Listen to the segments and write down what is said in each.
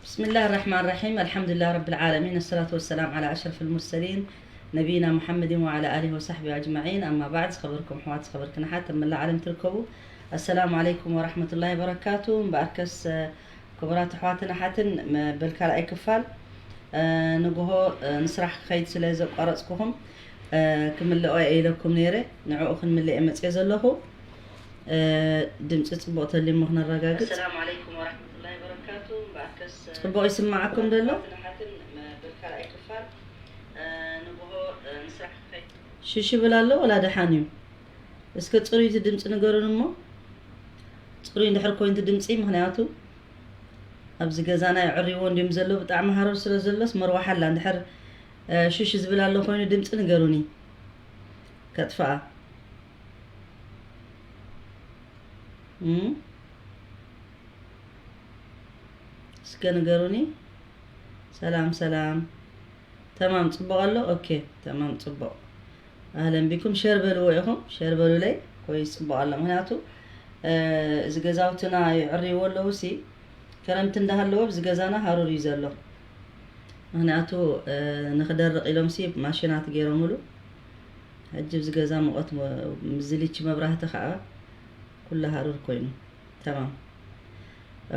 بسم الله الرحمن الرحيم. الحمد لله رب العالمين. الصلاة والسلام على أشرف المرسلين نبينا محمد وعلى آله وصحبه أجمعين. أما بعد، ዝኸበርኩም ኣሕዋት፣ ዝኸበርክን ኣሓት ኣብ መላእ ዓለም ትርከቡ፣ السلام عليكم ورحمة الله وبركاته። እምበኣርከስ፣ ክቡራት ኣሕዋትን ኣሓትን፣ መበል ካልኣይ ክፋል፣ ንግሆ፣ ንስራሕ ክኸይድ ስለ ዘቋረጽኩኹም፣ ክምልኦ እየ ኢለኩም ነይረ። ንዕኡ ክንምልእ እየ መጽየ ዘለኹ። ድምጺ ጽቡቕ ተልዩ እሞ ክነረጋግጽ። السلام عليكم ورحمة الله وبركاته. እምበኣርከስ፣ ጽቡቕ ይስማዓኩም ደሎ? ኣሕዋትን ኣሓትን፣ መበል ካልኣይ ክፋል፣ ንግሆ፣ ንስራሕ ክኸይድ ሽሽ ይብል ኣሎ ወላ ደሓን እዩ? እስከ ጽሩይ እቲ ድምጺ ንገሩን እሞ። ጽሩይ እንድሕር ኮይኑ እቲ ድምጺ፣ ምኽንያቱ ኣብዚ ገዛና የዕርይዎ እንድዮም ዘለዉ፣ ብጣዕሚ ሃረር ስለ ዘሎስ መርዋሓ ኣላ። እንድሕር፣ እ፣ ሽሽ ዝብል ኣሎ ኮይኑ ድምጺ ንገሩኒ። ከጥፍኣ። እም? እስከ ንገሩኒ። ሰላም፣ ሰላም። ተማም ጽቡቕ ኣሎ? ኦኬ፣ ተማም ጽቡቕ። ኣህለን ቢኩም። ሸር በልዎ ኢኹም፣ ሸር በሉለይ። ኮይስ ጽቡቕ ኣሎ። ምኽንያቱ፣ እ፣ እዚ ገዛውትና ይዕርይዎ ኣለዉ ሲ፣ ክረምቲ እንዳሃለወ ኣብዚ ገዛና ሃሩር እዩ ዘሎ። ምኽንያቱ፣ እ፣ ንኽደርቕ ኢሎም ሲ ማሽናት ገይሮምሉ። ሕጂ ኣብዚ ገዛ ሙቐት ሞ-፣ ምስዚ ሊቺ መብራህቲ ኸኣ ኩሉ ሃሩር ኮይኑ። ተማም።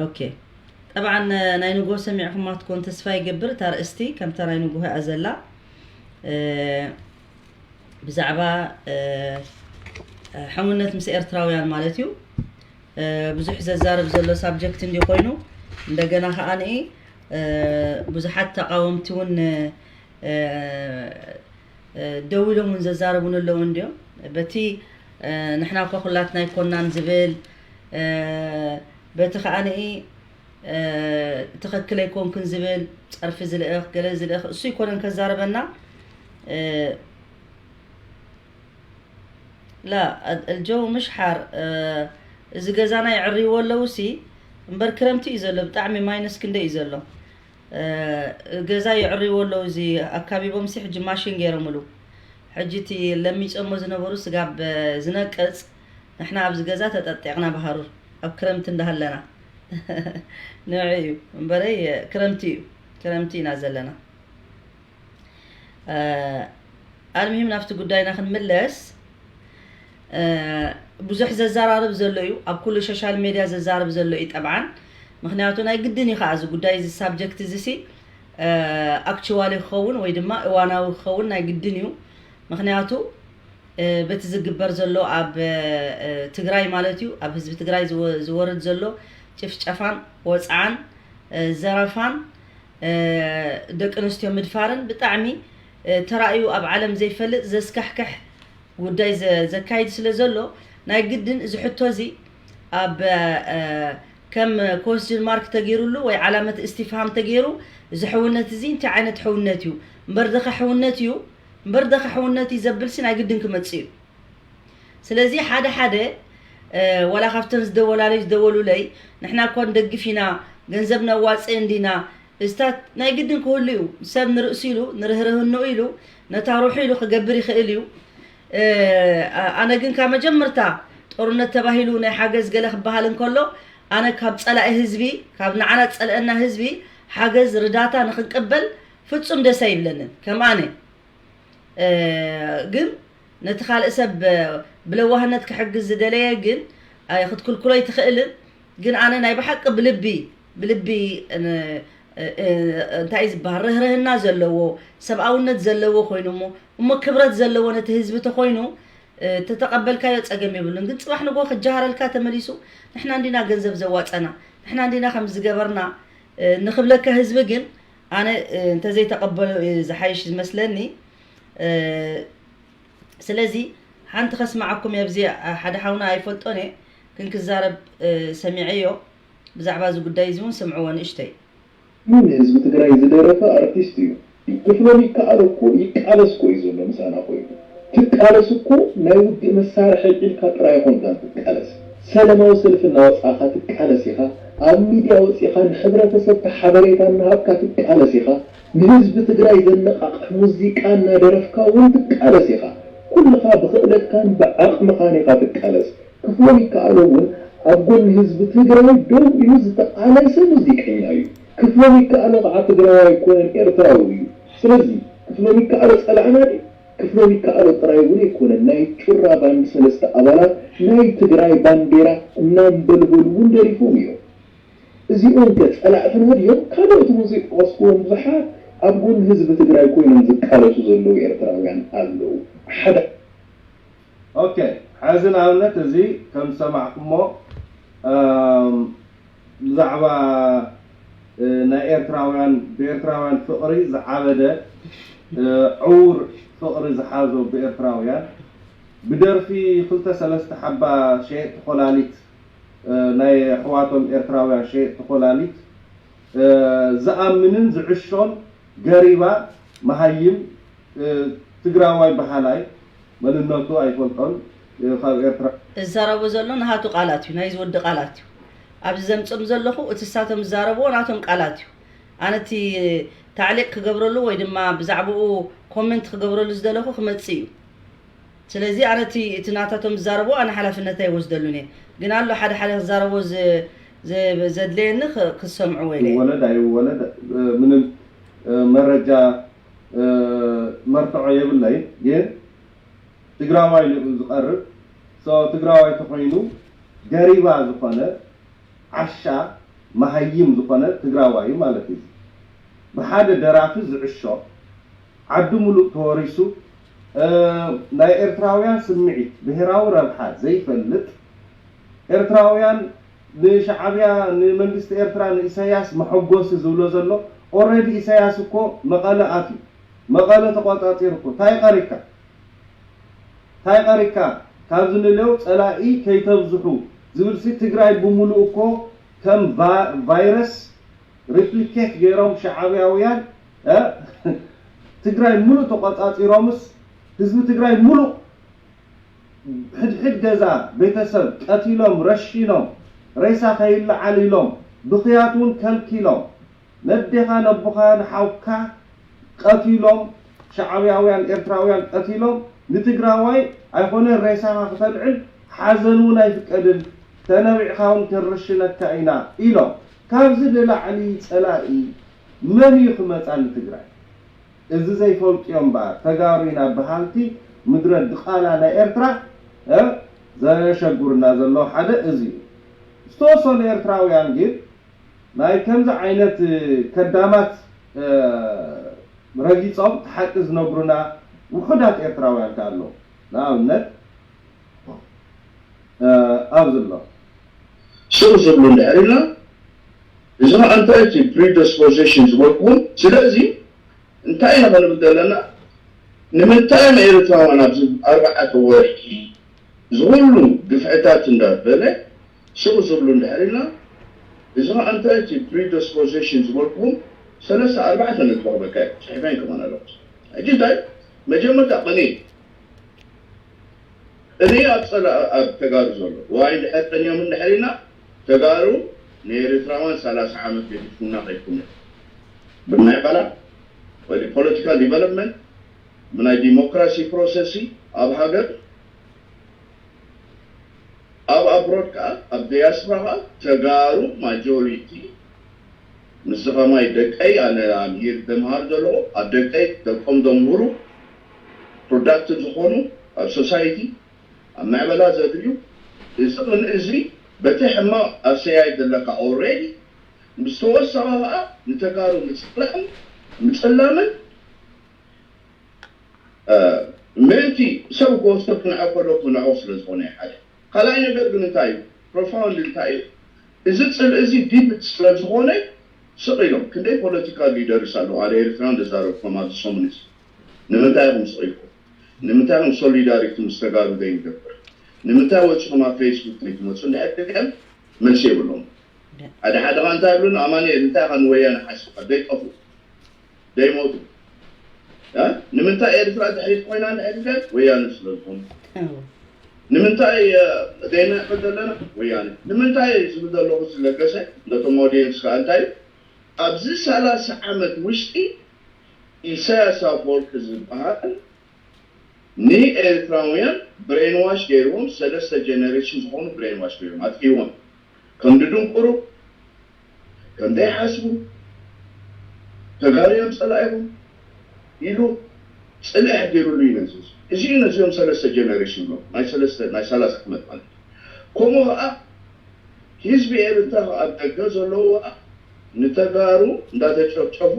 ኦኬ። ጠብዓን ናይ ንግሆ ሰሚዕኹማ ትኮን ተስፋ ይገብር። እታ ኣርእስቲ ከምታ ናይ ንግሆ እያ ዘላ። እ፣ ብዛዕባ፣ እ፣ ሕውነት ምስ ኤርትራውያን ማለት እዩ። እ፣ ብዙሕ ዘዛርብ ዘሎ ሳብጀክት እንዲ ኮይኑ፣ እንደገና ከኣ ንኢ፣ እ፣ ብዙሓት ተቃወምቲ እውን፣ እ፣ እ፣ ደው ኢሎም እውን ዘዛረቡን ኣለዉ እንድዮም። በቲ፣ እ፣ ንሕና እኮ ኩላትና ኣይኮናን ዝብል፣ እ፣ በቲ ከኣ ንኢ፣ እ፣ ትኽክል ኣይኮንክን ዝብል፣ ጸርፊ ዝልእኽ፣ ገለ ዝልእኽ፣ እሱ ኣይኮነን ከዛረበና። እ፣ ላ፣ ال-، الجو مش حار፣ እ፣ እዚ ገዛና የዕርይዎ ኣለዉ ሲ፣ እምበር ክረምቲ እዩ ዘሎ፣ ብጣዕሚ ማይነስ ክንደይ እዩ ዘሎ። እ፣ ገዛ የዕርይዎ ኣለዉ፣ እዚ ኣካቢቦም ሲ ሕጂ ማሽን ገይሮምሉ። ሕጂ እቲ ለሚጾሞ ዝነበሩ ስጋብ ዝነቅጽ፣ ንሕና ኣብዚ ገዛ ተጠጢቕና ብሃሩር፣ ኣብ ክረምቲ እንዳሃለና። ንዕኡ እዩ እምበረይ፣ ክረምቲ እዩ፣ ክረምቲ ኢና ዘለና። እ፣ ኣልምሂም ናብቲ ጉዳይና ክንምለስ፣ እ፣ ብዙሕ ዘዘራርብ ዘሎ እዩ፣ ኣብ ኩሉ ሶሻል ሜድያ ዘዛርብ ዘሎ እዩ ጠብዓን። ምኽንያቱ ናይ ግድን እዩ ከኣ እዚ ጉዳይ፣ እዚ ሳብጀክት እዚ ሲ፣ እ፣ ኣክቹዋሊ ክኸውን ወይ ድማ እዋናዊ ክኸውን ናይ ግድን እዩ። ምኽንያቱ፣ እ፣ በቲ ዝግበር ዘሎ ኣብ፣ እ፣ ትግራይ ማለት እዩ፣ ኣብ ህዝቢ ትግራይ ዝወ-፣ ዝወርድ ዘሎ ጭፍጨፋን ወጽዓን፣ እ፣ ዘረፋን፣ እ፣ ደቂ ኣንስትዮ ምድፋርን ብጣዕሚ፣ እ፣ ተራእዩ ኣብ ዓለም ዘይፈልጥ ዘስካሕክሕ ጉዳይ ዘ-፣ ዘካይድ ስለ ዘሎ፣ ናይ ግድን እዚ ሕቶ እዚ ኣብ፣ እ፣ ከም ኮስችን ማርክ ተገይሩሉ ወይ ዓላመት እስቲፍሃም ተገይሩ፣ እዚ ሕውነት እዚ እንታይ ዓይነት ሕውነት እዩ? እምበር ደኸ ሕውነት እዩ? እምበር ደኸ ሕውነት እዩ ዘብል ሲ ናይ ግድን ክመጽእ እዩ። ስለዚ ሓደ ሓደ፣ እ፣ ዋላ ካብተን ዝደወላለይ፣ ዝደወሉለይ፣ ንሕና እኮ ንደግፍ ኢና፣ ገንዘብ ነዋጽእ እንዲና፣ እዚታት ናይ ግድን ክህሉ እዩ። ሰብ ንርእሱ ኢሉ፣ ንርህርህንኡ ኢሉ፣ ነታ ሩሑ ኢሉ ክገብር ይኽእል እዩ። እ፣ ኣ-፣ ኣነ ግን ካብ መጀመርታ ጦርነት ተባሂሉ ናይ ሓገዝ ገለ ክበሃል እንከሎ፣ ኣነ ካብ ጸላኢ ህዝቢ፣ ካብ ንዓና ዝጸልአና ህዝቢ ሓገዝ ርዳታ ንኽንቅበል ፍጹም ደስ ኣይብለንን። ከም ኣነ፣ እ፣ ግን ነቲ ካልእ ሰብ ብለዋህነት ክሕግዝ ዝደለየ ግን፣ ኣይ፣ ክትክልክሎ ኣይትኽእልን። ግን ኣነ ናይ ብሓቂ ብልቢ፣ ብልቢ ን-፣ እ፣ እ፣ እንታይ እዩ ዝበሃል፣ ርህርህና ዘለዎ፣ ሰብኣውነት ዘለዎ ኮይኑ እሞ፣ እሞ ክብረት ዘለዎ ነቲ ህዝቢ ተኾይኑ፣ እ፣ ተተቐበልካዮ ጸገም የብሉን። ግን ጽባሕ ንግሆ ክጀሃረልካ ተመሊሱ፣ ንሕና እንዲና ገንዘብ ዘዋጸና፣ ንሕና እንዲና ከም ዝገበርና፣ እ፣ ንኽብለካ ህዝቢ ግን፣ ኣነ፣ እ፣ እንተዘይተቐበሎ እዩ ዝሓይሽ ዝመስለኒ። እ፣ ስለዚ ሓንቲ ከስምዓኩም እየ፣ ኣብዚ ሓደ ሓውና ኣይፈልጦን እየ፣ ግን ክዛረብ፣ እ፣ ሰሚዐዮ። ብዛዕባ እዚ ጉዳይ እዚ እውን ስምዕዎ ንእሽተይ። ንህዝቢ ትግራይ ዝደረፈ ኣርቲስት እዩ። ክፍሎም ይከኣሎ እኮ ይቃለስ እኮ እዩ ዘሎ ምሳና ኮይኑ። ትቃለስ እኮ ናይ ውግእ መሳርሒ ኣልዒልካ ጥራይ ኣይኮንካን ትቃለስ። ሰላማዊ ሰልፊ እናወጻእካ ትቃለስ ኢኻ። ኣብ ሚድያ ወጺኻ ንሕብረተሰብካ ሓበሬታ እናሃብካ ትቃለስ ኢኻ። ንህዝቢ ትግራይ ዘነቓቕሕ ሙዚቃ እናደረፍካ እውን ትቃለስ ኢኻ። ኩልኻ ብኽእለትካን ብዓቕምኻን ኢኻ ትቃለስ። ክፍሎም ይከኣሎ እውን ኣብ ጎኒ ህዝቢ ትግራይ ደው ኢሉ ዝተቓለሰ ሙዚቀኛ እዩ። ክፍሎም ይከኣሎ ከዓ ትግራዋይ ኣይኮነን፣ ኤርትራዊ እዩ። ስለዚ ክፍሎም ይከኣሎ ጸላእና ድዩ? ክፍሎም ይከኣሎ ጥራይ እውን ኣይኮነን፣ ናይ ጩራ ባንድ ሰለስተ ኣባላት ናይ ትግራይ ባንዴራ እናንበልበሉ እውን ደሪፎም እዮም። እዚኦም ከ ጸላእትና ድዮም? ካልኦት እውን ዘይጠቐስኩዎም ብዙሓት ኣብ ጎኒ ህዝቢ ትግራይ ኮይኖም ዝቃለሱ ዘለዉ ኤርትራውያን ኣለዉ። ሓደ ኦኬ፣ ሕዚ ንኣብነት እዚ ከም ዝሰማዕኩሞ ብዛዕባ ናይ ኤርትራውያን ብኤርትራውያን ፍቕሪ ዝዓበደ ዕውር ፍቕሪ ዝሓዞ ብኤርትራውያን ብደርፊ ክልተ ሰለስተ ሓባ ሸየጥቲ ኮላሊት ናይ ኣሕዋቶም ኤርትራውያን ሸየጥቲ ኮላሊት ዝኣምንን ዝዕሾን ገሪባ መሃይም ትግራዋይ በሃላይ መንነቱ ኣይፈልጦን ካብ ኤርትራ ዝዛረቦ ዘሎ ናሃቱ ቃላት እዩ፣ ናይ ዝወዲ ቃላት እዩ። ኣብዚ ዘምፅኦም ዘለኹ እቲ ሳቶም ዝዛረብዎ ናቶም ቃላት እዩ። ኣነ እቲ ታዕሊቅ ክገብረሉ ወይ ድማ ብዛዕባኡ ኮመንት ክገብረሉ ዝደለኹ ክመፅእ እዩ። ስለዚ ኣነ እቲ እቲ ናታቶም ዝዛረብዎ ኣነ ሓላፍነት ኣይወስደሉን እየ። ግን ኣሎ ሓደ ሓደ ክዛረቦ ዘድለየኒ ክሰምዕዎ ኢለ። ይወለድ ኣይወለድ ምንም መረጃ መርትዖ የብለይን። ግን ትግራዋይ ኢሉ ዝቐርብ ትግራዋይ ተኾይኑ ገሪባ ዝኾነ ዓሻ መሃይም ዝኾነ ትግራዋይ ማለት እዩ። ብሓደ ደራፊ ዝዕሾ ዓዲ ሙሉእ ተወሪሱ ናይ ኤርትራውያን ስምዒት ብሄራዊ ረብሓ ዘይፈልጥ ኤርትራውያን ንሻዓብያ ንመንግስቲ ኤርትራ ንኢሳያስ መሐጎሲ ዝብሎ ዘሎ already ኢሳያስ እኮ መቐለ ኣትዩ መቐለ ተቋጻጺሩ እኮ ታይ ቀሪካ ታይ ቀሪካ ካብዚ ንለው ጸላኢ ከይተብዝሑ ዝብልሲ ትግራይ ብሙሉእ እኮ ከም ቫይረስ ሪፕሊኬት ገይሮም ሻዓብያውያን ትግራይ ሙሉእ ተቋጻጺሮምስ ህዝቢ ትግራይ ሙሉእ ሕድሕድ ገዛ ቤተሰብ ቀቲሎም ረሺኖም ሬሳ ከይለዓል ኢሎም ብኽያት እውን ከልኪሎም ነዴኻ ነቦኻ ንሓውካ ቀቲሎም ሻዓብያውያን ኤርትራውያን ቀቲሎም ንትግራዋይ ኣይኮነን ሬሳኻ ክተልዕል ሓዘን እውን ኣይፍቀድን ተነቢዕኻ እውን ክንርሽነካ ኢና ኢሎም ካብዚ ንላዕሊ ጸላኢ መን እዩ ክመጻ ንትግራይ እዚ ዘይፈልጡ እዮም እምበኣር ተጋሩ ኢና በሃልቲ ምድረ ድቓላ ናይ ኤርትራ ዘሸጉርና ዘሎ ሓደ እዚ እዩ ዝተወሰኑ ኤርትራውያን ግን ናይ ከምዚ ዓይነት ከዳማት ረጊፆም እቲ ሓቂ ዝነግሩና ውሑዳት ኤርትራውያን ከ ኣለዉ። ንኣብነት ኣብዚ ኣሎ። ሽቕ ዝብሉ እንድሕር ኢልና እዚ ከዓ እንታይ እቲ predisposition ዝበልኩ እውን ስለዚ እንታይ ኢና ክንብል ዘለና ንምንታይ እዮም ኤርትራውያን ኣብዚ ኣርባዕተ ወርሒ እዚ ኩሉ ግፍዕታት እንዳበለ ሽቕ ዝብሉ እንድሕር ኢልና እዚ ከዓ እንታይ እቲ predisposition ዝበልኩ እውን ሰለስተ ኣርባዕተ ነጥቢ ክበካ እየ ፅሒፈን ክኾን ኣለኩ ሕጂ እንታይ መጀመርታ ቅንኢ ቅንኢ ኣብ ፀላ ኣብ ተጋሩ ዘሎ ዋይ እንድሕር ቀንዮም እንድሕር ኢልና ተጋሩ ንኤርትራውያን ሰላሳ ዓመት ገዲፍኩምና ከይድኩም እዮም ብናይ ቃላ ወይ political development ብናይ democracy process ኣብ ሃገር ኣብ abroad ከዓ ኣብ diaspora ከዓ ተጋሩ majority ምስዚ ከማይ ደቀይ ኣነ ኣምሂር ደምሃር ዘለዎ ኣብ ደቀይ ደቆም ደምህሩ productive ዝኾኑ ኣብ society ኣብ ምዕበላ ዘድልዩ እዚ ቅንኢ እዚ በቲ ሕማቕ ኣሰያይ ዘለካ already ምስ ተወሰኸ ከዓ ንተጋሩ ምፅላእን ምፅላምን ምእንቲ ሰብ ክወስዶ ክንዕቆ ዶ ክንዕቆ ስለ ዝኾነ እዩ ሓደ ካልኣይ ነገር ግን እንታይ እዩ profound እንታይ እዩ እዚ ፅልኢ እዚ deep ስለ ዝኾነ ስቕ ኢሎም ክንደይ political leaders ኣለዉ ኣደ ኤርትራ እንደዛረብኩም ኣብዚ ሰሙን እዚ ንምንታይ ኢኹም ስቕ ኢልኩም ንምንታይ ኢኹም solidarity ምስ ተጋሩ ዘይንገብር ንምንታይ ወፂኹም ኣብ Facebook ዘይትመፁ እንድሕር መልሲ የብሎም ሓደ ሓደ ኸዓ እንታይ ይብሉን ኣማኑኤል እንታይ ኸ ንወያነ ሓሲብካ ደይጠፍኡ ደይሞቱ ንምንታይ ኤርትራ ድሕሪት ኮይና ንዕድገን ወያነ ስለዝኾኑ ንምንታይ ዘይንዕቅድ ዘለና ወያነ ንምንታይ ዝብል ዘለኹ ዝለገሰ ነቶም audience ከዓ እንታይ ኣብዚ ሰላሳ ዓመት ውሽጢ ኢሳያስ ኣፈወርቂ ዝበሃል ንኤርትራውያን brainwash ገይርዎም ሰለስተ generation ዝኾኑ brainwash ገይሮም ኣጥፊዎም ከም ድድንቁሩ ከም ዘይሓስቡ ተጋሩ እዮም ጸላኢኹም ኢሉ ጽልኢ ኣሕዲሩሉ እዩ ነዚ ህዝቢ። እዚ እዩ ነዚኦም ሰለስተ ጀነሬሽን ብሎ ናይ ሰለስተ ናይ ሰላሳ ዓመት ማለት እዩ። ከምኡ ኸዓ ህዝቢ ኤርትራ ኣብ ደገ ዘለዉ ኸዓ ንተጋሩ እንዳተጨፍጨፉ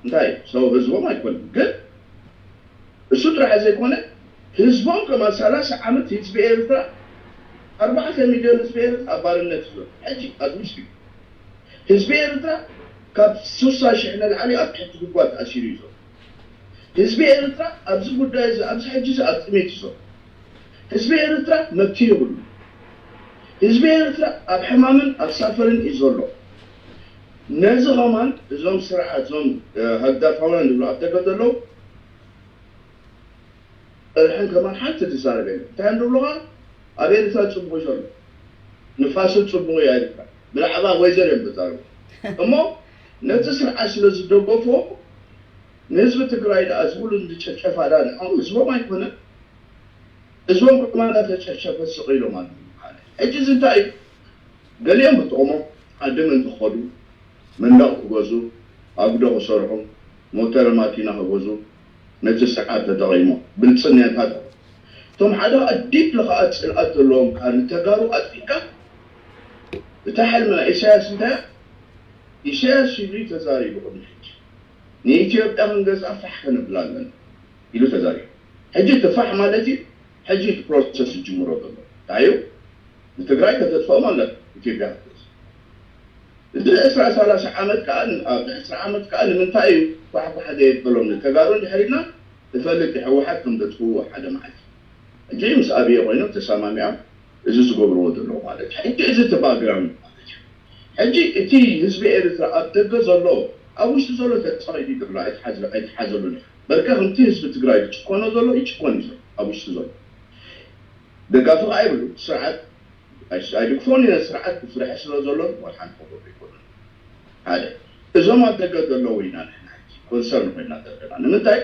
እንታይ ሰበብ ህዝቦም ኣይኮነን ግን እሱ ጥራሕ ዘይኮነ ህዝቦም ከማን ሰላሳ ዓመት ህዝቢ ኤርትራ ኣርባዕተ ሚልዮን ህዝቢ ኤርትራ ኣብ ባርነት እዩ ዘሎ። ሕጂ ኣብዚ ህዝቢ ኤርትራ ካብ ስሳ ሽሕ ንላዕሊ ኣብ ትሕቲ ጉድጓድ ተኣሲሩ እዩ ዘሎ። ህዝቢ ኤርትራ ኣብዚ ጉዳይ እዚ ኣብዚ ሕጂ እዚ ኣብ ጥሜት እዩ ዘሎ። ህዝቢ ኤርትራ መብት የብሉ። ህዝቢ ኤርትራ ኣብ ሕማምን ኣብ ሳፈርን እዩ ዘሎ። ነዚ ኸማን እዞም ስርዓት እዞም እ፣ ህግደፋውያን ዝብሉ ኣብ ደገ ዘለዉ ጥርሕን ከማን ሓንቲ ትዛረብ የለን። እንታይ እዮም ዝብሉኻ? ኣብ ኤርትራ ጽቡቕ እዩ ዘሎ። ንፋስን ጽቡቕ እዩ ኤርትራ። ብዛዕባ ወይዘር እዮም ዝዛረቡ። እሞ ነቲ ስርዓት ስለ ዝደገፎ ንህዝቢ ትግራይ ደኣ ዝብሉ ዝጨፍጨፋ ደኣ ንዕኦም ህዝቦም ኣይኮነን። ህዝቦም ከማን እናተጨፍጨፈ ስቕ ኢሎም ኣለዉ። ሕጂ እዚ እንታይ እዩ? ገሊኦም ብጥቕሞም ዓዲ ምእንቲ ክኸዱ መንደቕ ክገዝኡ ኣጉዶ ክሰርሑ ሞተር ማኪና ክገዝኡ ነቲ ስርዓት ተጠቒሞም ብልጽኛታት እቶም ሓደ ዲፕሊ ከዓ ጽልኣት ዘለዎም ከዓ ንተጋሩ ኣጥፊእካ እታ ሕልሚ ናይ ኢሳያስ እንታይ እያ? ኢሳያስ ኢሉ እዩ ተዛሪቡ ቅድሚ ሕጂ ንኢትዮጵያ ክንገዝኣ ፋሕ ከነብላ ኣለና ኢሉ ተዛሪቡ። ሕጂ እቲ ፋሕ ማለት እዩ ሕጂ እቲ ፕሮሰስ ዝጅምሮ ዘሎ እንታይ እዩ? ንትግራይ ከተጥፍኦም ኣለ ኢትዮጵያ ክትገዝ እዚ ዕስራ ሰላሳ ዓመት ከዓ ኣብ ዕስራ ዓመት ከዓ ንምንታይ እዩ ኳሕኳሕ ዘየበሎም ንተጋሩ እንድሕር ኢልና ንፈልጥ ህወሓት ከም ዘጥፍዎ ሓደ መዓልቲ ሕጂ ምስ ኣብየ ኮይኖም ተሰማሚዖም እዚ ዝገብርዎ ዘለዉ ማለት እዩ ሕጂ እዚ እቲ ባክግራውንድ ማለት እዩ ሕጂ እቲ ህዝቢ ኤርትራ ኣብ ደገ ዘሎ ኣብ ውሽጢ ዘሎ ተፃቒዱ ይብላ ኣይትሓዘሉን በርከ ከምቲ ህዝቢ ትግራይ ዝጭኮኖ ዘሎ ይጭኮን እዩ ዘሎ ኣብ ውሽጢ ዘሎ ደጋፊ ከዓ ይብሉ ስርዓት ኣይድግፎን እዩ ስርዓት ብፍርሒ ስለ ዘሎ ዋላ ሓንቲ ክገብሩ ይኮኑ ሓደ እዞም ኣብ ደገ ዘለዉ ኢና ንሕና ኮንሰርን ኮይና ዘለና ንምንታይ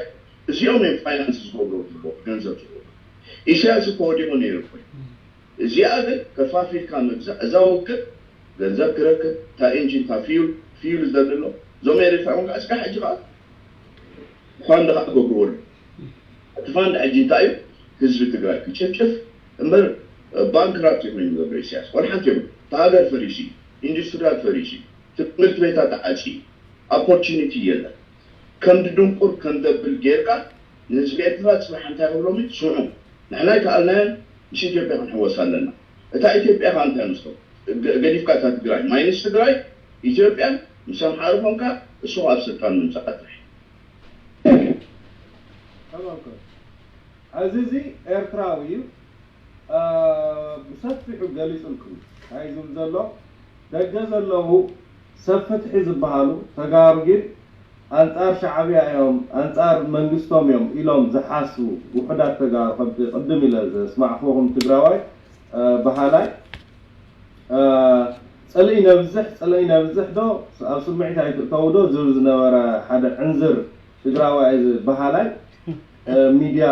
እዚኦም እዮም ፋይናንስ ዝገብሩ ዘለዉ ገንዘብ ዝገብሩ ኢሳያስ እኮ ወዲቑ ነይሩ እኮ እዚኣ ግን ከፋፊልካ ምግዛእ እዛ ውግእ ገንዘብ ክረክብ እታ ኢንጂን እታ ፊዩል ፊዩል ዝደሊ ኣሎ እዞም ኤርትራውን ከዓ እስካ ሕጂ ከዓ ፋንድ ከዓ ገብርዎ ኣሎ እቲ ፋንድ ሕጂ እንታይ እዩ ህዝቢ ትግራይ ክጭፍጭፍ እምበር ባንክራፕት ኮይኑ ዘሎ ኢሳያስ ዋላ ሓንቲ የብሉ እቲ ሃገር ፈሪሱ እዩ ኢንዱስትሪታት ፈሪሱ እዩ ትምህርት ቤታት ተዓፂ እዩ ኦፖርቹኒቲ የለን ከም ድድንቁር ከም ደብል ጌርካ ንህዝቢ ኤርትራ ፅባሕ እንታይ ክብሎም እዩ ስምዑ ንሕና ኣይከኣልናዮን ምስ ኢትዮጵያ ክንሕወስ ኣለና እታ ኢትዮጵያ ከዓ እንታይ መስሎ ገዲፍካ እታ ትግራይ ማይንስ ትግራይ ኢትዮጵያ ምስ ኣምሓሩ ኮንካ እሱ ኣብ ስልጣን ምምፃእ ጥራሕ ተመልከቱ። እዚ እዚ ኤርትራዊ እዩ። ብሰፊሑ ገሊጹልኩም እንታይ ዝብል ዘሎ ደገ ዘለዉ ሰብ ፍትሒ ዝበሃሉ ተጋሩ ግን ኣንጻር ሻዕብያ እዮም ኣንጻር መንግስቶም እዮም ኢሎም ዝሓስቡ ውሑዳት ተጋሩ ከምቲ ቅድም ኢለ ዘስማዕኩኹም ትግራዋይ በሃላይ ጽልኢ ነብዝሕ ጽልኢ ነብዝሕ ዶ ኣብ ስምዒት ኣይትእተዉ ዶ ዝብል ዝነበረ ሓደ ዕንዝር ትግራዋይ እዚ በሃላይ ሚድያ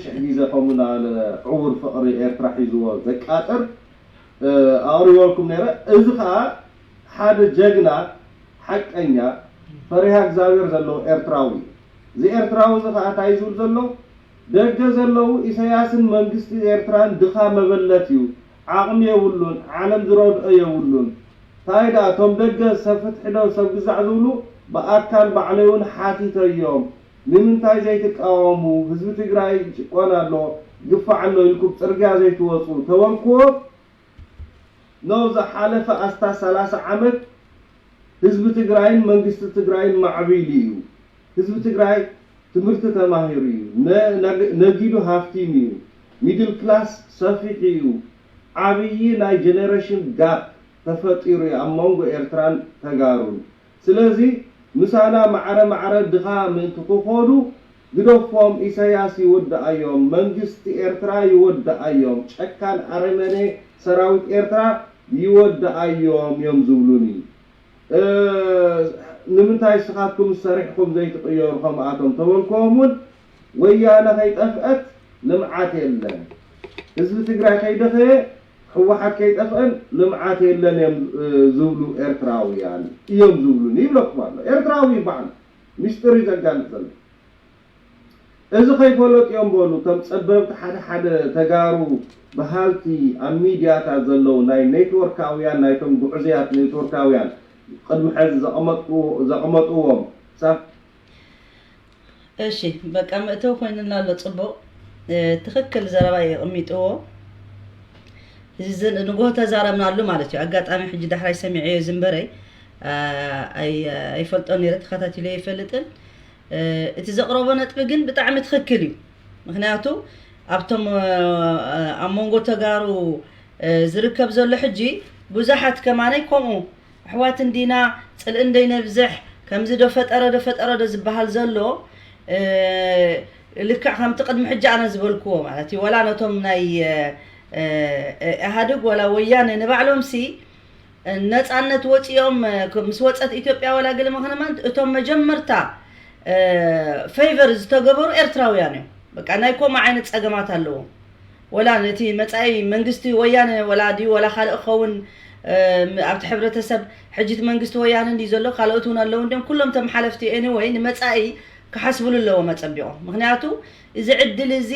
ሽሕ ግዜ ከምኡ እናበለ ዕውር ፍቕሪ ኤርትራ ሒዝዎ ዘቃጥር ኣቕሪበልኩም ነይረ። እዚ ከዓ ሓደ ጀግና ሓቀኛ ፈሪሃ እግዚኣብሔር ዘለዎ ኤርትራዊ እዩ። እዚ ኤርትራዊ እዚ ከዓ እንታይ ዝብል ዘሎ ደገ ዘለዉ ኢሰያስን መንግስቲ ኤርትራን ድኻ መበለት እዩ። ዓቕሚ የብሉን። ዓለም ዝረድኦ የብሉን። ታይ ደኣ እቶም ደገ ሰብ ፍትሒ ዶ ሰብ ግዛዕ ዝብሉ ብኣካል ባዕለይ እውን ሓቲተዮም ንምንታይ ዘይትቃወሙ ህዝቢ ትግራይ ይጭቆን ኣሎ ይግፋዕ ኣሎ ኢልኩም ፅርግያ ዘይትወፁ ተበልኩዎ no ዝሓለፈ ኣስታት ሰላሳ ዓመት ህዝቢ ትግራይን መንግስቲ ትግራይን ማዕቢሉ እዩ ህዝቢ ትግራይ ትምህርቲ ተማሂሩ እዩ ነጊዱ ሃፍቲም እዩ middle class ሰፊሑ እዩ ዓብዪ ናይ generation gap ተፈጢሩ እዩ ኣብ መንጎ ኤርትራን ተጋሩን ስለዚ ምሳና ማዕረ ማዕረ ድኻ ምእንቲ ክኾኑ ግደፎም ኢሰያስ ይወድኣዮም መንግስቲ ኤርትራ ይወድኣዮም ጨካን ኣረመኔ ሰራዊት ኤርትራ ይወድኣዮም እዮም ዝብሉኒ ንምንታይ ንስኻትኩም ሰሪሕኹም ዘይትቕየሩ ከምኣቶም ተበልክዎም እውን ወያነ ከይጠፍአት ልምዓት የለን ህዝቢ ትግራይ ከይደኸየ ህወሓት ከይጠፍአን ልምዓት የለን እዮም ዝብሉ ኤርትራውያን እዮም ዝብሉኒ ይብለኩም ኣሎ ኤርትራዊ ይበዓል ሚስጥር እዩ ዘጋልጽ ዘሎ። እዚ ከይፈለጡ እዮም በሉ እቶም ጸበብቲ ሓደ ሓደ ተጋሩ በሃልቲ ኣብ ሚድያታት ዘለዉ ናይ ኔትወርካውያን ናይቶም ጉዕዙያት ኔትወርካውያን ቅድሚ ሕዚ ዘቐመጥዎ- ዘቐመጥዎም ሳብ እሺ በቃ መእተው ኮይንና ኣሎ። ጽቡቕ ትኽክል ዘረባ የቕሚጥዎ። እዚ ንጎ ተዛረብናሉ ማለት እዩ። ኣጋጣሚ ሕጂ ዳሕራይ ሰሚዐዮ ዝንበረይ ኣይፈልጦ ነረ፣ ተኸታቲሎ ይፈልጥን። እቲ ዘቕረቦ ነጥቢ ግን ብጣዕሚ ትኽክል እዩ። ምክንያቱ ኣብቶም ኣብ መንጎ ተጋሩ ዝርከብ ዘሎ ሕጂ ብዙሓት ከማነይ ከምኡ ኣሕዋት እንዲና ጽልኢ እንደይነብዝሕ ከምዚ ዶ ፈጠረ ዶ ፈጠረ ዶ ዝበሃል ዘሎ ልክዕ ከምቲ ቅድሚ ሕጂ ኣነ ዝበልክዎ ማለት እዩ። ወላ ነቶም ናይ ኢህኣድግ ወላ ወያነ ንባዕሎም ሲ ነፃነት ወፂኦም ምስ ወፀት ኢትዮጵያ ወላ ገለ ምክንማን እቶም መጀመርታ ፌቨር ዝተገበሩ ኤርትራውያን እዮም። በቃ ናይ ኮማ ዓይነት ፀገማት ኣለዎም። ወላ ነቲ መፃኢ መንግስቲ ወያነ ወላ ድዩ ወላ ካልእ ክኸውን ኣብቲ ሕብረተሰብ ሕጂ እቲ መንግስቲ ወያነ እንዲ ዘሎ ካልኦት እውን ኣለዉ እንዲም ኩሎም ተመሓለፍቲ ኤኒወይ ንመፃኢ ክሓስብሉ ኣለዎም ኣፀቢቖም። ምክንያቱ እዚ ዕድል እዚ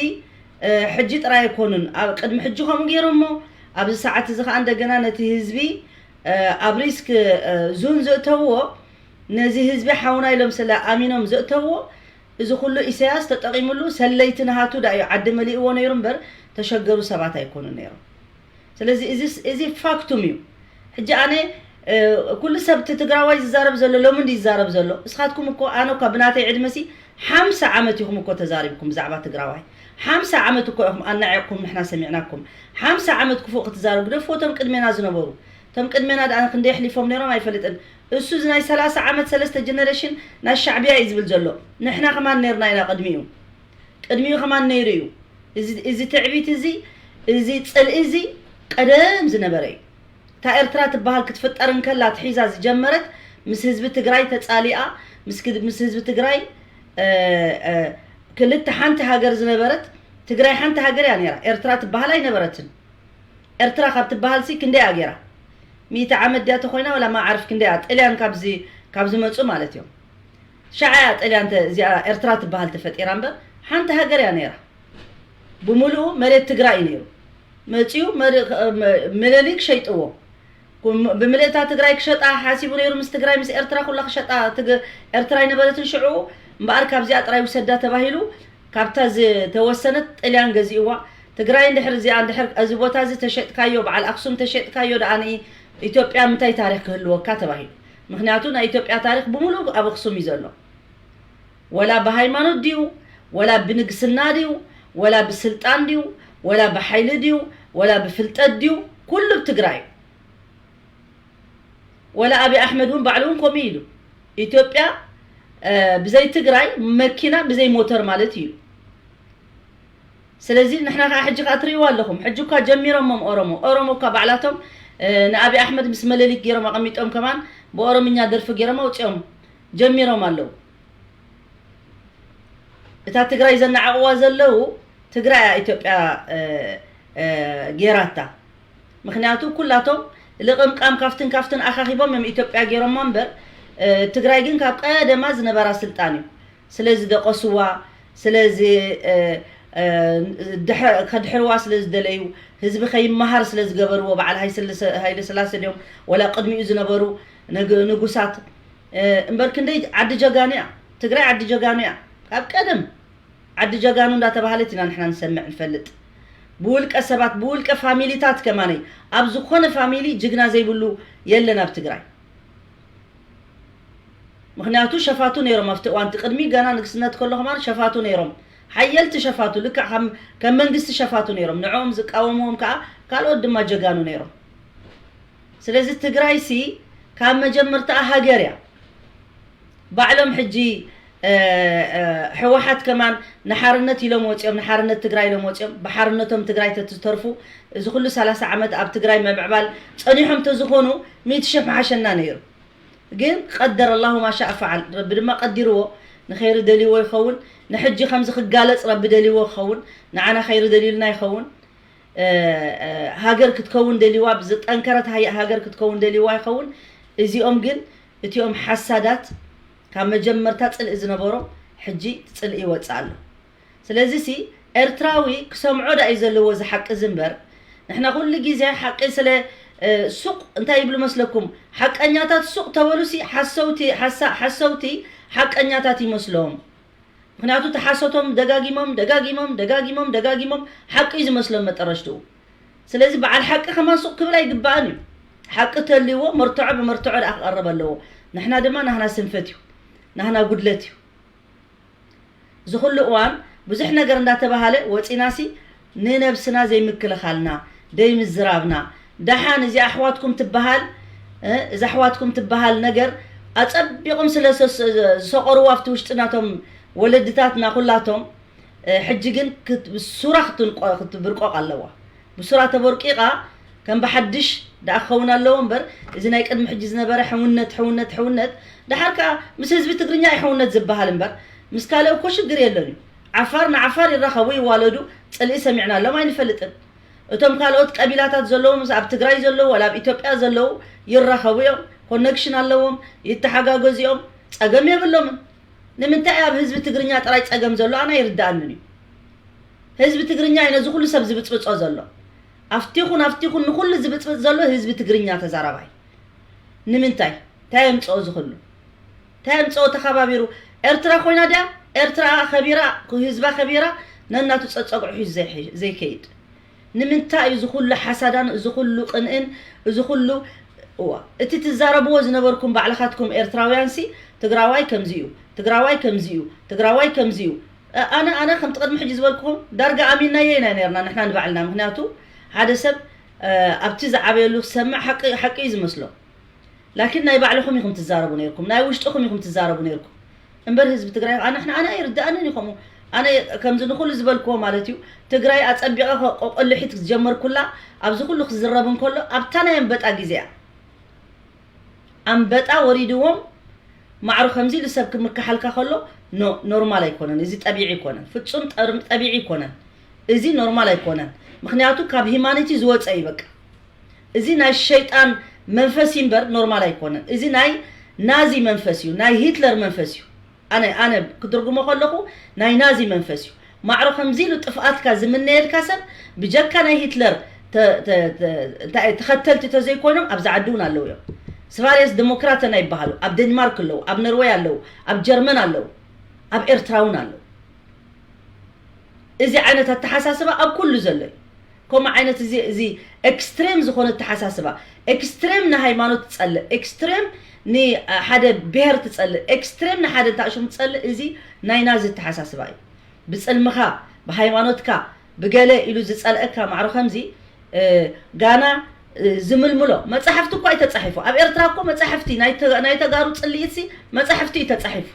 ሕጂ ጥራይ ኣይኮኑን፣ ኣብ ቅድሚ ሕጂ ከምኡ ገይሮሞ ኣብዚ ሰዓት እዚ ከዓ እንደገና ነቲ ህዝቢ ኣብ ሪስክ ዙን ዘእተውዎ ነዚ ህዝቢ ሓውና ኢሎም ስለ ኣሚኖም ዘእተውዎ እዚ ኩሉ ኢሳያስ ተጠቒምሉ ሰለይቲ ናሃቱ ዳ እዩ ዓዲ መሊእዎ ነይሩ እምበር ተሸገሩ ሰባት ኣይኮኑ ነይሮም። ስለዚ እዚ ፋክቱም እዩ። ሕጂ ኣነ ኩሉ ሰብ እቲ ትግራዋይ ዝዛረብ ዘሎ ሎሚ እንዲ ይዛረብ ዘሎ እስኻትኩም እኮ ኣነ እኳ ብናተይ ዕድመሲ ሓምሳ ዓመት ኢኹም እኮ ተዛሪብኩም ብዛዕባ ትግራዋይ ሓምሳ ዓመት እኮ ኢኹም ኣናዒቕኩም ንሕና ሰሚዕናኩም ሓምሳ ዓመት ክፉእ ክትዛረብ ግደፍዎ እቶም ቅድሜና ዝነበሩ እቶም ቅድሜና ደኣ ክንደይ ኣሕሊፎም ነይሮም ኣይፈልጥን እሱ እዚ ናይ ሰላሳ ዓመት ሰለስተ ጀነሬሽን ናይ ሻዕብያ እዩ ዝብል ዘሎ ንሕና ከማን ነርና ኢና ቅድሚኡ ቅድሚኡ ከማን ነይሩ እዩ እዚ ትዕቢት እዚ እዚ ፅልኢ እዚ ቀደም ዝነበረ እዩ እታ ኤርትራ ትበሃል ክትፍጠር እንከላ ትሒዛ ዝጀመረት ምስ ህዝቢ ትግራይ ተፃሊኣ ምስ ህዝቢ ትግራይ ክልተ ሓንቲ ሃገር ዝነበረት ትግራይ ሓንቲ ሃገር እያ ነራ ኤርትራ ትበሃል ኣይነበረትን ኤርትራ ካብ ትበሃል ሲ ክንደይ ኣገራ ሚእቲ ዓመት ድያ ተኮይና ወላ ማዓርፍ ክንደይ ጥልያን ካብ ዝመፁ ማለት እዮም ሻዓ እያ ጥልያን እዚኣ ኤርትራ ትበሃል ተፈጢራ እምበር ሓንቲ ሃገር እያ ነራ ብምሉኡ መሬት ትግራይ እዩ ነይሩ መፅኡ ምልሊክ ሸይጥዎ ብምልእታ ትግራይ ክሸጣ ሓሲቡ ነይሩ ምስ ትግራይ ምስ ኤርትራ ኩላ ክሸጣ ኤርትራ ኣይነበረትን ሽዑ እምበኣር ካብዚኣ ጥራይ ውሰዳ ተባሂሉ ካብታ ዝተወሰነት ጥልያን ገዚእዋ ትግራይ እንድሕር እዚኣ እንድሕር እዚ ቦታ እዚ ተሸጥካዮ በዓል ኣክሱም ተሸጥካዮ ደኣ ኢትዮጵያ ምንታይ ታሪክ ክህልወካ ተባሂሉ ምክንያቱ ናይ ኢትዮጵያ ታሪክ ብምሉእ ኣብ ኣክሱም እዩ ዘሎ ወላ ብሃይማኖት ድዩ ወላ ብንግስና ድዩ ወላ ብስልጣን ድዩ ወላ ብሓይሊ ድዩ ወላ ብፍልጠት ድዩ ኩሉ ትግራይ ወላ ኣብይ ኣሕመድ እውን ባዕሉ እውን ከምኡ ኢሉ ኢትዮጵያ ብዘይ ትግራይ መኪና ብዘይ ሞተር ማለት እዩ ስለዚ ንሕና ከዓ ሕጂ ከዓ ትርእይዋ ኣለኹም ሕጂ እኳ ጀሚሮሞም ኦሮሞ ኦሮሞ እኳ ባዕላቶም ንኣብይ ኣሕመድ ምስ መለሊክ ገይሮም ኣቐሚጦም ከማን ብኦሮምኛ ደርፊ ገይሮም ኣውፅኦም ጀሚሮም ኣለዉ እታ ትግራይ ዘናዓቕዋ ዘለዉ ትግራይ እያ ኢትዮጵያ ጌራታ ምክንያቱ ኩላቶም ልቕምቃም ካፍትን ካፍትን ኣኻኺቦም እዮም ኢትዮጵያ ገይሮማ እምበር ትግራይ ግን ካብ ቀደማ ዝነበራ ስልጣን እዩ ስለዚ ደቆስዋ ስለዚ ከድሕርዋ ስለ ዝደለዩ ህዝቢ ከይመሃር ስለ ዝገበርዎ በዓል ሃይለ ስላሴ ድዮም ወላ ቅድሚኡ ዝነበሩ ንጉሳት እምበር ክንደይ ዓዲ ጀጋኑ እያ ትግራይ ዓዲ ጀጋኑ እያ ካብ ቀደም ዓዲ ጀጋኑ እንዳተባሃለት ኢና ንሕና ንሰምዕ ንፈልጥ ብውልቀ ሰባት ብውልቀ ፋሚሊታት ከማነይ ኣብ ዝኾነ ፋሚሊ ጅግና ዘይብሉ የለን ኣብ ትግራይ ምክንያቱ ሸፋቱ ነይሮም ኣብቲ እዋንቲ ቅድሚ ገና ንግስነት ከሎ ከማን ሸፋቱ ነይሮም ሓየልቲ ሸፋቱ ልክዕ ከም መንግስቲ ሸፋቱ ነይሮም ንዕኦም ዝቃወምዎም ከዓ ካልኦት ድማ ጀጋኑ ነይሮም ስለዚ ትግራይ ሲ ካብ መጀመርታኣ ሃገር እያ ባዕሎም ሕጂ ሕወሓት ከማን ንሓርነት ኢሎም ወፂኦም ንሓርነት ትግራይ ኢሎም ወፂኦም ብሓርነቶም ትግራይ ተትተርፉ እዚ ኩሉ ሰላሳ ዓመት ኣብ ትግራይ ምምዕባል ፀኒሖም ተዝኾኑ ሚእቲ ሽሕ ምሓሸና ነይሩ ግን ቀደር ኣላሁ ማሻ ፈዓል ረቢ ድማ ቀዲርዎ ንኸይሪ ደልይዎ ይኸውን ንሕጂ ከምዚ ክጋለፅ ረቢ ደልይዎ ክኸውን ንዓና ኸይሪ ደልዩልና ይኸውን ሃገር ክትከውን ደልይዋ ብዝጠንከረት ሃገር ክትከውን ደልይዋ ይኸውን እዚኦም ግን እቲኦም ሓሳዳት ካብ መጀመርታ ጽልኢ ዝነበሮ ሕጂ ጽልኢ ይወጽእ ኣሎ። ስለዚ ሲ ኤርትራዊ ክሰምዖ ዳ እዩ ዘለዎ እዚ ሓቂ እዚ እምበር፣ ንሕና ኩሉ ግዜ ሓቂ ስለ እ፣ ሱቕ እንታይ ይብሉ መስለኩም? ሓቀኛታት ሱቕ ተበሉ ሲ ሓሰውቲ ሓሳ- ሓሰውቲ ሓቀኛታት ይመስሎም። ምክንያቱ ተሓሰቶም ደጋጊሞም ደጋጊሞም ደጋጊሞም ደጋጊሞም ሓቂ እዩ ዝመስሎም መጠረሽትኡ። ስለዚ በዓል ሓቂ ከማን ሱቕ ክብል ኣይግባእን እዩ። ሓቂ ተልይዎ መርትዖ ብመርትዖ ደኣ ክቐርብ ኣለዎ። ንሕና ድማ ናህና ስንፈት እዩ፣ ናህና ጉድለት እዩ። እዚ ኩሉ እዋን ብዙሕ ነገር እንዳተባሃለ ወፂናሲ ንነብስና ዘይምክልኻልና ደይምዝራብና፣ ደሓን እዚ ኣሕዋትኩም ትበሃል እ፣ እዚ ኣሕዋትኩም ትበሃል ነገር ኣፀቢቑም ስለ ዝሰ- ዝሰቆርዋ ኣብቲ ውሽጢ ናቶም ወለድታትና ኩላቶም እ፣ ሕጂ ግን ክት- ብሱራ ክትንቆ- ክትብርቆቕ ኣለዋ። ብሱራ ተቦርቂቓ ከም ብሓድሽ ደኣ ክኸውን ኣለዎ እምበር፣ እዚ ናይ ቅድሚ ሕጂ ዝነበረ ሕውነት ሕውነት ሕውነት ደሓር ከኣ ምስ ህዝቢ ትግርኛ እዩ ሕውነት ዝበሃል እምበር፣ ምስ ካልእ እኮ ሽግር የለን እዩ። ዓፋር ንዓፋር ይራኸቡ ይዋለዱ፣ ጽልኢ ሰሚዕናሎም ኣይንፈልጥን። እቶም ካልኦት ቀቢላታት ዘለዉ ምስ ኣብ ትግራይ ዘለዉ ዋላ ኣብ ኢትዮጵያ ዘለዉ ይራኸቡ እዮም፣ ኮነክሽን ኣለዎም፣ ይተሓጋገዙ እዮም፣ ጸገም የብሎምን። ንምንታይ ኣብ ህዝቢ ትግርኛ ጥራይ ጸገም ዘሎ ኣነ ኣይርድኣንን እዩ። ህዝቢ ትግርኛ እዩ ነዚ ኩሉ ሰብ ዝብጽብጾ ዘሎ። ኣብቲኹን ኣብቲኹን ንኹሉ ዝብጽብጽ ዘሎ ህዝቢ ትግርኛ ተዛራባይ። ንምንታይ? እንታይ የምጽኦ እዚ ኩሉ? እንታይ የምጽኦ ተኸባቢሩ? ኤርትራ ኮይና ድያ? ኤርትራ ከቢራ፣ ህዝባ ከቢራ ነናቱ ጸጸግዑ ሒዙ ዘይሕ- ዘይከይድ። ንምንታይ እዩ እዚ ኩሉ ሓሳዳን እዚ ኩሉ ቅንእን እዚ ኩሉ እዋ እቲ ትዛረብዎ ዝነበርኩም ባዕልኻትኩም ኤርትራውያን ሲ ትግራዋይ ከምዚ እዩ ትግራዋይ ከምዚ እዩ ትግራዋይ ከምዚ እዩ እ- ኣነ ኣነ ከምቲ ቅድሚ ሕጂ ዝበልኩኹም ዳርጋ ኣሚናዮ ኢና ነርና ንሕና ንባዕልና ምክንያቱ ሓደ ሰብ እ፣ ኣብቲ ዝዓበየሉ ክሰምዕ ሓቂ ሓቂ እዩ ዝመስሎ ላኪን ናይ ባዕልኹም ኢኹም ትዛረቡ ነይርኩም ናይ ውሽጥኹም ኢኹም ትዛረቡ ነይርኩም እምበር ህዝቢ ትግራይ ኣነ ኣነ ኣይርድኣንን እዩ ከምኡ ኣነ ከምዚ ንኩሉ ዝበልክዎ ማለት እዩ ትግራይ ኣፀቢቐ ቆቆልሒት ዝጀመርኩላ ኣብዚ ኩሉ ክዝረብ እንከሎ ኣብታ ናይ ኣንበጣ ግዜ እያ ኣንበጣ ወሪድዎም ማዕሩ ከምዚ ኢሉ ሰብ ክምክሓልካ ከሎ ኖ ኖርማል ኣይኮነን እዚ ጠቢዒ ኣይኮነን ፍፁም ጠር- ጠቢዒ ኣይኮነን እዚ ኖርማል ኣይኮነን ምክንያቱ ካብ ሂማኒቲ ዝወፀ እዩ በቃ እዚ ናይ ሸይጣን መንፈስ እዩ እምበር ኖርማል ኣይኮነን። እዚ ናይ ናዚ መንፈስ እዩ፣ ናይ ሂትለር መንፈስ እዩ። ኣነ ኣነ ክትርጉሞ ከለኹ ናይ ናዚ መንፈስ እዩ። ማዕሮ ከምዚ ኢሉ ጥፍኣትካ ዝምነየልካ ሰብ ብጀካ ናይ ሂትለር ተ- ተ- ተ- እንታይ ተኸተልቲ ተዘይኮይኖም ኣብዚ ዓዲ እውን ኣለዉ እዮም። ስቫሬስ ዴሞክራተና ይበሃሉ። ኣብ ዴንማርክ ኣለዉ፣ ኣብ ኖርወይ ኣለዉ፣ ኣብ ጀርመን ኣለዉ፣ ኣብ ኤርትራ እውን ኣለዉ። እዚ ዓይነት ኣተሓሳስባ ኣብ ኩሉ ዘሎ እዩ። ከምኡ ዓይነት እዚ እዚ ኤክስትሬም ዝኾነ ኣተሓሳስባ፣ ኤክስትሬም ንሃይማኖት ትጸልእ፣ ኤክስትሬም ንሓደ ብሄር ትጸልእ፣ ኤክስትሬም ንሓደ እንታይ ሽሙ ትጸልእ፣ እዚ ናይ ናዚ ኣተሓሳስባ እዩ። ብጽልምኻ፣ ብሃይማኖትካ፣ ብገለ ኢሉ ዝጸልአካ ማዕረ ከምዚ እ፣ ጋና እ፣ ዝምልምሎ መጻሕፍቲ እኳ እዩ ተጻሒፉ። ኣብ ኤርትራ እኮ መጻሕፍቲ ናይ ተ- ናይ ተጋሩ ጽልኢትሲ መጻሕፍቲ እዩ ተጻሒፉ።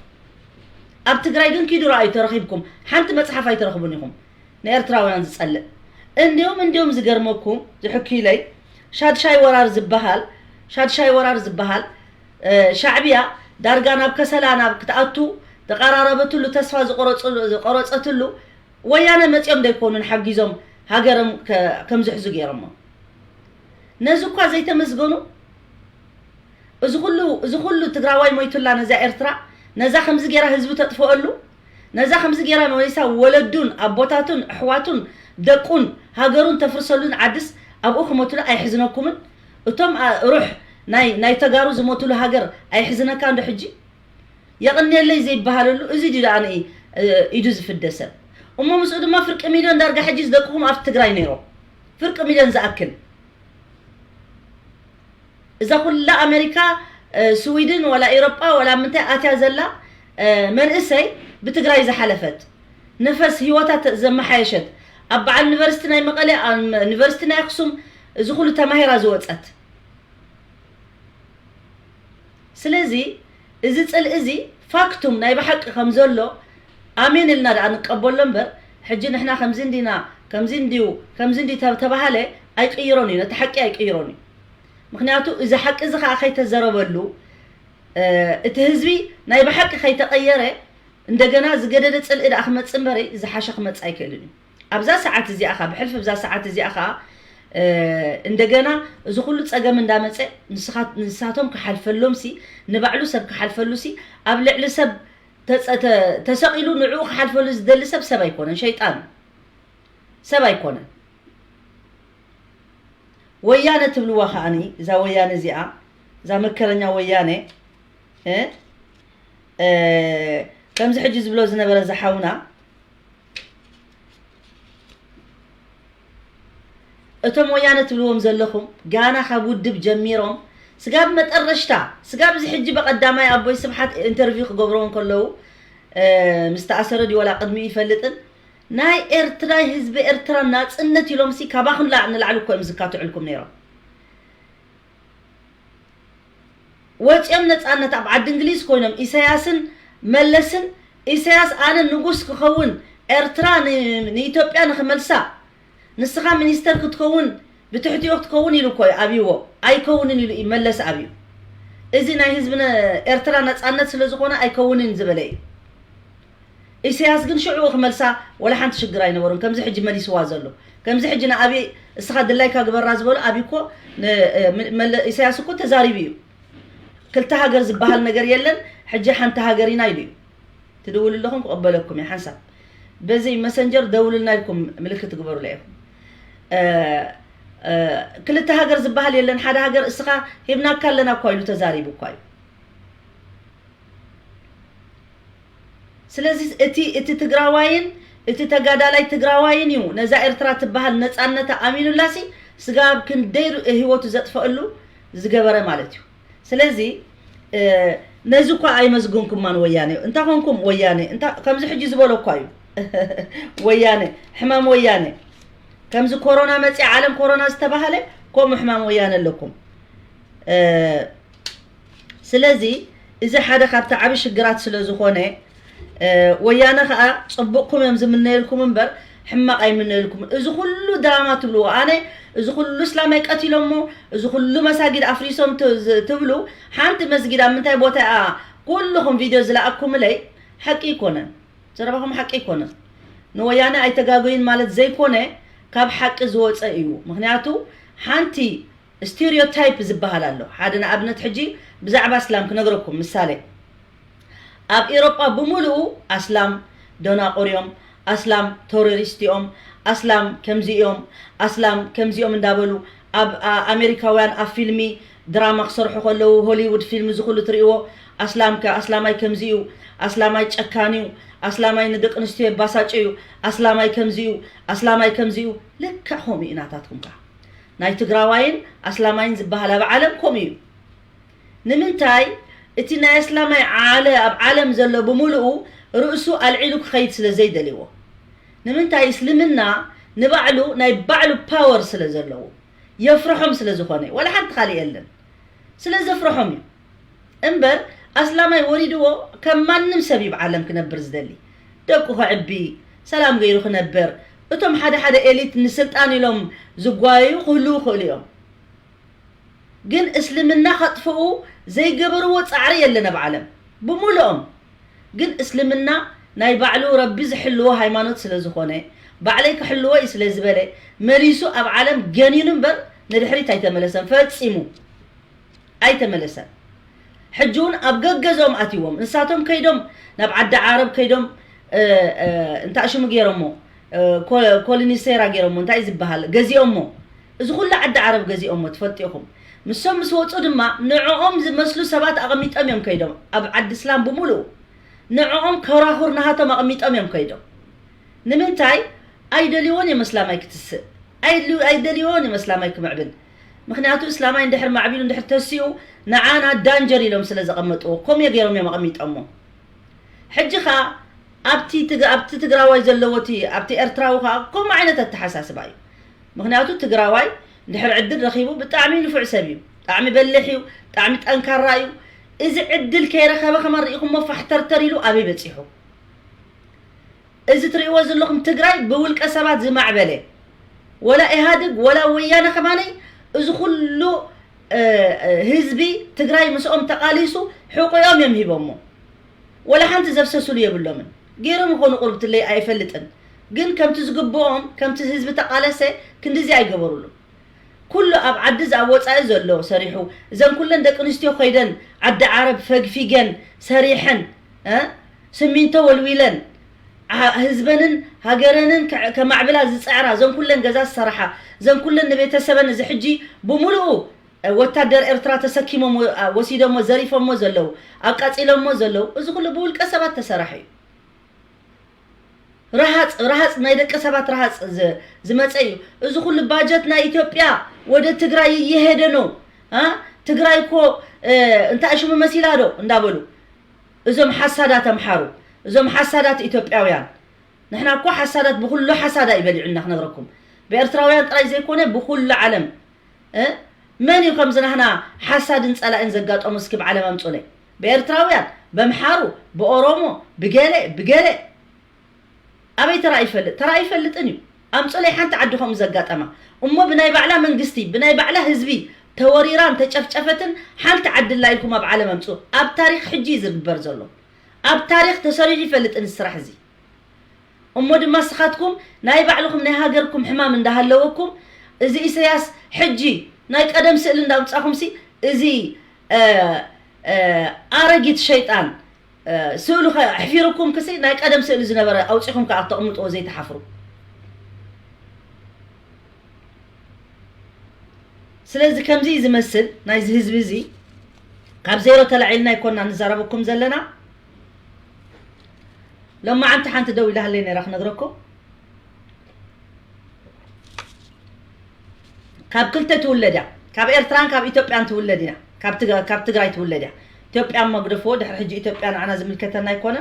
ኣብ ትግራይ ግን ኪዱ ረኣዩ ተረኺብኩም ሓንቲ መጽሓፍ ኣይትረኽቡን ኢኹም ንኤርትራውያን ዝጸልእ። እንዲዮም እንዲዮም ዝገርመኩም ዝሕክዩለይ ሻድሻይ ወራር ዝበሃል ሻድሻይ ወራር ዝበሃል እ፣ ሻዕብያ ዳርጋ ናብ ከሰላ ናብ ክትኣቱ ተቐራረበትሉ ተስፋ ዝቆረጹ- ዝቆረጸትሉ ወያነ መጺኦም ዶ ኣይኮኑን ሓጊዞም ሃገሮም ከ- ከም ዝሕዙ ገይሮሞ ነዚ እኳ ዘይተመስገኑ እዚ ኩሉ እዚ ኩሉ ትግራዋይ ሞይቱላ ነዛ ኤርትራ ነዛ ከምዚ ገይራ ህዝቢ ተጥፍኦሉ ነዛ ከምዚ ገይራ መሊሳ ወለዱን ኣቦታቱን ኣሕዋቱን ደቁን ሃገሩን ተፍርሰሉን ዓድስ ኣብኡ ክሞቱላ ኣይሕዝነኩምን እቶም ኣ- ሩሕ ናይ ናይ ተጋሩ ዝሞቱሉ ሃገር ኣይሕዝነካ እንዶ ሕጂ የቕንየለይ ዘይበሃለሉ እዚ ድዩ ደኣ ንኢ ኢዱ ዝፍደ ሰብ እሞ ምስኡ ድማ ፍርቂ ሚልዮን ዳርጋ ሕጂ ዝደቅኹም ኣብቲ ትግራይ ነይሮም ፍርቂ ሚልዮን ዝኣክል እዛ ኩላ ኣሜሪካ እ፣ ስዊድን ወላ ኤሮጳ ወላ ምንታይ ኣትያ ዘላ እ፣ መንእሰይ ብትግራይ ዝሓለፈት ነፈስ ህይወታ ተ- ዘመሓየሸት ኣብ በዓል ዩኒቨርሲቲ ናይ መቐለ ኣብ ዩኒቨርሲቲ ናይ ኣክሱም እዚ ኩሉ ተማሂራ ዝወፀት ስለዚ እዚ ጽልኢ እዚ ፋክቱም ናይ ብሓቂ ከም ዘሎ ኣሜን ኢልና ደኣ ንቀበሎ እምበር ሕጂ ንሕና ከምዚ እንዲና ከምዚ እንዲዩ ከምዚ እንዲ ተባሃለ ኣይቅይሮን እዩ ነቲ ሓቂ ኣይቅይሮን እዩ ምክንያቱ እዚ ሓቂ እዚ ከዓ ከይተዘረበሉ እቲ ህዝቢ ናይ ብሓቂ ከይተቐየረ እንደገና ዝገደደ ጽልኢ ደኣ ክመጽእ እምበረይ ዝሓሸ ክመጽእ ኣይክእልን እዩ ኣብዛ ሰዓት እዚኣ ኸ ብሕልፊ ብዛ ሰዓት እዚኣ ኸ እንደገና እዚ ኩሉ ጸገም እንዳመጸ ንስኻ- ንሳቶም ክሓልፈሎም ሲ ንባዕሉ ሰብ ክሓልፈሉ ሲ ኣብ ልዕሊ ሰብ ተጸ- ተ- ተሰቒሉ ንዕኡ ክሓልፈሉ ዝደሊ ሰብ ሰብ ኣይኮነን፣ ሸይጣን እዩ። ሰብ ኣይኮነን። ወያነ ትብልዋ ከዓኒ እዛ ወያነ እዚኣ እዛ መከረኛ ወያነ እ፣ እ፣ ከምዚ ሕጂ ዝብሎ ዝነበረ ዝሓውና እቶም ወያነ ትብልዎም ዘለኹም ጋና ካብ ውድብ ጀሚሮም ስጋብ መጠረሽታ ስጋብ እዚ ሕጂ በቐዳማይ ኣቦይ ስብሓት ኢንተርቪው ክገብርዎ እንከለዉ እ፣ ምስ ተኣሰረ ድዩ ዋላ ቅድሚኡ ይፈልጥን ናይ ኤርትራ ህዝቢ ኤርትራ ናጽነት ኢሎም ሲ ካባኹም ላ- ንላዕሊ እኮ እዮም ዝካትዑልኩም ነይሮም። ወፂኦም ነፃነት ኣብ ዓዲ እንግሊዝ ኮይኖም ኢሳያስን መለስን ኢሳያስ ኣነ ንጉስ ክኸውን ኤርትራ ን- ንኢትዮጵያ ንክመልሳ ንስኻ ሚኒስተር ክትከውን ብትሕቲኡ ክትከውን ኢሉ እኮ እዩ ኣብይዎ ኣይከውንን ኢሉ እዩ መለስ ኣብዩ እዚ ናይ ህዝቢ ነ- ኤርትራ ነፃነት ስለዝኾነ ኣይከውንን ዝበለ እዩ ኢሳያስ ግን ሽዑ ክመልሳ ወላ ሓንቲ ሽግር ኣይነበሩን ከምዚ ሕጂ መሊስዋ ዘሎ ከምዚ ሕጂ ንኣብይ እስኻ ድላይካ ግበራ ዝበሎ ኣብይ እኮ ን- መለ- ኢሳያስ እኮ ተዛሪቡ እዩ ክልተ ሃገር ዝበሃል ነገር የለን ሕጂ ሓንቲ ሃገር ኢና ኢሉ እዩ ትድውሉ ኣለኹም ክቕበለኩም እየ ሓንሳብ በዚ መሰንጀር ደውሉልና ኢልኩም ምልክት ትግበሩላ ኢኹም እ፣ እ፣ ክልተ ሃገር ዝበሃል የለን ሓደ ሃገር እስኻ ሂብናካ ኣለና እኳ ኢሉ ተዛሪቡ እኳ እዩ ስለዚ እቲ እቲ ትግራዋይን እቲ ተጋዳላይ ትግራዋይን እዩ ነዛ ኤርትራ ትበሃል ነፃነታ ኣሚኑላሲ ስጋብ ክንደይ ር- ህይወቱ ዘጥፈአሉ ዝገበረ ማለት እዩ ስለዚ እ፣ ነዚ እኳ ኣይመስግንኩማን ወያነ እንታይ ኮንኩም ወያነ እንታ- ከምዚ ሕጂ ዝበሎ እኳ እዩ ወያነ ሕማም ወያነ ከምዚ ኮሮና መፅያ ዓለም ኮሮና ዝተባሃለ ከምኡ ሕማም ወያነ ኣለኩም እ፣ ስለዚ እዚ ሓደ ካብቲ ዓቢ ሽግራት ስለ ዝኾነ እ፣ ወያነ ከዓ ፅቡቕኩም እዮም ዝምነየልኩም እምበር ሕማቕ ኣይምነየልኩም እዚ ኩሉ ድራማ ትብልዎ ኣነ እዚ ኩሉ እስላማይ ቀቲሎሞ እዚ ኩሉ መሳጊድ ኣፍሪሶም ት- ዝ- ትብሉ ሓንቲ መስጊድ ኣብ ምንታይ ቦታ እያ ኩልኹም ቪድዮ ዝለኣኩምለይ ሓቂ ይኮነን ዘረባኹም ሓቂ ይኮነን ንወያነ ኣይተጋገዩን ማለት ዘይኮነ ካብ ሓቂ ዝወፀ እዩ ምክንያቱ ሓንቲ ስቴሪዮታይፕ ዝበሃል ኣሎ ሓደ ንኣብነት ሕጂ ብዛዕባ እስላም ክነግረኩም ምሳሌ ኣብ ኤሮጳ ብምሉኡ ኣስላም ደናቁር እዮም ኣስላም ቴሮሪስት እዮም ኣስላም ከምዚ እዮም ኣስላም ከምዚኦም እንዳበሉ ኣብ ኣሜሪካውያን ኣብ ፊልሚ ድራማ ክሰርሑ ከለዉ ሆሊውድ ፊልም ዝኩሉ ትርእዎ ኣስላም ከ ኣስላማይ ከምዚ እዩ ኣስላማይ ጨካን እዩ ኣስላማይ ንደቂ ኣንስትዮ የባሳጭ እዩ ኣስላማይ ከምዚ እዩ ኣስላማይ ከምዚ እዩ ልክዕ ከምኡ እዩ ናታትኩም ከ ናይ ትግራዋይን ኣስላማይን ዝበሃል ኣብ ዓለም ከምኡ እዩ ንምንታይ እቲ ናይ ኣስላማይ ዓለ ኣብ ዓለም ዘሎ ብምሉኡ ርእሱ ኣልዒሉ ክኸይድ ስለ ዘይደልዎ ንምንታይ እስልምና ንባዕሉ ናይ ባዕሉ ፓወር ስለ ዘለዎ የፍርሖም ስለ ዝኾነ ወላ ሓንቲ ካልእ የለን ስለ ዘፍርሖም እዩ እምበር ኣስላማይ ወሪድዎ ከም ማንም ሰብ እዩ ብዓለም ክነብር ዝደሊ ደቁ ከዕቢ ሰላም ገይሩ ክነብር እቶም ሓደ ሓደ ኤሊት ንስልጣን ኢሎም ዝጓየዩ ክህልዉ ይኽእሉ እዮም ግን እስልምና ከጥፍኡ ዘይገበርዎ ፃዕሪ የለን ኣብ ዓለም ብምልኦም ግን እስልምና ናይ ባዕሉ ረቢ ዝሕልዎ ሃይማኖት ስለ ዝኾነ ባዕለይ ክሕልዎ እዩ ስለ ዝበለ መሊሱ ኣብ ዓለም ገኒኑ እምበር ንድሕሪት ኣይተመለሰን ፈፂሙ ኣይተመለሰን ሕጂ እውን ኣብ ገገዝኦም ኣትዎም ንሳቶም ከይዶም ናብ ዓዲ ዓረብ ከይዶም እንታይ ሽሙ ገይሮሞ ኮሊኒሴራ ገይሮሞ እንታይ ዝበሃል ገዚኦሞ እዚ ኩሉ ዓዲ ዓረብ ገዚኦሞ ትፈልጡ ኢኹም ምሶም ምስ ወፁ ድማ ንዕኦም ዝመስሉ ሰባት ኣቐሚጦም እዮም ከይዶም ኣብ ዓዲ እስላም ብምሉኡ ንዕኦም ኮራኹር ናሃቶም ኣቐሚጦም እዮም ከይዶም ንምንታይ ኣይደልይዎን እዮም እስላማይ ክትስእ ኣይደልይዎን እዮም እስላማይ ክምዕብል ምክንያቱ እስላማይ እንድሕር ማዕቢሉ እንድሕር ተሲኡ ንዓና ዳንጀር ኢሎም ስለ ዘቐመጥዎ ከምኡ ገይሮም እዮም ኣቐሚጦሞ ሕጂ ኸዓ ኣብቲ ትግ- ኣብቲ ትግራዋይ ዘለዎ እቲ ኣብቲ ኤርትራዊ ኸዓ ከምኡ ዓይነት ኣተሓሳስባ እዩ ምክንያቱ ትግራዋይ እንድሕር ዕድል ረኺቡ ብጣዕሚ ንፉዕ ሰብ እዩ ብጣዕሚ በልሕ እዩ ብጣዕሚ ጠንካራ እዩ እዚ ዕድል ከይረኸበ ከመን ርኢኹሞ ፋሕተርተር ኢሉ ኣበይ በፂሑ እዚ ትርእይዎ ዘለኹም ትግራይ ብውልቀ ሰባት ዝማዕበለ ወላ ኢህኣድግ ወላ ወያነ ከማነይ እዚ ኩሉ ህዝቢ ትግራይ ምስኦም ተቃሊሱ ሕቆኦም እዮም ሂቦሞ ወላ ሓንቲ ዘፍሰሱሉ የብሎምን ገይሮም ይኾኑ ቁርብትለይ ኣይፈልጥን ግን ከምቲ ዝግብኦም ከምቲ ህዝቢ ተቃለሰ ክንድዚ ኣይገበሩሉ ኩሉ ኣብ ዓዲ ኣብ ወፃኢ ዘሎ ሰሪሑ፣ እዘን ኩለን ደቂ ኣንስትዮ ኮይደን ዓዲ ዓረብ ፈግፊገን ሰሪሐን፣ እ፣ ስሚንቶ ወልዊለን፣ ዓ- ህዝበንን ሃገረንን ከ- ከማዕብላ ዝፅዕራ፣ እዘን ኩለን ገዛ ዝሰራሓ፣ እዘን ኩለን ንቤተሰበን፣ እዚ ሕጂ ብምሉኡ ወታደር ኤርትራ ተሰኪሞም ወ- ወሲዶሞ ዘሪፎሞ ዘለዉ፣ ኣቃፂሎሞ ዘለዉ፣ እዚ ኩሉ ብውልቀ ሰባት ተሰራሕ እዩ። ረሃፅ ረሃፅ ናይ ደቂ ሰባት ረሃፅ ዝ- ዝመፀ እዩ። እዚ ኩሉ ባጀት ናይ ኢትዮጵያ ወደ ትግራይ እየሄደ ነው። አ? ትግራይ እኮ፣ እ፣ እንታይ ሽሙ መሲላ ዶ እንዳበሉ እዞም ሓሳዳት ኣምሓሩ፣ እዞም ሓሳዳት ኢትዮጵያውያን። ንሕና እኮ ሓሳዳት ብኩሉ ሓሳዳ እዩ በሊዑና ክነግረኩም። ብኤርትራውያን ጥራይ ዘይኮነ ብኩሉ ዓለም። እ? መን እዩ ከምዚ ናህና ሓሳድን ጸላእን ዘጋጠሙ? እስኪ ብዓለም ኣምጹለይ። ብኤርትራውያን፣ በምሓሩ፣ ብኦሮሞ፣ ብገለ ብገለ። ኣበይ ተራእዩ ይፈልጥ? ተራእዩ ይፈልጥን እዩ። ኣምጹለይ ሓንቲ ዓዲ ከምኡ ዘጋጠማ። እሞ ብናይ ባዕላ መንግስቲ፣ ብናይ ባዕላ ህዝቢ ተወሪራን ተጨፍጨፈትን ሓንቲ ዓዲ ኣላ ኢልኩም ኣብ ዓለም ኣምጹ። ኣብ ታሪኽ ሕጂ እዩ ዝግበር ዘሎ። ኣብ ታሪኽ ተሰሪሑ ይፈልጥን እዚ ስራሕ እዚ። እሞ ድማ ንስኻትኩም ናይ ባዕልኹም ናይ ሃገርኩም ሕማም እንዳሃለወኩም፣ እዚ ኢሰያስ ሕጂ ናይ ቀደም ስእሊ እንዳውጻኹምሲ፣ እዚ፣ እ፣ እ፣ ኣረጊት ሸይጣን፣ እ፣ ስእሉ ከ ኣሕፊሩኩም ክሲ ናይ ቀደም ስእሊ ዝነበረ ኣውጺኹም ከኣ ተቕምጥዎ ዘይትሓፍሩ። ስለዚ ከምዚ እዩ ዝመስል ናይዚ ህዝቢ እዚ። ካብ ዜሮ ተላዒልና ኣይኮና ንዛረበኩም ዘለና። ሎማዓንቲ ሓንቲ ደው ኢላሃለይ ነይራ ክነግረኩም። ካብ ክልተ ትውለድ እያ። ካብ ኤርትራን ካብ ኢትዮጵያን ትውለድ ኢና። ካብ ትግ- ካብ ትግራይ ትውለድ እያ። ኢትዮጵያ እሞ ግደፍዎ፣ ድሕሪ ሕጂ ኢትዮጵያ ንዓና ዝምልከተና ኣይኮነ።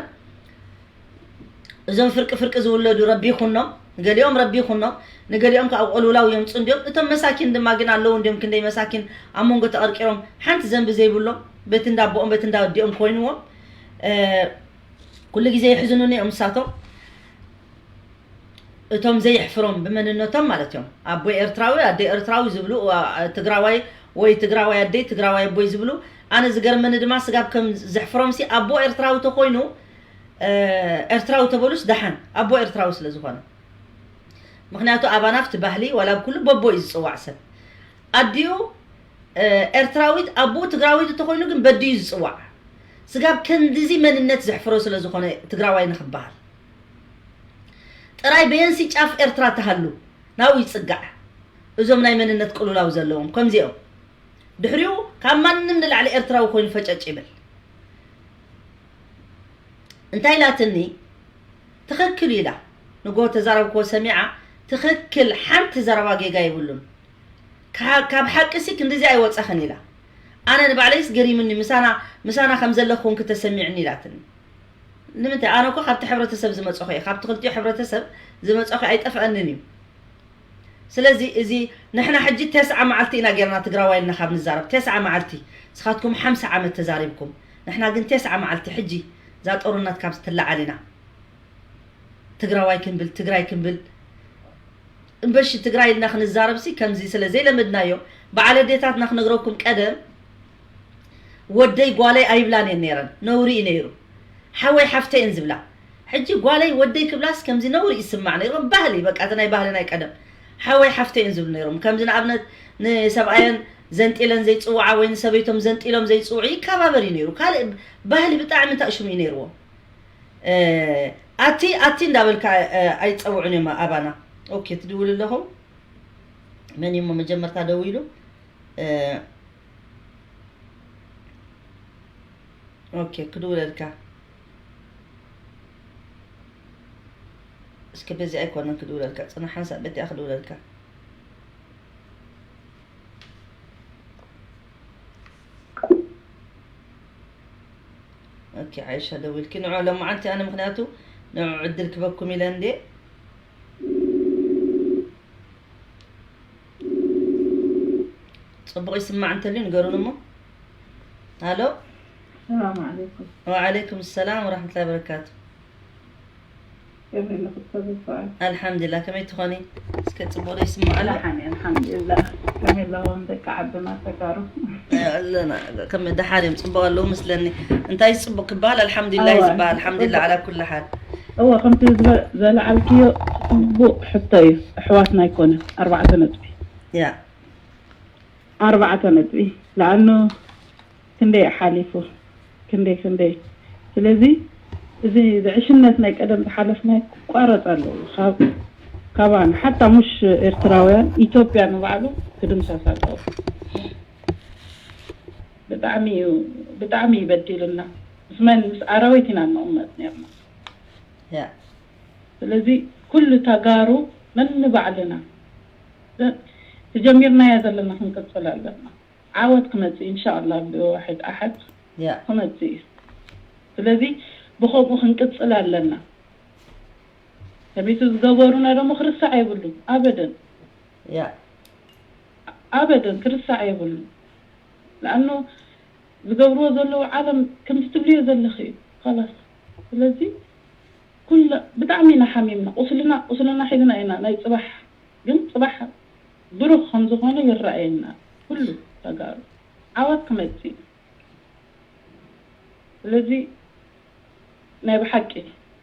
እዞም ፍርቂ ፍርቂ ዝውለዱ ረቢ ይኹኖም፣ ንገሊኦም ረቢ ይኹኖም፣ ንገሊኦም ከዓ ቁልውላው የምፁ እንዲዮም። እቶም መሳኪን ድማ ግን ኣለዉ እንዲዮም፣ ክንደይ መሳኪን ኣብ መንጎ ተቐርቂሮም ሓንቲ ዘንቢ ዘይብሎም፣ ቤት እንዳ ኣቦኦም ቤት እንዳ ኣዲኦም ኮይንዎም። እ፣ ኩሉ ግዜ የሕዝኑኒ እዮም እሳቶም። እቶም ዘየሕፍሮም ብመንነቶም ማለት እዮም። ኣቦይ ኤርትራዊ፣ ኣደይ ኤርትራዊ ዝብሉ፣ ዋ-፣ ትግራዋይ ወይ ትግራዋይ ኣደይ፣ ትግራዋይ ኣቦይ ዝብሉ። ኣነ ዝገርመኒ ድማ ስጋብ ከም ዘሕፍሮምሲ ኣቦ ኤርትራዊ ተኮይኑ፣ እ፣ ኤርትራዊ ተበሉስ ደሓን፣ ኣቦ ኤርትራዊ ስለ ዝኾነ። ምኽንያቱ ኣባና ኣብቲ ባህሊ ዋላ ኣብ ኩሉ በቦ እዩ ዝጽዋዕ ሰብ። ኣዲኡ፣ እ፣ ኤርትራዊት፣ ኣቦኡ ትግራዊት እንተኾይኑ ግን በዲኡ ዝጽዋዕ። ስጋብ ክንድዚ መንነት ዘሕፍሮ ስለ ዝኾነ ትግራዋይ ንኽበሃል። ጥራይ በየንሲ ጫፍ ኤርትራ ተሃሉ ናብኡ ይጽጋዕ። እዞም ናይ መንነት ቅሉላው ዘለዎም ከምዚኦም። ድሕሪኡ ካብ ማንም ንላዕሊ ኤርትራዊ ኮይኑ ፈጨጭ ይብል። እንታይ ኢላትኒ? ትኽክል ኢላ። ንጎ ተዛረብክዎ ሰሚዓ፣ ትኽክል፣ ሓንቲ ዘረባ ጌጋ የብሉን። ካ-፣ ካብ ሓቂ ሲ ክንድዚ ኣይወጻኽን ኢላ። ኣነ ንባዕለይስ ገሪሙኒ፣ ምሳና፣ ምሳና ከም ዘለኹ ኮንኪ ተሰሚዕኒ ኢላትኒ። ንምንታይ? ኣነ እኮ ካብቲ ሕብረተሰብ ዝመጸኹ እየ፣ ካብቲ ክልቲኡ ሕብረተሰብ ዝመጸኹ ኣይጠፍአንን እዩ። ስለዚ እዚ ንሕና ሕጂ ተስዓ መዓልቲ ኢና ጌርና ትግራዋይ ኢልና ካብ ንዛረብ፣ ተስዓ መዓልቲ። ንስኻትኩም ሓምሳ ዓመት ተዛሪብኩም፣ ንሕና ግን ተስዓ መዓልቲ ሕጂ እዛ ጦርነት ካብ ትለዓል ኢና ትግራዋይ ክንብል፣ ትግራይ ክንብል። እምበሺ ትግራይ ኢልና ክንዛረብሲ ከምዚ ስለ ዘይለመድናዮ፣ በዓል ኣዴታትና ክነግረኩም ቀደም ወደይ ጓለይ ኣይብላን እየን ነይረን። ነውሪ እዩ ነይሩ። ሓወይ ሓፍተይ እየን ዝብላ። ሕጂ ጓለይ ወደይ ክብላስ ከምዚ ነውሪ ይስማዕ ነይሩ። ባህሊ፣ በቃ፣ እቲ ናይ ባህሊ ናይ ቀደም። ሓወይ ሓፍተይ እየን ዝብሉ ነይሮም። ከምዚ ንኣብነት ንሰብኣየን ዘንጢለን ዘይጽውዓ ወይ ንሰበይቶም ዘንጢሎም ዘይጽውዑ ይከባበር እዩ ነይሩ። ካልእ ባህሊ ብጣዕሚ እንታይ ሽሙ እዩ ነይርዎም። እ፣ ኣቲ፣ ኣቲ እንዳበልካ፣ እ፣ ኣይጸውዑን እዮም ኣባና። ኦኬ፣ ትድውል ኣለኹም። መን እዩ እሞ መጀመርታ ደዊሉ? እ፣ ኦኬ፣ ክድውለልካ። እስከ በዚ ኣይኮነን ክድውለልካ። ጽናሕ ሓንሳእ በቲኣ ክድውለልካ። ኦኬ፣ ዓይሻ ደዊልኪ። ንዑ ሎማዓንቲ ኣነ ምኽንያቱ ንዑ ዕድል ክበኩም ኢለ እንዴ። ጽቡቕ ይስማዕ እንተልዩ ንገሩን እሞ። ሃሎ። ሰላም ዓለይኩም። ወዓለይኩም ሰላም ወራህመቱላሂ ወበረካቱ። ከመይ ኣለኹም ሰብ ይስዋል? ኣልሓምዱሊላህ፣ ከመይ ትኾኒ? እስከ ጽቡቕ ዶ ይስማዕ ኣሎ? ደሓን እየ፣ ኣልሓምዱሊላህ። ከመይ ኣለዎም ደቂ ዓድና ተጋሩ? እ፣ ኣለና፣ ከም ደሓን እዮም፣ ጽቡቕ ኣለዉ ምስለኒ። እንታይ ጽቡቕ ክበሃል? ኣልሓምዱሊላህ እዩ ኣዋ፣ ዝበሃል። ኣልሓምዱሊላህ ጽቡቕ። ዓላ ኩሊ ሓል። እወ፣ ከምቲ ዝበ-፣ ዘለዓልክዮ ጽቡቕ ሕቶ እዩ። ኣሕዋትና ኣይኮነን፣ ኣርባዕተ ነጥቢ። ያ። ኣርባዕተ ነጥቢ። ለኣኑ ክንደይ ሓሊፉ፣ ክንደይ፣ ክንደይ። ስለዚ እዚ ብዕሽነት ናይ ቀደም ዝሓለፍናይ ክቋረጽ ኣለዎ። ካብ፣ ካባና፣ ሓታ ሙሽ ኤርትራውያን፣ ኢትዮጵያ ንባዕሉ ክድምሰስ ኣለዎ። ብጣዕሚ እዩ፣ ብጣዕሚ እዩ በዲሉና። ምስ መን? ምስ ኣራዊት ኢና እንቕመጥ ነርና። ያ። ስለዚ ኩሉ ተጋሩ ነንባዕልና፣ ተ-፣ ተጀሚርናዮ ዘለና ክንቅጽል ኣለና። ዓወት ክመጽእ ኢንሻኣላህ ብዋሕድ ኣሓድ ያ። ክመጽእ እዩ። ስለዚ ብኸምኡ ክንቅጽል ኣለና። ከመይቱ ዝገበሩና ደሞ ክርስዕ የብሉን። ኣበደን። ያ። ኣበደን ክርስዕ የብሉን። ለኣኑ ዝገብርዎ ዘለዉ ዓለም ከምቲ ትብልዮ ዘለኺ እዩ። ኸላስ። ስለዚ ኩሉ ብጣዕሚ ኢና ሓሚምና። ቁስልና፣ ቁስልና ሒዝና ኢና ናይ ጽባሕ። ግን ጽባሕ ብሩኽ ከም ዝኾነ ይረኣየና። ኩሉ ተጋሩ ዓወት ክመጽእ እዩ። ስለዚ ናይ ብሓቂ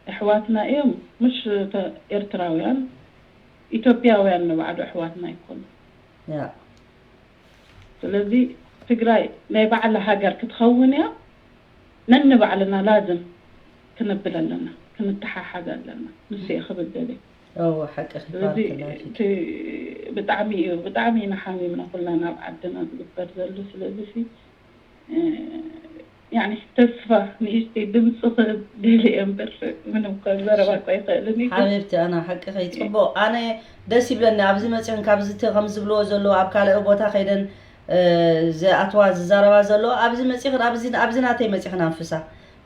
ኣሕዋትና እዮም፣ ምሽ ተ-፣ ኤርትራውያን፣ ኢትዮጵያውያን ንባዕሉ ኣሕዋትና ኣይኮኑ። ያ። ስለዚ ትግራይ ናይ ባዕላ ሃገር ክትኸውን እያ፣ ነንባዕልና ላዝም ክንብል ኣለና፣ ክንተሓሓዝ ኣለና። ንሱ እየ ክብል ደልየ። እወ፣ ሓቅኺ ስለዚ ፓርትነር። እቲ ብጣዕሚ እዩ፣ ብጣዕሚ ኢና ሓሚምና ኩልና ናብ ዓድና ዝግበር ዘሎ። ስለዚ ሲ፣ እ፣ ያኒ ተስፋ ንእሽተይ ድምፂ ክህብ ደልየ እምበር ምንም እኮ ዘረባ እኮ ኣይኽእልን እዩ። ግን ሓቢብቲ፣ ኣና ሓቅኺ ጽቡቕ። ኣነ ደስ ይብለኒ ኣብዚ መጺኽን ካብዚ እቲ ከም ዝብልዎ ዘለዉ ኣብ ካልእ ቦታ ከይደን፣ እ፣ ዝኣትዋ ዝዛረባ ዘለዋ ኣብዚ መጺኽን ኣብዚ፣ ኣብዚ ናተይ መጺኽን ኣንፍሳ።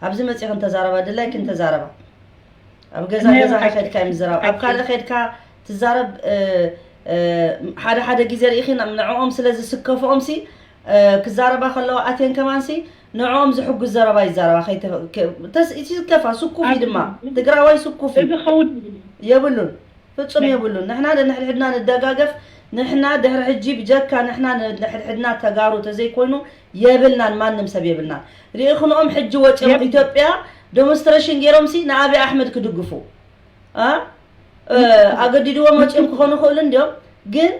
ኣብዚ መጺኽን ተዛረባ፣ ድላይክን ተዛረባ። ኣብ ገዛ እኔ ገዛ ሓቂ ከድካ እዮም ዝዛረቡ። ኣብ ሓቂ። ካልእ ከድካ ትዛረብ፣ እ፣ እ፣ ሓደ ሓደ ግዜ ርኢኺ ን-፣ ንዕኦም ስለ ዝስከፍኦም ሲ፣ እ፣ ክዛረባ ከለዋ ኣትየን ከማን ሲ፣ ንዕኦም ዝሕጉዝ ዘረባ ይዛረባ። ከይተ-፣ ከ-፣ ተስ-፣ እቲ ዝከፋ ስኩፍ እዩ ድማ። ኣብዚ ትግራዋይ ስኩፍ እዩ። እዚ ኸውን የብሉን። ፍጹም ናይ የብሉን። ንሕና ንሕድሕድና ንደጋገፍ። ንሕና ድሕሪ ሕጂ ብጀካ ንሕና ንሕድሕድና ተጋሩ ተዘይኮይኑ የብልናን፣ ማንም ሰብ የብልናን። ርኢኽንኦም ሕጂ ወፂኦም የብሉን። ኢትዮጵያ ዴሞንስትሬሽን ገይሮም ሲ ንኣብይ ኣሕመድ ክድግፉ፣ እ፣ እ፣ ኣገዲድዎም ወፂኦም ክኾኑ ይኽእሉ እንዲዮም። ግን፣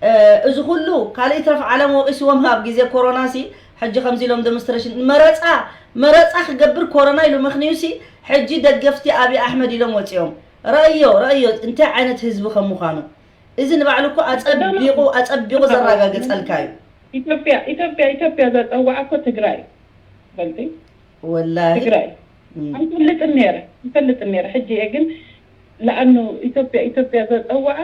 እ፣ እዚ ኩሉ ካልእ ይትረፍ ዓለም ወቒስዎም ኣብ ግዜ ኮሮና ሲ፣ ሕጂ ከምዚ ኢሎም ዴሞንስትሬሽን መረፃ፣ መረፃ ክገብር ኮሮና ኢሉ ምኽንዩ ሲ፣ ሕጂ ደገፍቲ ኣብይ ኣሕመድ ኢሎም ወፂኦም። ረእዮ፣ ረእዮ እንታይ ዓይነት ህዝቢ ከም ምዃኑ። እዚ ንባዕሉ እኮ ኣጸቢቑ፣ ኣጸቢቑ ዘረጋገጸልካ እዩ። ኢትዮጵያ፣ ኢትዮጵያ፣ ኢትዮጵያ ዘጸውዓ እኮ ትግራይ እዩ። ፈልጢ? ወላሂ። ትግራይ። እም። ኣይፈልጥን ነይረ፣ ኣይፈልጥን ነይረ። ሕጂ እየ ግን፣ ለኣኑ ኢትዮጵያ፣ ኢትዮጵያ ዘጸውዓ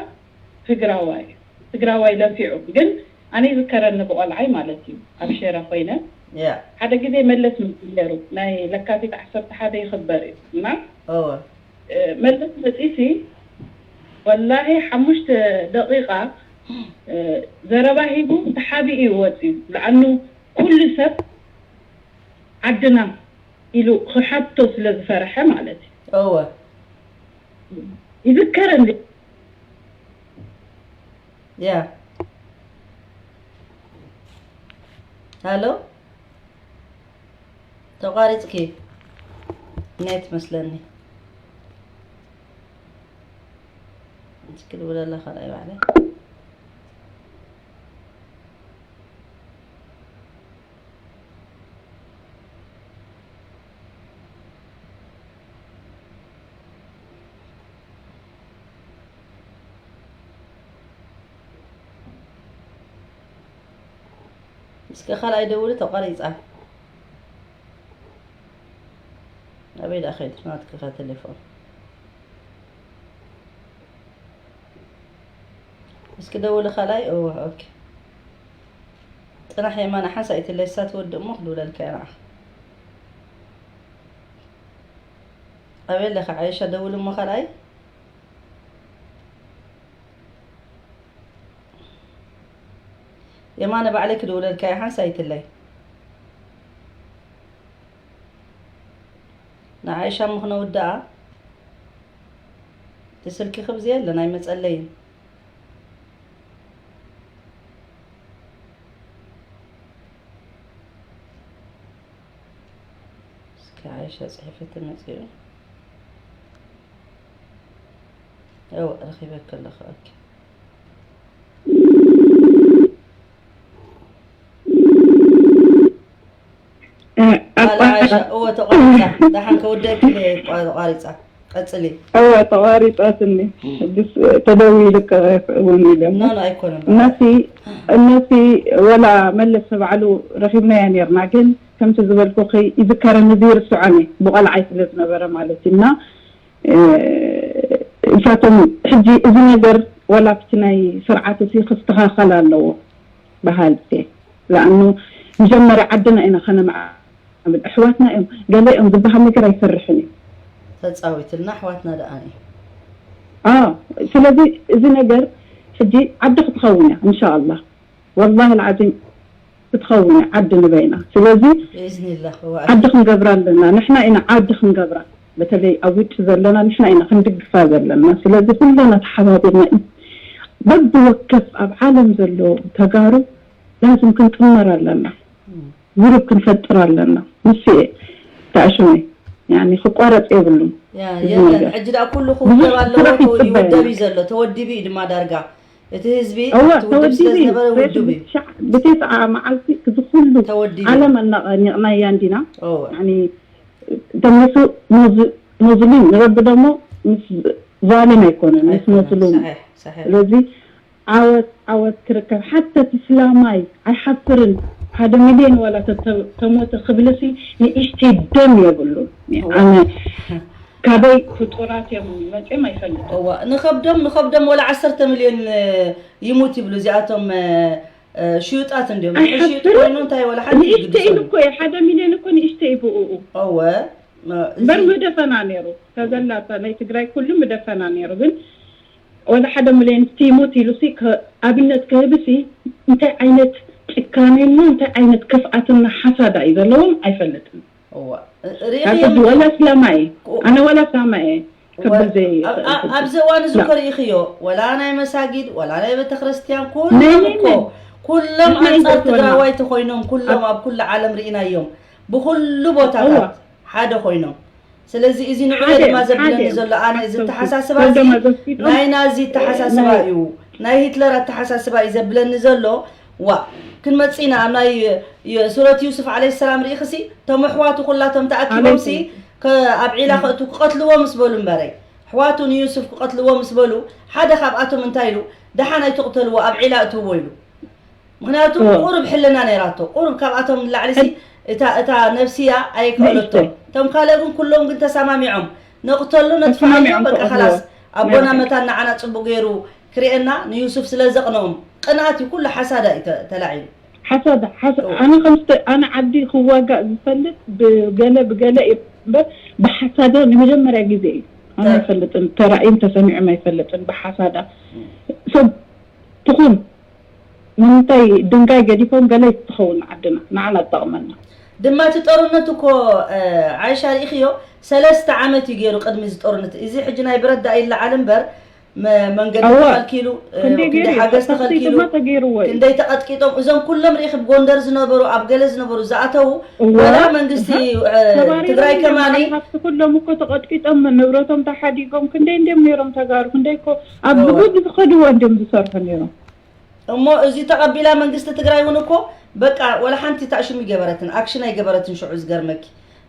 ትግራዋይ እዩ። ትግራዋይ ለፊዑ። ግን ኣነ ይዝከረኒ ብቆልዓይ ማለት እዩ። ኣብ ሸረ ኮይነ። ያ። ሓደ ግዜ መለስ መጺኡ ነይሩ። ናይ ለካቲት ዓሰርተ ሓደ ይኽበር እዩ። እና እወ። እ፣ መለስ መጺሲ ወላሂ ሓሙሽተ ደቂቃ፣ እ፣ ዘረባ ሂቡ ተሓቢኡ እዩ ወጺኡ። ለኣኑ ኩሉ ሰብ ዓድና ኢሉ ክሓቶ ስለ ዝፈርሐ ማለት እዩ። እወ። ይዝከረኒ። ያ። ሃሎ? ተቋሪጽኪ። ኔት መስለኒ። እስኪ ድውለላ ካልኣይ ባዕለይ። እስከ ካልኣይ ደውሊ ተቋሪጻ። ኣበይ ደኣ ከይዱ ናትኪ ከ ቴሌፎን? እስኪ ደውሊ ካልኣይ። እወ፣ ኦኬ። ጽናሕ የማነ ሓንሳእ ኢትለይ እሳ ትወድእ እሞ ክድውለልካ እየ ንዓኻ። ኣበይ ኣለኻ ዓይሻ? ደውሊ እሞ ካልኣይ። የማነ ባዕለይ ክድውለልካ እየ ሓንሳእ ኢትለይ። ንዓይሻ እሞ ክነውድኣ። እቲ ስልኪ ክብዚ የለን ኣይመጸለይን። እስኪ ዓይሻ ጽሒፈት መጺኡ። እወ፣ ረኺበኪ ኣለኹ። ኦኬ። ቃል ዓሻ እወ ተቋሪጻ። ደሓን ከውደኪ ተቋሪጻ። ቀጽሊ። እወ ተቋሪጻትኒ። ብስ ተደዊሉ እውን ኢለ እሞ ኖ ኖ ኣይኮነን። እነሲ እነሲ ወላ መለስ ባዕሉ ረኺብናያ ነርና፣ ግን ከምቲ ዝበልኩኺ ይዝከረኒ እዚ ይርስዖኒ ብቆልዓይ ስለ ዝነበረ ማለት እዩ። እና እሳቶም ሕጂ እዚ ነገር ወላ ኣብቲ ናይ ስርዓት እዚ ክስተኻኸል ኣለዎ በሃልቲ ለኣኑ መጀመርያ ዓድና ኢና ከነማዕብል። ኣሕዋትና እዮም ገለ እዮም ዝበሃል ነገር ኣይሰርሕን እዩ። ተጻዊትልና ኣሕዋትና ደኣ እዩ። ኣዎ ስለዚ እዚ ነገር ሕጂ ዓዲ ክትኸውን እያ እንሻኣላህ። ወላሂ ልዓዚም ክትኸውን እያ ዓዲ ንበይና። ስለዚ ብኢዝኒላህ እዋ ዓዲ ክንገብራ ኣለና። ንሕና ኢና ዓዲ ክንገብራ። በተለይ ኣብ ውጭ ዘለና ንሕና ኢና ክንድግፋ ዘለና። ስለዚ ኩለና ተሓባቢርና በብወከፍ ኣብ ዓለም ዘሎ ተጋሩ ላዝም ክንጥመር ኣለና። ግሩፕ ክንፈጥር ኣለና። ምስ ተኣሽመ ያኒ ክቋረፅ የብሉን። ያ የለን ሕጂ ደኣ ኩሉ ክውደብ ኣለዎ። ይውደብ እዩ ዘሎ ተወዲቡ እዩ ድማ ዳርጋ እቲ ህዝቢ እዋ ኣብቲ ውድብ ስለ ተወዲቡ እዩ። ዝነበረ ውድብ እዩ። ብቴስዓ መዓልቲ እዚ ኩሉ ተወዲቡ ዓለም ኣናቐኒቕናያ እንዲና። እወ ያኒ ተምሱ ሙስሊም ንረቢ ደሞ ምስ ዛሊም ኣይኮነን ምስ ኣይኮነን። መዝሉም። ሰሒሕ ሰሒሕ ስለዚ ዓወት ዓወት ክርከብ ሓተ እቲ ስላማይ ኣይሓፍርን። ሓደ ሚልዮን ዋላ ተተ- ተሞተ ክብልሲ ንእሽተይ ደም የብሉን። እዋ። ኣነ ካበይ ፍጡራት እዮም መፅኦም ኣይፈልጥን። እዋ ንኸብዶም ንኸብዶም ወላ ዓሰርተ ሚልዮን ይሙት ይብሉ እዚኣቶም። ሽዩጣት እንዲዮም ሽዩጥ ኣይሓፍርን። ኮይኑ እንታይ ወላ ሓንቲ ንእሽተ ኢሉ ይግድሶም። እኮ እዩ ሓደ ሚልዮን እኮ ንእሽተ እዩ ብእኡ እወ እዚ በር ምደፈና ነይሩ። ተዘላታ ናይ ትግራይ ኩሉ ምደፈና ነይሩ። ግን ወላ ሓደ ሚልዮን ቲሙት ኢሉ ሲ ከ- ኣብነት ክህብ ሲ እንታይ ዓይነት ጭካኔና እንታይ ዓይነት ክፍኣትና ሓሳዳ እዩ ዘለዎም ኣይፈልጥን። እዋ ካብ ርኢኽዮም ወላ እስላማ እየ ኣነ ወላ እስላማ እየ ክብል ዘይ ኣብ- ኣብ- ኣብዚ እዋን እዚ እኮ ርኢኽዮ ወላ ናይ መሳጊድ ወላ ናይ ቤተክርስትያን ኩሎም ናይ- እኮ ናይ- ኩሎም ናይ ኣንፃር ኢንቨስት ወላ- ትግራዋይ ተኮይኖም ኩሎም ኣብ ኩሉ ዓለም ርኢናዮም ብኩሉ እዋ ቦታታት ሓደ ኮይኖም። ስለዚ እዚ ንዑ ሓደ- ድማ ዘብለኒ ሓደ ዘሎ ኣነ እዚ ኣስተውዕል። ኣተሓሳስባ ወልደ እዚ መዘፍቂዶም ናይ ናዚ ኣተሓሳስባ ናይ- እዩ። ናይ ሂትለር ኣተሓሳስባ እዩ ዘብለኒ ዘሎ። ዋ ክንመፅእ ኢና ኣብ ናይ የ- ሱረት ዩስፍ ዓለይሂ ሰላም ርኢኽሲ እቶም ኣሕዋቱ ኩላቶም ተኣኪቦምሲ ዓለይኩም። ከ- ኣብ ዒላ ከእቱ ክቐትልዎ ምስ በሉ እምበረይ ኣሕዋቱ ንዩስፍ ክቐትልዎ ምስ በሉ ሓደ ካብኣቶም እንታይ ኢሉ ደሓን ኣይትቕተልዎ ኣብ ዒላ እትዎ ኢሉ። ምክንያቱ እዎ። ቁሩብ ሕልና ነይራቶ ቁሩብ ካብኣቶም ንላዕሊ ሲ እታ እታ ነብስያ ኣየክኣለቶ። ንእሽተይ። እቶም ካልእ ግን ኩሎም ግን ተሰማሚዖም ነቕተሉ ነጥፍኣዮ ተሰማሚዖም በቃ ክቐትልዎ። ከላስ ኣቦና ናይ- መታን ንዓና ፅቡቅ ገይሩ ክርእየና ንዩሱፍ ስለ ዘቕንኦም ቅንኣት እዩ ኩሉ ሓሳዳ እዩ ተ- ተላዒሉ። ሓሳዳ ሓሳ ኣነ ከምስተ ኣነ ዓዲ ክዋጋእ ዝፈልጥ ብገለ ብገለ እዩ እምበር ብሓሳዳ ንመጀመርያ ግዜ እዩ። ኣነ ተ- ኣይፈልጥን ተራእዩን ተሰሚዑም ኣይፈልጥን ብሓሳዳ ሰብ ትኹን ንምንታይ ድንጋይ ገዲፎም ገለ ትኸውን ዓድና ንዓና ትጠቕመና። ድማ እቲ ጦርነት እኮ እ፣ ዓይሻ ርኢኽዮ ሰለስተ ዓመት እዩ ገይሩ ቅድሚ እዚ ጦርነት እዚ ሕጂ ናይ ብረት ዳኣ ይለዓል እምበር መ- መንገዲ እወ። ተኸልኪሉ እ፣ ክንደይ ክንደይ ገይሩ እዩ ሓገዝ ተኽሲ ተኸልኪሉ ድማ ተገይርዎ እዩ። ክንደይ ተቐጥቂጦም እዞም ኩሎም ርኢኺ ጎንደር ዝነበሩ ኣብ ገለ ዝነበሩ ዝኣተዉ እወ። ወላ መንግስቲ እ፣ ተባሪሮም ትግራይ እዮም ከማኒ በዓል ሃፍቲ ኩሎም እኮ ተቐጥቂጦም ንብረቶም ተሓዲጎም ክንደይ እንዲም ነይሮም ተጋሩ ክንደይ እኮ ኣብ እወ። ዝጎድ ዝኸድዎ እንዲም ዝሰርሑ ነይሮም። እሞ እዚ ተቐቢላ መንግስቲ ትግራይ እውን እኮ በቃ ወላ ሓንቲ ታእሽም ይገበረትን ኣክሽን ኣይገበረትን ሽዑ ዝገርመኪ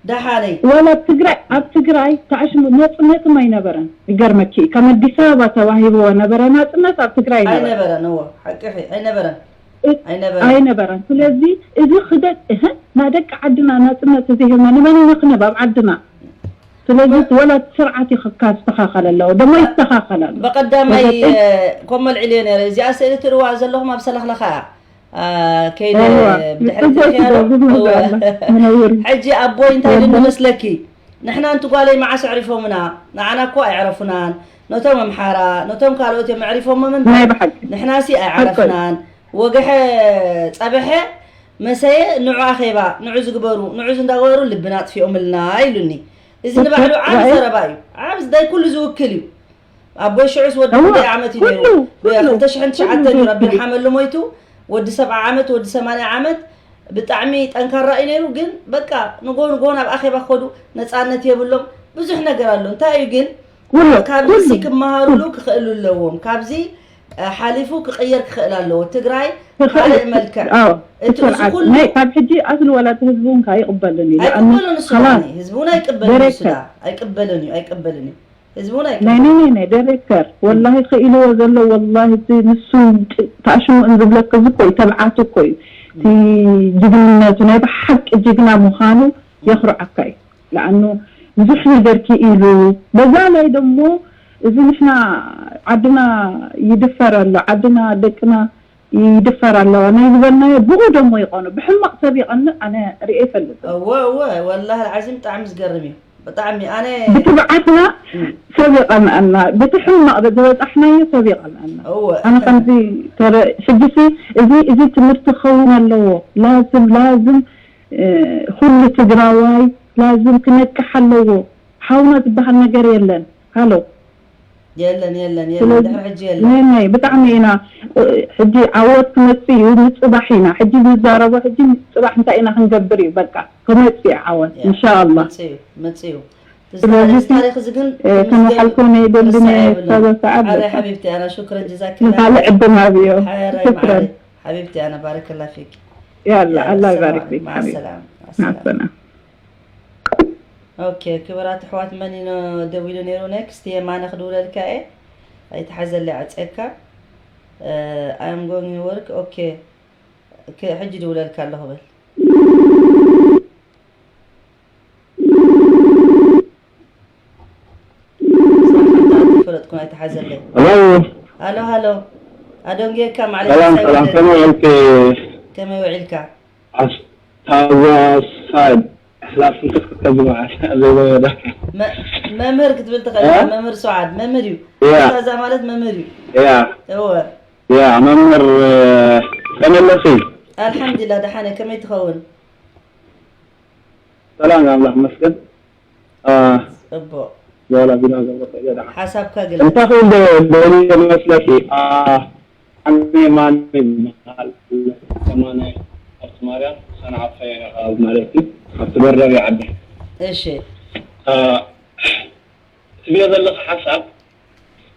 ደሓነይ ወላ ኣብ ትግራይ ኣብ ትግራይ ተኣሽሙ ነፅነትም ኣይነበረን። ይገርመኪ ከም ኣዲስ ኣበባ ተዋሂብዎ ነበረ ናፅነት ኣብ ትግራይ ኣይነበረን። ኣይነበረን እዎ ሓቅኺ ኣይነበረን እ- ኣይነበረን ኣይነበረን። ስለዚ እዚ ክደት እህ ናይ ደቂ ዓድና ናፅነት እዚ ሂብና ንመን ኢና ክነብ ኣብ ዓድና። ስለዚ ወላ እቲ ስርዓት ይኽካ ዝተኻኸለ ኣለዎ ደሞ ይስተኻኸል ኣሎ። በቀዳማይ ወዘተ- ኮም መልዕልዮ ነረ እዚኣ ስእሊ ትርእዋ ዘለኹም ኣብ ሰለኽለኻ እያ። ከይደ እዋ፣ ብድሕሪ ንጽቡቅ ትርእያ ዶ? ትገብሪ እዋ። ንብላ፣ ንነውር። ሕጂ ኣቦይ እንታይ ኢሉ ወደም- ንመስለኪ? ንሕና እንቱ ጓለይ መዓስ ኣዕሪፎምና? ንዓና እኮ ኣይዕረፉናን። ነቶም ኣምሓራ፣ ነቶም ካልኦት እዮም ኣዕሪፎሞም እምበር ናይ ብሓቂ። ንሕናሲ ኣይዓረፍናን። ወግሐ ጸብሐ መሰየ ንዑ ኣኼባ፣ ንዑ ዝግበሩ፣ ንዑ ዝንዳገበሩ ልብና ኣጥፊኦምልና ኢሉኒ። እዚ ንባዕሉ ዓቢ ራእይ? ዘረባ እዩ። ዓቢ ዝዳይ ኩሉ ዝውክል እዩ። ኣቦይ ሽዑስ ወዲ እዋ፣ ክንደይ ዓመት እዩ ነይሩ? ኩሉ፣ ኩሉ፣ ብ-ክልተ ሽሕን ትሽዓተን ኩሉ እዩ ረቢ ዝውክል እዩ። ሓመሉ ሞይቱ። ወዲ ሰብዓ ዓመት፣ ወዲ ሰማንያ ዓመት ብጣዕሚ ጠንካራ እዩ ነይሩ። ግን በቃ ንጎ ንጎ ናብ ኣኼባ ክኸዱ ነፃነት የብሎም። ብዙሕ ነገር ኣሎ። እንታይ እዩ ግን ኩሉ፣ ካብዚ ኩሉ፣ ክመሃሩሉ ኩሉ። ክኽእሉ ኣለዎም። ካብዚ ሓሊፉ ክቕየር ክኽእል ኣለዎ። ትግራይ ካልእ መልክዕ። እቲ እዚ ኩሉ ናይ ካብ ሕጂ ኣስሊ ወላ እቲ ህዝቢ እውን ኣይቕበልን እዩ። ኣይቅበሉን። እሱ ኸላስ ህዝቢ እውን ኣይቅበልን። እሱ ዳ ኣይቅበልን እዩ። ኣይቅበልን እዩ። ህዝቢ እውን ኣይቅበልን። ናይ ናይ ናይ ዳይሬክተር ወላሂ ክኢልዎ ዘሎ ወላሂ እቲ ንሱ ታሽሙ እንዝብለክ እዚ እኮ እዩ። ተብዓት እኮ እዩ። እቲ ጅግንነቱ ናይ ብሓቂ ጅግና ምዃኑ የኽርዓካ እዩ። ለኣኑ ብዙሕ ነገር ክኢሉ በዛ ላይ ደሞ እዚ ንሕና ዓድና ይድፈር ኣሎ ዓድና ደቅና ይድፈር ኣለዋ ናይ ዝበልናዮ ብኡ ደሞ ይቐኑ ብሕማቕ ሰብ ይቐንእ ኣነ ርእየ ይፈልጥ። እወ እወ ወላሂ ዓዚም ብጣዕሚ ዝገርም እዩ። ብጣዕሚ ኣነ ብትብዓትና ሰብ ይቐንኣና ብቲ ሕማቕ ዝበፃሕናዮ ሰብ ይቐንኣና። እወ ኣነ ከምዚ ተረ ሕጂሲ እዚ እዚ ትምህርቲ ክኸውን ኣለዎ ላዝም ላዝም ኩሉ ትግራዋይ ላዝም ክነቅሕ ኣለዎ። ሓውና ዝበሃል ነገር የለን። ሃሎ የለን የለን የለን ድሕሪ ሕጂ የለን። ናይ ናይ ብጣዕሚ ኢና ሕጂ ዓወት ክመፅእ እዩ ንፅባሕ ኢና ሕጂ ንዛረቦ ሕጂ ፅባሕ እንታይ ኢና ክንገብር እዩ በቃ ክመፅእ እዩ ዓወት እንሻላ። መፅእ እዩ መፅእ እዩ። ስለዚ እዚ ታሪኽ እዚ ግን እ፣ ከምዝገብ- ከመሓልፎ ናይ ደሊ ክርሳዕ ናይ የብሉን። ሰበ ሰዓት ሓረ በቃ ሓቢብቲ ኣና ሹክረን ጀዛኪላ። ንኻልእ ዕድል ሃብዮ። ሓረ ሹክረን። ማዓረይ ሓቢብቲ ኣና ባረከላ ፊክ። ያላ ኣላ ሰላም ይባርክ ፊክ ማዓ ሓቢቢ። ሰላም፣ ማዓ ሰላም። ማዓሰላም። ኦኬ ክቡራት ኣሕዋት መን እዩ ደዊሉ ነይሩ ኔክስት የማነ ክድውለልካ እየ። ኣይትሓዘለይ ዓፀካ። I am going work ኦኬ። ክ- ሕጂ ድውለልካ ኣለኹ በል። ፈለጥኩን ኣይተሓዘለይ። ሄሎ ሃሎ ሃሎ። ኣደንጉየካ ማለት ሰላም ሰላም፣ ከመይ ውዒልኪ? ከመይ ውዒልካ? ኣስታዛ ሳድ ኣሕላፍ እንቅስቅስካ ዝበሃል ዘይወረዳ። መ- መምህር ክትብል ትኽእል ኢኻ። እ? መምህር ሰዓድ መምህር እዩ። ያ። ኣስታዛ ማለት መምህር እዩ። ያ እወ። ያ መምህር ተመለሲ። ኣልሓምዱሊላህ ደሓነ ከመይ ትኸውን? ሰላም ኣምላኽ ይመስገን። ጽቡቕ። ዋላ ቢና ገብረ ክእለ ደሓን። ሓሳብካ ግለጽ። እንታይ ክብል ደ- ደልየ መስለኪ? ኣነ ማን ይበሃል? ሰማንያ ሃብቲ ማርያም ሰንዓ ፈየነ ከባቢ ማለት እዩ። ኣብቲ በርዳዊ ዓዲ። እሺ። ትብዮ ዘለኺ ሓሳብ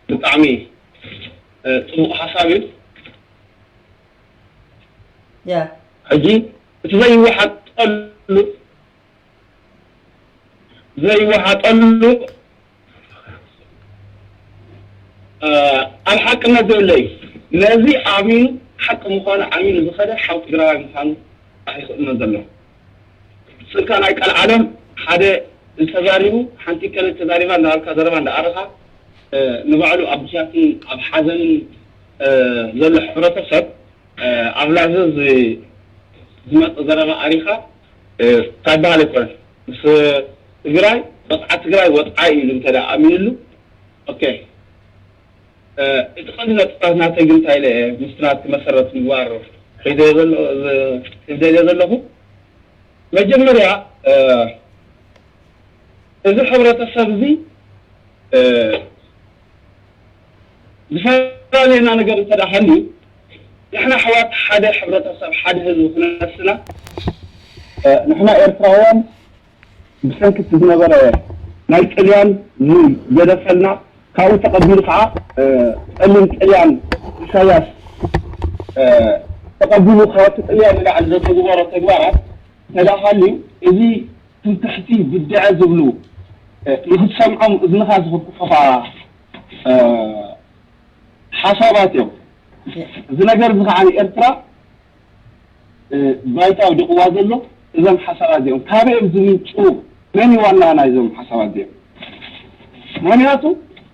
ብጣዕሚ እ፣ ጽቡቕ ሓሳብ እዩ። ያ ሕጂ እቲ ዘይወሓጠሉ ዘይወሓጠሉ እ፣ ኣብ ሓቅነት ዘሎ እዩ። ነዚ ኣሚኑ ሓቂ ምዃኑ ኣሚኑ ዝኸደ ሓው ትግራዋይ ምዃኑ ኣይክእመን ዘሎ። ስልካ ናይ ቀልዓለም ሓደ እንተዛሪቡ ሓንቲ ከለ ተዛሪባ እንዳበልካ ዘረባ እንዳኣረኻ ንባዕሉ ኣብ ብኽያትን ኣብ ሓዘንን ዘሎ ሕብረተሰብ ኣብ ላዘዝ ዝመፅእ ዘረባ ኣሪኻ እንታይ በሃል ኣይኮነን። ምስ ትግራይ ወፅዓ ትግራይ ወፅዓ ኢሉ እንተ ኣሚንሉ ኦኬ እቲ ቀንዲ ነጥብታት ናተይ ግን እንታይ ኢለ እየ ምስቲ ናትኪ መሰረት ምግባር ከይደ ዘሎ ዝደልየ ዘለኹ መጀመርያ እዚ ሕብረተሰብ እዚ ዝተፈላለየና ነገር እንተ ሃልዩ ንሕና ኣሕዋት ሓደ ሕብረተሰብ ሓደ ህዝቢ ክነስና ንሕና ኤርትራውያን ብሰንኪ እቲ ዝነበረ ናይ ጥልያን ዝገደፈልና ካብኡ ተቐቢሉ ከዓ ፀሊም ጥልያን ኢሳያስ ተቐቢሉ ካብቲ ጥልያን ንላዕሊ ዘተግበሮ ተግባራት ተዳሃልዩ እዚ ትምክሕቲ ብድዐ ዝብሉ ንክትሰምዖም እዝንኻ ዝኽፍኩፉኻ ሓሳባት እዮም። እዚ ነገር እዚ ከዓ ንኤርትራ ባይታ ወዲቕዋ ዘሎ እዞም ሓሳባት እዚኦም ካበይ እዮም ዝምንጭዉ? መን እዩ ዋና ናይዞም ሓሳባት እዚኦም? ምክንያቱ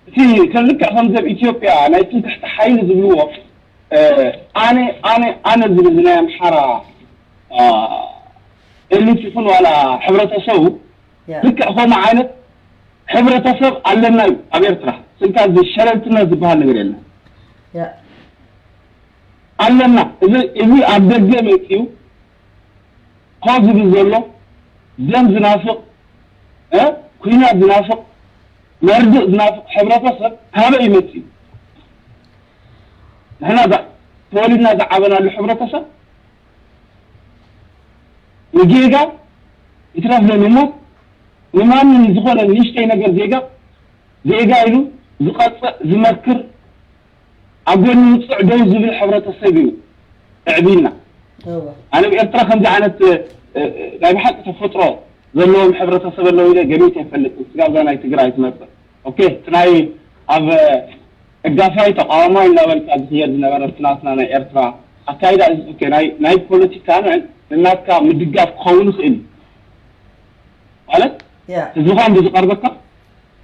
እቲ ከም ልክዕ ከምዚ ኣብ ኢትዮጵያ ናይ ትምክሕቲ ሓይሊ ዝብልዎ ኣነ ኣነ ኣነ ዝብል ናይ ኣምሓራ ኤሊት ይኹን ዋላ ሕብረተሰቡ ልክዕ ከምኡ ዓይነት ሕብረተሰብ ኣለና እዩ ኣብ ኤርትራ። ስልካ እዚ ሸለልትነት ዝበሃል ነገር የለን። ኣለና። እዚ ኣብ ደገ መፂኡ ኮ ዝብል ዘሎ ደም ዝናፍቕ እ ኩናት ዝናፍቕ መርድእ ዝናፍቕ ሕብረተሰብ ካበይ ይመፅእ እዩ? ንሕና ተወሊድና ዝዓበናሉ ሕብረተሰብ ንጌጋ ይትረፍ ንሞት ንማንም ዝኾነ ንእሽተይ ነገር ጌጋ ጌጋ ኢሉ ዝቐፅዕ ዝመክር ኣብ ጎኒ ውፅዕ ደው ዝብል ሕብረተሰብ እዩ ኣዕቢና። ኣነ ኣብ ኤርትራ ከምዚ ዓይነት ናይ ብሓቂ ተፈጥሮ ዘለዎም ሕብረተሰብ ኣለዉ ኢለ ገሚት ኣይፈልጥን። ስጋብ እዛ ናይ ትግራይ ትመፅእ ኦኬ፣ እቲ ናይ ኣብ ደጋፋይ ተቃዋማይ እናበልካ ዝኽየድ ዝነበረ ናትና ናይ ኤርትራ ኣካይዳ ናይ ፖለቲካ ንናትካ ምድጋፍ ክኸውን ይኽእል እዩ። ማለት ህዝብኻ እንዲ ዝቐርበካ፣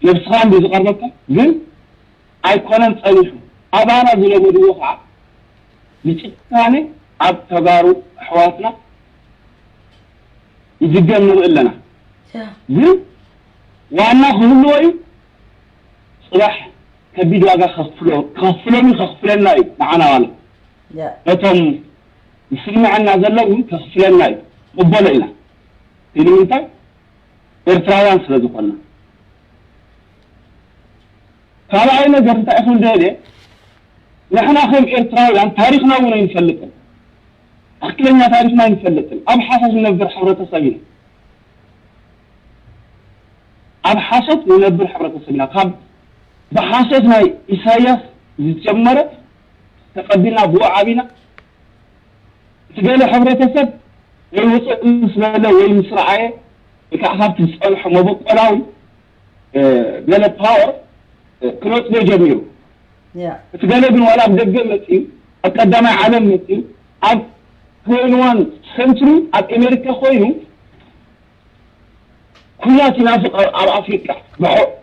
ነብስኻ እንዲ ዝቐርበካ፣ ግን ኣይኮነን ጸኒሑ። ኣባና ዝለመድዎ ከዓ ብጭካኔ ኣብ ተጋሩ ኣሕዋትና ይዝገም ንርኢ ኣለና። ግን ዋና ክህልዎ እዩ። ጽባሕ ከቢድ ዋጋ ከኽፍሎ- ከኽፍሎም እዩ፣ ከኽፍለና እዩ ንዓና ማለት። እቶም ዝስምዐና ዘሎ እውን ከኽፍለና እዩ። ቅበሎ ኢና። ኢሉ ምንታይ? ኤርትራውያን ስለ ዝኾንና። ካልኣይ ነገር እንታይ ኢኹም ደልየ፣ ንሕና ከም ኤርትራውያን ታሪኽና እውን ኣይንፈልጥን። ትኽክለኛ ታሪኽና ኣይንፈልጥን። ኣብ ሓሶት ንነብር ሕብረተሰብ ኢና። ኣብ ሓሶት ንነብር ሕብረተሰብ ኢና። ካብ ብሓሶት ናይ ኢሳያስ ዝጀመረ ተቐቢልና ብኡ ዓቢና። እቲ ገለ ሕብረተሰብ ወይ ውፅእ ምስ በለ ወይ ምስ ረኣየ ወይ ከዓ ካብቲ ዝፀንሖ መበቆላዊ ገለ ፓወር ክነፅሎ ጀሚሩ። እቲ ገለ ግን ዋላ ኣብ ደገ መፅዩ፣ ኣብ ቀዳማይ ዓለም መፅዩ፣ ኣብ ትዌንቲ ዋን ሰንትሪ ኣብ ኣሜሪካ ኮይኑ ኩናት ይናፍቕ ኣብ ኣፍሪቃ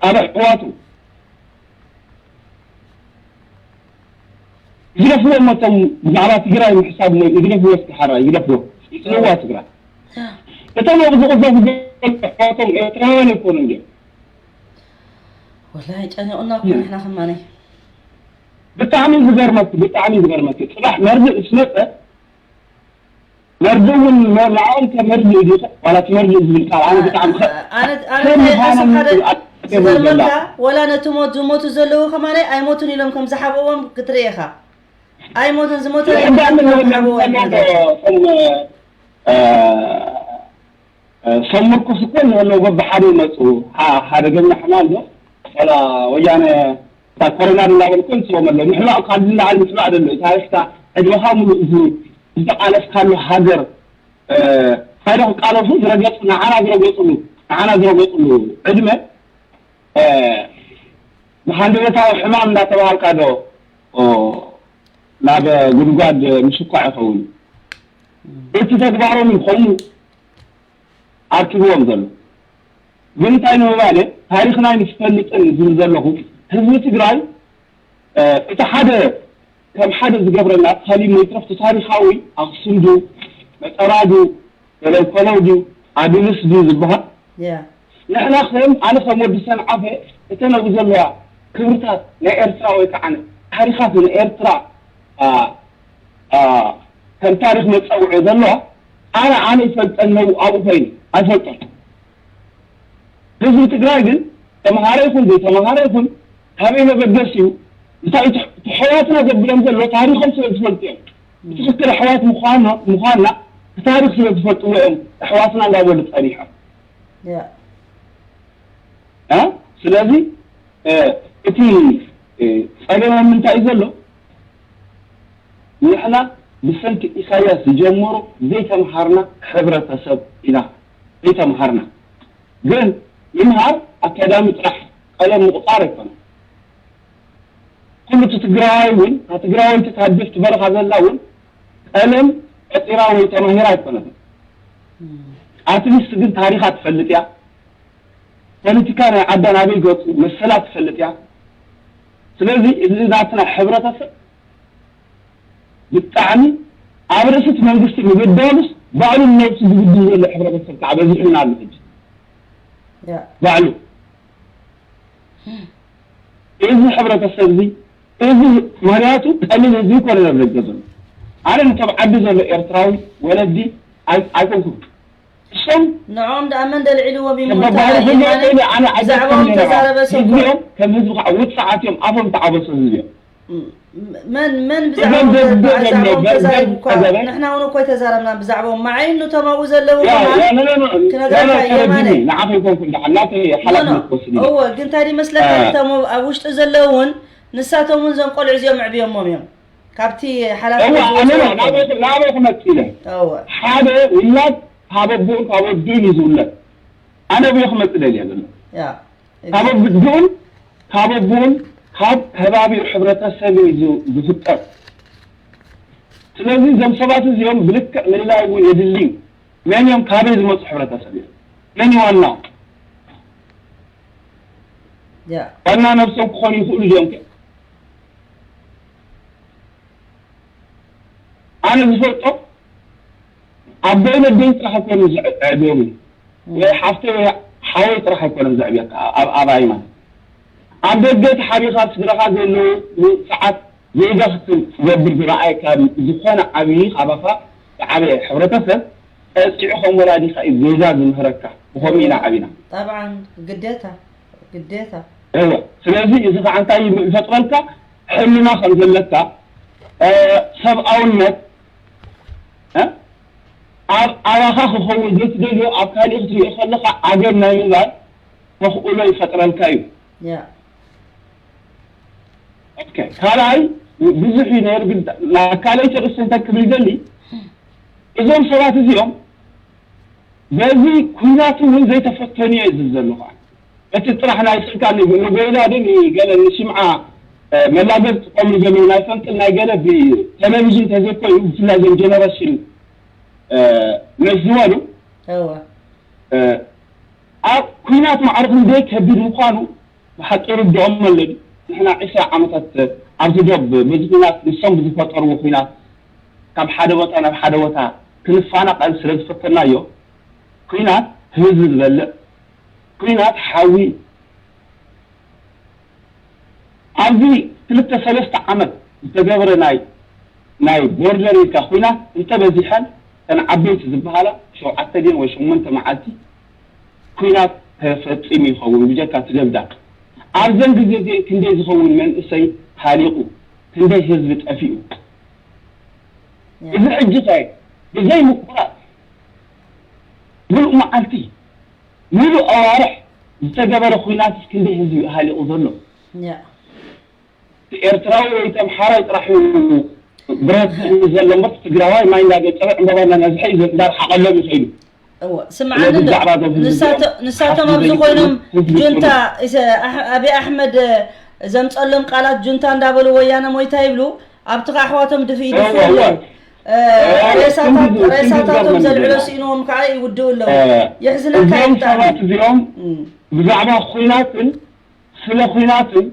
ኣብ ኣሕዋቱ። ይግደፍዎ እሞ እቶም ብዛዕባ ትግራይ ምሕሳብ እሞ ይግደፍዎ እስኪ ሓራ ይግደፍዎ። ይጽልዋ ትግራይ። እቶም ኣብ ዝቕዘፉ ዘለዉ ኣሕዋቶም ኤርትራውያን ኣይኮኑን ድዮም? ወላሂ ጨኒቑና እኮ ንሕና ከማነይ። ብጣዕሚ ዝገርመኪ ብጣዕሚ ዝገርመኪ ጽባሕ መርድእ ምስ መጸ መርድእ እውን ንዕኦም ከመርድእ ድዩ ዋላ ትመርድእ ዝብል ቃል ኣነ ብጣዕሚ ከ- ኣነ ኣነ ከም እንታይ ምዃኖም ሓሰብ ሓደ ዝኣስብ ዘላ። ዝገርመካ ወላ ነቲ ሞት ዝሞቱ ዘለዉ ከማነይ ኣይሞቱን ኢሎም ከም ዝሓብእዎም ክትርኢ ኢኻ። ኣይሞቱን ዝሞተ እንዳ ምን ኣይሞቱን ከም ዝሓብእዎ ወለና ይፈልጥ። ዶ እቶም እ፣ እ፣ ሰብ ምርኩስ እኮ ንህለው በብሓደ ይመፁ። ሓ- ሓደገኛ ሕማም ዶ ዋላ ወያነ እታ ኮሮና እናበልኩ ይፅዎም ኣለዉ። ምሕማቕ ካብ ዝለዓል ምሕማቕ ደሎ እዩ። ታሪኽካ ዕድመኻ ሙሉእ እዚ ዝተቓለስካሉ ሃገር እ፣ እንታይ ዶ ክቃለሱ ዝረገፁ ንዓና ዝረገፅሉ ንዓና ዝረገፅሉ ዕድመ እ፣ ብሃንደበታዊ ሕማም እንዳተባሃልካ ዶ ኦ፣ ናብ ጉድጓድ ምሽኳዕ ይኸውን? እቲ ተግባሮም እዩ ከምኡ ኣርኪብዎም ዘሎ። ግን እንታይ ንምባለ ታሪኽና ኣይንፈልጥን ዝብል ዘለኹ ህዝቢ ትግራይ እ፣ እቲ ሓደ ከም ሓደ ዝገብረና ካሊእ መይትረፍ እቲ ታሪኻዊ ኣኽሱም ድዩ መጠራ ድዩ ገለንኮለው ድዩ ኣድልስ ድዩ ዝበሃል ንሕና ከም ኣነ ከም ወዲ ሰንዓፈ እተን ኣብኡ ዘለዋ ክብርታት ናይ ኤርትራ ወይ ከዓ ታሪኻት ናይ ኤርትራ ኣ፣ ኣ፣ ከም ታሪኽ መፀውዒ ዘለዋ ኣነ ኣነ ይፈልጠን ነው ኣብኡ ኮይኑ ኣይፈልጦን ህዝቢ ትግራይ ግን ተምሃረ ይኹን ዘይተምሃረ ይኹን ካበይ መበገሲኡ እንታይ ኣሕዋትና ዘብሎም ዘሎ ታሪኾም ስለ ዝፈልጡ እዮም ብትኽክል ኣሕዋት ምዃና ብታሪኽ ስለ ዝፈልጥዎ እዮም ኣሕዋትና እንዳበሉ ፀኒሖም ስለዚ እቲ ፀገም ኣብ ምንታይ እዩ ዘሎ ንሕና ብሰንኪ ኢሳያስ ዝጀመሮ ዘይተምሃርና ሕብረተሰብ ኢና ዘይተምሃርና ግን ምምሃር ኣካዳሚ ጥራሕ ቀለም ምቑፃር ኣይኮነን ኩሉ እቲ ትግራዋይ እውን እታ ትግራወይቲ ታደፍቲ በረኻ ዘላ እውን ቀለም ቀፂራ ወይ ተማሂራ ኣይኮነትን ኣትሊስት ግን ታሪኻ ትፈልጥ እያ ፖለቲካ ናይ ዓዳ ናበይ ገፁ መሰላ ትፈልጥ እያ ስለዚ እዚ ናትና ሕብረተሰብ ብጣዕሚ ኣብ ርእሲ እቲ መንግስቲ ምብዳሉስ ባዕሉ ንነብሱ ዝብድል ዘሎ ሕብረተሰብ ከዓ በዚሑና ኣሎ ሕጂ ባዕሉ እዚ ሕብረተሰብ እዚ እዚ ምክንያቱ ቀሊል ህዝቢ ይኮነ ናብ ደገ ዘሎ ኣነ ንቶም ዓዲ ዘሎ ኤርትራዊ ወለዲ ኣይኮንኩም እሶም ንዕኦም ደኣ መን ደልዒልዎም እዩ እሞ ተባሂሉ እንታይ ከሎ የማነ ከይደ ኣነ ብዛዕባኦም ዓገብ ተዛረበ ሰብ እኮ ህዝቢኦም ከም ህዝቢ ከዓ ውፅዓት እዮም ኣፎም ተዓበሱ ህዝቢ እዮም መን መን ብዛዕባኦም ተዛሪቡ እኳ ንሕና እውን እኮ ኣይተዛረብናን ብዛዕባኦም ማዓይ ንቶም ኣብኡ ዘለዉ ከማን ክነግረካ የማነ ንዓኸ ይኮንኩ እንዳ ሓላተ ሓላፍነት ወስድ እወ ግን እንታይ መስለካ እቶም ኣብ ውሽጢ ዘለዉ እውን ንሳቶም እውን እዞም ቆልዑ እዚኦም ኣዕብዮሞም እዮም። ካብቲ ሓላፍነት እዋ ኣነ ዝወፅዎ ናበይ ናበይ ክመፅእ ኢለ እወ ሓደ ውላድ ካብ ኣቦኡን ካብ ኣቦኡን እዩ ዝውለድ። ኣነ ብዮ ክመፅእ ደልየ ዘሎ ያ ካብ ኣቦኡን ካብ ኣቦኡን ካብ ከባቢኡ ሕብረተሰብ እዩ ዝ- ዝፍጠር። ስለዚ እዞም ሰባት እዚኦም ብልክዕ ምልላይ እውን የድሊ እዩ። መን እዮም ካበይ ዝመፁ ሕብረተሰብ እዮም? መን እዩ ዋና ያ ዋና ነብሶም ክኾኑ ይኽእሉ እዮም ከ? ኣነ ዝፈልጦ ኣቦይ ነደይ ጥራሕ ኣይኮነ ዘዕብዮኒ ወይ ሓፍተይ ወይ ሓወይ ጥራሕ ኣይኮነን ዘዕብየካ ኣብ ኣባይ ማለት ኣብ ደገ ተሓቢኻ ስድራኻ ዘለዉ ሰዓት ዜጋ ክትገብር ዝረኣየካ ዝኾነ ዓብዪ ካባኻ ዝዓበየ ሕብረተሰብ ቀፂዑ ከም ወላዲኻ እዩ ዜጋ ዝምህረካ። ብኸምኡ ኢና ዓቢና። طبعا ግዴታ ግዴታ እወ ስለዚ እዚ ከዓ እንታይ ይፈጥረልካ? ሕልና ከም ዘለካ ሰብኣውነት ኣብ ኣባኻ ክኸውን ዘይትደልዮ ኣብ ካሊእ ክትሪኦ ከለኻ ዓገብ ናይ ምባል ተኽእሎ ይፈጥረልካ እዩ። ያ ካልኣይ ብዙሕ እዩ ነይሩ ግን ካልኣይ ተርእስ እንታይ ክብል ይደሊ እዞም ሰባት እዚኦም በዚ ኩናት እውን ዘይተፈተኑ እየ ዝብል ዘለኹ። እቲ ጥራሕ ናይ ስልካ ንጎይላ ድን ገለ ንሽምዓ መላገብ ትቆምሉ ዘለዉ ናይ ፈንቅል ናይ ገለ ብቴሌቪዥን ተዘኮዩ ብፍላይ ዞም ጀነሬሽን መስ ዝበሉ እወ ኣብ ኩናት ማዕረ ክንደይ ከቢድ ምዃኑ ብሓቂ ርድኦም ኣለኒ። ንሕና ዕስራ ዓመታት ኣብዚ ዶብ በዚ ኩናት ንሶም ብዝፈጠርዎ ኩናት ካብ ሓደ ቦታ ናብ ሓደ ቦታ ክንፈናቐል ስለ ዝፈተናዮ ኩናት ህዝቢ ዝበልዕ ኩናት ሓዊ ኣብዚ ክልተ ሰለስተ ዓመት ዝተገብረ ናይ ናይ ቦርደር ኢልካ ኩናት እንተበዚሐን ተን ዓበይቲ ዝበሃላ ሸውዓተ ድን ወይ ሸሞንተ መዓልቲ ኩናት ተፈፂሙ ይኸውን ብጀካ ትደብዳ ኣብዘን ግዜ እዚአን ክንደይ ዝኸውን መንእሰይ ሃሊቁ ክንደይ ህዝቢ ጠፊኡ እዚ ሕጂ ከ ብዘይ ምቁራፅ ምሉእ መዓልቲ ምሉእ ኣዋርሕ ዝተገበረ ኩናት ክንደይ ህዝቢ ሃሊቁ ዘሎ ኤርትራዊ ወይ ተምሓራይ ጥራሕ እዩ ብረት ዝሕዝ ዘሎ እምበር ትግራዋይ ማይ እንዳገጨበ ዕምበባ እንዳነዝሐ እዩ እንዳርሓቐሎም ይኸይዱ። እወ ስምዓኒ ዶ ንሳቶም ኣብዚ ኮይኖም ጁንታ ኣብይ ኣሕመድ ዘምፀሎም ቃላት ጁንታ እንዳበሉ ወያነ ሞይታ ይብሉ ኣብቲ ከዓ ኣሕዋቶም ድፍኢ ድፍኡ ኣለዉ ሬሳታቶም ዘልዕሎ ስኢንዎም ከዓ ይውድኡ ኣለዉ። የሕዝነካ እዚኦም ሰባት እዚኦም ብዛዕባ ኩናትን ስለ ኩናትን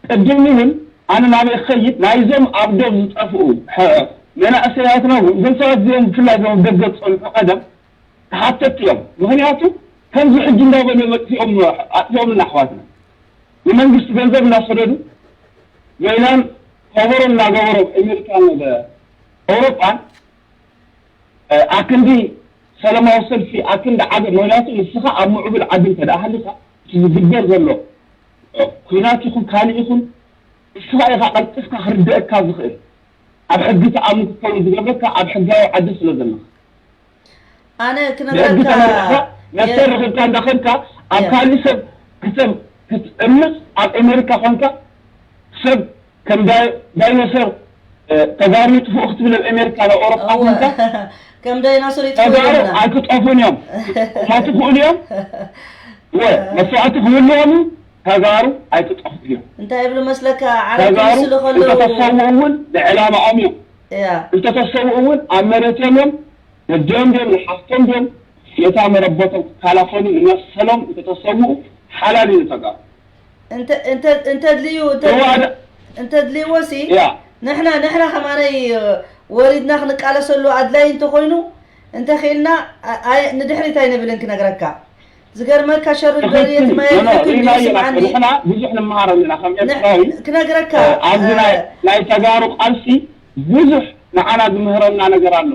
ቅድም እውን ኣነ ናበይ ክኸይድ ናይዞም ኣብ ዶብ ዝጠፍኡ መናእሰያትና እውን እዞም ሰባት እዚኦም ብፍላይ ዞም ደገ ዝፀንሑ ቀደም ተሓተቲ እዮም። ምክንያቱ ከምዚ ሕጂ እንዳበሉ እዮም ኣጥፊኦም ኣጥፊኦምና ኣሕዋትና ንመንግስቲ ገንዘብ እናሰደዱ ሌላን ከበሮ እናገበሮም ኣሜሪካን ኣውሮጳን ኣክንዲ ሰላማዊ ሰልፊ ኣክንዲ ዓገብ ምክንያቱ ንስኻ ኣብ ምዕቡል ዓዲ እንተ ደኣ ሃሊኻ እቲ ዝግበር ዘሎ ኩናት ይኹን ካልእ ይኹን ንስኻ ኢኻ ቀልጢፍካ ክርደአካ ዝኽእል ኣብ ሕጊ ተኣምን ክትከውን ዝገብረካ ኣብ ሕጋዊ ዓዲ ስለ ዘለኻ ኣነ ብሕጊ ተመሪሕካ ክነግረካ መፍትሒ ረኺብካ እንዳኸድካ ኣብ ካልእ ሰብ ክትእምፅ ኣብ ኣሜሪካ ኮንካ ሰብ ከም ዳይኖሰር ተጋሩ ይጥፍኡ ክትብል ኣብ ኣሜሪካ ናብ ኣውሮጳ ኮንካ ከም ዳይኖሰር ይጥፍኡ ተጋሩ ይብሉና ኣይክጠፉን እዮም። ክሞቱ ክእሉ እዮም። ወ መስዋዕቲ ክህልዎም ተጋሩ ኣይክጠፉ እዮም። እንታይ ይብሉ መስለካ ዓረብ ተጋሩ ክምስሉ ከለዉ እንተተሰውኡ እውን ንዕላማኦም እዮም። ያ እንተተሰውኡ እውን ኣብ መሬቶም እዮም። ነዲኦም ድዮም ንሓፍቶም ድዮም ነታ መረቦቶም ክከላኸሉ ንመሰሎም እንተተሰውኡ ሓላል እዩ ንተጋሩ። እንተ- እንተ- እንተድልዩ እንተ- ተዋደ እንተድልይዎ ሲ ያ ንሕና ንሕና ከማነይ ወሪድና ክንቃለሰሉ ኣድላይ እንተኮይኑ እንተኽኢልና ኣ- ኣይ- ንድሕሪት ኣይንብልን ክነግረካ ዝገርመካ ሸርድ በርየት ማየት ሪናየና ስምዓኒ ንሕና ብዙሕ ንመሃር ኣለና ከም ኤርትራዊ ክነግረካ ኣብዚ ናይ ናይ ተጋሩ ቃልሲ ብዙሕ ንዓና ዝምህረና ነገር ኣሎ።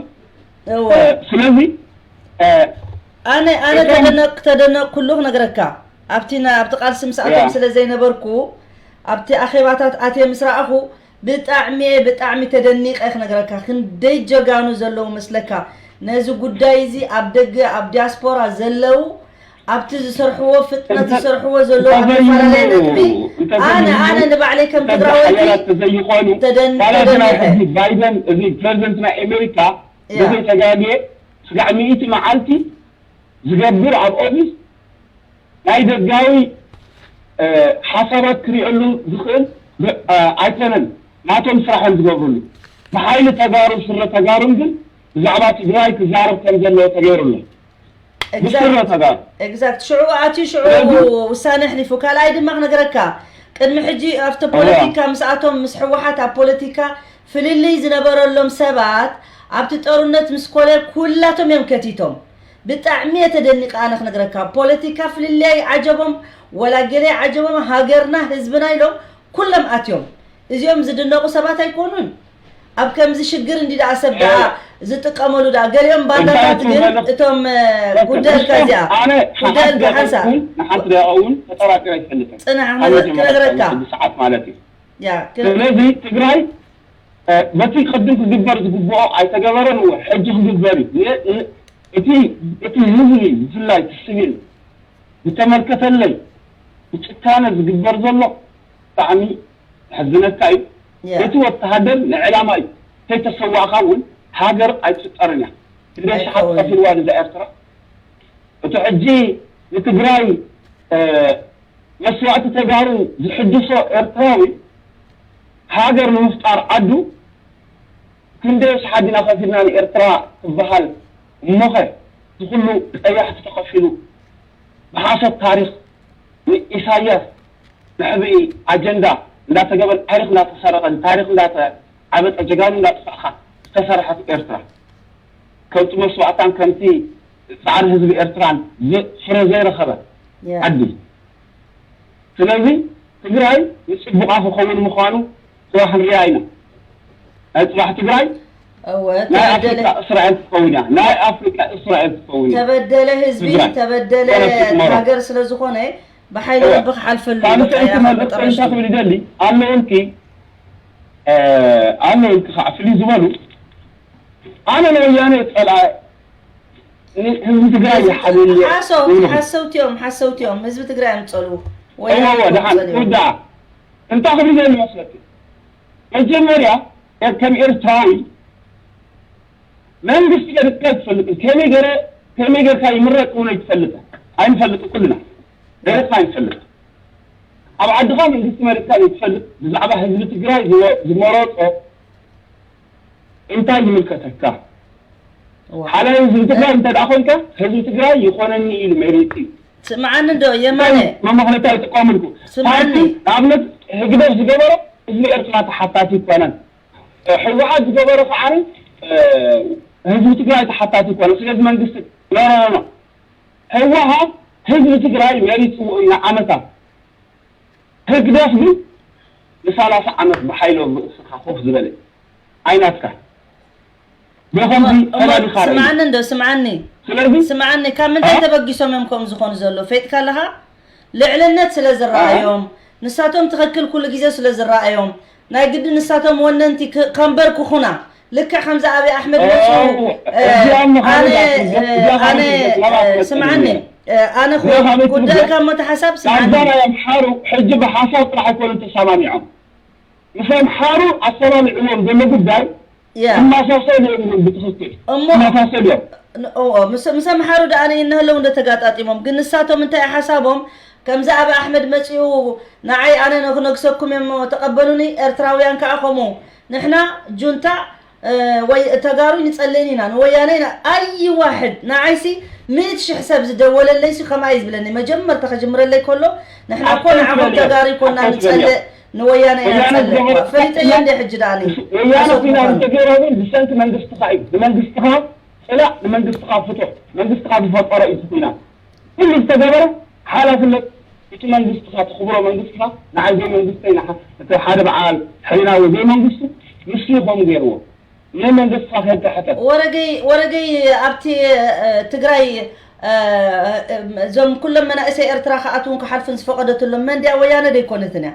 እወ ስለዚ ኣነ ኣነ እቶም- ተደነቅ ተደነቅ ኩሉ ክነግረካ ኣብቲ ና- ኣብቲ ቃልሲ ምስኣቶም ያ። ስለ ዘይነበርኩ ኣብቲ ኣኼባታት ኣትየ ምስ ረኣኹ ብጣዕሚ እየ ብጣዕሚ ተደኒቀ ክነግረካ ክንደይ ጀጋኑ ዘለዉ መስለካ ነዚ ጉዳይ እዚ ኣብ ደገ ኣብ ዲያስፖራ ዘለዉ ኣብቲ ዝሰርሕዎ ፍጥነት ዝሰርሕዎ ዘለዉ ኣብ ዝተፈላለየ ነጥቢ ኣነ ኣነ ንባዕለይ ከም ትግራወይቲ ተደን ተደኒሐ። ባይደን እዚ ፕሬዚደንት ናይ ኣሜሪካ ብዘይተጋግየ ስጋዕ ሚእቲ መዓልቲ ዝገብር ኣብ ኦፊስ ናይ ደጋዊ ሓሳባት ክሪእሉ ዝኽእል ኣይኮነን። ናቶም ስራሕን ዝገብርሉ ብሓይሊ ተጋሩ ስረ ተጋሩን ግን ብዛዕባ ትግራይ ክዛረብ ከም ዘለዎ ተገይሩሉ ብስረ ተጋሩ exact ሽዑ ኣትዩ ሽዑ ውሳነ ኣሕሊፉ። ካልኣይ ድማ ክነግረካ ቅድሚ ሕጂ ኣብቲ ፖለቲካ ምስኣቶም ምስ ህወሓት ኣብ ፖለቲካ ፍልልይ ዝነበረሎም ሰባት ኣብቲ ጦርነት ምስ ኮለል ኩላቶም እዮም ከቲቶም። ብጣዕሚ እየ ተደኒቐ ኣነ ክነግረካ ፖለቲካ ፍልልይ ዓጀቦም ወላ ገለ ዓጀቦም ሃገርና ህዝብና ኢሎም ኩሎም ኣትዮም። እዚኦም ዝድነቑ ሰባት ኣይኮኑን። ኣብ ከምዚ ሽግር እንዲ ደኣ ሰብ ደኣ ዝጥቀመሉ ደኣ ገሊኦም ባንዳታት ግን እቶም ጉዳልካ እዚኣ ጉዳልካ ሓንሳ ንሓንቲ ደቂቃ እውን ተጠራጢረ ኣይፈልጥን። ጽናሕ ክነግረካ ሰዓት ማለት እዩ። ስለዚ ትግራይ በቲ ቅድም ክግበር ዝግብኦ ኣይተገበረን እወ ሕጂ ክግበር እዩ። እቲ እቲ ህዝቢ ብፍላይ እቲ ስቪል ዝተመልከተለይ ብጭካነ ዝግበር ዘሎ ብጣዕሚ የሕዝነካ እዩ። እቲ ወተሃደር ንዕላማ እዩ ከይተሰዋእካ እውን ሃገር ኣይትፍጠርን እያ። ክንደይ ሽሓት ከፊልዋ ነዛ ኤርትራ እቲ ሕጂ ንትግራይ መስዋእቲ ተጋሩ ዝሕድሶ ኤርትራዊ ሃገር ንምፍጣር ዓዱ ክንደይ ሽሓት ዲና ከፊልና ንኤርትራ ትበሃል እሞኸ ዝኩሉ ቀያሕቲ ተኸፊሉ ብሓሶት ታሪኽ ንኢሳያስ መሕብኢ ኣጀንዳ እንዳተገበረ ታሪኽ እንዳተሰረቐ ታሪኽ እንዳተዓበጠ ጀጋኑ እንዳጥፋእኻ ዝተሰርሐት ኤርትራ ከምቲ መስዋእታን ከምቲ ፃዕሪ ህዝቢ ኤርትራን ፍረ ዘይረኸበ ዓዲ ስለዚ ትግራይ ንፅቡቓ ክኸውን ምዃኑ ፅባሕ ንሪኣ ኢና። ናይ ፅባሕ ትግራይ ናይ ኣፍሪካ እስራኤል ትኸውን እያ። ናይ ኣፍሪካ እስራኤል ትኸውን እያ። ተበደለ ህዝቢ ተበደለ ሃገር ስለ ዝኾነ ብሓይሊ ረቢ ክሓልፈሉ እዩ። በቃ ክብል ይደሊ ኣለውልኪ ኣለውልኪ ከዓ ፍልይ ዝበሉ ኣነ ንወያነ ፀልኣ ህዝቢ ትግራይ ይሓልል እየ ሓሰውቲ ይብሉ። ሓሰውቲ እዮም ሓሰውቲ እዮም ህዝቢ ትግራይ እዮም ዝፀልኡ። ወያነ እወ እዮም ደሓን ዝፀልኡ። ክውዳኣ እንታይ ክብል ይደሊ መስለኪ? መጀመርያ ከም ኤርትራዊ መንግስቲ ኤርትራ ኣይትፈልጥን። ከመይ ገረ ከመይ ገርካ ይምረጥ እውን ኣይትፈልጥን። ኣይንፈልጥ ኩልና ኤርትራ ኣይንፈልጥ። ኣብ ዓድኻ መንግስቲ መሪጥካ ዘይትፈልጥ ብዛዕባ ህዝቢ ትግራይ ዝመረፆ እንታይ ይምልከተካ? ሓላዊ ህዝቢ ትግራይ እንተ ደኣ ኮንካ ህዝቢ ትግራይ ይኾነኒ ኢሉ መሪፁ እዩ። ስምዓኒ እንዶ የማነ። መመኽነታ ይጥቀምልኩ። ስምዓኒ። ንኣብነት ህግደፍ ዝገበሮ ህዝቢ ኤርትራ ተሓታቲ ይኮነን። ህወሓት ዝገበሮ ከዓ ህዝቢ ትግራይ ተሓታቲ ይኮነን። ስለዚ መንግስቲ ኖ ኖ ኖ ህወሓት ህዝቢ ትግራይ መሪፅዎ እዩ ንዓመታት። ህግደፍ ግን ንሳላሳ ዓመት ብሓይሊ ኣብ ርእስኻ ኮፍ ዝበለ ኣይናትካ። ብኸምዚ ፈላሊኻ ርኣይ። ስምዓኒ እንዶ ስምዓኒ። ስለዚ ስምዓኒ ካብ ምንታይ ተበጊሶም እዮም ከምኡ ዝኾኑ ዘሎ ፈይጥካ ኣለኻ? ልዕልነት ስለ ዝረኣዮም ንሳቶም ትኽክል ኩሉ ግዜ ስለ ዝረኣዮም ናይ ግዲ ንሳቶም ወነንቲ ከንበርክኹና ልክዕ ከምዚ ኣብይ ኣሕመድ መፅኡ ኣነ ኣነ ስምዓኒ ኣነ ጉዳይካ እሞ ተሓሳብ ስምዓኒ ኣምሓሩ ሕጂ ብሓሳብ ጥራሕ ኣይኮኑን ተሰማሚዖም ምስ ኣምሓሩ ኣሰማሚዕዎም ዘሎ ጉዳይ ይመሳሰሉ እዮም ብትኽክል ይመሳሰሉ እዮም ምስ ኣምሓሩ ደኣ ንእነህለው እንደ ተጋጣጢሞም ግን ንሳቶም እንታይ ሓሳቦም ከምዚ ኣብ ኣሕመድ መፂኡ ንዓይ ኣነ ንክነግሰኩም እዮም ተቐበሉኒ ኤርትራውያን ከዓ ከምኡ ንሕና ጁንታ ወይ ተጋሩ ንፀልእን ኢና ንወያነ ኢና ኣይ ዋሕድ ንዓይሲ ምእት ሽሕ ሰብ ዝደወለለይሲ ከምኣ እዩ ዝብለኒ መጀመርታ ከጅምረለይ ከሎ ንሕና እኮ ንዓኹም ተጋሩ ይኮና ንፀልእ ንወያነ ኢና ንፀልእ ፈሊጠዮ እንደ ሕጂ ደኣ ወያነ ኩና ዝተገይረ እውን ብሰንኪ መንግስትኻ እዩ ብመንግስትኻ ፅላእ ንመንግስትኻ ፍትሕ መንግስትኻ ዝፈጠሮ እዩ ኩና ኩሉ ዝተገበረ ሓላፍነት እቲ መንግስትኻ ተኽብሮ መንግስትኻ ንዓይ ዘይመንግስተይ እቲ ሓደ በዓል ሕሊና ወይ ዘይመንግስቱ ንሱ ይኾኑ ገይርዎ ናይ መንግስትኻ ከይተሐተ ወረገይ ወረገይ ኣብቲ ትግራይ እዞም ኩሎም መናእሰይ ኤርትራ ክኣትውን ክሓልፉን ዝፈቀደትሎም መን ድያ ወያነ ደይኮነትን እያ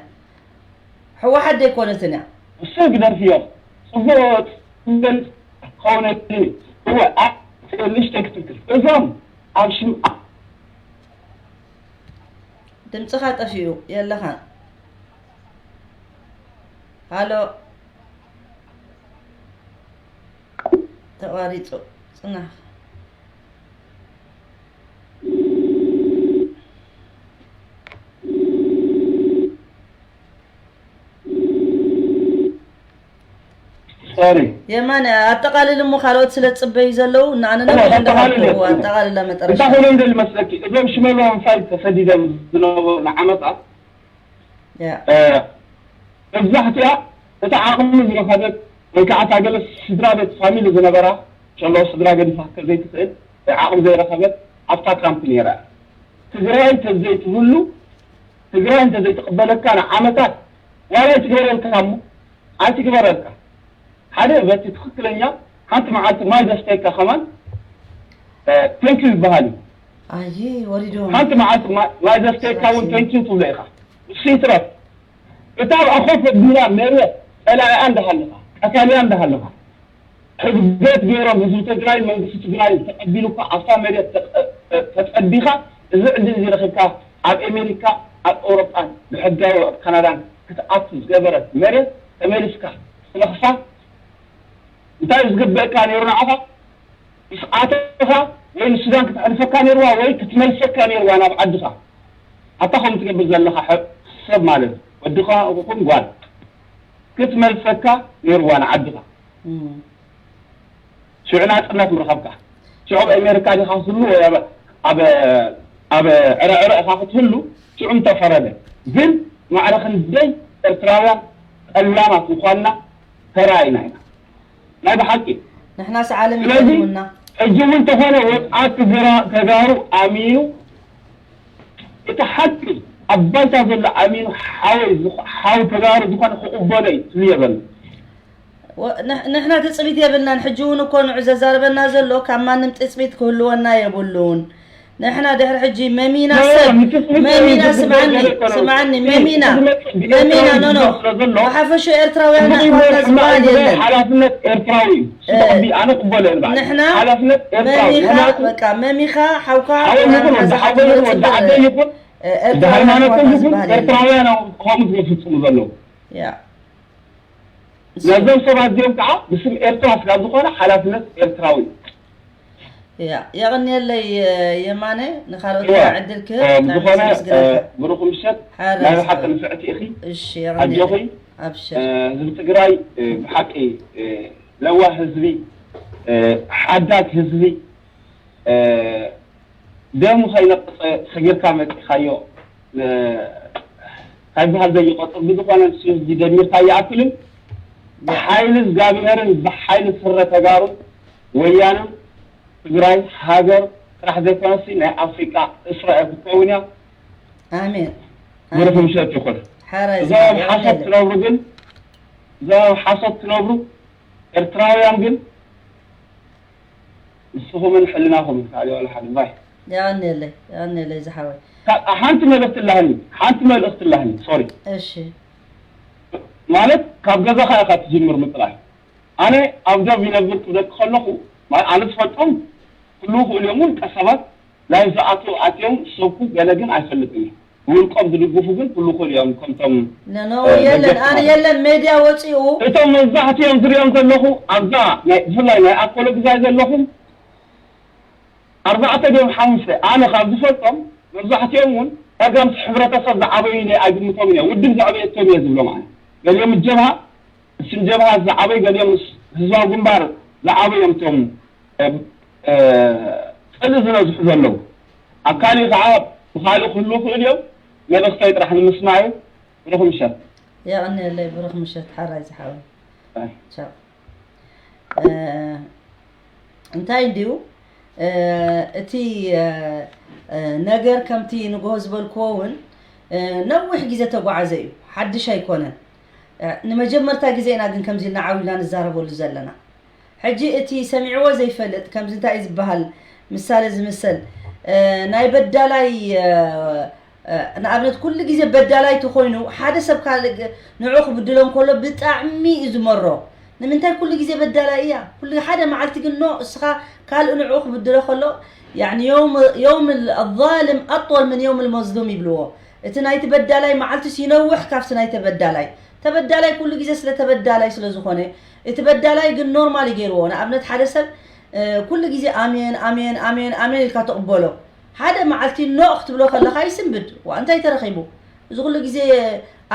ሕወሓት ደይኮነትን እያ እሱ ግደፍዮ ፅቡቅ ክኸውን እወ ንእሽተይ ክትትል እዞም ኣብ ሽም ድምፅኻ ጠፊኡ የለኻን። ሃሎ፣ ተቋሪፁ። ፅናሕ። ሶሪ የማነ ኣጠቓልል እሞ ካልኦት ስለ ዝፅበዩ ዘለዉ ንኣነ ነዊሕ እንዳሃብኩ ኣጠቓልላ መጠረሻ። እንታይ ኮይኖም ደሊ መስለኪ? እዞም ሽመልባ ምሳይ ተሰዲዶም ዝነበሩ ንዓመታት ያ መብዛሕትኣ እቲ ዓቕሚ ዝረኸበት ወይ ከዓ እታ ገለ ስድራ ቤት ፋሚሊ ዝነበራ ሸሎ ስድራ ገዲፋ ከዘይትኽእል ወይ ዓቕሚ ዘይረኸበት ኣብታ ካምፕ ነይራ እያ። ትግራይ እንተዘይትህሉ ትግራይ እንተዘይትቕበለካ ንዓመታት ዋላ ኣይትገበረልካ እሞ ኣይትግበረልካ ሓደ በቲ ትኽክለኛ ሓንቲ መዓልቲ ማይ ዘስተይካ ከማን ቴንኪዩ ይበሃል እዩ። ኣየ ወሪዶም ሓንቲ መዓልቲ ማይ ዘስተይካ እውን ቴንኪዩ ትብሎ ኢኻ። ንሱ ይትረፍ እታ ኣብ ኣኾፍ ኣቢላ መሬት ጸላኢኣ እንዳሃለኻ ቀታልያ እንዳሃለኻ ሕግገት ገይሮም ህዝቢ ትግራይ መንግስቲ ትግራይ ተቐቢሉካ ኣብታ መሬት ተጸቢኻ እዚ ዕድል እዚ ረኺብካ ኣብ ኣሜሪካ ኣብ ኤውሮጳን ብሕጋዊ ኣብ ካናዳን ክትኣቱ ዝገበረት መሬት ተመሊስካ ትነኽሳ እንታይ እዩ ዝግበእካ ነይሩ ንዓኻ? ምስ ኣተኻ ወይ ንሱዳን ክትሕልፈካ ነይርዋ ወይ ክትመልሰካ ነይርዋ ናብ ዓድኻ። ኣታ ከምኡ ትገብር ዘለኻ ሰብ ማለት ወድኻ ይኹን ጓል ክትመልሰካ ነይርዋ ንዓድኻ። ሽዑ ናፅነት ምረኸብካ። ሽዑ ኣብ ኣሜሪካ ዲኻ ክትህሉ ወይ ኣብ ኣብ ዕረዕረ ኢኻ ክትህሉ ሽዑ ምተፈረደ። ግን ማዕረ ክንደይ ኤርትራውያን ጠላማት ምዃንና ተራኢና ኢና። ናይ ብሓቂ ንሕናስ ዓለም ስለዚ ይጠልሙና። ሕጂ እውን እንተኾነ ወጣት ትግራ ተጋሩ ኣሚኑ እቲ ሓቂ ኣብ ባይታ ዘሎ ኣሚኑ ሓወይ ዝኾ- ሓው ተጋሩ ዝኾነ ክቕበሎ እዩ ትብል የበሉ። ወ- ንሕ- ንሕና ትፅቢት የብልናን። ሕጂ እውን እኮ ንዑ ዘዛርበና ዘሎ ካብ ማንም ትፅቢት ክህልወና የብሉን። ንሕና ድሕሪ ሕጂ መሚና ሰብ መሚና ስምዓኒ ስምዓኒ መሚና መሚና ኖ ኖ ብሓፈሹ ኤርትራውያን ኣሕዋትና ዝበሃል የለን። ሓላፍነት ኤርትራዊ እዩ። ስምዕቢ ኣነ ቅበሎ እየ ንባዕለይ። ንሕና ሓላፍነት ኤርትራዊ መሚኻ ምኽንያቱ በቃ መሚኻ ሓውካ ሓወይ ይኹን ወዲ ሓወይ ይኹን ወዲ ዓደይ ይኹን ወዲ ሃይማኖተይ ይኹን ኤርትራውያን እዮም ከምኡ ዝፍፅሙ ዘለዉ። ያ ነዞም ሰባት እዚኦም ከዓ ብስም ኤርትራ ስጋብ ዝኾነ ሓላፍነት ኤርትራዊ እዩ። ያ የቐንየለይ የማነ። ንኻልኦት እዋ፣ ከዓ ዕድል ክህብ እ፣ ብዝኾነ ምስግናካ። ብሩኽ ምሸት። ሓራይ ናይ ዝሓወይ። ሓቂ ንፍዕቲ ኢኺ። እሺ ኣጆኺ። የቐንየለይ። ኣብሽር። ህዝቢ ትግራይ ብሓቂ ለዋህ ህዝቢ፣ ሓዳግ ህዝቢ፣ ደሙ ከይነቀፀ ሰጊርካ መፂኻዮ እንታይ በሃል ዘይቆፅር ብዝኾነ ንሱ ህዝቢ ደሚርካ ይኣክልን ብሓይሊ እግዚኣብሄርን ብሓይሊ ስረ ተጋሩ ወያነ ትግራይ ሃገር ጥራሕ ዘይኮነሲ ናይ ኣፍሪቃ እስራኤል ክትከውን እያ። ኣሜን። ብሩኽ ምሸት ይኹን። ሓራይ እዞም ሓሶት ትነብሩ ግን እዞም ሓሶት ትነብሩ ኤርትራውያን ግን ንስኹምን ሕልናኹም ካልእ ዋላ ሓደ ባይ የቐንየለይ የቐንየለይ ዝሓወይ። ሓንቲ መልእኽቲ ኣላህኒ ሓንቲ መልእኽቲ ኣላህኒ ሶሪ እሺ ማለት ካብ ገዛኻ ኢኻ ትጅምር ምጥራይ ኣነ ኣብ ዶብ ይነብር ክብለኪ ከለኹ ኣነ ዝፈልጦም ኩሉ ይኽእሉ እዮም ውልቀ ሰባት ላይፍ ዝኣትዉ ኣትዮም ዝሰብኩ ገለ ግን ኣይፈልጥን እየ ብውልቆም ዝድግፉ ግን ኩሉ ይኽእሉ እዮም ከምቶም ነኖ የለን ኣነ የለን ሜድያ ወፂኡ እቶም መብዛሕትኦም ዝሪኦም ዘለኹ ኣብዛ ብፍላይ ናይ ኣኮሎ ግዛይ ዘለኹም ኣርባዕተ ድዮም ሓሙሽተ ኣነ ካብ ዝፈልጦም መብዛሕትኦም እውን ጸገምቲ ሕብረተሰብ ዝዓበዩ ኢለ ኣይግምቶም እየ ውድብ ዘዕበየቶም እየ ዝብሎም ኣነ ገሊኦም ምስ ጀብሃ እስም ጀብሃ ዝዓበዩ ገሊኦም ምስ ህዝባዊ ግንባር ዝዓበዩ እዮም እቶም ጽልኢ ዝነዝሑ ዘለዉ ኣብ ካሊእ ከዓ ብካሊእ ክህልዉ ይኽእሉ እዮም መልእኽተይ ጥራሕ ንምስማዕ እዩ ብሩኽ ምሸት የቐንየለይ ብሩኽ ምሸት ሓራይ ዝሓወይ ቻው እንታይ እንድዩ እቲ ነገር ከምቲ ንግሆ ዝበልክዎ እውን ነዊሕ ግዜ ተጓዓዘ እዩ ሓድሽ ኣይኮነን ንመጀመርታ ግዜ ኢና ግን ከምዚ ኢልና ዓው ኢልና ንዛረበሉ ዘለና ሕጂ እቲ ሰሚዕዎ ዘይፈልጥ ከምዚ እንታይ እዩ ዝበሃል ምሳሌ ዝምሰል ናይ በዳላይ ንኣብነት ኩሉ ግዜ በዳላይ ተኾይኑ ሓደ ሰብ ካልእ ንዑ ክብድሎ እንከሎ ብጣዕሚ እዩ ዝመሮ ንምንታይ ኩሉ ግዜ በዳላይ እያ ኩሉ ሓደ መዓልቲ ግን ኖ እስኻ ካልእ ንዑ ክብድሎ ከሎ يعني يوم يوم الظالم أطول من يوم المظلوم ይብልዎ እቲ ናይቲ በዳላይ መዓልትስ ይነውሕ ካብቲ ናይ ተበዳላይ። ተበዳላይ ኩሉ ግዜ ስለ ተበዳላይ ስለ ዝኾነ፣ እቲ በዳላይ ግን ኖርማል እዩ ገይርዎ። ንኣብነት ሓደ ሰብ፣ እ፣ ኩሉ ግዜ ኣሜን፣ ኣሜን፣ ኣሜን፣ ኣሜን ኢልካ ትቕበሎ። ሓደ መዓልቲ ኖእ ክትብሎ ከለኻ ይስንብድ። "ዋ፣ እንታይ ተረኺቡ? እዚ ኩሉ ግዜ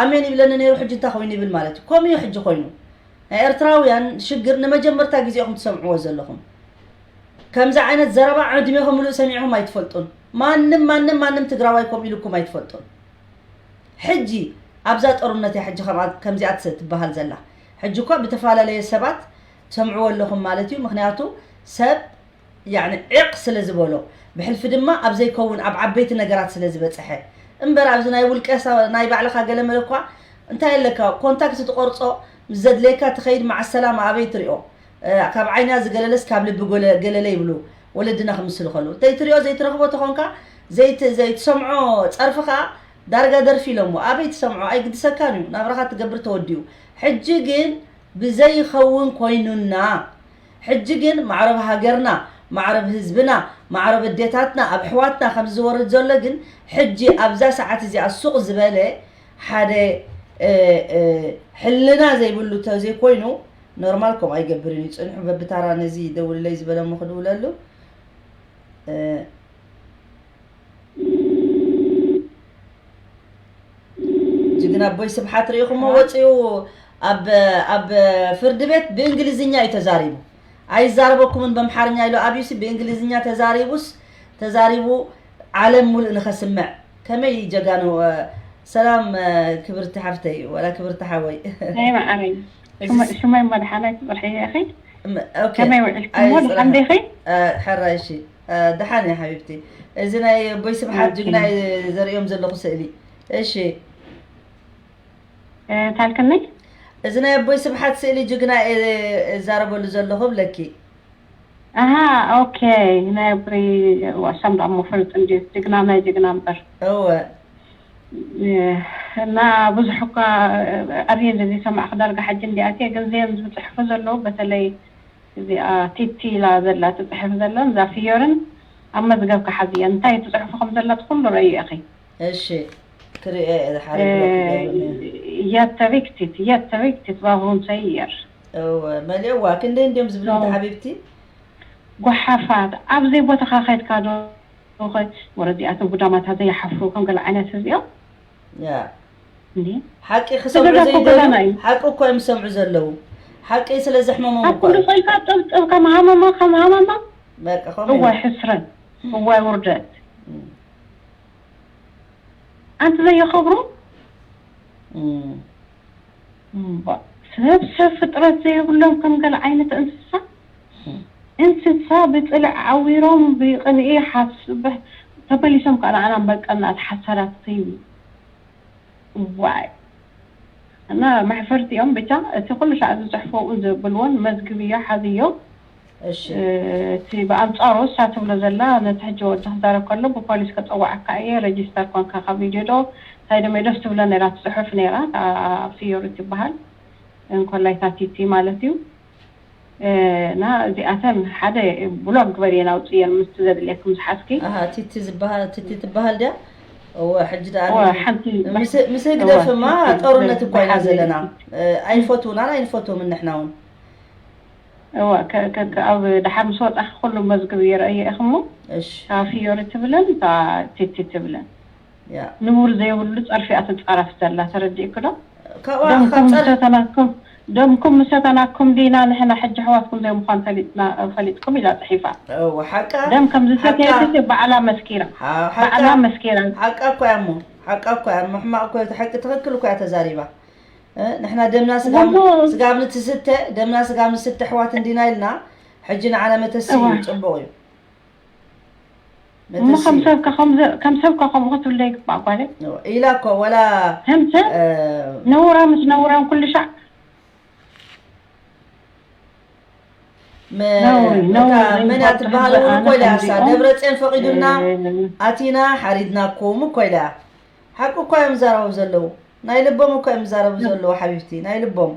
ኣሜን ይብለኒ ነይሩ፣ ሕጂ እንታይ ኮይኑ?" ይብል ማለት እዩ። ከምኡ እዩ ሕጂ ኮይኑ። ናይ ኤርትራውያን ሽግር ንመጀመርታ ግዜ ኢኹም ትሰምዕዎ ዘለኹም። ከምዚ ዓይነት ዘረባ ዕድሜኹም ምሉእ ሰሚዕኹም ኣይትፈልጡን። ማንም፣ ማንም፣ ማንም ትግራዋይ ከምኡ ኢልኩም ኣይትፈልጡን። ሕጂ ኣብዛ ጦርነት እያ ሕጂ ከምኣ-፣ ከምዚኣ ትስ-፣ ትበሃል ዘላ። ሕጂ እኳ ብተፈላለየ ሰባት ትሰምዕዎ ኣለኹም ማለት እዩ። ምኽንያቱ ሰብ ያዕኒ ዒቕ ስለ ዝበሎ፣ ብሕልፊ ድማ ኣብ ዘይከውን ኣብ ዓበይቲ ነገራት ስለ ዝበጽሐ። እምበር ኣብዚ ናይ ውልቀ ሰብ፣ ናይ ባዕልኻ ገለ መለ እኳ እንታይ ኣለካ፣ ኮንታክት ትቆርጾ፣ ምስ ዘድልየካ ትኸይድ፣ መዓሰላማ ኣበይ ትሪኦ? እ፣ ካብ ዓይና ዝገለለስ ካብ ልቢ ጎለ-፣ ገለለ ይብሉ ወለድና ክምስሉ ከለዉ። ዘይትሪኦ ዘይትረኽቦ ተኾንካ፣ ዘይት-፣ ዘይትሰምዖ ጸርፊ ከኣ ዳርጋ ደርፊ ኢሎሞ። ኣበይ ትሰምዖ? ኣይግድሰካን እዩ። ናብራኻ ትገብር ተወዲኡ። ሕጂ ግን ብዘይኸውን ኮይኑና። ሕጂ ግን ማዕረብ ሃገርና፣ ማዕረብ ህዝብና፣ ማዕረብ ኣዴታትና፣ ኣብ ኣሕዋትና ከምዚ ዝወርድ ዘሎ ግን ሕጂ ኣብዛ ሰዓት እዚኣ ሱቕ ዝበለ ሓደ፣ እ፣ እ፣ ሕልና ዘይብሉ ተዘይኮይኑ ኖርማል ከምኡ ኣይገብርን እዩ። ጽንሑ በብታራ ነዚ ደውልለይ ዝበለ እሞ ክድውለሉ። እ፣ ጅግና ኣቦይ ስብሓት ርኢኹሞ ወፂኡ ኣብ፣ ኣብ ፍርዲ ቤት ብእንግሊዝኛ እዩ ተዛሪቡ። ኣይዛረበኩምን በምሓርኛ ኢሉ ኣብዩሲ ብእንግሊዝኛ ተዛሪቡስ፣ ተዛሪቡ ዓለም ሙሉእ ንኸስምዕ። ከመይ ጀጋኑ? ሰላም ክብርቲ ሓፍተይ፣ ወላ ክብርቲ ሓወይ። ናይ መዓረይ። እዚ ሽመ-፣ ሽመይ መድሓናይ ትፅርሒ ኢኺ? እም-፣ ኦኬ። ከመይ ውዒልኩሞ? ኣይ፣ ድሓን ጽራይ። ዲኺ? አ፣ ሕራይ፣ እሺ። አ፣ ደሓን እየ ሓቢብቲ። እዚ ናይ ኣቦይ ስብሓት ኦኬ። ጅግና እየ ዘርእዮም ዘለኹ ስእሊ። እሺ። እ፣ ታልክኒ? እዚ ናይ ኣቦይ ስብሓት ስእሊ ጅግና እየ እዛረበሉ ዘለኹ ብለኪ። ኣሃ፣ ኦኬ። ናይ ኣቦይ ዋሳም ደኣ እሞ ፈልጥ እንድዩ። ጅግና ናይ ጅግና እምበር። እወ። እ፣ እና ብዙሕ እኳ፣ እ፣ ኣርእየ ዘይሰማዕኩ ዳርጋ ሕጂ እንድየ ኣትየ፣ ግን እዚአን ዝፅሕፉ ዘለዉ፣ በተለይ እዚኣ ቲቲ ኢላ ዘላ ትፅሕፍ ዘላ፣ እዛ ፍዮርን ኣብ መዝገብካ ሓዝየን። እንታይ ትፅሕፉ ከም ዘላ እቲ ኩሉ ረእዩ ኢኺ። እሺ፣ ክርእዮ እየ፣ ሓደ እ፣ ብሎክ ክገብር እየ። Jätteviktigt, jätteviktigt vad hon säger። እወ፣ መሊእዋ፣ ክንደይ እንድዮም ዝብሉ እወ። እንተ ሓቢብቲ? ጓሓፋት፣ ኣብ ዘይቦታኻ ከይድካ ዶ ኸ-፣ ወረ እዚኣቶም ጉዳማት ዘይሓፍሩ ከም ገለ ዓይነት ህዝቢ እዮም። ያ። እንዴ? ሓቂ ክሰምዑ ስድራ እኮ ዘይደልዩ፣ ገዛና እዩ። ሓቂ እኮ እዮም ዝሰምዑ ዘለዉ። ሓቂ ስለ ዘሕመሞም ኣብ እኮ ኩሉ እዩ። ኸይድካ ጥብጥብ ከም ሃመማ፣ ከም ሃመማ። በቃ፣ ከምኡ እዋይ እዮም። ሕስረት፣ እዋይ ውርደት። እም። ኣንቲ ዘየኸብሩ? እም። እምባ፣ ሰብ፣ ሰብ ፍጥረት ዘይብሎም ከም ገለ ዓይነት እንስሳ። እም። እንስሳ ብጽልዕ ዓዊሮም ብቕንኢ ሓስ-፣ በ-፣ ተመሊሶም ከኣ ንዓና በቃ እናተሓሳዳት ይኸዩ። ዋይ። እና መሕፈርቲ እዮም። ብቻ እቲ ኩሉ ሰዓት ዝጽሕፎ እውን ዘብልዎን መዝግብዮ፣ ሓዝዮ። እሺ። እ፣ እቲ ብኣንጻሩ እሳ ትብሎ ዘላ፣ ነቲ ሕጂ ወዲ ክዛረብ ከሎ ብፖሊስ ከጸውዓካ እየ፣ ረጂስተር ኮንካ ካብ ቪድዮ ዶ እንታይ ዶ ሜዶስ ትብሎ ነይራ፣ ትጽሕፍ ነይራ፣ እታ ፍዮሪ ትበሃል፣ እንኮላይ እታ ቲቲ ማለት እዩ። እ፣ እና እዚኣተን ሓደ ብሎክ ግበርየን ኣውፅየን ምስቲ ዘድልየኩም ዝሓዝኪ። ኣሃ፣ ቲቲ ዝበሃል፣ ቲቲ ትበሃል ድያ? እወ፣ ሕጂ ደኣ እወ፣ ኒ-፣ ሓንቲ ምስ፣ ምስ እወ፣ ህግደፍማ ቲቲ ጦርነት እኮ ኢና ዝበሃል ዘለና። እ፣ ኣይፈትዉናን ኣይንፈትዎም ንሕና እውን። እወ፣ ከ-፣ ከ-፣ ከ-፣ ኣብ ደሓር ምስ ወጻኺ ኩሉ መዝግብ የርእዮ ኢኺ እሞ፣ እሺ። እታ ፍዮሪ ትብለን፣ እታ ቲቲ ትብለን። ያ። ንቡር ዘይብሉ ጸርፊ እያ ትጻረፍ ዘላ፣ ተረዲእኪ ዶ? ካብኣ ደምኩም ካብ ጸር- ምሰተናኩም፣ ደምኩም ምሰተናኩም ዲና ንሕና ሕጂ ኣሕዋትኩም ዘይምዃን ፈሊጥና፣ ፈሊጥኩም ኢላ ጽሒፋ። እወ፣ ሓቃ፣ ደም ከም ዝሰተየት ሓቃ። ባዕላ መስኪራ። ሓ-፣ ሓቃ። ባዕላ መስኪራ። ሓቃ እኮ እያ እሞ፣ ሓቃ እኮ እያ። ምሕማቕ እኮ፣ እቲ ሓቂ ትኽክል እኮ እያ ተዛሪባ። እ፣ ንሕና ደምና ስጋብ፣ እሞ ስጋብ ንትስተ፣ ደምና ስጋብ ንስተ ኣሕዋት እንዲና ኢልና፣ ሕጂ ንዓና መተሲ እዩ፣ እዋ። ጽቡቕ እዩ። እሞ መተሲ ከም እዩ። ሰብካ ከም ዘ-፣ ከም ሰብካ ከምኡ ክትብሎ ይግባእ ጓለይ። እዋ፣ ኢላ እኮ፣ ወላ፣ ከም ሰብ እ፣ ነውራ ምስ ነውራን ኩሉ ሻዕ መ-፣ ነውሪ፣ እታ ነውሪ መን እያ ዘይምፈልጥ ትበሃል ህዝቢ እውን ኣነ እኮ ኢላ እሳ፣ ከምዚኦም፣ ደብረፅዮን ፈቒዱልና እ፣ ኣቲና ሓሪድናኩም እኮ ኢላ። ሓቂ እኮ እዮም ዝዛረቡ ዘለዉ። ናይ ልቦም እኮ እዮም ዝዛረቡ ዘለዉ ሓቢብቲ፣ ናይ ልቦም።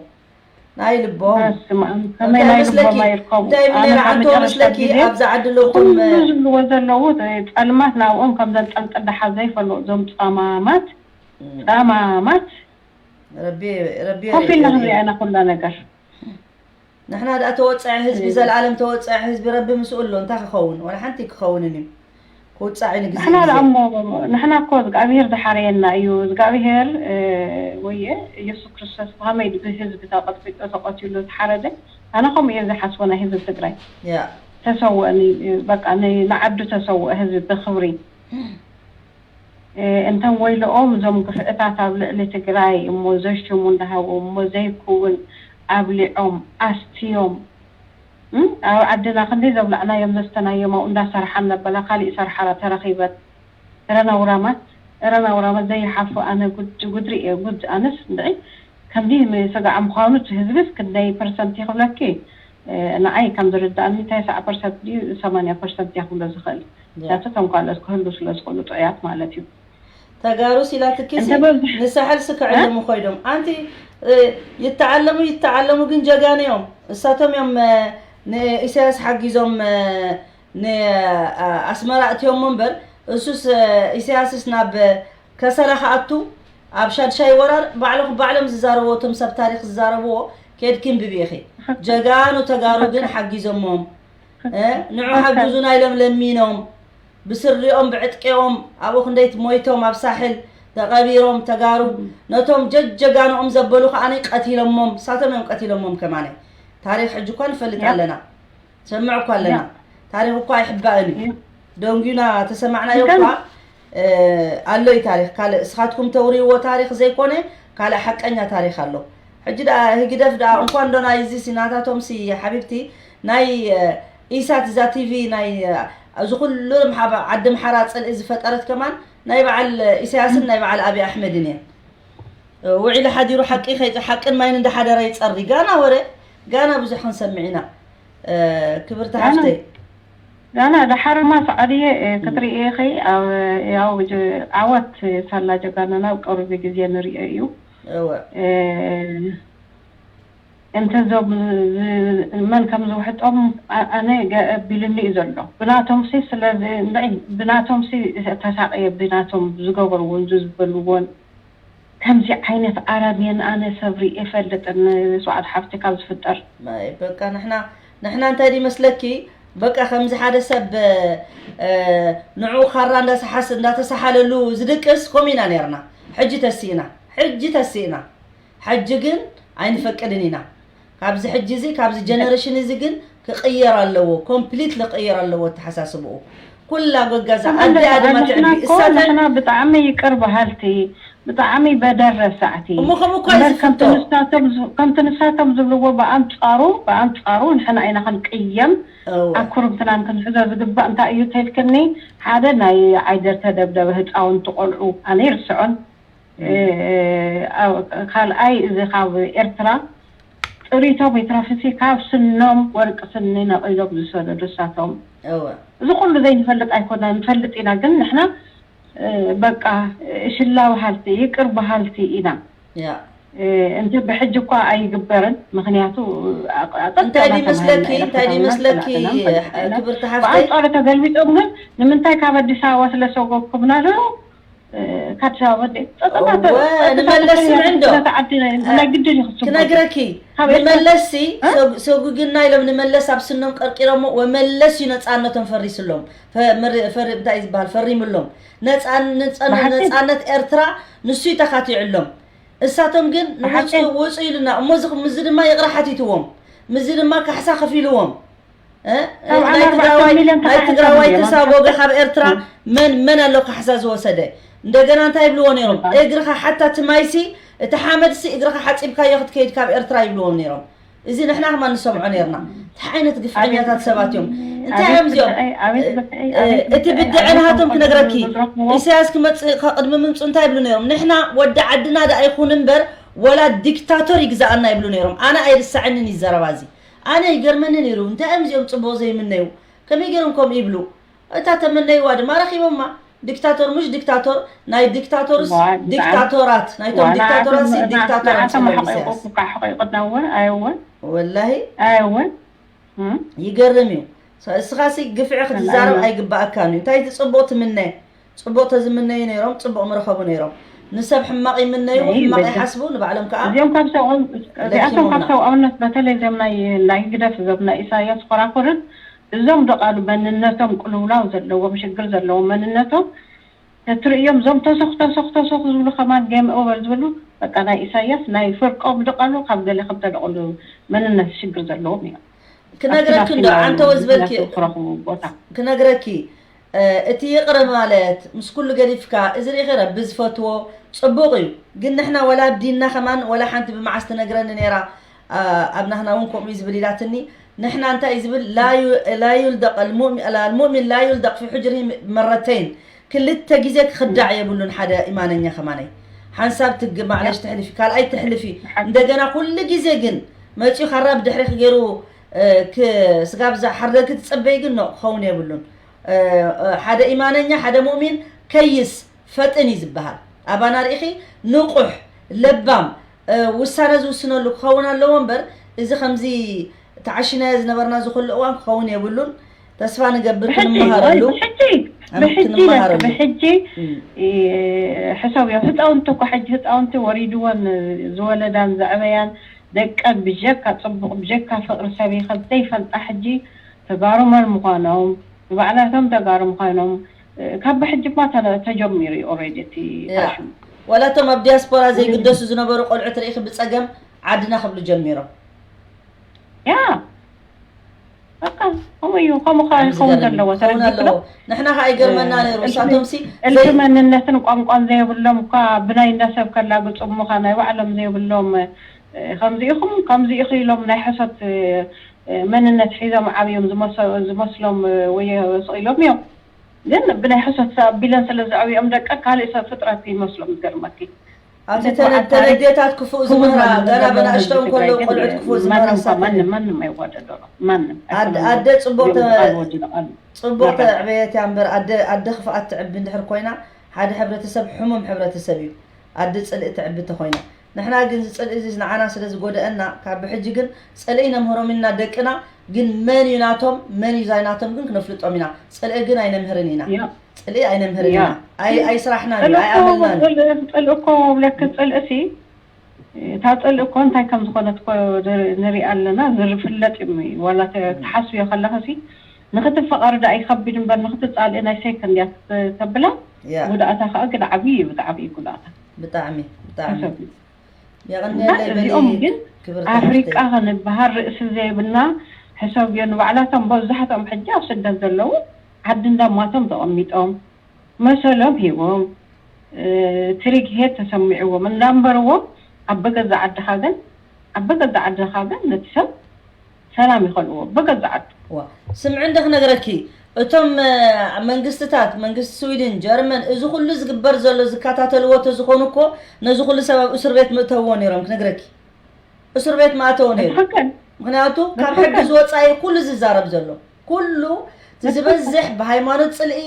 ናይ ልቦም። በስመ ኣብ፣ ከመይ እንታይ ናይ መስለኪ? ልቦም ኣይርከቡ? እንታይ ኣነ ነይረ ካብ ዓንቶ መጨረሻ መስለኪ? ግዜ ኣብዛ ዓዲ ኣለዉ እቶም፣ ኩሉ ዝብልዎ ዘለዉ ጸልማት ናብኦም ከም ዘንጠልጥል ደሓር ዘይፈልጡ እዞም ጸማማት። ጣማማት ረቢ ረቢ ኮፍ ኢልና ክንሪኣ ኢና ኩላ ነገር። ንሕና ደኣ ተወጻዒ ህዝቢ፣ ዘለኣለም ተወጻዒ ህዝቢ ረቢ ምስኡ ኣሎ። እንታይ ክኸውን? ዋላ ሓንቲ ክኸውንን እዩ። ክውጻዕ እዩ ንግዜ ንሕና ደኣ ግዜ። እሞ ንሕና እኮ እግዚኣብሄር ዝሓረየና እዩ። እግዚኣብሄር እ፣ ወየ ኢየሱስ ክርስቶስ ብኸመይ ብህዝቢ ተቐጥቂጡ ተቐቲሉ ዝሓረደ ኣነ ከምኡ እየ ዝሓስቦ። ናይ ህዝቢ ትግራይ ያ ተሰወአ ኒ- በቃ ን- ንዓዱ ተሰወአ ህዝቢ ብክብሪ። እ፣ እንተን ወይልኦም እዞም ግፍዕታት ኣብ ልዕሊ ትግራይ እሞ ዘሽሙ እንዳሃቡ እሞ ዘይክውን ኣብሊዖም ኣስትዮም እም፣ ኣብ ዓድና ክንደይ ዘብላዕናዮም ዘስተናዮም ኣብኡ እንዳሰርሓ እነበላ ካሊእ ሰርሓ ተረኺበን። እረ ነውራማት እረ ነውራማት ዘይሓፉ ኣነ ጉድ ጉድ ርእየ ጉድ ኣነስ እንድዒ ከምዚ ንስጋዕ ምዃኑ እቲ ህዝብስ ክንደይ ፐርሰንት ይኽብለኪ? እ፣ ንዓይ ከም ዝርዳእኒ ተስዓ ፐርሰንት ድዩ ሰማንያ ፐርሰንት እየ ክብሎ ዝኽእል። ምክንያቱ እቶም ካልኦት ክህሉ ስለ ዝኽእሉ ጥዑያት ማለት እዩ። ተጋሩስ ኢላትኪሲ እንተ በብዝሕ- ንሳሕል ስክዕሎም ኮይዶም ኣንቲ እ፣ ይተዓለሙ ይተዓለሙ ግን ጀጋኑ እዮም። እሳቶም እዮም እ፣ ንኢሳያስ ሓጊዞም እ፣ ንኣስመራ እትዮሞ እምበር እሱስ እ፣ ኢሳያስስ ናብ እ፣ ከሰላ ክኣቱ ኣብ ሻድሻይ ወራር ባዕልኹ ባዕሎም ዝዛረብዎ እቶም ሰብ ታሪክ ዝዛረብዎ ከድኪ ንብቢ ኢኺ። ጀጋኑ ተጋሩ ግን ሓጊዞሞም እ፣ ንዑ ሓግዙና ኢሎም ለሚኖም ብስሪኦም ብዕጥቂኦም ኣብኡ ክንደይ ሞይቶም ኣብ ሳሕል ተቐቢሮም ተጋሩ ነቶም ጀጀጋንኦም ዘበሉ ከዓኒ ቀቲሎሞም ሳቶም እዮም ቀቲሎሞም ከማነ ታሪክ ሕጂ እኳ ንፈልጥ ኣለና ሰምዕ እኳ ኣለና ታሪክ እኳ ኣይሕባእን እዩ ደንጉና ተሰማዕናዮ እኳ ኣሎ እዩ ታሪክ ካልእ እስኻትኩም ተውርይዎ ታሪክ ዘይኮነ ካልእ ሓቀኛ ታሪክ ኣሎ ሕጂ ደኣ ህግደፍ ደኣ እንኳን ዶ ናይዚ ሲ ናታቶም ሲ ሓቢብቲ ናይ ኢሳት እዛ ቲቪ ናይ እዚ ኩሉ ዓዲ ምሓራ ፅልኢ ዝፈጠረት ከማን ናይ በዓል ኢሳያስን ናይ በዓል ኣብይ ኣሕመድን እየን ውዒሉ ሓዲሩ ሓቂ ሓቅን ማይን እንዳሓደረ ይፀሪ ጋና ወረ ጋና ብዙሕ ክንሰምዕ ኢና ክብርቲ ሓፍተይ ጋና ዳሓርማ ሰዓድየ ክትርኢ ኢኺ ኣብ ያው ዓወት ሳላ ጀጋንና ኣብ ቅርቢ ግዜ ንሪኦ እዩ እወ እንተ ዞም መን ከም ዝውሕጦም ኣነ ገ- ቢሉኒ እዩ ዘሎ ብናቶም ሲ ስለዚ እንድዒ ብናቶም ሲ ተሳቀየ ብናቶም ዝገበርዎን ዝበልዎን ከምዚ ዓይነት ኣረሜን ኣነ ሰብ ሪኤ ፈልጥን ስብዓት ሓፍቲ ካብ ዝፍጠር ማይ በቃ ንሕና ንሕና እንታይ ድዩ መስለኪ በቃ ከምዚ ሓደ ሰብ እ፣ ንዕኡ ካራ እንዳሰሓስ እንዳተሰሓለሉ ዝድቅስ ከምኡ ኢና ነርና ሕጂ ተሲእና ሕጂ ተሲእና ሕጂ ግን ኣይንፈቅድን ኢና ካብዚ ሕጂ እዚ ካብዚ ጀነሬሽን እዚ ግን ክቅየር ኣለዎ ኮምፕሊትሊ ክቅየር ኣለዎ ኣተሓሳስብኡ ኩላ ጎጋዛ ኣዲኣ ድማ ትዕቢ እሳተን ንሕና ብጣዕሚ ይቅር በሃልቲ ብጣዕሚ በደር ረሳዕቲ እሞ ከምኡ እኳ እዩ እምበር ዝፍቶ ከምቲ ንሳቶም ዝ- ከምቲ ንሳቶም ዝብልዎ ብኣንፃሩ ብኣንፃሩ ንሕና ኢና ክንቅየም እወ ኣብ ኩርምትናን ክንሕዞ ዝግባእ እንታይ እዩ ተልክኒ ሓደ ናይ ዓይደር ተደብደበ ህፃውንቲ ቆልዑ ኣነ ይርስዖን እ፣ ኣብ- ካልኣይ እዚ ካብ ኤርትራ ጥሪቶም ይትረፍሲ ካብ ስኖም ወርቂ ስኒ ነቒሎም ዝሰደዱ እሳቶም እወ እዚ ኩሉ ዘይንፈልጥ ኣይኮና ንፈልጥ ኢና ግን ንሕና እ፣ በቃ ሽላ በሃልቲ ይቅር በሃልቲ ኢና ያ እ፣ እንተ ብሕጂ እኳ ኣይግበርን ምክንያቱ ኣቅ- ኣቀ- እንታይ ድዩ ኣቀ- መስለኪ ተማሂርና እንታይ ድዩ ኢና መስለኪ ፈሊጥና ኢና ክብርቲ ፈሊጥና ሓፍተይ ብኣንፃሩ ተገልቢጦም ግን ንምንታይ ካብ ኣዲስ ኣበባ ስለሰጎግኩምና ዶ እ፣ ካብ ኣዲስ ኣበባ ወደ ጸጥታ እወ፣ ንመለስ ስምዒ እንዶ። ዓዲ ናይ ግድን ይኽስቡ ክነግረኪ ካብ ኤርትራ- ንመለስሲ እ? ሰጉ- ሰጉግና ኢሎም ንመለስ ኣብ ስኖም ቀርቂሮሞ ወመለስ እዩ ነፃነቶም ፈሪስሎም ፈ- መሪ- ፈሪ- እንታይ እዩ ዝበሃል ፈሪምሎም ነፃን- ነፃን- ብሓቂ? ነፃነት ኤርትራ ንሱ እዩ ተኻቲዕሎም እሳቶም ግን ብሓቂ? ውፁ ውፁ ኢሉና እሞ እዚ- ምዚ ድማ ይቕረ ሓቲትዎም ምዚ ድማ ካሕሳ ከፊልዎም እ? ካብ ናይ ኣርባዕተ ትግራዋይ ሚልዮን ናይ ተኻሒሶም ትግራዋይ እዮም። ተሳጎገ ካብ ኤርትራ እ። መን መን ኣሎ ካሕሳ ዝወሰደ እንደገና እንታይ ይብልዎ ነይሮም እባ። እግርኻ ሓታ ትማይሲ እቲ ሓመድሲ እግርኻ ሓፂብካ ይኽትከይድ ካብ ኤርትራ ይብልዎም ነይሮም እዚ ንሕና ከማ ንሰምዖ ነርና እንታይ ዓይነት ግፍዐኛታት ሰባት እዮም እንታይ እዮም እዚኦም ኣቤት ብድዐይ እ- እቲ ብድዐ ናሃቶም ክነግረኪ ኢሳያስ ክመፅእ ከቅድሚ ምምፁ እንታይ ይብሉ ነይሮም ንሕና ወዲ ዓድና ዳ ኣይኹን እምበር ወላ ዲክታቶር ይግዛኣና ይብሉ ነይሮም ኣነ ኣይርሳዕንን ይዘረባ እዚ ኣነ ይገርመኒ ነይሩ እንታይ እዮም እዚኦም ፅቡቅ ዘይምነዩ ከመይ ገይሮም ከምኡ ይብሉ እታ ተመነይዋ ድማ ረኪቦማ ዲክታቶር ምሽ ዲክታቶር ናይ ዲክታቶርስ ዲክታቶራት ናይቶም ዲክታቶራት ሲ ዲክታቶራት ዲክታቶራትሓቂቁናወ ኣየወ ወላሂ ኣየወ ይገርም እዩ እስኻሲ ግፍዒ ክትዛረብ ኣይግባኣካን እዩ እንታይ እቲ ፅቡቅ ትምነ ፅቡቅ ተዝምነዩ ነይሮም ፅቡቅ ምረኸቡ ነይሮም ንሰብ ሕማቕ ይምነዩ፣ ናይ ሕማቕ በቃ። ይሓስቡ፣ ንባዕሎም ከዓ እዚኦም ካብ ሰብኣውን እዚኣቶም ካብ ለኪሞምና። ሰብኣውነት በተለይ እዞም ናይ ናይ ህግደፍ እዞም ናይ ኢሳያስ ኮራኩርን እዞም ደቃሉ መንነቶም ቅልውላው ዘለዎም ሽግር ዘለዎም መንነቶም ተትርእዮም እዞም ተሰኽ ተሰኽ ተሰኽ ዝብሉ ከማን ጌም ኦቨር ዝብሉ በቃ ናይ ኢሳያስ ናይ ፍርቆም ደቃሉ ካብ ገለ ክልተ ደቃሉ መንነት ሽግር ዘለዎም እዮም። ክነግረኪ እንዶ ኣብቲ ዓንተወ ዝበልኪ ናፍቲ ክረኽቡ ቦታ ክነግረኪ እ፣ እቲ ይቕረ ማለት ምስ ኩሉ ገዲፍካ እዚ ርኢኺ ረቢ ዝፈትዎ ጽቡቕ እዩ። ግን ንሕና ወላ ኣብ ዲንና ከማን ወላ ሓንቲ ብመዓስ ትነግረኒ ነይራ። ኣ፣ ኣብ ናህና እውን ከምኡ እዩ ዝብል ኢላትኒ። ንሕና እንታይ እዩ ዝብል ላ ዩ- ላ ዩልደቕ ኣልሙእሚ- ኣልሙእሚን ላ ዩልደቕ ፊ ሕጅሪሂ መረተይን፣ ክልተ ግዜ ክኽዳዕ የብሉን ሓደ ኢማነኛ ከማነይ። ሓንሳብ ትግ ማዕለሽ ትሕልፊ ካልኣይ ትሕልፊ እንደገና ኩሉ ግዜ ግን መፂኡ ካራ ብድሕሪኺ ገይሩ እ፣ ክ- ስጋብ ዝሓርደኪ ትፀበይ ግን ኖ ክኸውን የብሉን። እ፣ እ፣ ሓደ ኢማነኛ ሓደ ሙእሚን ከይስ ፈጥን እዩ ዝበሃል። ኣባና ርኢኺ ንቑሕ ለባም እ፣ ውሳነ ዝውስነሉ ክኸውን ኣለዎ እምበር እዚ ከምዚ ተዓሽናዮ ዝነበርና እዚ ኩሉ እዋን ክኸውን የብሉን። ተስፋ ንገብር ብሕጂ ክንመሃረሉ ብሕጂ ኣመት ብሕጂ ክንመሃረሉ ብሕጂ እ፣ ሕሰብዮ ህፃውንቲ እኮ ሕጂ ህፃውንቲ ወሪድወን ዝወለዳን ዘዕበያን ደቀን ብጀካ ፅቡቕ ብጀካ ፍቕሪ ሰቢኸን ዘይፈልጣ ሕጂ ተጋሩ መን ምዃኖም ንባዕላቶም ተጋሩ ምዃኖም እ፣ ካብ ብሕጂ እኳ ተነ- ተጀሚሩ እዩ ኦሬዲ እቲ ያ። ፋሽን ዋላ እቶም ኣብ ዲያስፖራ ዘይግደሱ ዝነበሩ ቆልዑት ርኢኺ ብፀገም ዓድና ክብሉ ጀሚሮም። ያ በቃ ከምኡ እዩ። ከምኡ ከዓ ብጣዕሚ ይኸውን ዝገርም ዘለዎ ክኸውን ተረዲእኩ ኣለዎ። ዶ? ንሕና ከዓ ይገርመና ነይሩ። እልፊ- ንሳቶም ሲ እልፊ ዘይ- መንነትን ቋንቋን ዘይብሎም እኳ ብናይ እንዳሰብ ከላግፁ እሞ ከዓ ናይ ባዕሎም ዘይብሎም እ፣ ከምዚ ኢኹም ከምዚ ኢኺ ኢሎም ናይ ሕሶት እ፣ እ፣ መንነት ሒዞም ዓብዮም ዝመሰ- ዝመስሎም እ፣ ወይ ስቕ ኢሎም እዮም። ግን ብናይ ሕሶት ሰብ ኣቢለን ስለ ዘዕብዮም ደቀ ካልእ ሰብ ፍጥረት ይመስሎም ዝገርመኪ። ኣብቲ እንተ ተነ- ተዓታሪ ተነዴታት ክፉእ ክቡር ዝምህራ ማለት ገና ዘለዎም በናእሽተው ህዝቢ ከለዉ ትግራይ ግን ቆልዑት ክፉእ ዝምህራ ማንም ሳተን ማንም ማንም ኣይዋደዶም። ማንም ኣደ- ኣይኮነን። ኣደ ጽቡቕ እዚኦም ተ- ቃል ወዲሎም ኣሉ። ጽቡቕ መራር። ተዕበየት እያ እምበር ኣደ ኣደ ክፍኣት ትዕቢ እንድሕር ኮይና ሓደ ሕብረተሰብ ሕሙም ሕብረተሰብ እዩ። ኣደ ጽልኢ ትዕቢ ተኾይና ንሕና ግን እዚ ጽልኢ እዚ ንዓና ስለ ዝጎደአና ካብ ብሕጂ ግን ጽልኢ ነምህሮም ኢና ደቅና ግን መን እዩ ናቶም መን እዩ ዛይናቶም ግን ክነፍልጦም ኢና ጽልኢ ግን ኣይነምህርን ኢና ያ ጽልኢ ኣይነምህርን ያ ኢና ኣይ ኣይ ስራሕና እዩ ጽልኢ ኣይ እኮ ኣመልና እዩ ጽልኢ ጽልኢ እኮ ብለክ ጽልኢ ሲ እታ ጽልኢ እኮ እንታይ ከም ዝኾነት እኮ ንርኢ ኣለና ዝፍለጥ እዩ ዋላ ተ- ትሓስብዮ ከለኻ ሲ ንክትፈቐሪ ደኣ ይኸቢድ እምበር ንክትጻልኢ ናይ ሴከንድ እያ ተ- ተብላ ያ ጉድኣታ ከዓ ግን ዓብዪ እዩ ብጣዕሚ እዩ ጉድኣታ ብጣዕሚ ብጣዕሚ ተሰብ እና የቐንየለይ በሊ እዚኦም ግን ክብርቲ ኣፍሪቃ ሓፍተይ ክንበሃል ርእሲ ዘይብልና ሕሰብዮ ንባዕላቶም መብዛሕትኦም ሕጂ ኣብ ስደት ዘለዉ ዓዲ እንዳማቶም ተቐሚጦም መሰሎም ሂቦም እ፣ ትሪግ ሄድ ተሰሚዕዎም እንዳንበርዎም ኣብ በገዛ ዓድኻ ግን ኣብ በገዛ ዓድኻ ግን ነቲ ሰብ ሰላም ይኸልዎ በገዛ ዓዱ ዋ ስምዒ እንደ ክነግረኪ እቶም እ፣ መንግስትታት መንግስቲ ስዊድን ጀርመን እዚ ኩሉ ዝግበር ዘሎ ዝከታተልዎ ተዝኾኑ እኮ ነዚ ኩሉ ሰብ ኣብ እስር ቤት ምእተውዎ ነይሮም ክነግረኪ እስር ቤት ምኣተወ ነይሩ ብትኽክል ምክንያቱ ካብ ሕጊ ብትኽክል ዝወፃኢ ኩሉ ዝዛረብ ዘሎ ኩሉ እቲ ዝበዝሕ ብሃይማኖት ፅልኢ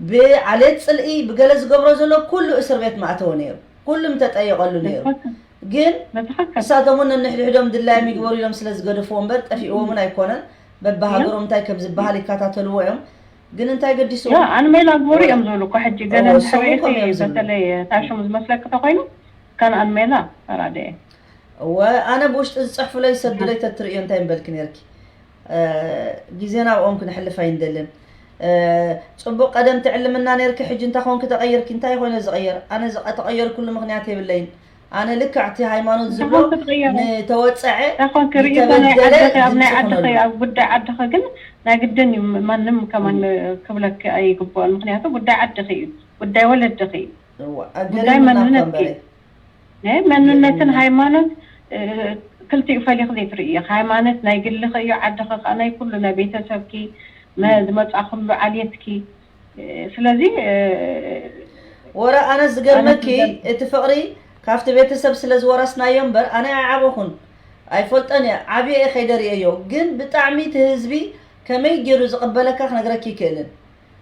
ብዓሌት ፅልኢ ብገለ ዝገብሮ ዘሎ ኩሉ እስር ቤት ምኣተወ ነይሩ ኩሉ ምተጠየቀሉ ነይሩ ብትኽክል ግን ብትኽክል ንሳቶም እውን ነንሕድሕዶም ድላዮም ይግበሩ ኢሎም ስለ ዝገደፍዎ እምበር ጠፊእዎም እውን ኣይኮነን በብሃገሮም እንታይ ከም ዝበሃል ይከታተልዎ እዮም ግን እንታይ ገዲስዎ ያ ኣንሜላ ግበሩ እዮም ዝብሉ እኮ ሕጂ ገለ እዎ፣ እንድሕር እሶም እኮ ርእሲ እዮም ዝብሉ። በተለይ ታሽሙ ዝመስለኪ ተኮይኑ ከን ኣንሜላ ፈራደ እየ እወ ኣነ ብውሽጢ ዝፀሕፉለይ ሰዱለይ ተትርእዮ እንታይ ምበልኪ ነርኪ እ፣ ግዜና ኣብኦም ክነሕልፍ ኣይንደልን እ፣ ፅቡቅ ቀደም ትዕልምና ነርኪ ሕጂ እንታይ ኮንኪ ተቀይርኪ እንታይ ኮይነ ዝቀየር ኣነ ዝቀ- ተቀየርኩሉ ምክንያት የብለይን ኣነ ልክዕ እቲ ሃይማኖት ዝብሎ እንታይ ኮንኪ ትቅየሪ ንተወፀዐ እንታይ ኮንኪ ርእይቶ ናይ ዝተበደለ ዓድኺ ኣብ ናይ ዓድኺ ዝምፅኹነሉ ኣብ ጉዳይ ዓድኺ ግን ናይ ግድን እዩ ማንም ከማን ክብለኪ ኣይግብኦን ምክንያቱ ጉዳይ ዓድኺ እዩ ጉዳይ ወለድኺ እዩ እዋ፣ ጉዳይ ኣገሪሙና እኮ መንነትኪ እምበረይ ናይ መንነትን ገሪሙና። ሃይማኖት እ፣ ክልቲኡ ፈሊኽ ዘይትርእዮ ሃይማኖት ናይ ግልኺ እዩ ዓድኺ ከዓ ናይ ኩሉ ናይ ቤተሰብኪ መ- ዝመፃ ኩሉ ዓልየትኪ እ፣ ስለዚ እ፣ ወረ ኣነ ዝገርመኪ ኣነ እቲ ፍቕሪ ካብቲ ቤተሰብ ስለ ዝወረስናዮ እምበር ኣነ ኣይዓበኹን ኣይፈልጦን እየ ዓብየ እየ ከይደርእየዮ ግን ብጣዕሚ እቲ ህዝቢ ከመይ ገይሩ ዝቕበለካ ክነግረኪ ይክእልን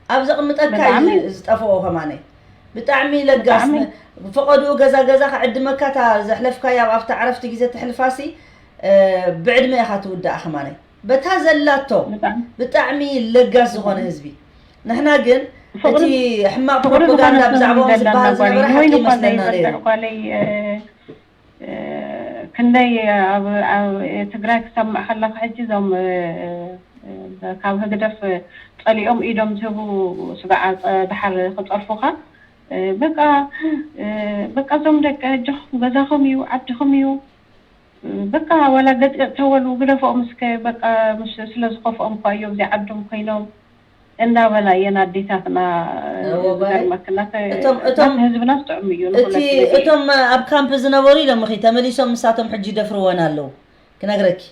ኣብ ዘቕምጠካ እዩ ብጣዕሚ ዝ- ዝጠፍኦ ከማነይ ብጣዕሚ ለጋስ ብጣዕሚ ን- ብፈቐድኡ ገዛ ገዛ ክዕድመካ እታ ዘሕለፍካያ ኣብ ኣብታ ዕረፍቲ ግዜ ተሕልፋሲ እ፣ ብዕድመ ኢኻ ትውዳእ ከማነይ በታ ዘላቶ ብጣዕሚ ብጣዕሚ ለጋስ ዝኾነ ህዝቢ ንሕና ግን ፍቕሪ እቲ ሕማቕ ፍቕሪ ፕሮፓጋንዳ ዝኾነ ሰብ ብዛዕባኦም ይደላ ዝበሃል ጓለይ ዝነበረ ሓቂ ንወይኑ እኳ ይመስለና ነይሩ። ዘይበርትዕ ጓለይ እ፣ እ፣ ክንደይ ኣብ ኣብ ትግራይ ክሰምዕ ከለኹ ሕጂ እዞም እ፣ እ፣ ካብ ህግደፍ ጸሊኦም ኢዶም ዝህቡ ስጋዓ ጸ- ድሓር ክጸርፉኻ እ፣ በቃ እ፣ በቃ እዞም ደቂ ኣጆኹም ገዛኹም እዩ ዓድኹም እዩ በቃ ዋላ ገጥ ገጥ ተበሉ ግደፎም እስከ በቃ ምስ ስለ ዝኸፍኦም እኳ እዮም እዚኣ ዓዶም ኮይኖም እንዳበላ እየን ኣዴታትና እወ ጓለይ። ዝገርመክና እቶም- እቶም- ህዝብና ዝጥዕሙ እዩ እቲ እቶም ኣብ ካምፕ ዝነበሩ ኢሎም ኺ ተመሊሶም ምሳቶም ሕጂ ይደፍርወን ኣለዉ ክነግረኪ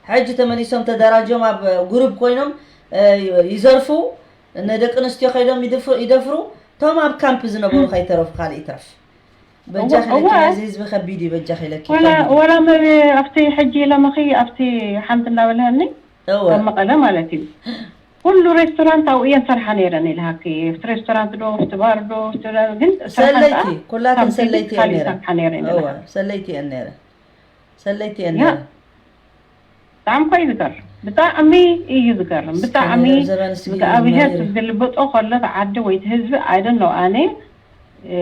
ሕጂ ተመሊሶም ተደራጆም ኣብ ጉሩብ ኮይኖም እ፣ ይዘርፉ ንደቂ ኣንስትዮ ከይዶም ይድፍ- ይደፍሩ እቶም ኣብ ካምፕ ዝነበሩ ከይተረፉ ካልእ ይትረፍ በጃኺ እወ። ለኪ ነዚ ህዝቢ ከቢድ እዩ በጃኺ ለኪ ወላ ከቢድ እዩ። ወላ መ ኣብቲ ሕጂ ኢሎምኺ ኣብቲ ሓንቲ እንዳበልሃኒ እወ ኣብ መቐለ ማለት እዩ ኩሉ ሬስቶራንት ኣብኡ እየን ሰርሓ ነይረን ኢልሃኪ ኣብቲ ሬስቶራንት ዶ ኣብቲ ባር ዶ ኣብቲ ግን ሰርሓ ሰለይቲ ከኣ ኩላተን ካብ ሰለይቲ ፊሊፕስ እየን ካሊእ ነይረን ሰርሓ ነይረን እወ ኢልሃኪ ሰለይቲ እየን ነይረን ሰለይቲ እየን ያ ነይረን ብጣዕሚ እኮ እዩ ዝገርም ብጣዕሚ እዩ ዝገርም ብጣዕሚ ስካኒ ዘበን ስጊ እግዚኣብሔር መሪር ዝግልብጦ ከሎ እቲ ዓዲ ወይ እቲ ህዝቢ ኣይደን ነው ኣነ እ፣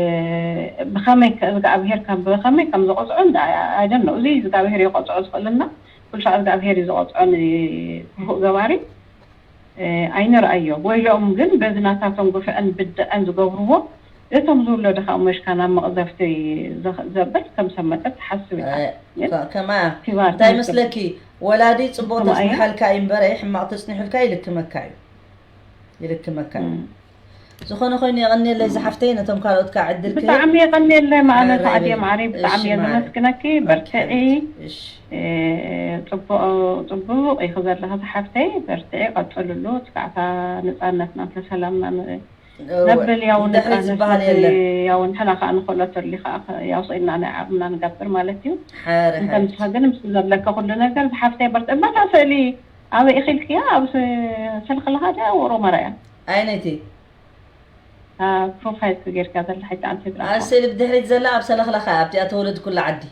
ብኸመይ ከ- እግዚኣብሔር ከም ብኸመይ ከም ዝቆፅዖ ኣይደን ነው እዚ እግዚኣብሔር ይቆፅዖ ዝኽእልና ኩሉ ሳዕ እግዚኣብሔር እዩ ዝቆፅዖ ንክፉእ ገባሪ እ፣ ኣይንርኣዮ ወይሎም ግን በዚ ናታቶም ግፍዕን ብድዐን ዝገብርዎ እቶም ዝውለዱ ከዓ መሽካ ናብ መቕዘፍቲ ዘኽ- ዘብል ከም ሰብ መጠን ትሓስብ ኢኻ ኣይ፣ ግን ከ- ከማያ ኪባር እንታይ ትመስል መስለኪ ወላዲ ፅቡቕ ከማያ ተፅንሓልካ እዩ እምበር ሕማቕ ተፅኒሑልካ ይልክመካ እዩ ይልክመካ እዩ እም። ዝኾነ ኮይኑ የቐንየለይ ዝሓፍተይ ነቶም ካልኦት ከዓ ዕድል ክህብ ብጣዕሚ የቐንየለይ ማእለ ሓራይ ሳዕዲ በይ። ማዕሪ ብጣዕሚ እሺ እየ ማዕረ ዘመስግነኪ በርትዒ እሺ እ፣ ፅቡቕ ፅቡቕ ኢኺ ዘለኺ ዝሓፍተይ በርትዒ ቀፅልሉ እቲ ከዓ እታ ነፃነትና እታ ሰላምና ን- እወ፣ ነብል ያው ድሕሪት ነፃነት ዝበሃል ነቲ የለን ያው ንሕና ከዓ ንኽእሎ ተሊኻ ያው ስኢልና ናይ ዓቕምና ንገብር ማለት እዩ ሓረ ሓረ እንተምስኻ ግን ምስ ዘለካ ኩሉ ነገር ዝሓፍተይ በርትዒ በታ ስእሊ ኣበይ ኢኺልክያ ኣብ ስ- ስልክልኻ ድያ ወሮ መራያ ዓይነይቲ ፕሮፋይል ጌርካ ዘላ ሕጂ ኣንቲ ብላ ኣብ ስእሊ ብድሕሪት ዘላ ኣብ ሰለኽለኻ ኣብቲኣ ተወለድኩላ ዓዲ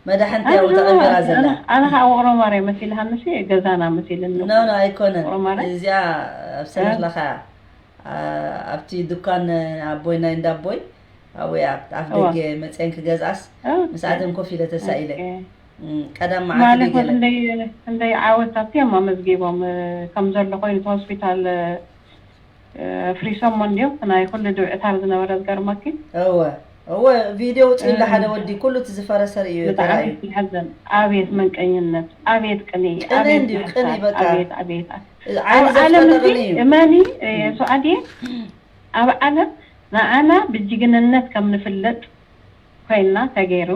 መዳሕንቲ ያው ተቐቢራ ዘላ ኣነ ከዓ ውቕሮ ማርያም መሲልሃንሲ ገዛና መሲልኒ ኖ ኖ ኣይኮነን ውቕሮ ማርያም እዚኣ ኣብ ሰለኽለኻ ኣ- ኣብቲ ድኳን ኣቦይ ናይ እንዳ ኣቦይ ኣብኡ እያ ኣፍ እዋ ደገ መፅአን ክገዝኣስ ኦኬ ምስኣተን ኮፍ ኢለ ተሳኢለ ኦኬ እም፣ ቀዳም ማለ መዓልቲ ኮ ገለ ክንደይ ክንደይ ዓወታት እዮም ኣመዝጊቦም እ፣ ከም ዘሎ ኮይኑ እቲ ሆስፒታል እ፣ እ፣ ፍሪሶሞ እንዲዮም ናይ ኩሉ ድብዕታር ዝነበረ ዝገርመኪ እወ እወ ቪድዮ ውፅኢላ ሓደ እ፣ ወዲ ኩሉ እቲ ዝፈረሰ ርእዩ ብጣዕሚ ተራእዩ ዝሐዘን ኣቤት መንቀኝነት ኣቤት ቅኒ ቅነ ኣቤት እንዲዩ ቅን ምሕታት በቃ ኣቤት ኣቤት ዓይኒ ኣብ ዓለም ዘፍጠጠ እዚ ቅን እዩ እመኒ እ፣ ሱዓድየ ኣብ ዓለም ንዓና ብጅግንነት ከም ንፍለጥ ኮይንና ተገይሩ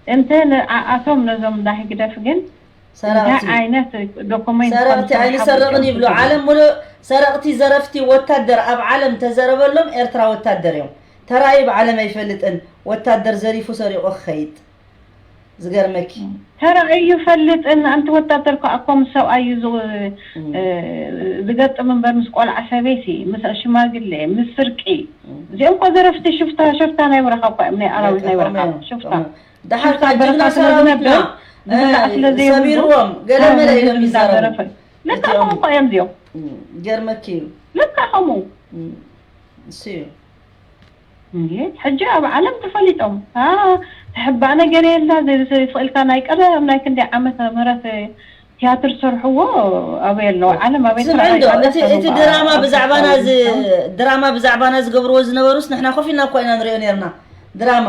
እንተ ንዓኣቶም ነዞም እንዳ ህግደፍ ግን እንታይ ሰረቕቲ ዓይነት ዶኩሜንት ከም ሰረቕቲ ዝተዋሓቦ ኣይንሰርቕን እዚኦም ይብሉ ክዝርዝሩ ዓለም ሙሉእ ሰረቕቲ ዘረፍቲ ወታደር ኣብ ዓለም ተዘረበሎም ኤርትራ ወታደር እዮም ተራእዩ ብዓለም ኣይፈልጥን ወታደር ዘሪፉ ሰሪቑ ክኸይድ ዝገርመኪ ተራእዩ ይፈልጥን ኣንቲ ወታደር ከዓ እኮ ምስ ሰብኣይ እዩ ዝ- እም፣ እ፣ ዝገጥም እምበር ምስ ቆልዓ ሰበይቲ ምስ ሽማግሌ ምስ ስርቂ እም። እዚኦም እኮ ዘረፍቲ ሽፍታ ሽፍታ ናይ በረኻ እኮ እዮም ናይ ኣራዊት ናይ በረኻ ከመዮም ሽፍታ ከመዮም ደሓር ሽፍታ ካብ ጅግና በረኻ ስለ ዝነብር ዝብላዕ እ፣ ስለ ዘይብሉ ሰቢርዎም ገለ ናብ መለ ኢሎም ህዝቢ ይዛረቡ እናዘረፈ ለካ እዚኦም ከምኡ እኮ እዮም እዚኦም እም፣ ገርመኪ እዩ ለካ ከምኡ እም፣ እሱ እዩ እንዴ ሕጂ ኣብ ዓለም ተፈሊጦም አ፣ ተሕባእ ነገር የላ ዘይስእልካ ናይ ቀደም ናይ ክንደይ ዓመተ ምህረት ትያትር ዝሰርሕዎ ኣበይ ኣለዉ ዓለም ኣበይ ስምዒ ተራእዩ እንዶ ኣሎ እቲ ሰብ እቲ እባ ድራማ ኣብ ብዛዕባና ሓሳብ ዝ ዝምታው ድራማ ብዛዕባና ዝገብርዎ ዝነበሩስ ንሕና ኮፍ ኢልና እኳ ኢና ንሪኦ ነርና ድራማ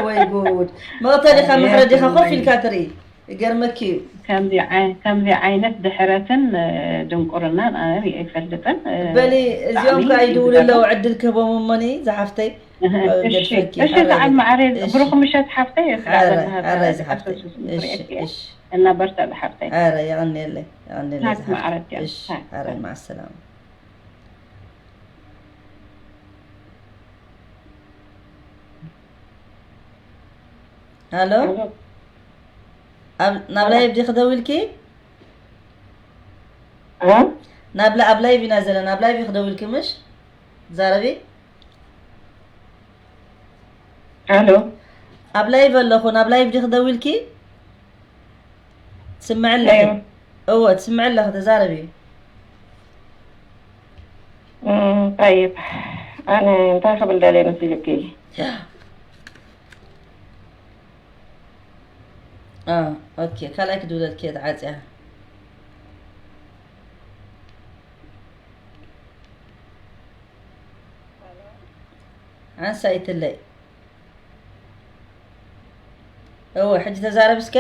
ወይ ጉድ መቕተሊኻ ኣቤት መሕረዲኻ ኮፍ ወይ ኢልካ ትርኢ ይገርመኪ እዩ ከምዚ ዓይ- ከምዚ ዓይነት ድሕረትን እ፣ ድንቁርናን ኣነ ሪኦ ኣይፈልጥን እ፣ በሊ እዚኦም ብጣዕሚ ከኣ እዩ ይድውሉ ዝገርም ኣለዉ ዕድል ክህቦም እሞኒ ዝሓፍተይ እሺ ገድፈኪ እሺ ሓራይ ሰዓል በሊ ማዕረ እሺ ብሩኽ ምሸት ሓፍተይ ስራ ሓራይ ዘለሃ ሓራይ ዝሓፍተይ ተሰብስብ እሺ ሪኤክ እየ እሺ እና በርትዕ ዝሓፍተይ ሓራይ የቐንየለይ የቐንየለይ ናት ዝሓፍተይ ማዕረት እያ እሺ ሓራይ ማዓሰላማ ኣሎ ናብ ላይቭ ዲኺ ደዊልኪ ናብ ላ- ኣብ ላይቭ ኢና ዘለና ኣብ ላይቭ ኢኺ ደዊልኪ ምሽ ዛረቢ ኣሎ ኣብ ላይቭ ኣለኹ ናብ ላይቭ ዲኺ ደዊልኪ ትስምዒ ኣለኺ እወ ትስምዒ ኣለኺ ተዛረቢ እም፣ ጠይብ፣ ኣነ እንታይ ክብል ደልየ መሲልኪ? ያ። አ፣ ኦኬ፣ ካልኣይ ክድውለልኪ እየ ተዓጽያ። ሓንሳ ይትለይ። እወ፣ ሕጂ ተዛረብ እስከ።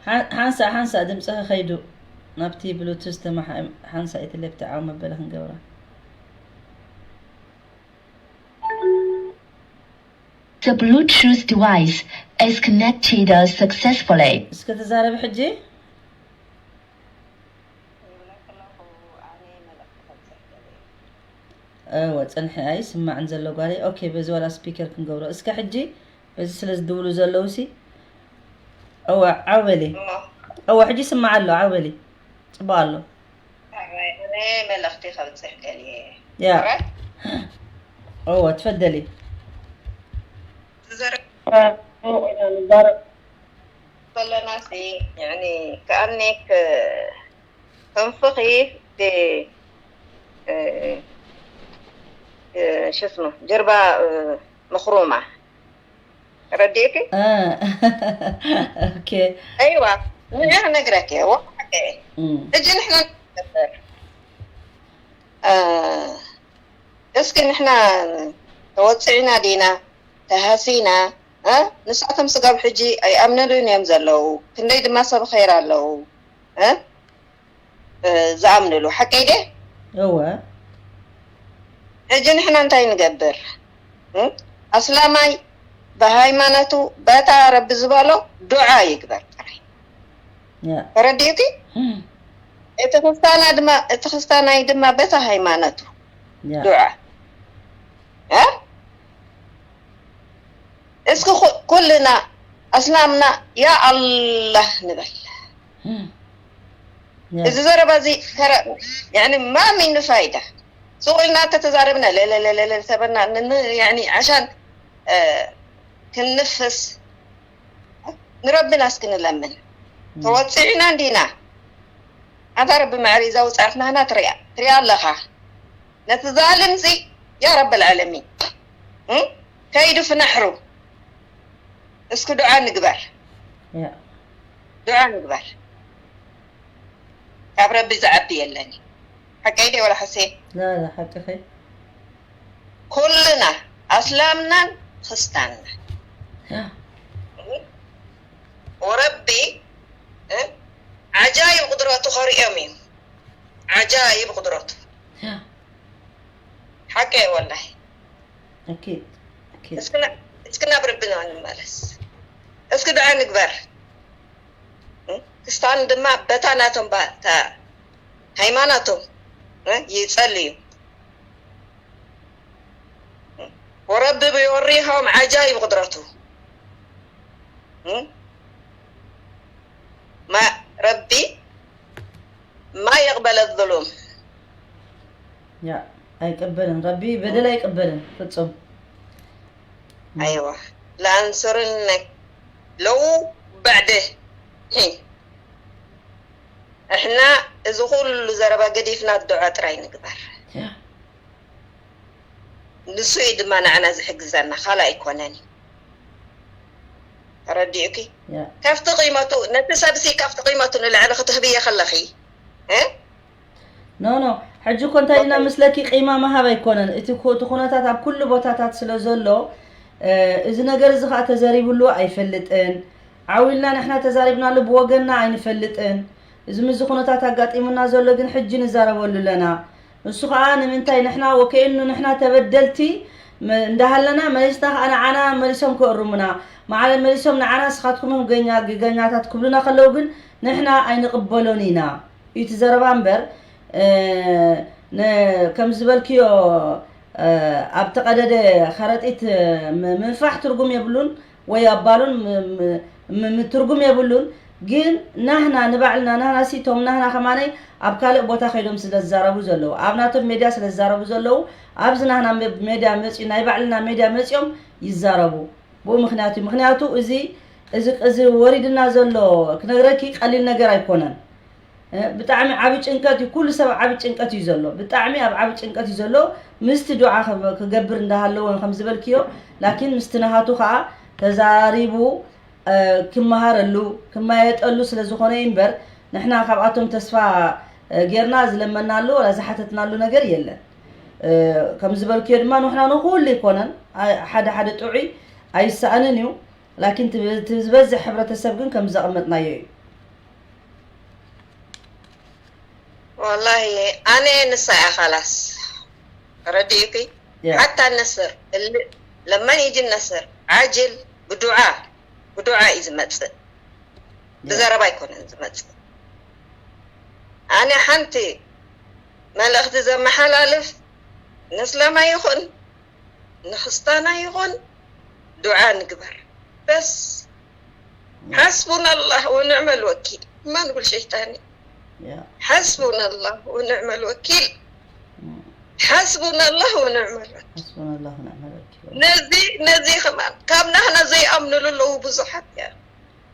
ሓ-፣ ሓንሳ፣ ሓንሳ ድምፅኺ ከይዱ ናብቲ ብሉቱዝ ተማሓ-፣ ሓንሳ ይትለይ ብትዓው መበለ ክንገብራ። The Bluetooth device is connected successfully. እስከ ተዛረቢ ሕጂ። እወ፣ ጽንሒ ኣይስማዕን ዘሎ ጓለይ። ኦኬ፣ በዚ ዋላ ስፒከር ክንገብሮ። እስከ ሕጂ በዚ ስለ ዝድውሉ ዘለዉ ሲ። እወ፣ ዓው በሊ። እወ፣ ሕጂ ይስማዕ ኣሎ፣ ዓው በሊ። ጽቡቕ ኣሎ። ኣራይ፣ ኣነ መልእኽቲ ከብጽሕ ደልየ። ያ። ኣራይ? እወ፣ ትፈደሊ። ዝዘረ-፣ ኢና ንዛረብ ከለና ሲ፣ ያኒ፣ ከኣኒ ክ-፣ ከንፍኺ ብ-፣ እ፣ እ፣ ሽስሙ፣ ጀርባ፣ እ፣ መኽሩማ። ረዲእኪ? እ፣ ኦኬ። ኣይዋ፣ ንዕያ ክነግረኪ፣ ወሓቀ። እም፣ ሕጂ ንሕና ንነብር። እ፣ እስኪ ንሕና ተወጽዕና ዲና? ተሃሲና? እ? ንሳቶም ስጋብ ሕጂ ኣይኣምነሉን እዮም ዘለዉ። ክንደይ ድማ ሰብ ኸይር ኣለዉ። እ? እ፣ ዝኣምንሉ። ሓቀይ ደ? እወ። ሕጂ ንሕና እንታይ ንገብር? እ? ኣስላማይ ብሃይማኖቱ በታ ረቢ ዝበሎ ዱዓ ይግበር ጥራይ። ያ። ተረዲእኪ? እም፣ እቲ ክስታና ድማ፣ እቲ ክስታናይ ድማ በታ ሃይማኖቱ ያ። ዱዓ። እ? እስኪ ኩ-፣ ኩልና ኣስላምና ያ ኣላህ ንበል። እም፣ ያ። እዚ ዘረባ እዚ ከረ-፣ ያኒ ማሚ ንፋይዳ። ሱቕ ኢልና ተተዛረብና ለለለለለ ተበና ንን-፣ ያኒ ዓሻን፣ እ፣ ክንፍስ ንረብና እስኪ ንለምን። ተወጺዕና እንዲና። ኣንታ ረቢ ማዕሪ እዛ ውጻእትና ህና ትሪኣ፣ ትሪኣ ኣለኻ። ነቲ ዛልም እዚ ያ ረብ ኣልዓለሚን፣ እ? ከይዱ ፍናሕሩ። እስኪ ዱዓ ንግበር። ያ። ዱዓ ንግበር። ካብ ረቢ ዝዓቢ የለን። ሓቀይ ድየ ወላ ሓሴ? ላ፣ ላ፣ ሓቅኺ። ኩልና ኣስላምናን ክስታንናን። ያ። ወረቢ፣ እ? ዓጃይብ ቁድረቱ ከርእዮም እዩ። ዓጃይብ ቁድረቱ። ያ። ሓቀይ ወላሂ። ኣኪድ፣ ኣኪድ። እስኪ ና-፣ እስኪ ናብ ረብና ንመለስ። እስኪ ዱዓ ንግበር። እ? ክስታን ድማ በታ ናቶም ባ-፣ እታ ሃይማኖቶም፣ እ? ይጸልዩ። እ? ወረቢ ብዮሪሆም ዓጃይብ ቁድረቱ። እ? ማ-፣ ረቢ ማ የቕበለ ዙሉም። ያ፣ ኣይቅበልን። ረቢ በደል ኣይቅበልን፣ ፍጹም። ኣይዋ፣ ለኣንሱርነክ ለው በዕደ። ሒ። እሕና እዚ ኩሉ ዘረባ ገዲፍና ዱዓ ጥራይ ንግበር። ያ። ንሱ እዩ ድማ ንዓና ዝሕግዘና፣ ካልእ ኣይኮነን እዩ። ተረዲኡኪ? ያ። ካብቲ ቂመቱ፣ ነቲ ሰብሲ ካብቲ ቂመቱ ንላዕሊ ክትህብዮ ከለኺ፣ እ? ኖ፣ ኖ፣ ሕጂ እኮ እንታይ ኢልና ምስለኪ ቂማ ምሃብ ኣይኮነን። እቲ ኩ-፣ እቲ ኩነታት ኣብ ኩሉ ቦታታት ስለ ዘሎ፣ እ፣ እዚ ነገር እዚ ኸኣ ተዘሪብሉ ኣይፈልጥን። ዓው ኢልና ንሕና ተዛሪብናሉ ብወገንና ኣይንፈልጥን። እዚ ምስዚ ኩነታት ኣጋጢሙና ዘሎ ግን ሕጂ ንዛረበሉ ኣለና። ንሱ ኸኣ ንምንታይ ንሕና ወከእኑ ንሕና ተበደልቲ መ-፣ እንዳሃለና መሊስና ኸኣ ንዓና መሊሶም ከእርሙና። ማዕረ መሊሶም ንዓና ንስኻትኩም እዮም ገኛ-፣ ገገኛታት ክብሉና ከለዉ ግን ንሕና ኣይንቕበሎን ኢና። እዩ እቲ ዘረባ እምበር፣ እ፣ ን-፣ ከም ዝበልክዮ፣ እ፣ ኣብ ተቐደደ ከረጢት ም-፣ ምንፋሕ ትርጉም የብሉን ወይ ኣባሉን ም-፣ ም-፣ ም-፣ ም-፣ ትርጉም የብሉን። ግን ናህና ንባዕልና፣ ናህና ሲ፣ እቶም ናህና ከማነይ ኣብ ካልእ ቦታ ከይዶም ስለ ዝዛረቡ ዘለዉ፣ ኣብ ናቶም ሜድያ ስለ ዝዛረቡ ዘለዉ፣ ኣብዚ ናህና መ-፣ ሜድያ መጺኡ፣ ናይ ባዕልና ሜድያ መጺኦም ይዛረቡ። ብኡ ምኽንያት እዩ። ምኽንያቱ እዚ፣ እዚ፣ እዚ ወሪድና ዘሎ ክነግረኪ ቀሊል ነገር ኣይኮነን። እ፣ ብጣዕሚ ዓቢ ጭንቀት እዩ። ኩሉ ሰብ ዓቢ ጭንቀት እዩ ዘሎ። ብጣዕሚ ኣብ ዓቢ ጭንቀት እዩ ዘሎ። ምስቲ ዱዓ ከ-፣ ክገብር እንዳሃለወ ከም ዝበልክዮ፣ ላኪን ምስቲ ናሃቱ ከኣ ተዛሪቡ፣ እ፣ ክመሃረሉ፣ ክመያየጠሉ ስለ ዝኾነ እዩ እምበር፣ ንሕና ካብኣቶም ተስፋ፣ እ፣ ጌርና ዝለመናሉ ወላ ዝሓተትናሉ ነገር የለን። እ፣ ከም ዝበልክዮ ድማ ንሕና ንኹሉ ኣይኮነን፣ ኣ-፣ ሓደ ሓደ ጥዑይ ኣይሰኣንን እዩ። ላኪን እቲ ብ-፣ እቲ ዝበዝሕ ሕብረተሰብ ግን ከም ዘቐመጥናዮ እዩ። والله ኣነ ንሳ እያ ኻላስ ረዲእኪ ያ። ሓታ ነስር እል ለመን ይጅ ነስር ዓጅል ብዱዓ ብዱዓ እዩ ዝመፅእ ያ። ብዘረባ ኣይኮነን ዝመፅእ ኣነ ሓንቲ መልእኽቲ ዘመሓላልፍ ነስላማ ይኹን ንክስታና ይኹን ዱዓ ንግበር በስ ሓስቡና ኣላህ ወንዕመ ልወኪል ማን ጉል ሸይጣን እዩ ያ። ሓስቡና ኣላህ ወንዕመ ልወኪል እም። ሓስቡና ኣላህ ወንዕመ ልወኪል ሓስቡና ኣላህ ወንዕመ ልወኪል። ነዚ ነዚ ከማን ካብ ናህና ዘይኣምንሉ ኣለዉ ብዙሓት እያ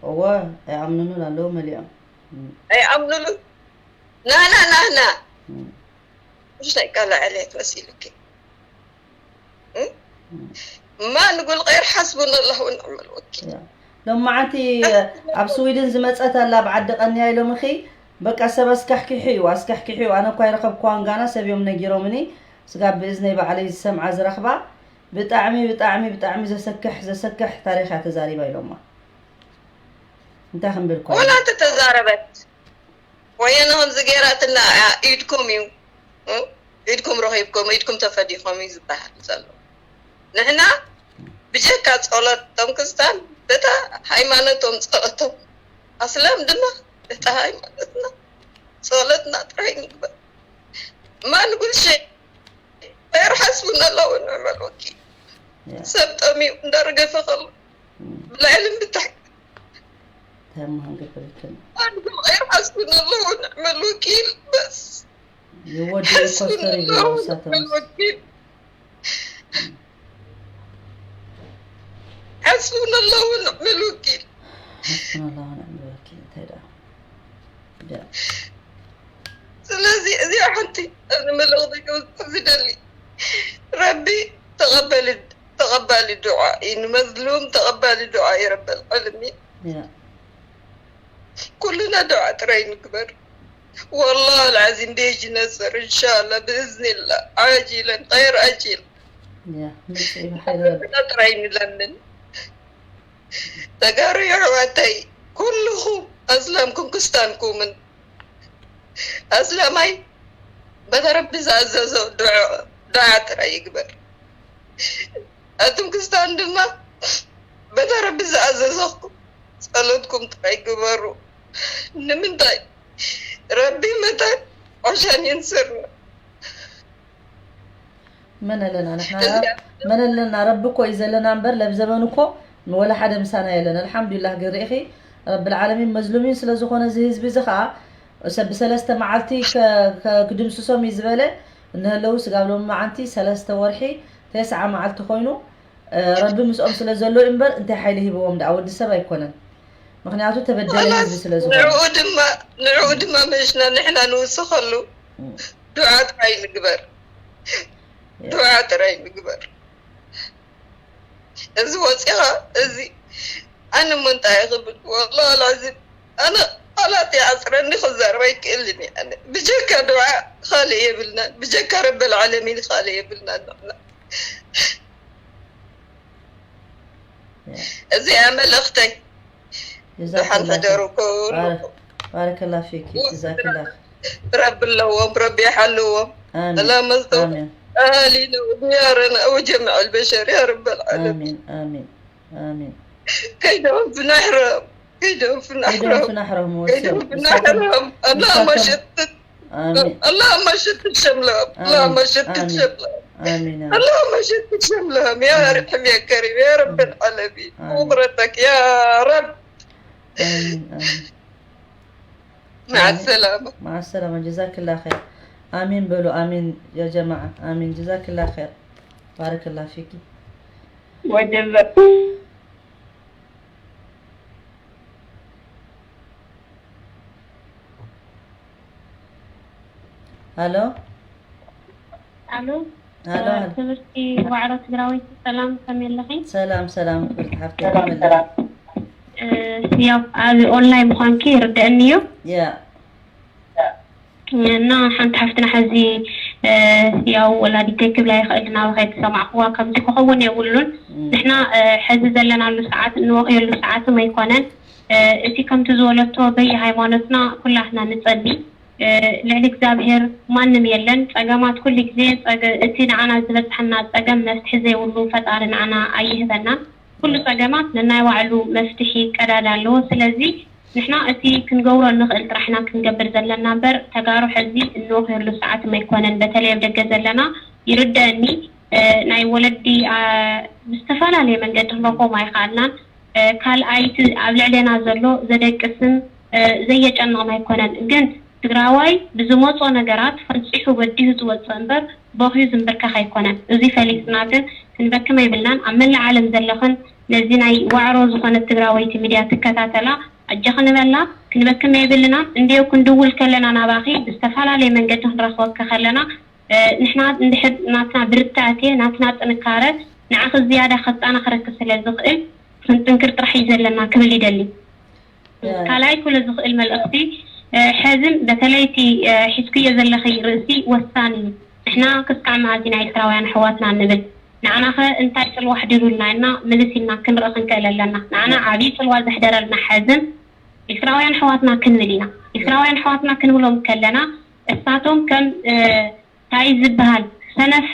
እወ ኣይኣምንኑን ኣለዉ መሊኦም። እም። ኣይኣምንሉ ናህና ናህና እም። ምሽ ናይ ቃል ዕልየት መሲሉኪ እም? እም። ما نقول غير حسبنا الله ونعم الوكيل ያ። ሎም መዓንቲ ኣብ ስዊድን ዝመፀት ኣላ ብዓዲ ቀንያ ኢሎምኺ በቃ ሰብ ኣስካሕኪሑ እዩ ኣስካሕኪሑ እዩ ኣነ እኳ ይረኸብኩዋን ጋና ሰብ እዮም ነጊሮምኒ ስጋብ ብእዝነይ ባዕለይ ዝሰምዓ ዝረኽባ ብጣዕሚ ብጣዕሚ ብጣዕሚ ዘሰክሕ ዘሰክሕ ታሪኽ እያ ተዛሪባ ኢሎማ እንታይ ክንብል እኳ ولا تتزاربت ወያነ ከምዚ ገይራትና ኢድኩም እዩ እ? ኢድኩም ረኺብኩም ኢድኩም ተፈዲኹም እዩ ዝበሃል ዘሎ ንሕና ብጀካ ጸሎት ቶም ክርስታን በታ ሃይማኖቶም ጸሎቶም ኣስላም ድማ በታ ሃይማኖትና ጸሎትና ጥራይ ንግበር ما نقول شيء غير حسبنا الله ونعم الوكيل ያ። ሰብ ጠሚዩ እንዳረገፈ ከሎ እም። ብላዕልን ብታሕቲ ተማሃን ገበረትን ما نقول غير حسبنا الله ونعم الوكيل بس ይወዲ حسبنا ኮስተር الله ይብሉ ونعم ሳቶም الوكيل حسبنا الله ونعم الوكيل حسبنا الله ونعم الوكيل እንታይ ደኣ ያ። ስለዚ እዚኣ ሓንቲ እዚ መልእኽቲ ክብፅሕ ዝደሊ ረቢ ተቐበሊ ተቐባሊ ዱዓ እዩ ንመዝሉም ተቐባሊ ዱዓ እዩ ረበል ዓለሚን ያ። ኩልና ዱዓ ጥራይ ንግበር والله العظيم بيجي نصر إن شاء الله بإذن الله عاجلا غير آجل ያ። ምጽእ ይብሓይለ ኩልና ጥራይ ንለምን ተጋሩ የሕዋተይ ኩልኹም ኣስላምኩም ክስታንኩምን ኣስላማይ በታ ረቢ ዝኣዘዞ ዱዓ ጥራይ ይግበር ኣቱም ክስታን ድማ በታ ረቢ ዝኣዘዘኩም ጸሎትኩም ጥራይ ግበሩ ንምንታይ ረቢ መታን عشان ينصرنا መን ኣለና ንሕና መን ኣለና ረቢ እኮ እዩ ዘለና እምበር ለብ ዘበን እኮ ንወላ ሓደ ምሳና የለን ኣልሓምዱሊላህ ግን ርኢኺ ረቢ ልዓለሚን መዝሉሚን ስለ ዝኾነ እዚ ህዝቢ እዚ ከዓ ሰብ ብሰለስተ መዓልቲ ክድምስሶም እዩ ዝበለ እንህለዉ ስጋብ ሎም መዓንቲ ሰለስተ ወርሒ ተስዓ መዓልቲ ኮይኑ ረቢ ምስኦም ስለ ዘሎ እዩ እምበር እንታይ ሓይሊ ሂብዎም ደኣ ወዲ ሰብ ኣይኮነን ምክንያቱ ተበደለ ህዝቢ ስለ ዝኾነ ንዕኡ ድማ ንዕኡ ድማ መሽና ንሕና ንውስኸሉ ዱዓ ጥራይ ንግበር ዱዓ ጥራይ ንግበር እዚ ወፂኻ እዚ ኣነ እሞ እንታይ ክብል ወላ ላዚም ኣነ ቃላት ይዓፅረኒ ክዛረብ ኣይክእልን እየ ኣነ ብጀካ ዱዓ ካልእ የብልናን ብጀካ ረበል ዓለሚን ካልእ የብልናን ንሕና እዚኣ መልእኽተይ ደሓን ሕደሩ ኩሉ ባረከላ ፊኪ ጀዛክላ ረቢ ኣለዎም ረቢ ይሓልዎም ኣሜን اللهم انصر ኣሜን أهالينا وديارنا وجميع البشر يا رب العالمين ኣሜን ኣሜን ኣሜን كيدهم في نحرهم كيدهم في كيدهم نحرهم في نحرهم كيدهم ወሲኦም في نحرهم اللهم ንሳቶም- شتت ኣሜን اللهم شتت شملهم اللهم آمين. شتت آمين. شملهم ኣሜን ኣሜን اللهم شتت شملهم يا رحم يا كريم يا رب العالمين آمين. قدرتك يا رب ኣሜን ኣሜን مع السلامة مع السلامة جزاك الله خير آمين በሉ آمين يا جماعة آمين جزاك الله خير بارك الله فيك وجزاك ሃሎ። ኣሉ ሃሎ። ክብርቲ ዋዕሮ ትግራወይቲ፣ ሰላም፣ ከመይ ኣለኺ? ሰላም ሰላም፣ ክብርቲ ሓፍተይ፣ ከመይ ኣለኺ? ያው ኣብ ኦንላይን ምዃንኪ ይርደአኒ እዩ። ያ እና ሓንቲ ሓፍትና ሕዚ ያው ወላዲተይ ክብላ ይኽእል ናባኺ ኣይተሰማዕክዋ፣ ከምዚ ክኸውን የብሉን። ንሕና ሕዚ ዘለናሉ ሰዓት እንወቕየሉ ሰዓትም ኣይኮነን። እቲ ከምቲ ዝበለቶ በየ ሃይማኖትና ኩላትና ንጸሊ። ልዕሊ እግዚኣብሔር ማንም የለን። ጸገማት ኩሉ ግዜ ጸገ-፣ እቲ ንዓና ዝበጽሐና ጸገም መፍትሒ ዘይብሉ ፈጣሪ ንዓና ኣይህበናን። ኩሉ ጸገማት ነናይ ባዕሉ መፍትሒ ቀዳዳ ኣለዎ። ስለዚ ንሕና እቲ ክንገብሮ እንኽእል ጥራሕ ኢና ክንገብር ዘለና እምበር ተጋሩ ሕዚ እንወኽየሉ ሰዓትም ኣይኮነን። በተለይ ኣብ ደገ ዘለና ይርደአኒ። ናይ ወለዲ ብዝተፈላለየ መንገዲ ክንረኽቦም ኣይኸኣልናን። ካልኣይ እቲ ኣብ ልዕሌና ዘሎ ዘደቅስን ዘየጨንቕን ኣይኮነን። ግን ትግራዋይ ብዝመጾ ነገራት ፈንፂሑ በዲሁ ዝወፅእ እምበር በኽዩ ዝንብርከኽ ኣይኮነን። እዚ ፈሊጥና ግን ክንበክም ኣይብልናን። ኣብ መላእ ዓለም ዘለኽን ነዚ ናይ ዋዕሮ ዝኾነት ትግራወይቲ ሚድያ ትከታተላ ኣጀኺ ንበላ። ክንበክም የብልናን። እንድዮ ክንድውል ከለና ናባኺ ብዝተፈላለየ መንገዲ ክንረኽበኪ ከለና ንሕና እንድሕር ናትና ብርታቴ ናትና ጥንካረ ንዓኺ ዝያዳ ከጣናኽረኪ ስለ ዝኽእል ክንጥንክር ጥራሕ እዩ ዘለና ክብል ይደሊ። ካልኣይ ክብሎ ዝኽእል መልእኽቲ ሕዝን በተለይ እቲ ሒዝክዮ ዘለኺ ርእሲ ወሳኒ እዩ። ንሕና ክስካዕ መኣዝ ኢና ኤርትራውያን ኣሕዋትና ንብል? ንዓናኸ እንታይ ጽልዋ ኣሕዲሩልና ኢልና ምልስ ኢልና ክንርኢ ክንክእል ኣለና። ንዓና ዓብዪ ጽልዋ ዘሕደረልና ሕዝን ኤርትራውያን ኣሕዋትና ክንብል ኢና። ኤርትራውያን ኣሕዋትና ክንብሎም ከለና እሳቶም ከም እንታይ ዝበሃል ሰነፍ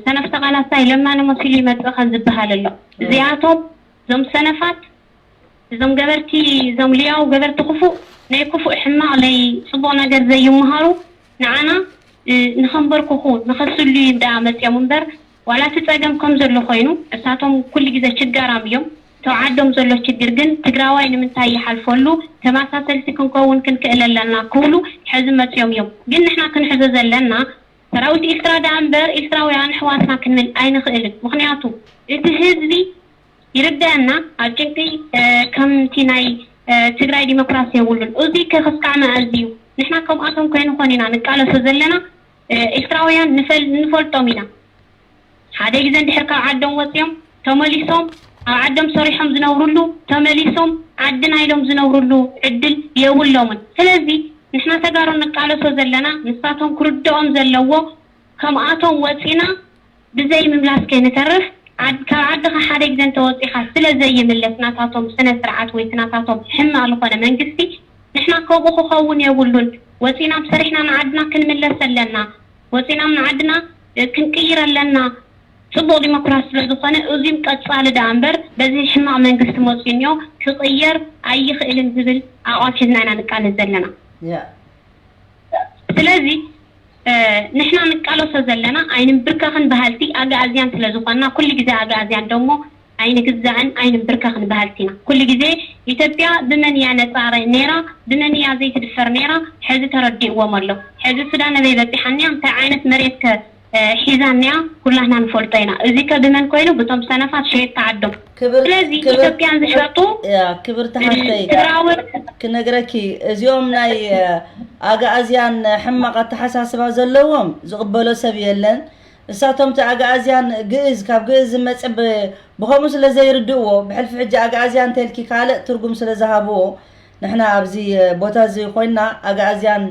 ሰነፍ ተቓላሳይ ለማኒ መሲሉ ይመጽእ ከም ዝበሃል ኣሎ። እዚኣቶም እዞም ሰነፋት እዞም ገበርቲ እዞም ልያው ገበርቲ ክፉእ ናይ ክፉእ ሕማቕ ናይ ጽቡቕ ነገር ዘይምሃሩ ንዓና ንኸንበርክኹ ንኸስልዩ ደኣ መጽዮም እምበር ዋላ እቲ ጸገም ከም ዘሎ ኮይኑ እሳቶም ኩሉ ግዜ ችጋራም እዮም። ተው ዓዶም ዘሎ ችግር ግን ትግራዋይ ንምንታይ ይሓልፈሉ ተመሳሰልቲ ክንከውን ክንክእል ኣለና ክብሉ ሕዚ መጽዮም እዮም። ግን ንሕና ክንሕዞ ዘለና ሰራዊት ኤርትራ ደኣ እምበር ኤርትራውያን ኣሕዋትና ክንብል ኣይንኽእልን። ምኽንያቱ እቲ ህዝቢ ይርደአና ኣብ ጭንቂ ከምቲ ናይ ትግራይ ዲሞክራሲ የብሉን። እዚ ከ ክስካዕ መኣዝ እዩ? ንሕና ከምኣቶም ከይንኾን ኢና ንቃለሶ ዘለና። ኤርትራውያን ንፈልጦም ኢና። ሓደ ግዜ እንድሕር ካብ ዓዶም ወፂኦም ተመሊሶም ኣብ ዓዶም ሰሪሖም ዝነብርሉ ተመሊሶም ዓድና ኢሎም ዝነብርሉ ዕድል የብሎምን። ስለዚ ንሕና ተጋሩ ንቃለሶ ዘለና ንሳቶም ክርድኦም ዘለዎ ከምኣቶም ወፂና ብዘይ ምምላስ ከይንተርፍ ዓድ-፣ ካብ ዓድኻ ሓደ ግዜ እንተወፂኻ ስለ ዘይምለስ ናታቶም ስነ ስርዓት ወይ ናታቶም ሕማቕ ዝኾነ መንግስቲ ንሕና ከምኡ ክኸውን የብሉን። ወፂና ሰሪሕና ንዓድና ክንምለስ ኣለና። ወፂና ንዓድና ክንቅይር ኣለና። ፅቡቕ ዲሞክራሲ ስለ ዝኾነ እዚም ቀፃሊ ደኣ እምበር በዚ ሕማቕ መንግስቲ መፂኡ እኒኦ ክቕየር ኣይኽእልን ዝብል ኣቋም ሒዝና ኢና ንቃለስ ዘለና። ያ ስለዚ ንሕና ንቃለሶ ዘለና ኣይንንብርከኽን በሃልቲ ኣግኣዝያን ስለ ዝኾንና ኩሉ ግዜ ኣግኣዝያን ደሞ ኣይንግዛእን ኣይንንብርከኽን በሃልቲ ኢና። ኩሉ ግዜ ኢትዮጵያ ብመን እያ ነፃ ነይራ ብመን እያ ዘይትድፈር ነይራ ሕዚ ተረዲእዎም ኣሎ። ሕዚ ሱዳን ኣበይ በፂሓ እኒኣ እንታይ ዓይነት መሬት ከ ሒዛ እኒኣ ኩላህና ንፈልጦ ኢና። እዚ ከ ብመን ኮይኑ ብቶም ሰነፋት ሸየጥቲ ዓዶም። ስለዚ ኢትዮጵያን ዝሸጡ ክብርቲ ሓፍተይ ትግራወት ክነግረኪ እዚኦም ናይ ኣግኣዝያን ሕማቕ ኣተሓሳስባ ዘለዎም ዝቕበሎ ሰብ የለን። እሳቶም እቲ ኣግኣዝያን ግእዝ ካብ ግእዝ ዝመፀ ብኸምኡ ስለ ዘይርድእዎ ብሕልፊ ሕጂ ኣግኣዝያን ተልኪ ካልእ ትርጉም ስለ ዝሃብዎ ንሕና ኣብዚ ቦታ እዚ ኮይና ኣግኣዝያን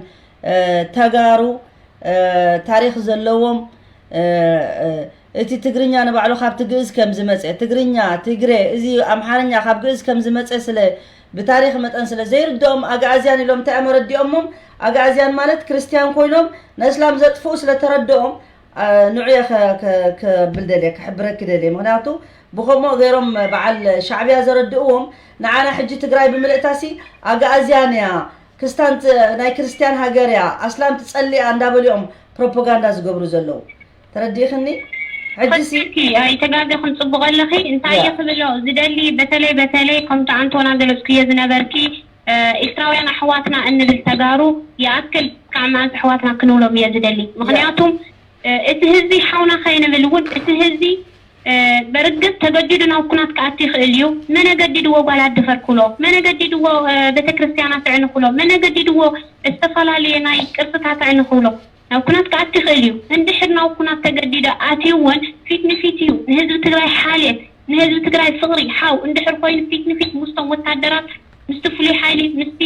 ተጋሩ ታሪኽ ዘለዎም እቲ ትግርኛ ንባዕሉ ካብቲ ግእዝ ከም ዝመፀ ትግርኛ ትግሬ እዚ ኣምሓርኛ ካብ ግእዝ ከም ዝመፀ ስለ ብታሪኽ መጠን ስለ ዘይርድኦም ኣግኣዝያን ኢሎም እንታይ እዮም ረዲኦሞም ኣግኣዝያን ማለት ክርስትያን ኮይኖም ንእስላም ዘጥፍኡ ስለ ተረድኦም ንዑ እየ ከብል ደልየ ክሕብረኪ ደልየ ምክንያቱ ብከምኡ ገይሮም በዓል ሻዕብያ ዘረድእዎም ንዓና ሕጂ ትግራይ ብምልእታሲ ኣግኣዝያን እያ ክስታን ናይ ክርስትያን ሃገር እያ ኣስላም ትፀሊ እያ እንዳበሉ እዮም ፕሮፓጋንዳ ዝገብሩ ዘለዉ ተረዲእኽኒ ሕጂሲ ኣይተጋገኽን ፅቡቕ ኣለኺ እንታይ እየ ክብሎ ዝደሊ በተለይ በተለይ ከምቲ ኣንቶና ገለፅክዮ ዝነበርኪ ኤርትራውያን ኣሕዋትና እንብል ተጋሩ ይኣክል ካብ መዓዝ ኣሕዋትና ክንብሎም እየ ዝደሊ ምክንያቱም እቲ ህዝቢ ሓውና ከይንብል እውን እቲ ህዝቢ በርግጥ ተገዲዱ ናብ ኩናት ክኣቲ ይኽእል እዩ። መን ኣገዲድዎ ጓል ኣዲ ፈርክሎ? መን ኣገዲድዎ ቤተክርስትያናት ኣዕንኽሎ? መን ኣገዲድዎ ዝተፈላለየ ናይ ቅርስታት ኣዕንኽሎ? ናብ ኩናት ክኣቲ ይኽእል እዩ። እንድሕር ናብ ኩናት ተገዲዶ ኣትዩ እውን ፊት ንፊት እዩ ንህዝቢ ትግራይ ሓልየት፣ ንህዝቢ ትግራይ ፍቕሪ ሓው እንድሕር ኮይኑ ፊት ንፊት ምስቶም ወታደራት፣ ምስቲ ፍሉይ ሓይሊ፣ ምስቲ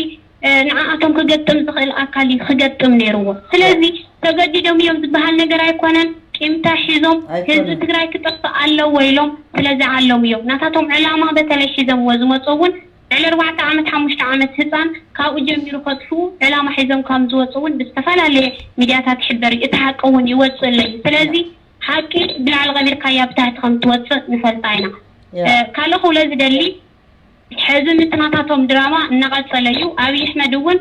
ንዓኣቶም ክገጥም ዝኽእል ኣካል እዩ ክገጥም ነይርዎ። ስለዚ ተገዲዶም እዮም ዝበሃል ነገር ኣይኮነን። ቂምታ ሒዞም ህዝቢ ትግራይ ክጠፍእ ኣለዎ ኢሎም ስለዝዓለሙ እዮም። ናታቶም ዕላማ በተለይ ሒዞምዎ ዝመፁ እውን ልዕሊ ኣርባዕተ ዓመት ሓሙሽተ ዓመት ህፃን ካብኡ ጀሚሩ ከጥፍኡ ዕላማ ሒዞም ከም ዝወፁ እውን ብዝተፈላለየ ሚድያታት ይሕበር እዩ። እቲ ሓቂ እውን ይወፅእ ኣሎ እዩ። ስለዚ ሓቂ ብላዕሊ ቀቢርካያ ብታሕቲ ከም ትወፅእ ንፈልጣ ኢና። ካልእ ክብሎ ዝደሊ ሕዚ ምስናታቶም ድራማ እናቐጸለ እዩ። ኣብይ ኣሕመድ እውን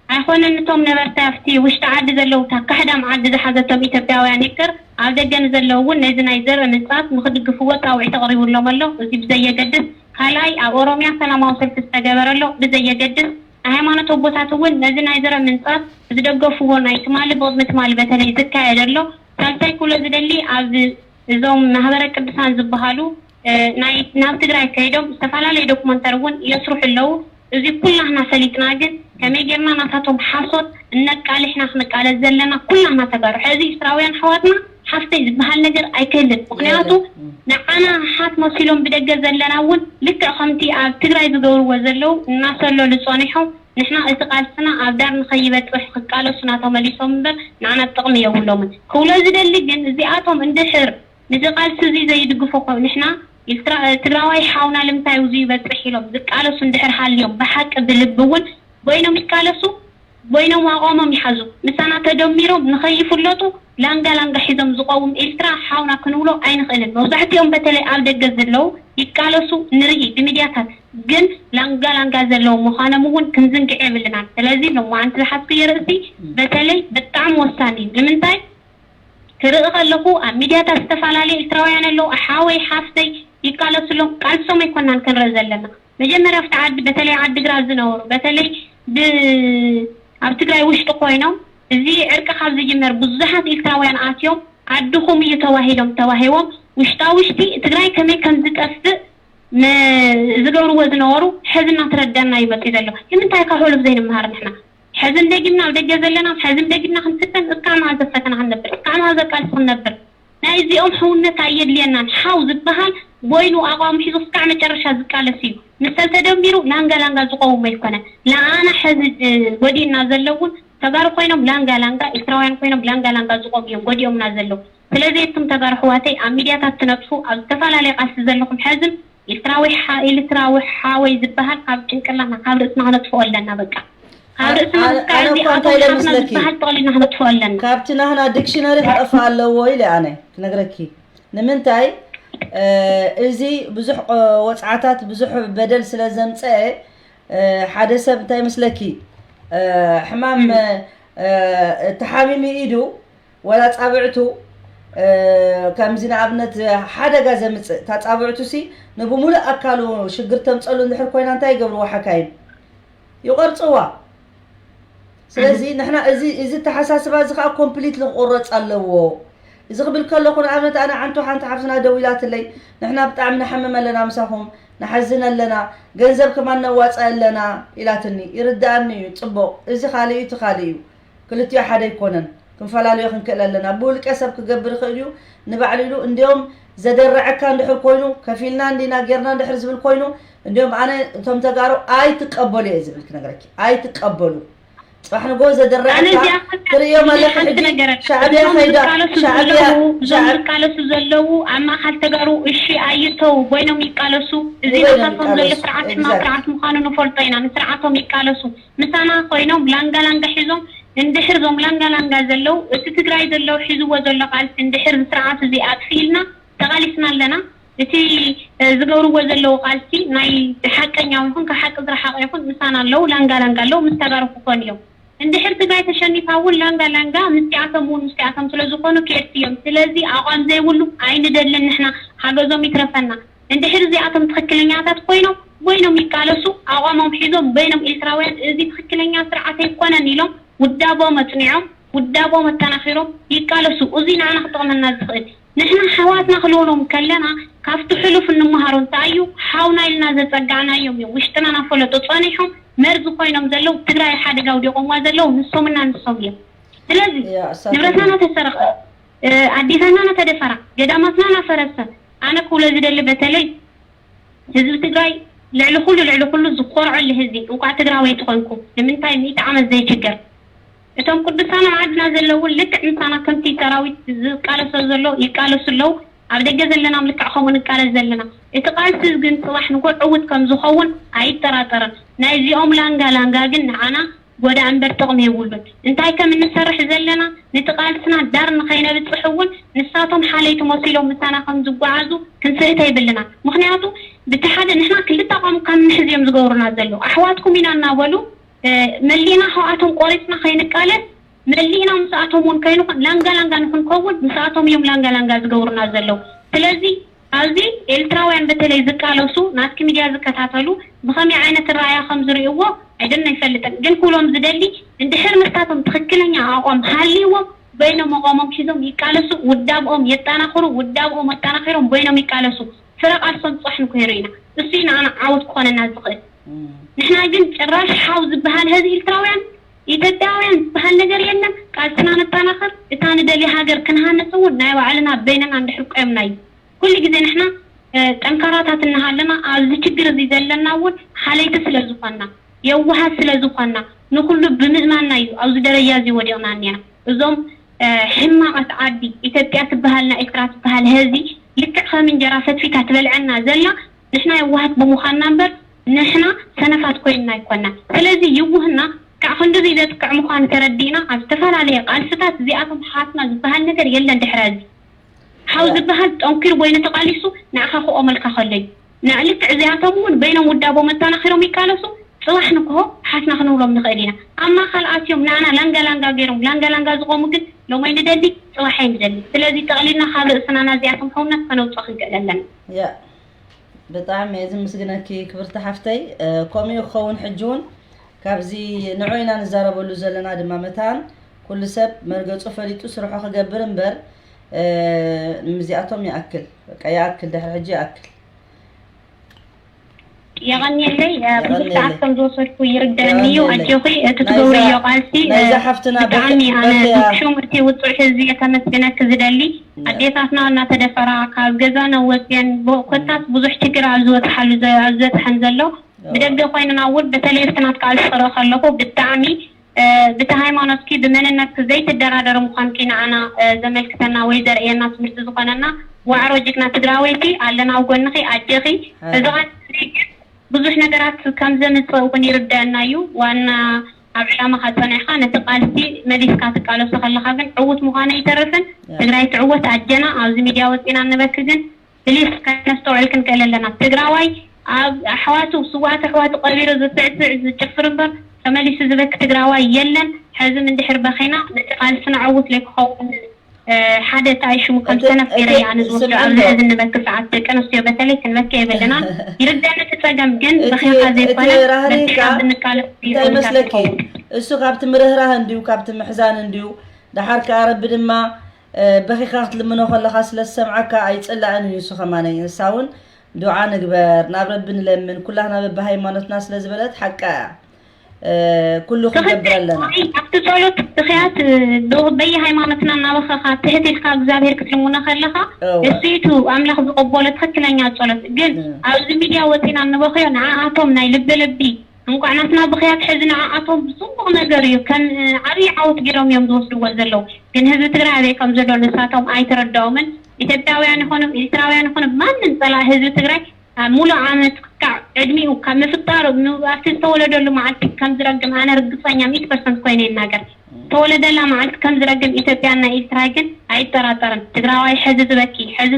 ኣይኮነን እቶም ነበርቲ ኣብቲ ውሽጢ ዓዲ ዘለዉ እታ ካሕዳም ዓዲ ዝሓዘቶም ኢትዮጵያውያን ይቅር ኣብ ደገ ንዘለዉ እውን ነዚ ናይ ዘርኢ ምንጻት ንክድግፍዎ ጻውዒት ኣቕሪቡሎም ኣሎ። እዚ ብዘየገድስ ካልኣይ ኣብ ኦሮሚያ ሰላማዊ ሰልፊ ዝተገበረ ኣሎ። ብዘየገድስ ናይ ሃይማኖት ኣቦታት እውን ነዚ ናይ ዘርኢ ምንጻት ዝደገፍዎ ናይ ትማሊ ብቕድሚ ትማሊ በተለይ ዝካየድ ኣሎ። ሳልሳይ ክብሎ ዝደሊ ኣብ እዞም ማህበረ ቅዱሳን ዝበሃሉ ናይ ናብ ትግራይ ከይዶም ዝተፈላለዩ ዶክመንተሪ እውን የስርሑ ኣለዉ። እዚ ኩላህና ፈሊጥና ግን ከመይ ጌርና ናታቶም ሓሶት እነቃልሕና ክንቃለስ ዘለና ኩላህና ተጋሩ። ሕዚ ኤርትራውያን ኣሕዋትና ሓፍተይ ዝበሃል ነገር ኣይክህልን። ምክንያቱ ንዓና ሓት መሲሎም ብደገ ዘለና እውን ልክዕ ከምቲ ኣብ ትግራይ ዝገብርዎ ዘለዉ እናሰለሉ ጸኒሖም ንሕና እቲ ቃልስና ኣብ ዳር ንኸይበጽሕ ክቃለሱ እናተመሊሶም እምበር ንዓና ጥቕሚ የብሎምን። ክብሎ ዝደሊ ግን እዚኣቶም እንድሕር ንዚ ቃልሲ እዚ ዘይድግፎ ኮ ንሕና ትግራዋይ ሓውና ልምንታይ እዚ ይበፅሕ ኢሎም ዝቃለሱ እንድሕር ሃልዮም ብሓቂ ብልቢ እውን ቦይኖም ይቃለሱ፣ ቦይኖም ኣቋሞም ይሓዙ። ምሳና ተደሚሮም ንኸይፍለጡ ላንጋ ላንጋ ሒዞም ዝቐውም ኤርትራ ሓውና ክንብሎ ኣይንኽእልን። መብዛሕትኦም በተለይ ኣብ ደገ ዘለዉ ይቃለሱ ንርኢ ብሚድያታት፣ ግን ላንጋ ላንጋ ዘለዉ ምዃኖም እውን ክንዝንግዕ የብልናን። ስለዚ ሎማዓንቲ ዝሓዝክዮ ርእሲ በተለይ ብጣዕሚ ወሳኒ እዩ። ንምንታይ? ክርኢ ከለኹ ኣብ ሚድያታት ዝተፈላለዩ ኤርትራውያን ኣለዉ ኣሓወይ ሓፍተይ ይቃለሱ ኣለዉ ቃልሶም ኣይኮናን ክንርኢ ዘለና መጀመርያ ኣብቲ ዓዲ በተለይ ዓዲ ግራት ዝነበሩ በተለይ ብ ኣብ ትግራይ ውሽጢ ኮይኖም እዚ ዕርቂ ካብ ዝጅመር ብዙሓት ኤርትራውያን ኣትዮም ዓድኹም እዩ ተባሂሎም ተዋሂቦም ውሽጣ ውሽጢ ትግራይ ከመይ ከም ዝጠፍእ ዝገብርዎ ዝነበሩ ሕዚ እናተረዳና ይመፅእ ዘሎ ንምንታይ ካብ ሕሉፍ ዘይንምሃር ንሕና ሕዝን ደጊምና ኣብ ደገ ዘለና ሕዝን ደጊምና ክንፍተን እስካዕ መዓዝ ዘፈተና ክንነብር እስካዕ መዓዝ ዘቃልስ ክንነብር ናይ እዚኦም ሕውነት ኣየድልየናን ሓው ዝበሃል ቦይኑ ኣቋሙ ሒዙ እስካዕ መጨረሻ ዝቃለስ እዩ ምስ ተደሚሩ ላንጋ ላንጋ ዝቆውም ኣይኮነን ንዓና ሕዚ ጎዲእና ዘለውን ተጋሩ ኮይኖም ላንጋ ላንጋ ኤርትራውያን ኮይኖም ላንጋ ላንጋ ዝቆም እዮም ጎዲኦምና ዘለዉ ስለዚ እቱም ተጋሩ ሕዋተይ ኣብ ሚድያታት ትነጥፉ ኣብ ዝተፈላለየ ቃልሲ ዘለኹም ሕዝን ኤርትራዊ ሓ- ኤርትራዊ ሓወይ ዝበሃል ካብ ጭንቅላትና ካብ ርእስና ክነጥፍኦ ኣለና በቃ ካብ ርእስና ኣነ- ኣነ እኳ እንታይ ኢለ ምስለኪ? ዝበሃል ጠቕሊልና ክነጥፍኦ ኣለና ካብቲ ናህና ዲክሽነሪ ክጠፍእ ኣለዎ ኢለ ኣነ ክነግረኪ ንምንታይ እዚ ብዙሕ ወፅዓታት ብዙሕ በደል ስለ ዘምፀአ ሓደ ሰብ እንታይ ይመስለኪ ሕማም ተሓሚሙ ኢዱ ዋላ ኣጻብዕቱ ከምዚ ንኣብነት ሓደጋ ዘምጽእ እታ ኣጻብዕቱ ሲ ንብሙሉእ ኣካሉ ሽግር ተምጸሉ እንድሕር ኮይና እንታይ ይገብርዋ ሓካይም ይቆርጽዋ ስለዚ ንሕና እዚ እዚ ተሓሳስባ እዚ ከዓ ኮምፕሊትሊ ክቁረጽ ኣለዎ እዚ ክብል ከለኹ ንኣብነት ኣነ ዓንቱ ሓንቲ ሓፍትና ደዊላትለይ ንሕና ብጣዕሚ ንሓምም ኣለና ምሳኹም ንሓዝን ኣለና ገንዘብ ከማን ነዋፅእ ኣለና ኢላትኒ ይርድኣኒ እዩ ፅቡቕ እዚ ካልእ እዩ እቲ ካልእ እዩ ክልቲኡ ሓደ ኣይኮነን ክንፈላለዮ ክንክእል ኣለና ብውልቀ ሰብ ክገብር ይኽእል እዩ ንባዕሉ ኢሉ እንዲኦም ዘደረዐካ እንድሕር ኮይኑ ከፊልና እንዲና ጌርና እንድሕር ዝብል ኮይኑ እንዲኦም ኣነ እቶም ተጋሩ ኣይትቀበሉ እየ ዝብል ክነግረኪ ኣይትቀበሉ ፅባሕ ንጎ ዘደረዐካ ትርእዮም ኣለኪ ሕጂ ሻዕብያ ከይዳ ሻዕብያ ዝቃለሱ ዘለዉ ኣብ ማእኸል ተጋሩ እሺ ኣይተው ኮይኖም ይቃለሱ እዚ ናታቶም ዘሎ ስርዓት ሕማቅ ስርዓት ምዃኑ ንፈልጦ ኢና ንስርዓቶም ይቃለሱ ምሳና ኮይኖም ላንጋ ላንጋ ሒዞም እንድሕር ዞም ላንጋ ላንጋ ዘለዉ እቲ ትግራይ ዘለዉ ሒዝዎ ዘሎ ቃልሲ እንድሕር ስርዓት እዚ ኣጥፊእልና ተቓሊስና ኣለና እቲ ዝገብርዎ ዘለዉ ቃልሲ ናይ ሓቀኛው ይኹን ካብ ሓቂ ዝረሓቐ ይኹን ምሳና ኣለዉ ላንጋ ላንጋ ኣለዉ ምስ ተጋሩ ክኾኑ እዮም እንድሕር ትግራይ ተሸኒፋ እውን ላንጋ ላንጋ ምስቲኣቶም እውን ምስቲኣቶም ስለዝኾኑ ኬድቲ እዮም ስለዚ ኣቋም ዘይብሉ ኣይንደልን ንሕና ሓገዞም ይትረፈና እንድሕር እዚኣቶም ትኽክለኛታት ኮይኖም ወይኖም ይቃለሱ ኣቋሞም ሒዞም በይኖም ኤርትራውያን እዚ ትኽክለኛ ስርዓት ኣይኮነን ኢሎም ውዳቦም ኣፅኒዖም ውዳቦም ኣጠናኺሮም ይቃለሱ እዙይ ንዓና ክጠቕመና ዝኽእል ንሕና ኣሕዋትና ክንብሎም ከለና ካብቲ ሕሉፍ እንመሃሮ እንታይ እዩ ሓውና ኢልና ዘፀጋዕናዮም እዮም ውሽጥና ናፈለጡ ፀኒሖም መርዚ ኮይኖም ዘለዉ ትግራይ ኣብ ሓደጋ ኣውዲቖምዋ ዘለዉ ንሶምና ንሶም እዮም ስለዚ ንብረትና እናተሰረቐ፣ ኣዴታትና እናተደፈራ፣ ገዳማትና እናፈረሰ፣ ኣነ ክብሎ ዝደሊ በተለይ ህዝቢ ትግራይ ልዕሊ ኩሉ ልዕሊ ኩሉ ዝኾርዐሉ ህዝቢ፣ እንኳዕ ትግራወይቲ ኮንኩ። ንምንታይ ሚእቲ ዓመት ዘይችገር? እቶም ቅዱሳን ኣብ ዓድና ዘለዉ ልክዕ ምሳና ከምቲ ሰራዊት ዝቃለሶ ዘሎ ይቃለሱ ኣለዉ። ኣብ ደገ ዘለና ልክዕ ከምኡ ንቃለስ ዘለና። እቲ ቃልሲ ግን ጽባሕ ንጎ ዕዉት ከም ዝኸውን ኣይጠራጠርን። ናይዚኦም ላንጋ ላንጋ ግን ንዓና ጎዳ እምበር ጥቕሚ የብሉን። እንታይ ከም እንሰርሕ ዘለና፣ ነቲ ቃልስና ዳር ንኸይነብጽሕ እውን ንሳቶም ሓለይቲ መሲሎም ምሳና ከም ዝጓዓዙ ክንስእት የብልና። ምኽንያቱ ብቲ ሓደ ንሕና ክልተ ቋንቋ ንሕዝ እዮም ዝገብሩና ዘለዉ። ኣሕዋትኩም ኢና እናበሉ መሊእና ካብኣቶም ቆሪፅና ከይንቃለስ መሊእና ምስኣቶም እውን ከይንኾን ላንጋ ላንጋ ንክንከውን ምስኣቶም እዮም ላንጋ ላንጋ ዝገብሩና ዘለዉ። ስለዚ ኣብዚ ኤርትራውያን በተለይ ዝቃለሱ ናትኪ ሚድያ ዝከታተሉ ብኸመይ ዓይነት ራእያ ከም ዝርእይዎ ኣይደን ኣይፈልጥን፣ ግን ክብሎም ዝደሊ እንድሕር ምስታቶም ትኽክለኛ ኣቋም ሃልይዎም በይኖም ኣቋሞም ሒዞም ይቃለሱ፣ ውዳብኦም የጠናኽሩ፣ ውዳብኦም ኣጠናኺሮም በይኖም ይቃለሱ። ፍረ ቃልሶም ፅባሕ ንክሄሩ ኢና። እሱ እዩ ንዓና ዓወት ክኾነና ዝኽእል። ንሕና ግን ጭራሽ ሓው ዝበሃል ህዝቢ ኤርትራውያን ኢትዮጵያውያን ዝበሃል ነገር የለን። ቃልስና ነጠናኽር፣ እታ ንደልያ ሃገር ክንሃንፅ እውን ናይ ባዕልና በይንና እንድሕር ቆምና እዩ። ኩሉ ግዜ ንሕና ጠንካራታት እናሃለና ኣብዚ ችግር እዚ ዘለና እውን ሓለይቲ ስለ ዝኾንና የዋሃት ስለ ዝኾንና ንኩሉ ብምእማንና እዩ ኣብዚ ደረጃ እዚ ወዲቕና እኒና። እዞም ሕማቓት ዓዲ ኢትዮጵያ ትበሃል ናይ ኤርትራ ትበሃል ህዝቢ ልክዕ ከም እንጀራ ፈትፊታ ትበልዐና ዘላ ንሕና የዋሃት ብምዃንና እምበር ንሕና ሰነፋት ኮይንና ኣይኮንና። ስለዚ ይውህና ከዓ ክንድዚ ዘጥቅዕ ምዃኑ ተረዲእና ኣብ ዝተፈላለየ ቃልስታት እዚኣቶም ሓትና ዝበሃል ነገር የለን። ድሕረ እዚ ሓው ዝበሃል ጠንኪሩ በይኑ ተቓሊሱ ንዓኻ ክቆመልካ ከሎ እዩ። ንልክዕ እዚኣቶም እውን በይኖም ውዳቦም ኣጠናኺሮም ይቃለሱ። ፅባሕ ንግሆ ሓትና ክንብሎም ንኽእል ኢና። ኣብ ማእኸል ኣትዮም ንዓና ላንጋ ላንጋ ገይሮም ላንጋ ላንጋ ዝቆሙ ግን ሎም ኣይንደሊ፣ ፅባሕ ኣይንደሊ። ስለዚ ጠቕሊልና ካብ ርእስና ናዚኣቶም ሓውነት ከነውፅኦ ክንክእል ኣለና። ያ ብጣዕሚ እየ ዝምስግነኪ ክብርቲ ሓፍተይ። ከምኡ ክኸውን ሕጂ እውን ካብዚ ንዑ ኢና ንዛረበሉ ዘለና ድማ መታን ኩሉ ሰብ መርገፁ ፈሊጡ ስርሖ ክገብር እምበር ንምዚኣቶም ይኣክል በቃ ይኣክል ድሕሪ ሕጂ ይኣክል። የቐንየለይ ብዙሕ ሰዓት ከም ዝወሰድኩ ይርደአኒ እዩ። ኣጆኺ እቲ ትገብርዮ ቃልሲ ናይዛ ሓፍትና ብጣዕሚ ኣነ ሹም እቲ ውፅዕ ህዝቢ እየ ከመስግነኪ ዝደሊ። ኣዴታትና እናተደፈራ ካብ ገዛና ወፅየን ኮታስ ብዙሕ ችግር ኣብ ዝበፅሓሉ ኣብ ዝበፅሐን ዘሎ ብደገ ኮይንና እውን በተለይ ኣብቲ ናትካ ቃልሲ ክርኢ ከለኹ ብጣዕሚ ብቲ ሃይማኖትኪ ብመንነትኪ ዘይትደራደሪ ምዃንኪ ንዓና ዘመልክተና ወይ ዘርእየና ትምህርቲ ዝኾነና ዋዕሮ ጅግና ትግራወይቲ ኣለና ኣብ ጎንኺ ኣጀኺ። እዚ ቃልሲ ግን ብዙሕ ነገራት ከም ዘምፅእ እውን ይርደአና እዩ። ዋና ኣብ ዕላማኻ ፀኒዕካ ነቲ ቃልሲ መሊስካ ትቃለሶ ከለኻ ግን ዕዉት ምዃኑ ኣይተርፍን። ትግራይ ትዕወት ኣጀና ኣብዚ ሚድያ ወፂና ንበኪ ግን ፕሊስ ከነስተውዕል ክንክእል ኣለና። ትግራዋይ ኣብ ኣሕዋቱ ስውኣት ኣሕዋቱ ቀቢሩ ዝስዕስዕ ዝጭፍር እምበር ተመሊሱ ዝበኪ ትግራዋይ የለን። ሕዚ እንድሕር በኺና ነቲ ቃልስና ዕዉት ለይክኸውን ሓደ እንታይ ሽሙ ከም ሰነፍ ገይረ እየ ኣነ ዝወስዶ ኣብዚ ሕዚ እንበኪ ሰዓት ደቂ ኣንስትዮ በተለይ ክንበኪ የብልና። ይርደኒ እቲ ፀገም ግን በኺኻ ዘይኮነ በኪኻ ብንቃለስ እንታይ መስለኪ? እሱ ካብቲ ምርህራህ እንድዩ ካብቲ ምሕዛን እንድዩ። ደሓር ከኣ ረቢ ድማ በኺኻ ክትልምኖ ከለኻ ስለ ዝሰምዓካ ኣይጽላእን እዩ ንሱ ከማነይ። ንሳ እውን ዱዓ ንግበር ናብ ረቢ ንለምን ኩላህና በብሃይማኖትና ስለ ዝበለት ሓቃ እያ። ኩሉ ክንገብር ኣለና። ኣብቲ ጸሎት ብኽያት በየሃይማኖትና እናበኸኻ ትሕት ኢልካ እግዚኣብሔር ክትልምኖ ከለኻ እሱ እዩ ኣምላኽ ዝቕበሎ ትኽክለኛ ጸሎት። ግን ኣብዚ ሚድያ ወፂና እንበኽዮ ንዓኣቶም ናይ ልቢ ልቢ እንቋዕ ናትና ብኽያት ሕዚ ንዓኣቶም ብፅቡቕ ነገር እዩ ከም ዓብዪ ዓወት ገይሮም እዮም ዝወስድዎ ዘለዉ። ግን ህዝቢ ትግራይ ኣበይ ከም ዘሎ ንሳቶም ኣይተረድኦምን። ኢትዮጵያውያን ይኾኑ ኤርትራውያን ይኾኑ ማንም ፀላኢ ህዝቢ ትግራይ ሙሉእ ዓመት ክሳዕ ዕድሚኡ ካብ ምፍጣሩ ኣብቲ ዝተወለደሉ መዓልቲ ከም ዝረግም ኣነ ርግፀኛ ሚእቲ ፐርሰንት ኮይነ ይናገር። ዝተወለደላ መዓልቲ ከም ዝረግም ኢትዮጵያን ናይ ኤርትራ ግን ኣይጠራጠርን። ትግራዋይ ሕዚ ዝበኪ ሕዚ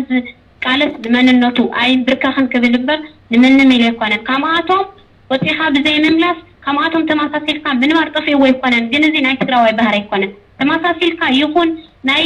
ቃለስ ንመንነቱ ኣይንብርከኽን ክብል እምበር ንምንም ኢሉ ኣይኮነን። ካምኣቶም ወፂኻ ብዘይ ምምላስ ካምኣቶም ተመሳሲልካ ምንባር ጠፊእዎ ኣይኮነን። ግን እዚ ናይ ትግራዋይ ባህሪ ኣይኮነን። ተመሳሲልካ ይኹን ናይ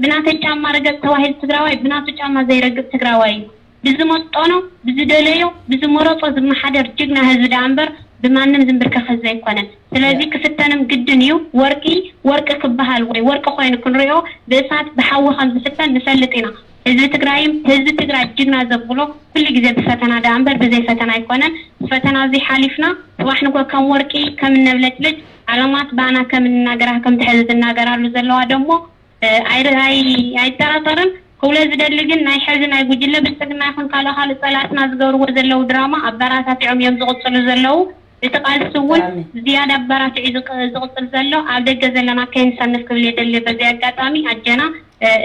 ብናተይ ጫማ ርገፅ ተባሂሉ ትግራዋይ ብናቱ ጫማ ዘይረግፅ ትግራዋይ እዩ። ብዝመጠኖ ብዝደለዮ ብዝመረፆ ዝመሓደር ጅግና ህዝቢ ደኣ እምበር ብማንም ዝምብርከኽ ህዝቢ ኣይኮነን። ስለዚ ክፍተንም ግድን እዩ። ወርቂ ወርቂ ክበሃል ወይ ወርቂ ኮይኑ ክንሪኦ ብእሳት ብሓዊ ከም ዝፍተን ንፈልጥ ኢና። ህዝቢ ትግራይም ህዝቢ ትግራይ ጅግና ዘብሎ ኩሉ ግዜ ብፈተና ደኣ እምበር ብዘይ ፈተና ኣይኮነን። ፈተና እዚ ሓሊፍና ጽባሕ ንጎ ከም ወርቂ ከም እነብለጭልጭ፣ ዓለማት ብኣና ከም እንናገራ ከም ትሕዚ ዝናገራሉ ዘለዋ ደሞ ኣይጠራጠርን። ክብሎ ዝደሊ ግን ናይ ሕዚ ናይ ጉጅለ ብልፅግና ይኹን ካልእ ካልእ ፀላእትና ዝገብርዎ ዘለዉ ድራማ ኣበራታቲዖም እዮም ዝቕፅሉ ዘለዉ። እቲ ቃልሲ እውን ዝያዳ ኣበራቲዑ ዝቕፅል ዘሎ ኣብ ደገ ዘለና ከይንሰንፍ ክብል የደሊ። በዚ ኣጋጣሚ ኣጀና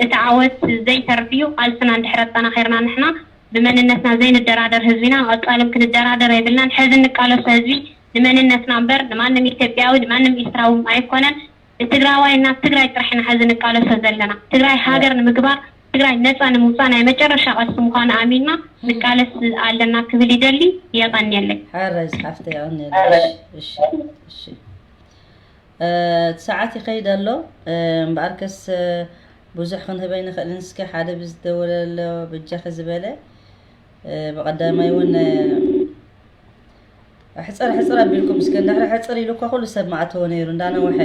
እቲ ዓወት ዘይተርፍ እዩ። ቃልስና እንድሕር ኣጠናኺርና ንሕና ብመንነትና ዘይንደራደር ህዝቢ ኢና። ንቐፃልም ክንደራደር የብልናን። ሕዚ እንቃለሶ ህዝቢ ንመንነትና እምበር ንማንም ኢትዮጵያዊ ንማንም ኤርትራዊ ኣይኮነን። ንትግራዋይ ናብ ትግራይ ጥራሕ ኢና ሕዚ ንቃለሶ ዘለና። ትግራይ ሃገር ንምግባር ትግራይ ነፃ ንምውፃእ ናይ መጨረሻ ቃልሲ ምዃኑ ኣሚንና ንቃለስ ኣለና ክብል ይደሊ። የቐንየለይ። ሓራይ ዝሓፍተ የቐንየለይ። እሺ እሺ እቲ ሰዓት ይኸይድ ኣሎ። እምበኣርከስ ብዙሕ ክንህበይ ንኽእልን እስከ ሓደ ብዝደወለ ኣሎ በጃኺ ዝበለ ብቐዳማይ እውን ሕፅር ሕፅር ኣቢልኩም እስከ እንድሕር ሕፅር ኢሉ እኳ ኩሉ ሰብ ምኣተወ ነይሩ እንዳነውሐ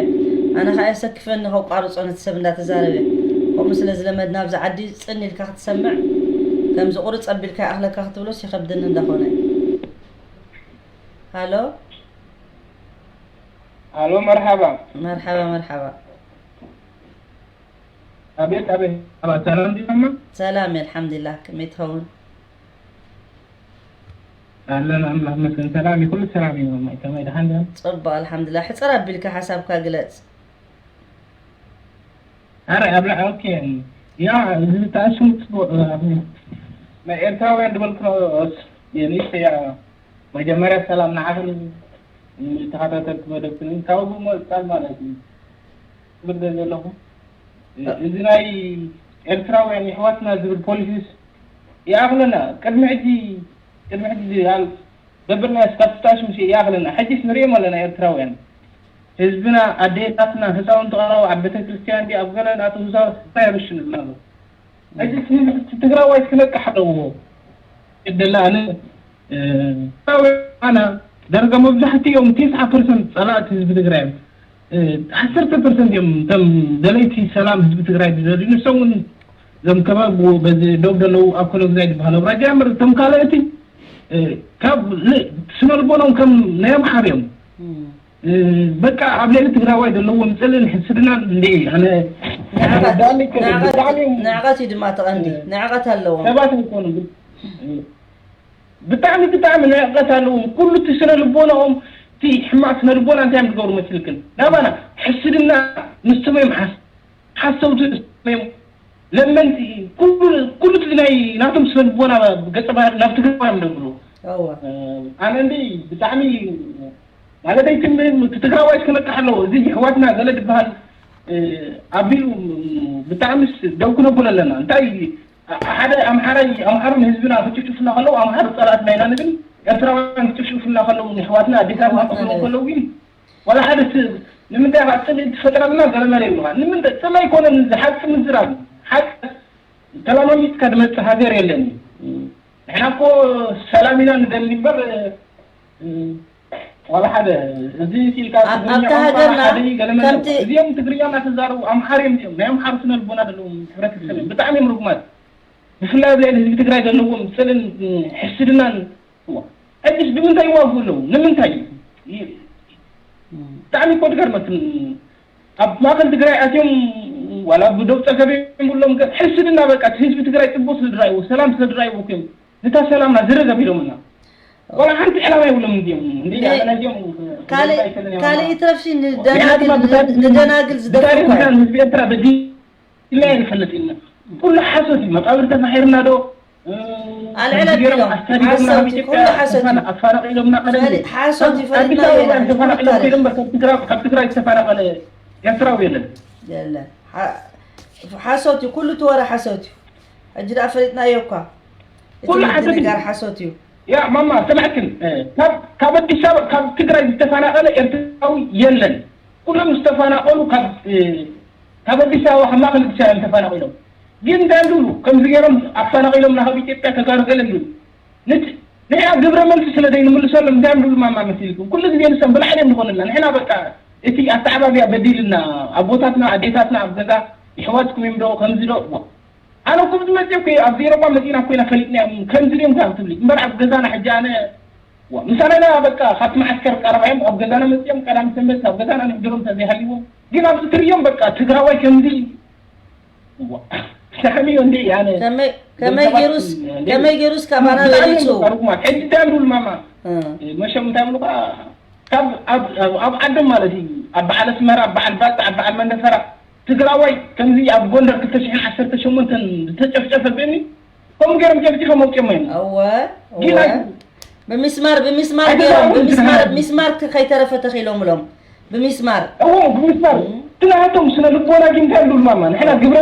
ኣነ ከዓ የሰክፈኒ ከቋርፆ ነቲ ሰብ እንዳተዛረበ ከምኡ ስለ ዝለመድና ኣብዚ ዓዲ ፅን ኢልካ ክትሰምዕ ከምዚ ቁርፅ ኣቢልካ ይኣኽለካ ክትብሎስ ይኸብደኒ እንዳኾነ ሃሎ ሃሎ መርሓባ መርሓባ መርሓባ ኣቤት ኣቤት ኣባ ሰላም ዲኹም? ሰላም ኣልሓምዱሊላህ ከመይ ትኸውን? ኣለን ኣምላኽ መስገን ሰላም እዩ ኩሉ ሰላም እዩ ማማይ ከመይ ደሓን ዲኹም? ጽቡቕ ኣልሓምዱሊላህ ሕጽር ኣቢልካ ሓሳብካ ግለጽ። ኣረ ኣብ ላዕሊ ኦኬ ያ እዚ ተኣሽሙ ጽቡቕ ናይ ኤርትራውያን ዝበልክኖ ንእሽተይ ያ መጀመርያ ሰላም ንዓኽን ንተኸታተልቲ መደብክን ካብ ብምቕጻል ማለት እዩ ክብል ዘለኹ እዚ ናይ ኤርትራውያን የሕዋትና ዝብል ፖሊሲስ ይኣኽለና ቅድሚ ሕጂ ቅድሚ ሕጂ ዝኣል ዘበልና ስታትስታሽ ምስ ይኣኽለና ሕጂስ ንሪኦም ኣለና ኤርትራውያን ህዝብና ኣዴታትና ህፃውንቲ ቀረቡ ኣብ ቤተክርስትያን ዲ ኣብ ገለ ናቱ ህዛውትና ይርሽንልና ኣሎ ሕጂ ትግራዋይ ክነቅሕ ኣለዎ ይደላ ኣነ ኣና ዳርጋ መብዛሕትኦም ቴስዓ ፐርሰንት ፀላእቲ ህዝቢ ትግራይ እዮም ዓሰርተ ፐርሰንት እዮም እቶም ደለይቲ ሰላም ህዝቢ ትግራይ ዝደልዩ ንሶም እውን እዞም ከባቢ በዚ ደው ዘለዉ ኣብ ኮሎግዛይ ዝበሃሉ ኣውራጃ እምበር እቶም ካልኦቲ ካብ ስነ ልቦኖም ከም ናይ ኣምሓር እዮም በቃ ኣብ ልዕሊ ትግራዋይ ዘለዎም ፅልን ሕስድናን እንደ ኣነ ንዕቐት እዩ ድማ ተቐንዲ ንዕቐት ኣለዎም ሰባት ኣይኮኑም ብጣዕሚ ብጣዕሚ ንዕቐት ኣለዎም ኩሉ እቲ ስነ ልቦናኦም እቲ ሕማቅ ስነ ልቦና እንታይ እዮም ዝገብሩ መስልክን ናባና ሕስድና ንስቶም እዮም ሓስ ሓሰውቲ ንስቶም እዮም ለመንቲ ኩሉ እቲ ናይ ናቶም ስነ ልቦና ገፀ ባህሪ ናብ ትግራዋይ እዮም ደብሉ ኣነ እንዲ ብጣዕሚ ማለተይ ትግራዋይ ክመጣሕ ኣለዎ እዚ የሕዋትና ገለ ዝበሃል ኣቢሉ ብጣዕሚ ደው ክነብሎ ኣለና እንታይ ሓደ ኣምሓራይ ኣምሓሩ ንህዝብና ክጭፍጭፉና ከለዉ ኣምሓሩ ፀላእትና ኢና ንብል ኤርትራውያን ክጭፍጭፉና ከለዉ ንኣሕዋትና ኣዴታትና ክቕትሉ ከለዉ ግን ዋላ ሓደ ስብ ንምንታይ ኢኻ ፅልኢ ትፈጥረልና ገለመለ ይብሉኻ ንምንታይ ፅልኢ ኣይኮነን እዚ ሓቂ ምዝራብ ሓቂ ተላማሚጥካ ዝመፅእ ሃገር የለን እዩ ንሕና እኮ ሰላም ኢና ንደሊ እምበር ዋላ ሓደ እዚ ኢልካ ኣብታ ሃገርና ከምቲ እዚኦም ትግርኛ እናተዛረቡ ኣምሓር እዮም እዚኦም ናይ ኣምሓር ስነ ልቦና ዘለዎም ሕብረተሰብ እዮም ብጣዕሚ እዮም ርጉማት ብፍላይ ኣብ ልዕሊ ህዝቢ ትግራይ ዘለዎም ፅልን ሕስድናን ሕጅስ ብምንታይ ይዋግኡ ኣለዉ ንምንታይ ብጣዕሚ እኮ ትገርመክን ኣብ ማእከል ትግራይ ኣትዮም ዋላ ብደው ፀገብ የብሎም ሕስድና በቃ ህዝቢ ትግራይ ፅቡቅ ስለ ዝረኣይዎ ሰላም ስለ ዝረኣይዎ እዮም ነታ ሰላምና ዝርር ኣቢሎምና ዋላ ሓንቲ ዕላማ የብሎም እንዲኦም እንዲ ኣመና እንዲኦም ካልእ ይትረፍሲ ንደናግል ዝደፍሩ ብታሪክ ምዳን ህዝቢ ኤርትራ በዲልና ንፈልጥ ኢና ኩሉ ሓሶት እዩ መቃብር ተፋሒርና ዶ ኣልዕለት ኢሎም ሓሰውቲ ኩሉ ሓሰውቲ ኣፋረቂሎምና ቀደም ሓሰውቲ ፈሊጥና ኣዲስ ኣበባ ተፋናቂሎም ከይዶም ካብ ትግራይ ዝተፋናቀለ ኤርትራዊ የለን የለን ሓሰውቲ ኩሉ ትወረ ሓሰውቲ ሕጂ ደኣ ፈሊጥናዮ እኳ እቲ ኩሉ ሓሰውቲ ምድንጋር ሓሶት እዩ ያ ማማ ስምዕክን ካብ ኣዲስ ኣበባ ካብ ትግራይ ዝተፋናቀለ ኤርትራዊ የለን ኩሎም ዝተፋናቀሉ ካብ ካብ ኣዲስ ኣበባ ካብ ማእከል ኣዲስ ኣበባ ተፋናቂሎም ግን እንታይ ይብሉ ከምዚ ገይሮም ኣፋናቂሎም ናብ ኢትዮጵያ ተጋሩ ገለ ይብሉ ንሕና ግብረ መልሲ ስለ ዘይንምልሰሎም እንታይ ይብሉ ማማ መሲልኩም ኩሉ ግዜ ንሶም ብላዕሊ እዮም ዝኾኑልና ንሕና በቃ እቲ ኣተዓባብያ በዲልና ኣቦታትና ኣዴታትና ኣብ ገዛ ይሕዋትኩም እዮም ዶ ከምዚ ዶ ኣነ እኮ ዝመፅእ እኮ ኣብ ዜሮ እኳ መፂና እኮ ኢና ፈሊጥናዮም። ከምዚ ድዮም ካብ ትብሊ እምበር ኣብ ገዛና ሕጂ ኣነ ዋ፣ ምሳና ኢና በቃ ካብቲ መዓስከር ቀረባ እዮም። ኣብ ገዛና መፅኦም ቀዳም ሰንበት ኣብ ገዛና ንሕድሮም እንተዘይሃልዎም ግን ኣብዚ ትርእዮም በቃ ትግራዋይ ከምዚ ዋ፣ ሳሕሚ እዩ እንዴ ኣነ ከመይ ከመይ ገይሩስ ከመይ ገይሩስ ካባና ለሊፁ። ሕጂ እንታይ ይብሉ ማማ መሸም እንታይ ይብሉ ከዓ ካብ ኣብ ዓዶም ማለት እዩ ኣብ በዓል ኣስመራ ኣብ በዓል ባጽዕ ኣብ በዓል መንደፈራ ትግራዋይ ከምዚ ኣብ ጎንደር ክልተ ሽሕን ዓሰርተ ሸሞንተን ዝተጨፍጨፈ ብእኒ ከምኡ ገይሮም ጨፍጭፎም ኣውፅኦም እዮም። እወ እወ ብምስማር ብምስማር ገይሮም ብምስማር ሚስማር ከይተረፈ ተኺሎምሎም ብምስማር። እወ ብምስማር እቲ ናቶም ስነ ልቦና ግን እንታይ ይብሉ ማማ ንሕና ግብረ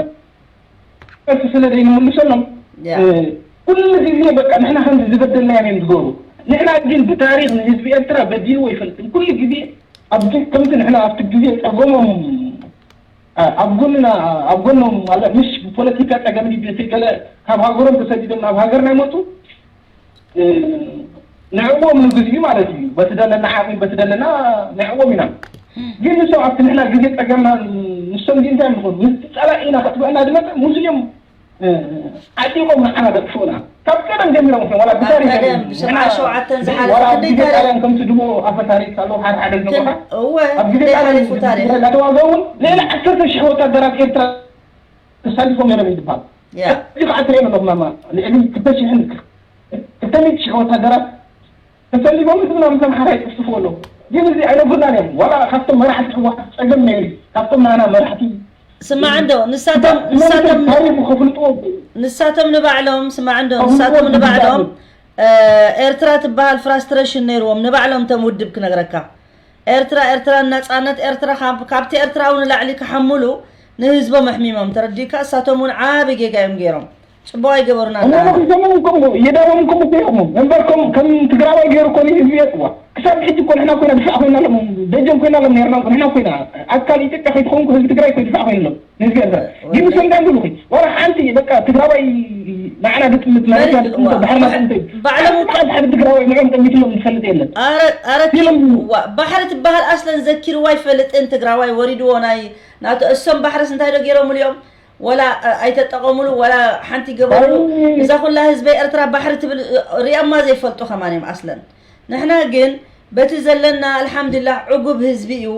መልሲ ስለ ዘይንምልሰሎም ኩሉ ግዜ በቃ ንሕና ከምዚ ዝበደልናዮም እዮም ዝገብሩ። ንሕና ግን ብታሪክ ንህዝቢ ኤርትራ በዲልዎ ኣይፈልጥን። ኩሉ ግዜ ኣብዚ ከምዚ ንሕና ኣብቲ ግዜ ፀገሞም ኣብ ጎንና ኣብ ጎኖም ማለት ምሽ ብፖለቲካ ፀገም ድዩ በቲ ገለ ካብ ሃገሮም ተሰዲዶም ናብ ሃገርና ይመፁ ንዕዎም ንግዝዩ ማለት እዩ። በቲ ዘለና ዓቕሚ በቲ ዘለና ንዕዎም ኢና። ግን ንሶም ኣብቲ ንሕና ግዜ ፀገምና ንሶም ግን እንታይ ምኾኑ ምስቲ ፀላኢ ኢና ከጥፍእና ዝመፀ ሙስሊም ዓጢቖም ንዓና ዘጥፍኡና ካብ ቀደም ጀሚሮም እዮም። ዋላ ብታሪክ ቀደም ብሰብዓ ሸውዓተን ዝሓለፈ ዋላ ኣብ ክንደይ ግዜ ታሪክ ጣልያን ከምቲ ድሞ ኣፈ ታሪክ ኣለዉ ሓደ ሓደ ገቦታ እወ ኣብ ግዜ ክንደይ ጣልያን ሓሊፉ ታሪክ። እናተዋገኡ እውን ልዕሊ ዓሰርተ ሽሕ ወታደራት ኤርትራ ተሳሊፎም ነይሮም እዩ ዝበሃል። ያ እዚ ከዓ ትሪኦ ኣለኹ ማማ ልዕሊ ክልተ ሽሕን ክልተ ሚእቲ ሽሕ ወታደራት ተሰሊፎም ህዝብና ምስ ኣምሓራ ይፅፍፅፉ ኣለዉ። ግን እዚ ኣይነግሩናን እዮም። ዋላ ካብቶም መራሕቲ ህወሓት ፀገም ነይሩ ካብቶም ናና መራሕቲ ስማዕ እንዶ ንሳቶም ንሳቶም ታሪኹ ከፍልጥዎ ንሳቶም ንባዕሎም ስማዕ እንዶ ንሳቶም ንባዕሎም ኤርትራ ትበሃል ፍራስትሬሽን ነይርዎም ንባዕሎም እቶም ውድብ ክነግረካ ኤርትራ ኤርትራ ናጻነት ኤርትራ ካብ- ካብቲ ኤርትራዊ ንላዕሊ ክሓምሉ ንህዝቦም ኣሕሚሞም ተረዲእካ እሳቶም እውን ዓቢ ጌጋ እዮም ገይሮም ጽቡቕ ኣይገበሩና እሞ ኣለና ንኽሰሙ ከምኡ የዳዎም ከምኡ ኮይኖም እምበር ከም ከም ትግራዋይ ገይሩ ኮነ ህዝቢ የጥዋ ክሳብ ሕጂ እኮ ንሕና ኮይና ድፋዕ ኮይና ሎም ደጀን ኮይና ሎም ነርና ንሕና ኮይና ኣካል ኢትዮጵያ ከይትኸውን ህዝቢ ትግራይ ኮይ ድፋዕ ኮይና ሎም ንህዝቢ ኤርትራ ግን ሰንዳን ብሉኺ ዋላ ሓንቲ በቃ ትግራዋይ ንዓና ግጥምት ማለት ያ ግጥምት ባሕርና ጥምት ባዕሎም እኳ ሓንቲ ትግራዋይ ንዕም ጠሚትሎም ዝፈልጥ የለን ኣረ ኣረ ኢሎም ዋ- ባሕሪ ትበሃል ኣስለን ዘኪርዋ ኣይፈልጥን ትግራዋይ ወሪድዎ ናይ ናቱ እሶም ባሕርስ እንታይ ዶ ገይሮምሉ እዮም ወላ እ፣ ኣይተጠቐሙሉ ወላ ሓንቲ ገበሩ እዛ ኩላ ህዝበይ ኤርትራ ባሕሪ ትብል እ፣ ሪኦማ ዘይፈልጡ ከማን እዮም ኣስለን ንሕና ግን በቲ ዘለና ኣልሓምዱላህ ዕጉብ ህዝቢ እዩ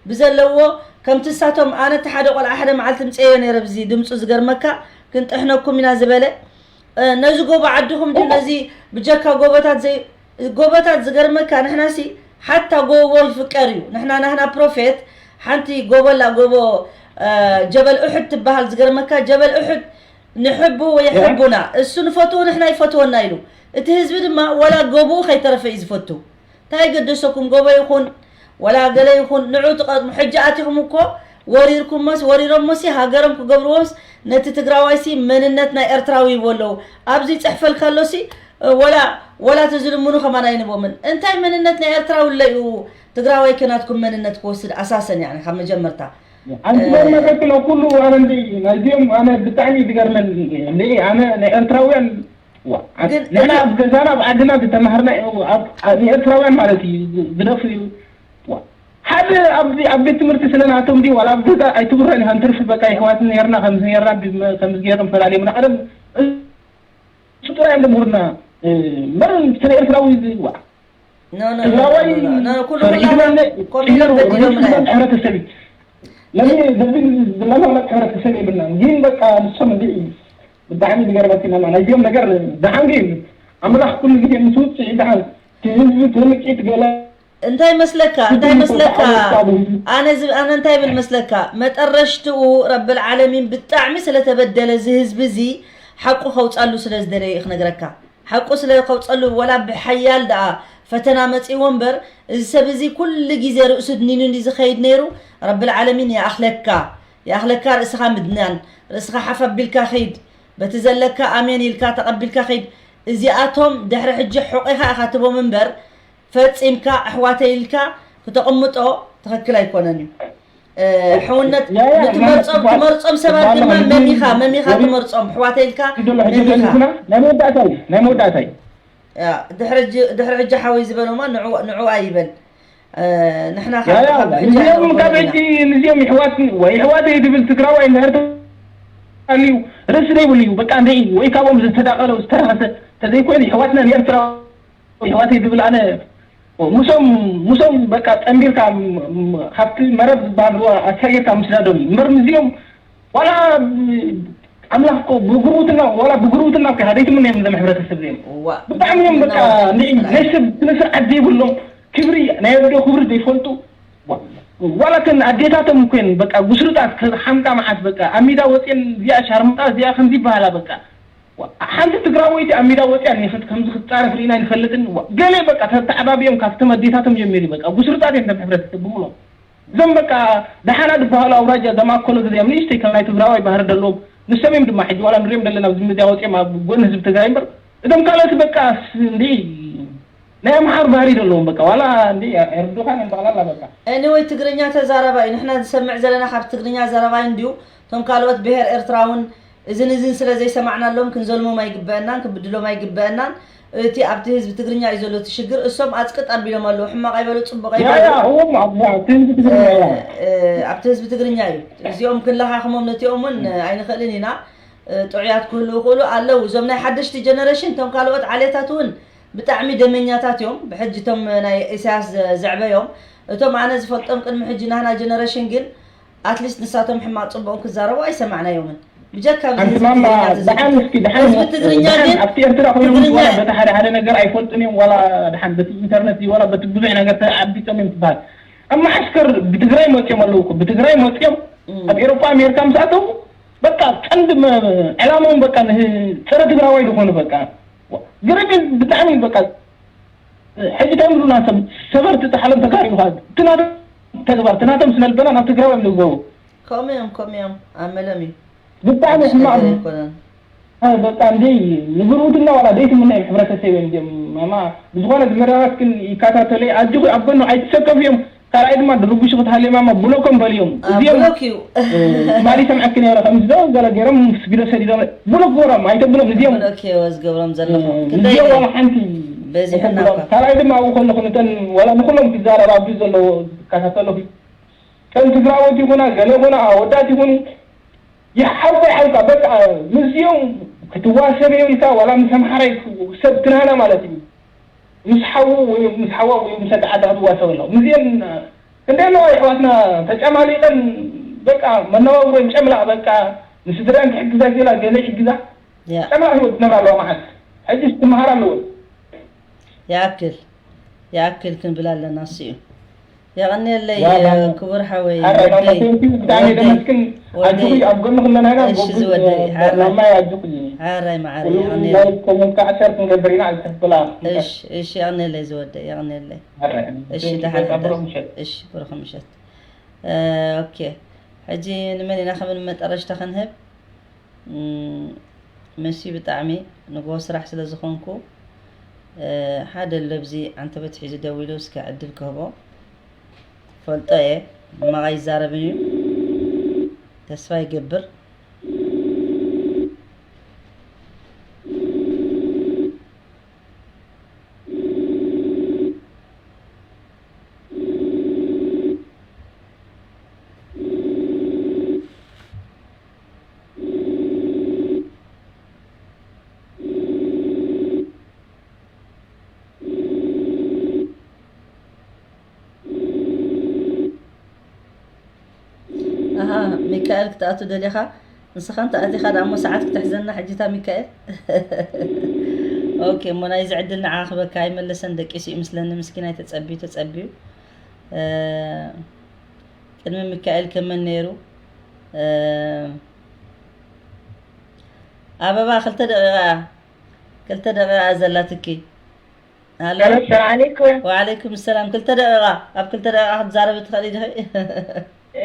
ብዘለዎ ከምቲ እሳቶም ኣነ እቲ ሓደ ቆልዓ ሓደ መዓልቲ ምፅኤዮ ነይረ ብዚ ድምፁ ዝገርመካ ክንጥሕነኩም ኢና ዝበለ ነዚ ጎቦ ዓድኹም ድዩ ነዚ ብጀካ ጎቦታት ዘይ ጎቦታት ዝገርመካ ንሕናሲ ሓታ ጎቦ ይፍቀር እዩ ንሕና ናህና ፕሮፌት ሓንቲ ጎቦ ኣላ ጎቦ ጀበል ኡሕድ ትበሃል ዝገርመካ ጀበል ኡሕድ ንሕቡ ወየሕቡና እሱ ንፈትዎ ንሕና ይፈትወና ኢሉ እቲ ህዝቢ ድማ ወላ ጎብኡ ከይተረፈ እዩ ዝፈቱ እንታይ ገደሰኩም ጎቦ ይኹን ወላ ገለ ይኹን ንዑ ትቐድሙ ሕጂ ኣቲኹም እኮ ወሪርኩሞስ ወሪሮሞሲ ሃገሮም ክገብርዎስ ነቲ ትግራዋይሲ መንነት ናይ ኤርትራዊ ይብዎ ኣለዉ ኣብዚ ይፅሕፈልካ ኣሎሲ ወላ ወላ ተዝልምኑ ከማን ኣይንቦምን እንታይ መንነት ናይ ኤርትራዊ ኣለዩ ትግራዋይ ከናትኩም መንነት ክወስድ ኣሳሰን ያኒ ካብ መጀመርታ ኣንቲ መቀጥሎ ኩሉ ኣነ እንዲ ናይዚኦም ኣነ ብጣዕሚ ዝገርመን እንዲ ኣነ ናይ ኤርትራውያን ንሕና ኣብ ገዛና ኣብ ዓድና ዝተማሃርና ንኤርትራውያን ማለት እዩ ዝደፍ እዩ ሓደ ኣብዚ ኣብ ቤት ትምህርቲ ስለናቶም ዲ ዋላ ኣብ ገዛ ኣይትብረን ኢኻ ንትርፊ በቃ ይሕዋት ነርና ከምዚ ነርና ከምዚ ገይሮም ፈላልዮምና ቀደም እሱ ጥራይ ኣለምሁርና መን ስለ ኤርትራዊ ዋ ትግራዋይ ኩሉ ኩላ ኮሚሎም በዲሎም ናይ ሕብረተሰብ እዩ ነዚ ዘብል ዝመላለጥ ሕብረተሰብ የብልናን ግን በቃ ንሶም እንዲ ብጣዕሚ ዝገርመኪ ማማ ናይዚኦም ነገር ደሓን ግን ኣምላኽ ኩሉ ግዜ ምስ ውፅኢ ደሓን እቲ ህዝቢ ትንቂት ገለ እንታይ መስለካ እንታይ መስለካ ኣነ ዝብ ኣነ እንታይ ብል መስለካ መጠረሽትኡ ረብል ዓለሚን ብጣዕሚ ስለተበደለ እዚ ህዝቢ እዚ ሓቁ ከውፃሉ ስለ ዝደለየ ክነግረካ ሓቁ ስለ ከውፀሉ ወላ ብሓያል ደኣ ፈተና መፂዎ እምበር እዚ ሰብ እዚ ኩሉ ግዜ ርእሱ ድኒኑ እንዲ ዝኸይድ ነይሩ ረብል ዓለሚን ይኣኽለካ ይኣኽለካ ርእስኻ ምድናን ርእስኻ ሓፍ ኣቢልካ ኺድ በቲ ዘለካ ኣሜን ኢልካ ተቐቢልካ ኺድ እዚኣቶም ድሕሪ ሕጂ ሑቒኻ ኢኻ ትቦም እምበር ፈፂምካ ኣሕዋተይ ኢልካ ክተቕምጦ ትኽክል ኣይኮነን እዩ ሕውነት ንትመርፆም ትመርፆም ሰባት ድማ መሚኻ መሚኻ ትመርፆም ኣሕዋተይ ኢልካ መሚኻ ናይ መወዳእታ እዩ ናይ መወዳእታ እዩ ድሕሪ ሕጂ ሓወይ ዝበሎማ ንዑ ኣይበል ንሕና ንዚኦም ካብ ሕጂ ንዚኦም ይሕዋት ወይ ይሕዋት እዩ ትብል ትግራዋይ እንድሕር እዩ፣ ርእሲ ዘይብሉ እዩ። በቃ እንደ ወይ ካብኦም ዝተዳቐለ ዝተረኸሰ ተዘይኮይኑ የሕዋትና ንኤርትራዊ የሕዋተይ ዝብል ኣነ ምሶም ምሶም በቃ ጠንቢርካ ም- ም- ካብቲ መረብ ዝበሃል ሩባ ኣሳጊርካ ምስዳዶም እዩ እምበር ምስዚኦም ዋላ ኣምላኽ እኮ ብጉርብትና ዋላ ብጉርብትና እኮ ኢኻ ዘይትምነዮም እዞም ሕብረተሰብ እዚኦም። እዋ ብጣዕሚ እዮም በቃ ናይ ሰብ ስነ ስርዓት ዘይብሎም ክብሪ ናይ ኣዶ ክብሪ ዘይፈልጡ ዋ- ዋላ እተን ኣዴታቶም እኮን በቃ ጉስርጣት ሓምቃ መዓት በቃ ኣብ ሚዳ ወፅየን እዚኣ ሻርሙጣ እዚኣ ከምዚ ይበሃላ በቃ ዋ- ሓንቲ ትግራወይቲ ኣብ ሚዳ ወፅያ ንክት ከምዚ ክትፃረፍ ርኢና ይንፈልጥን ዋ- ገለ በቃ ተተዓባቢኦም ካብቶም ኣዴታቶም ጀሚሩ በቃ ጉስርጣት እዮም እቶም ሕብረተሰብ ብምሎም እዞም በቃ ደሓና ዝበሃሉ ኣውራጃ ዘማእከሎ ግዜም ንእሽተይ ከም ናይ ትግራዋይ ባህሪ ዘለዎም ንሶም እዮም ድማ ሕጂ ዋላ ንሪኦም ዘለና ኣብዚ ሚድያ ወፂኦም ኣብ ጎኒ ህዝቢ ትግራይ እምበር እዞም ካልኦት በቃ እንዲ ናይ ኣምሓሩ ባህሪ ዘለዎም በቃ ዋላ እንዲ ኣይርዱኻን እዮም ጠቕላላ በቃ Anyway ትግርኛ ተዛረባይ ንሕና ዝሰምዕ ዘለና ካብ ትግርኛ ዘረባይ እንድዩ። እቶም ካልኦት ብሄር ኤርትራ እውን እዝን እዝን ስለ ዘይሰማዕናሎም ክንዘልሞም ኣይግበአናን፣ ክንብድሎም ኣይግበአናን። እቲ ኣብቲ ህዝቢ ትግርኛ እዩ ዘሎ እቲ ሽግር። እሶም ኣፅቅጥ ኣቢሎም ኣለዉ። ሕማቕ ኣይበሉ ፅቡቕ ያ ኣይበሉ። ያ እዎም ኣብዛ እቲ ህዝቢ ትግርኛ ያ እ፣ ኣብቲ ህዝቢ ትግርኛ እዩ። እዚኦም ክንለኻኽሞም ነቲኦም እውን ኣይንኽእልን ኢና። እ፣ ጥዑያት ክህልዉ ይኽእሉ ኣለዉ። እዞም ናይ ሓደሽቲ ጀነሬሽን እቶም ካልኦት ዓሌታት እውን ብጣዕሚ ደመኛታት እዮም። ብሕጂ እቶም ናይ ኢሳያስ ዘ- ዘዕበዮም እቶም ኣነ ዝፈልጦም ቅድሚ ሕጂ ናህና ጀነሬሽን ግን ኣትሊስት ንሳቶም ሕማቕ ጽቡቕ ክዛረቡ ኣይሰማዕናዮምን። ብጀካ ኣብዚ ሓንቲ ህዝቢ ማማ ትግርኛ ደሓን ተዘይኮነ እስኪ ደሓን ህዝቢ ትግርኛ ደሓን ግን ኣብቲ ኤርትራ ኮይኖም ትግርኛ ዋላ በቲ ሓደ ሓደ ነገር ኣይፈልጡን እዮም ዋላ ደሓን በቲ ኢንተርነት ድዩ ዋላ በቲ ብዙሕ ነገር ተዓቢጦም እዮም ትበሃል ኣብ መዓስከር ብትግራይ መፅኦም ኣለዉ እኮ ብትግራይ መፅኦም ኣብ ኤሮፓ ኣሜሪካ ምስ ኣተዉ በቃ ቀንዲ መ- ዕላምኦም በቃ ንህ- ፀረ ትግራዋይ ዝኾኑ በቃ ገረብ ብጣዕሚ በቃ ሕጂ እንታይ ምሉና ሰብ ሰበርቲ ፃሕሎም ተጋሩ ይበሃል እቲ ናቶም ተግባር እቲ ናቶም ስነልበና ናብ ትግራዋይ እዮም ዝገቡ ከምኡ እዮም ከምኡ እዮም ኣመሎም እዩ ብጣዕሚ ሓድሽ ሕማቕ ነገር ኣይኮነን ኣይ በቃ እንዲ ንብርውትና ዋላ ደይትምነዮም ሕብረተሰብ እዮም እዚኦም ማማ ብዝኾነ ዝመዳባት ግን ይከታተሉ ኣጆኹ ኣብ ጎኑ ኣይትሰከፉ እዮም ካልኣይ ድማ ድርቡሹ ክትሃልየ ማማ ብሎኮም በልዮም እዚኦም ብሎክ እዩ ትማሊ ሰምዐኪ ነረ ከምዚ ዶ ገለ ገይሮም ስቢዶ ሰዲዶም ብሎክ ገሮም ኣይተብሎም እዚኦም ብሎክ እየ ዝገብሮም ዘለኹ ክንደይ እዚኦም ዋላ ሓንቲ በዚሕና ኣይተብሎም እኳ ካልኣይ ድማ ኣብኡ ከለኹ ንተን ዋላ ንኩሎም ክዛረብ ኣብዚ ዘለዎ ዝከታተሉ ከም ትግራወት ይኹና ገለ ይኹና ኣወዳት ይኹኑ ይሓው ይሓውካ በቃ ምስዚኦም ክትዋሰብ የብልካ ዋላ ምስ ኣምሓራይ ሰብ ክናና ማለት እዩ ምስ ሓዉ ወይ ምስ ሓዋ ወይ ምስ ኣደዓዳ ክትዋሰብ ኣለዎ ምስዚኦም ክንደይ ኣለዋ የሕዋትና ተጨማሊቐን በቃ መነባብሮን ጨምላቕ በቃ ንስድራን ክሕግዛ ገላ ገለ ይሕግዛ ያ ጨምላቕ ህይወት ዝነብራ ኣለዋ መዓት ሕጂ ትመሃር ኣለዎ ይኣክል ይኣክል ክንብል ኣለና እሱ እዩ የቐንየለይ ያ፣ ያ። ክቡር ሓወይ ኣረ ወደይ ማማሰንቲ ብጣዕሚ ወደይ ደመስክን ኣጆኺ ወደይ ኣብ ጎንኺ ኣለና ኢና እሺ ጎግዝ ዝወደይ ሓራይ ማማይ ኣጆኺ ሓራይ መዓረ ኩሉ የቐንየለይ ላይክ ኮመንት ከዓ ሸር ክንገብር ኢና ኣይትሕፍላ እሺ እሺ የቐንየለይ ዝወደይ የቐንየለይ ኣረ እሺ ደሓን ብሩኽ ሕደር ምሸት እሺ ብሩኽ ምሸት ኦኬ ሕጂ ንመን ኢና ከብል መጠረሽታ ክንህብ እም፣ መሲ ብጣዕሚ ንግሆ ስራሕ ስለ ዝኾንኩ እ፣ ሓደ ኣሎ ኣብዚ ዓንተበት ሒዙ ደው ኢሉ እስከ ዕድል ክህቦ ፈልጦ እየ ሕማቕ ኣይዛረብን እዩ ተስፋ ይገብር ኣሃ ሚካኤል ክትኣቱ ደሊኻ ንስኻ እንተ ኣቲኻ ደኣ እሞ ሰዓት ክትሕዘና ሕጂታ ሚካኤል ኦኬ እሞ ናይዚ ዕድል ንዓ ክበካ ኣይመለሰን ደቂሱ እዩ ምስለኒ ምስኪናይ ተጸብዩ ተጸብዩ እ፣ ቅድሚ ሚካኤል ከመን ነይሩ እ፣ ኣበባ ክልተ ደቂቓ ክልተ ደቂቓ እያ ዘላትኪ ኣሎ ሰላም ሰላም ዓለይኩም። ወዓለይኩም ሰላም ክልተ ደቂቓ ኣብ ክልተ ደቂቓ ክትዛረቢ ትኽእሊ ዲኺ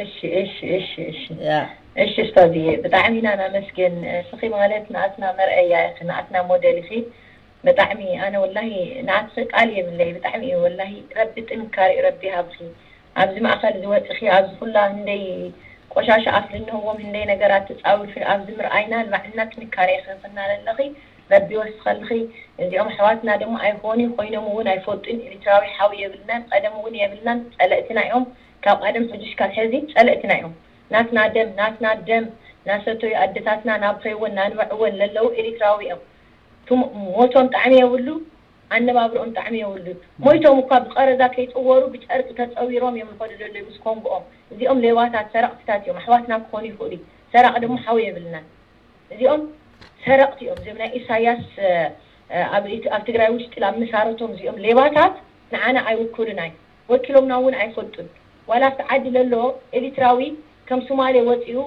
እሺ እሺ እሺ እሺ ያ እሺ ኡስታዝዬ ብጣዕሚ ኢና ናመስግን እስኺ ማለት ንኣትና መርኣያ ኢኺ ንኣትና ሞዴል ኢኺ ብጣዕሚ ኣነ ወላሂ ንኣትኺ ቃል የብለይ ብጣዕሚ እዩ ወላሂ ረቢ ጥንካሬ ረቢ ይሃብኺ ኣብዚ ማእኸል ዝወፅኺ ኣብዚ ኩላ ህንደይ ቆሻሻ ኣፍ ልንህዎም ህንደይ ነገራት ትፃውርፊ ኣብዚ ምርኣይና ንባዕልና ጥንካሬ ኢኺ ኽና ለለኺ ረቢ ይወስኸልኺ እዚኦም ኣሕዋትና ደሞ ኣይኾኑ ኮይኖም እውን ኣይፈልጡን ኤሪትራዊ ሓው የብልናን ቀደም እውን የብልናን ፀለእትና እዮም ካብ ቀደም ሕጂ ሽካብ ሕዚ ፀለእትና እዮም ናትና ደም ናትና ደም ናሰተዩ ኣደታትና ናብ ኸይወን ናንበዕወን ለለዉ ኤሪትራዊ እዮም። ትም-፣ ሞቶም ጣዕሚ የብሉ፣ ኣነባብርኦም ጣዕሚ የብሉ። ሞይቶም እኳ ብቐረዛ ከይጽወሩ ብጨርቂ ተጸዊሮም እዮም ዝኸዱ ዘለዉ ምስ ኮንጎኦም። እዚኦም ሌባታት ሰረቕትታት እዮም። ኣሕዋትና ክኾኑ ይኽእሉ እዩ። ሰራቒ ድማ ሓው የብልናን። እዚኦም ሰረቕቲ እዮም። እዚኦም ናይ ኢሳያስ፣ እ፣ እ፣ ኣብ ኢት-፣ ኣብ ትግራይ ውሽጢ ላብ ምሳረቶም እዚኦም ሌባታት ንዓና ኣይውክሉናይ። ወኪሎምና እውን ኣይፈልጡን። ዋላ ኣብቲ ዓዲ ለሎ ኤሪትራዊ ከም ሶማሌ ወፂኡ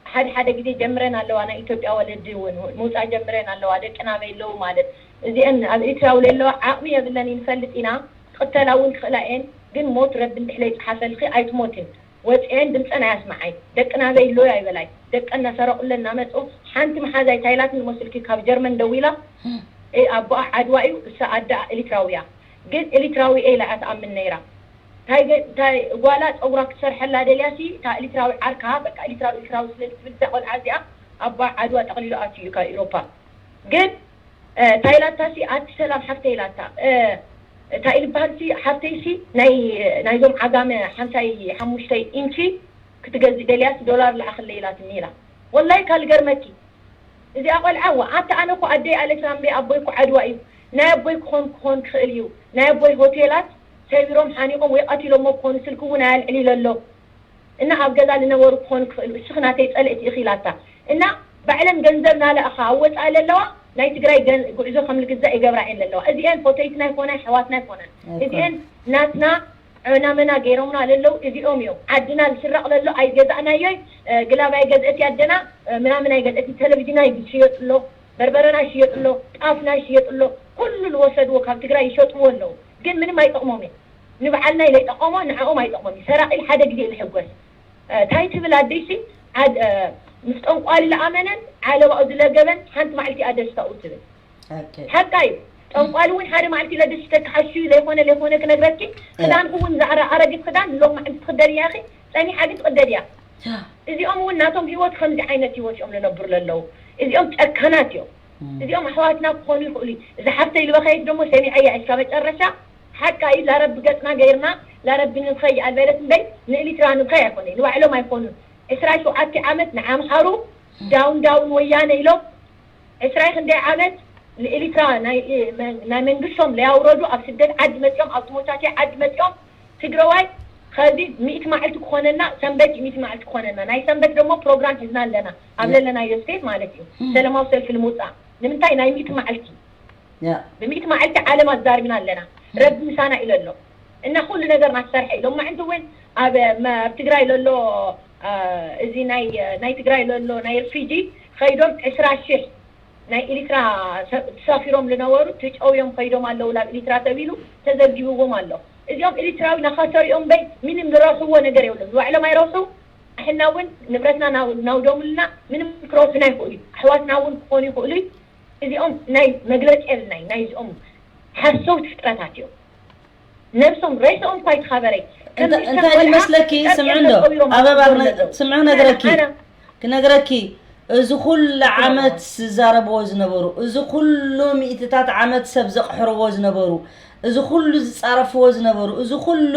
ሓደ ሓደ ግዜ ጀምረን ኣለዋ። ናይ ኢትዮጵያ ወለዲ እውን ምውፃእ ጀምረን ኣለዋ። ደቅና ኣበይ ኣለዉ ማለት እዚአን ኣብ ኤሪትራ ለለዋ ዓቕሚ የብለን ይንፈልጥ ኢና። ክቕተላ እውን ክኽእላ እየን። ግን ሞት ረቢ እንድሕለይ ፀሓፈልኪ ኣይትሞትን። ወፅኤን ድምፀን ኣያስምዓይ። ደቅና ኣበይ ኣለዉ ኣይበላይ። ደቀን እናሰረቑለን እናመፁ ሓንቲ መሓዛይ ታይላትን መስልኪ ካብ ጀርመን ደዊላ እ፣ ኣቦኣ ዓድዋ እዩ፣ እሳ ኣደኣ ኤሪትራዊ እያ። ግን ኤሪትራዊ እየ ኢላ እያ ትኣምን ነይራ። እንታይ ገ-፣ እንታይ ጓላ ጸጉራ ክትሰርሐላ ደልያ ሲ፣ እታ ኤሪትራዊ ዓርካ፣ በቃ ኤሪትራዊ፣ ኤሪትራዊ ስለ ትብል እዛ ቆልዓ እዚኣ፣ ኣቦኣ ዓድዋ ጠቕሊሉ ኣትዩ እዩ ካብ ኤውሮፓ። ግን፣ እ፣ እንታይ ኢላታ ሲ፣ ኣቲ ሰላም ሓፍተይ ኢላታ። እ፣ እንታይ ኢልበሃል ሲ፣ ሓፍተይ ሲ፣ ናይ፣ ናይዞም ዓጋመ ሓምሳይ ሓሙሽተይ ኢንቺ ክትገዝእ ደልያ ሲ፣ ዶላር ለኣኽለይ ኢላትኒ ኢላ። ወላሂ ካልገርመኪ። እዚኣ ቆልዓ፣ እዋ፣ ኣታ ኣነ እኮ ኣደይ ኣሌክሳንድሪ፣ ኣቦይ እኮ ዓድዋ እዩ። ናይ ኣቦይ ክኾን፣ ክኾን ክኽእል እዩ። ናይ ኣቦይ ሆቴላት ሰቢሮም ሓኒቖም ወይ ቀቲሎሞ ክኾኑ፣ ስልኪ እውን ኣያልዕል ኢለ ኣሎ። እና ኣብ ገዛ ዝነበሩ ክኾኑ ክኽእሉ፣ እስኺ ናተይ ጸልእቲ ኢኺ ኢላታ። እና ባዕለን ገንዘብ ናለኣኻ ኣብ ወጻኢ ዘለዋ ናይ ትግራይ ገን-፣ ጉዕዞ ከም ልግዛእ ይገብራ እየን ዘለዋ። እዚኤን ፎተይትና ይኮና፣ ኣሕዋትና ይኮና። እዚኤን ናትና ዑናመና ገይሮምና ለለው እዚኦም እዮም። ዓድና ዝስረቕ ለሎ ኣይገዛእናዮይ፣ እ፣ ግላብ ኣይገዝእቲ ኣደና፣ እ፣ ምናምን ኣይገዝእቲ፣ ቴሌቪዥና ይሽየጥ ኣሎ፣ በርበረና ይሽየጥ ኣሎ፣ ጣፍና ይሽየጥ ኣሎ፣ ኩሉ ዝወሰድዎ ካብ ትግራይ ይሸጥዎ ኣለዉ። ግን ምንም ኣይጠቕሞም እዩ። ንበዓልና ኢለ ይጠቐሞ፣ ንዕኦም ኣይጠቕሞም እዩ። ሰራቒ ሓደ ግዜ ዝሕጎስ። እ፣ ታይ ትብል ኣደይሲ፣ ዓድ-፣ እ፣ ምስ ጠንቋሊ ዝኣመነን ዓለባኡ ዝለገበን ሓንቲ መዓልቲ ኣደስታኡ ትብል። ኦኬ። ሓቃ እዩ። ጠንቋሊ እውን ሓደ መዓልቲ ለደሽተኪ ሓሹ ለይኮነ ለይኮነ ክነግረኪ፣ እ። ክዳንኪ እውን ዝኣረ-፣ ኣረጊት ክዳን ሎም መዓልቲ ትኽደንያ ኢኺ፣ ጸኒሓ ግን ትቕደድያ። ያ። እዚኦም እውን ናቶም ህይወት ከምዚ ዓይነት ህይወት እዮም ዝነብሩ ለለዉ። እዚኦም ጨካናት እዮም። እም። እዚኦም ኣሕዋትና ክኾኑ ይኽእሉ እዩ። እዛ ሓፍተይ ዝበኸየት ደሞ ሰሚዐያ እስካ መጨረሻ፣ ሓቃ እዩ፣ ላረቢ ገጽና ገይርና፣ ላረቢ ንብኸይ ኣልበለት እምበይ፣ ንኤሊትራ ንብኸይ ኣይኮነ፣ ንባዕሎም ኣይኮኑን። ዕስራ ሸውዓተ ዓመት ንኣምሓሩ ዳውን ዳውን ወያነ ኢሎም፣ ዕስራ ክንደይ ዓመት ንኤሊትራ ናይ፣ ናይ መንግስቶም ለያውረዱ ኣብ ስደት ዓዲ መጺኦም፣ ኣብ ተሞቻቸ ዓዲ መጺኦም፣ ትግራዋይ ኸዚ ሚእቲ መዓልቲ ክኾነና፣ ሰንበት እዩ ሚእቲ መዓልቲ ክኾነና። ናይ ሰንበት ደሞ ፕሮግራም ሒዝና ኣለና፣ ኣብ ያ። ለለናዮ ስቴት ማለት እዩ። እም። ሰለማዊ ሰልፊ ንምውጻእ። ንምንታይ? ናይ ሚእቲ መዓልቲ። ያ። ብሚእቲ መዓልቲ ዓለም ኣዛሪብና ኣለና። እም። ረቢ ምሳና ኢሉ ኣሎ። እና ኩሉ ነገር እናተሰርሐ እዩ። ሎማዕንቲ እውን ኣብ፣ መ-፣ ኣብ ትግራይ ለሎ፣ አ፣ እዚ ናይ፣ ናይ ትግራይ ለሎ ናይ ሪፊጂ ኸይዶም ዕስራ ሽሕ ናይ ኤሪትራ ሰ-፣ ተሳፊሮም ዝነበሩ ተጨውዮም ከይዶም ኣለዉ ናብ ኤሪትራ ተቢሉ ተዘጊብዎም ኣሎ። እዚኦም ኤሪትራዊ ናኻሰሪኦም እምበይ ምንም ዝረብሕዎ ነገር የብሎም። ንባዕሎም ኣይረብሑ፣ ንሕና እውን ንብረትና ናው-፣ ናውደሙልና ምንም ክረብሑና ይኽእሉ እዩ። ኣሕዋትና እውን ክኾኑ ይኽእሉ እዩ። እዚኦም ናይ መግለጺ የብልናይ፣ ናይ እዚኦም ሓሰውቲ ፍጥረታት እዮም። ነብሶም ሬስኦም እኳ ኣይተኻበረይ። ከምዚ እንተ-፣ እታ እንታይ ቆልዓ ይመስለኪ? ጨርቂ ስምዒ እንዶ፣ ተጠዊሮም ኣበባ ክነግ-፣ ኣለዉ። ስምዒ ክነግረኪ። ኣነ ክነግረኪ፣ እዚ ኩሉ ዓመት ዝዛረብዎ ዝነበሩ፣ እዚ ኩሉ ሚእትታት ዓመት ሰብ ዘቕሕርዎ ዝነበሩ፣ እዚ ኩሉ ዝጻረፍዎ ዝነበሩ፣ እዚ ኩሉ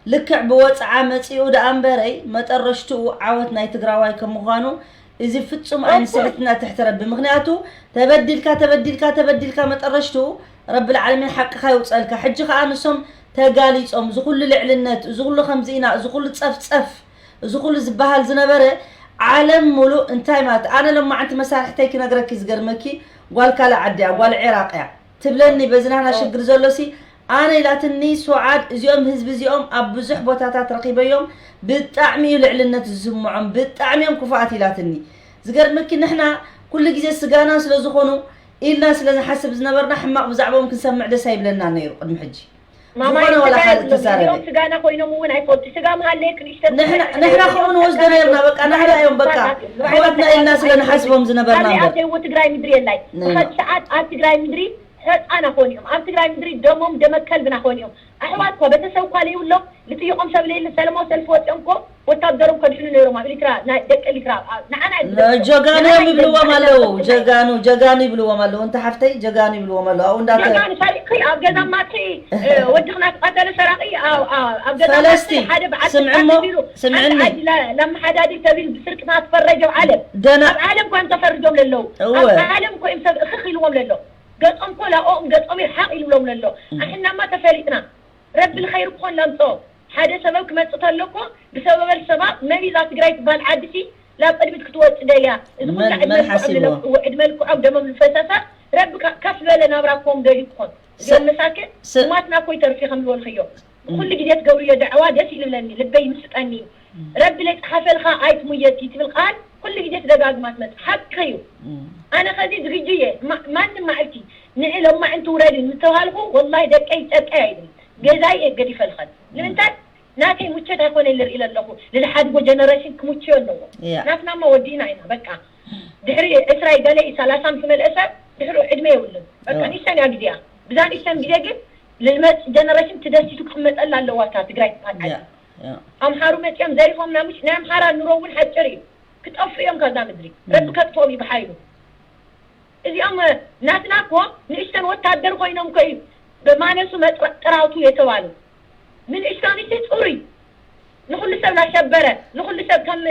ልክዕ ብወጽዓ መጺኡ ደኣ እምበረይ፣ መጠረሽትኡ ዓወት ናይ ትግራዋይ ከም ምዃኑ፣ እዚ ፍጹም ኦፍ ኮርስ። ኣይንስሕትና ትሕቲ ረቢ። ምኽንያቱ፣ ተበዲልካ፣ ተበዲልካ፣ ተበዲልካ፣ መጠረሽትኡ ረብል ዓለሚን ሓቅኻ ይውጸልካ። ሕጂ ከኣ ንሶም ተጋሊጾም፣ እዚ ኩሉ ልዕልነት፣ እዚ ኩሉ ከምዚ ኢና፣ እዚ ኩሉ ጸፍጸፍ፣ እዚ ኩሉ ዝበሃል ዝነበረ ዓለም ሙሉእ እንታይ ማለት? ኣነ ሎማዓንቲ መሳርሕተይ ክነግረኪ ዝገርመኪ፣ ጓል ካልእ ዓዲ እያ፣ ጓል ዒራቕ እያ። ትብለኒ በዚ ናህና ኦ። ሽግር ዘሎሲ፣ ኣነ ኢላትኒ ሱዓድ፣ እዚኦም ህዝቢ እዚኦም ኣብ ብዙሕ ቦታታት ረኺበዮም፣ ብጣዕሚ እዩ ልዕልነት ዝስምዖም፣ ብጣዕሚ እዮም ክፉኣት ኢላትኒ። ዝገርመኪ ንሕና ኩሉ ግዜ ስጋና ስለ ዝኾኑ ኢልና ስለ ንሓስብ ዝነበርና ሕማቕ ብዛዕባኦም ክንሰምዕ ደስ ኣይብለና ነይሩ ቅድሚ ሕጂ። ማማይ ዝኾነ ዋላ ስጋ ካልእ የብሎም። ተዛረበ። እዚኦም ስጋና ኮይኖም እውን ኣይፈልጡ። ስጋ መሃለየ ክንሽተት ንሕና፣ ንሕና ከምኡ ንወስዶ ነይርና፣ በቃ ንሕና እዮም፣ በቃ ኣሕዋትና ኢልና ስለ ንሓስቦም ዝነበርና እምበር። ኣተይዎ ትግራይ ምድሪ የላይ። ንሕና። ብኸዚ ሰዓት ኣብ ትግራይ ምድሪ ህፃና ኾን እዮም ኣብ ትግራይ ምድሪ ደሞም ደመ ከልብና ኾን እዮም። ኣሕዋት እኳ ቤተሰብ እኳ ለይብሎም ልጥይቆም ሰብ ለየለ ሰለማዊ ሰልፊ ወፂኦም እኮ ወታደሮም ከድሕኑ ነይሮም ኣብ ኤሪትራ ናይ ደቂ ኤሪትራ ንዓና ጀጋኑ እዮም ይብልዎም ኣለዉ። ጀጋኑ ጀጋኑ ይብልዎም ኣለዉ። እንተ ሓፍተይ ጀጋኑ ይብልዎም ኣለዉ። ኣብኡ እንዳተ ጀጋኑ ሰሪቂ ኣብ ገዛ ማትሒ ወድኽና ትቐተለ ሰራቂ ኣብ ገዛ ፈለስቲ ማትሒ ሓደ በዓል ስልጣን ስምዕሞ ተቢሉ ስምዕኒ ዓዲ ለመሓዳድር ተቢሉ ብስርቅና ትፈረጀው ዓለም ደና ኣብ ዓለም እኳ እዮም ተፈርጆም ለለዉ እወ ኣብ ዓለም እኮ እዮም ሰብ እኽኽ ኢልዎም ለለዉ ገጾም ኮላ ኦም ገጾም ይርሓቕ ኢሉሎም ነሎ ኣሕናማ ተፈሊጥና ረቢ ልኸይር ክኾን ላምፅኦ ሓደ ሰበብ ክመፅእ ተሎ እኮ ብሰበበል ሰባ መን እዛ ትግራይ ትበሃል ዓዲ ሲ ላብ ቅድሚት ክትወፅእ ደልያ እዚ ኩላ መን ዕድመ መን ልክዖም ሓሲብዎ? ልነፍቅዎ ዕድመ ልክዖም ደሞም ዝፈሰሰ ረቢ ከ- ከፍ ዝበለ ናብራ ክዎም ደልዩ ክኾን እዚኦም መሳክን ስ- ስማትና እኮ ይተርፊ ከም ዝበልክዮ ኩሉ ግዜ ትገብርዮ ዳዕዋ ደስ ይልብለኒ ልበይ ይምስጠኒ ረቢ ለይፀሓፈልካ ኣይትሙየት እዩ ትብል ቃል ኩሉ ግዜ ትደጋግማ ትመፅእ ሓቂ እዩ ኣነ ከዚ ዝግጁ እየ ማ- ማንም ማዕልቲ ንዒ ሎማዕንቲ ውረዲ ምተባልኩ ወላሂ ደቀይ ጨቀይ ኣይብል ገዛይ እየ ገዲፈ ልኸድ ንምንታይ ናተይ ሙቸት ኣይኮነ ልርኢ ለለኹ ልዝሓድጎ ጀነሬሽን ክሙችዮ ኣለዎ ያ ናትናማ ወዲእና ኢና በቃ ድሕሪ ዕስራይ ገለ እዩ ሰላሳን ክመልአ ሰብ ድሕሪ ዕድመ የብሉን በቃ ያ ንእሽተን እያ ግዜያ ብዛ ንእሽተን ግዜ ግን ልመፅ ጀነሬሽን ትደሲቱ ክመፀላ ኣለዋ እታ ትግራይ ትበሃል ዓዲ ያ ያ ኣምሓሩ መፂኦም ዘሪፎምና ምሽ ናይ ኣምሓራ ኑሮ እውን ሓጭር እዩ ክጠፍኡ እዮም ካብዛ ምድሪ ረቢ ከጥፍኦም እዩ ብሓይሉ እዚኦም ናትና እኮ ንእሽተን ወታደር ኮይኖም እኮ እዩ ብማነሱ መጥረጥራቱ የተባሉ ንንእሽተን እሺ ፅሩይ ንኩሉ ሰብ ላሸበረ ንኩሉ ሰብ ከም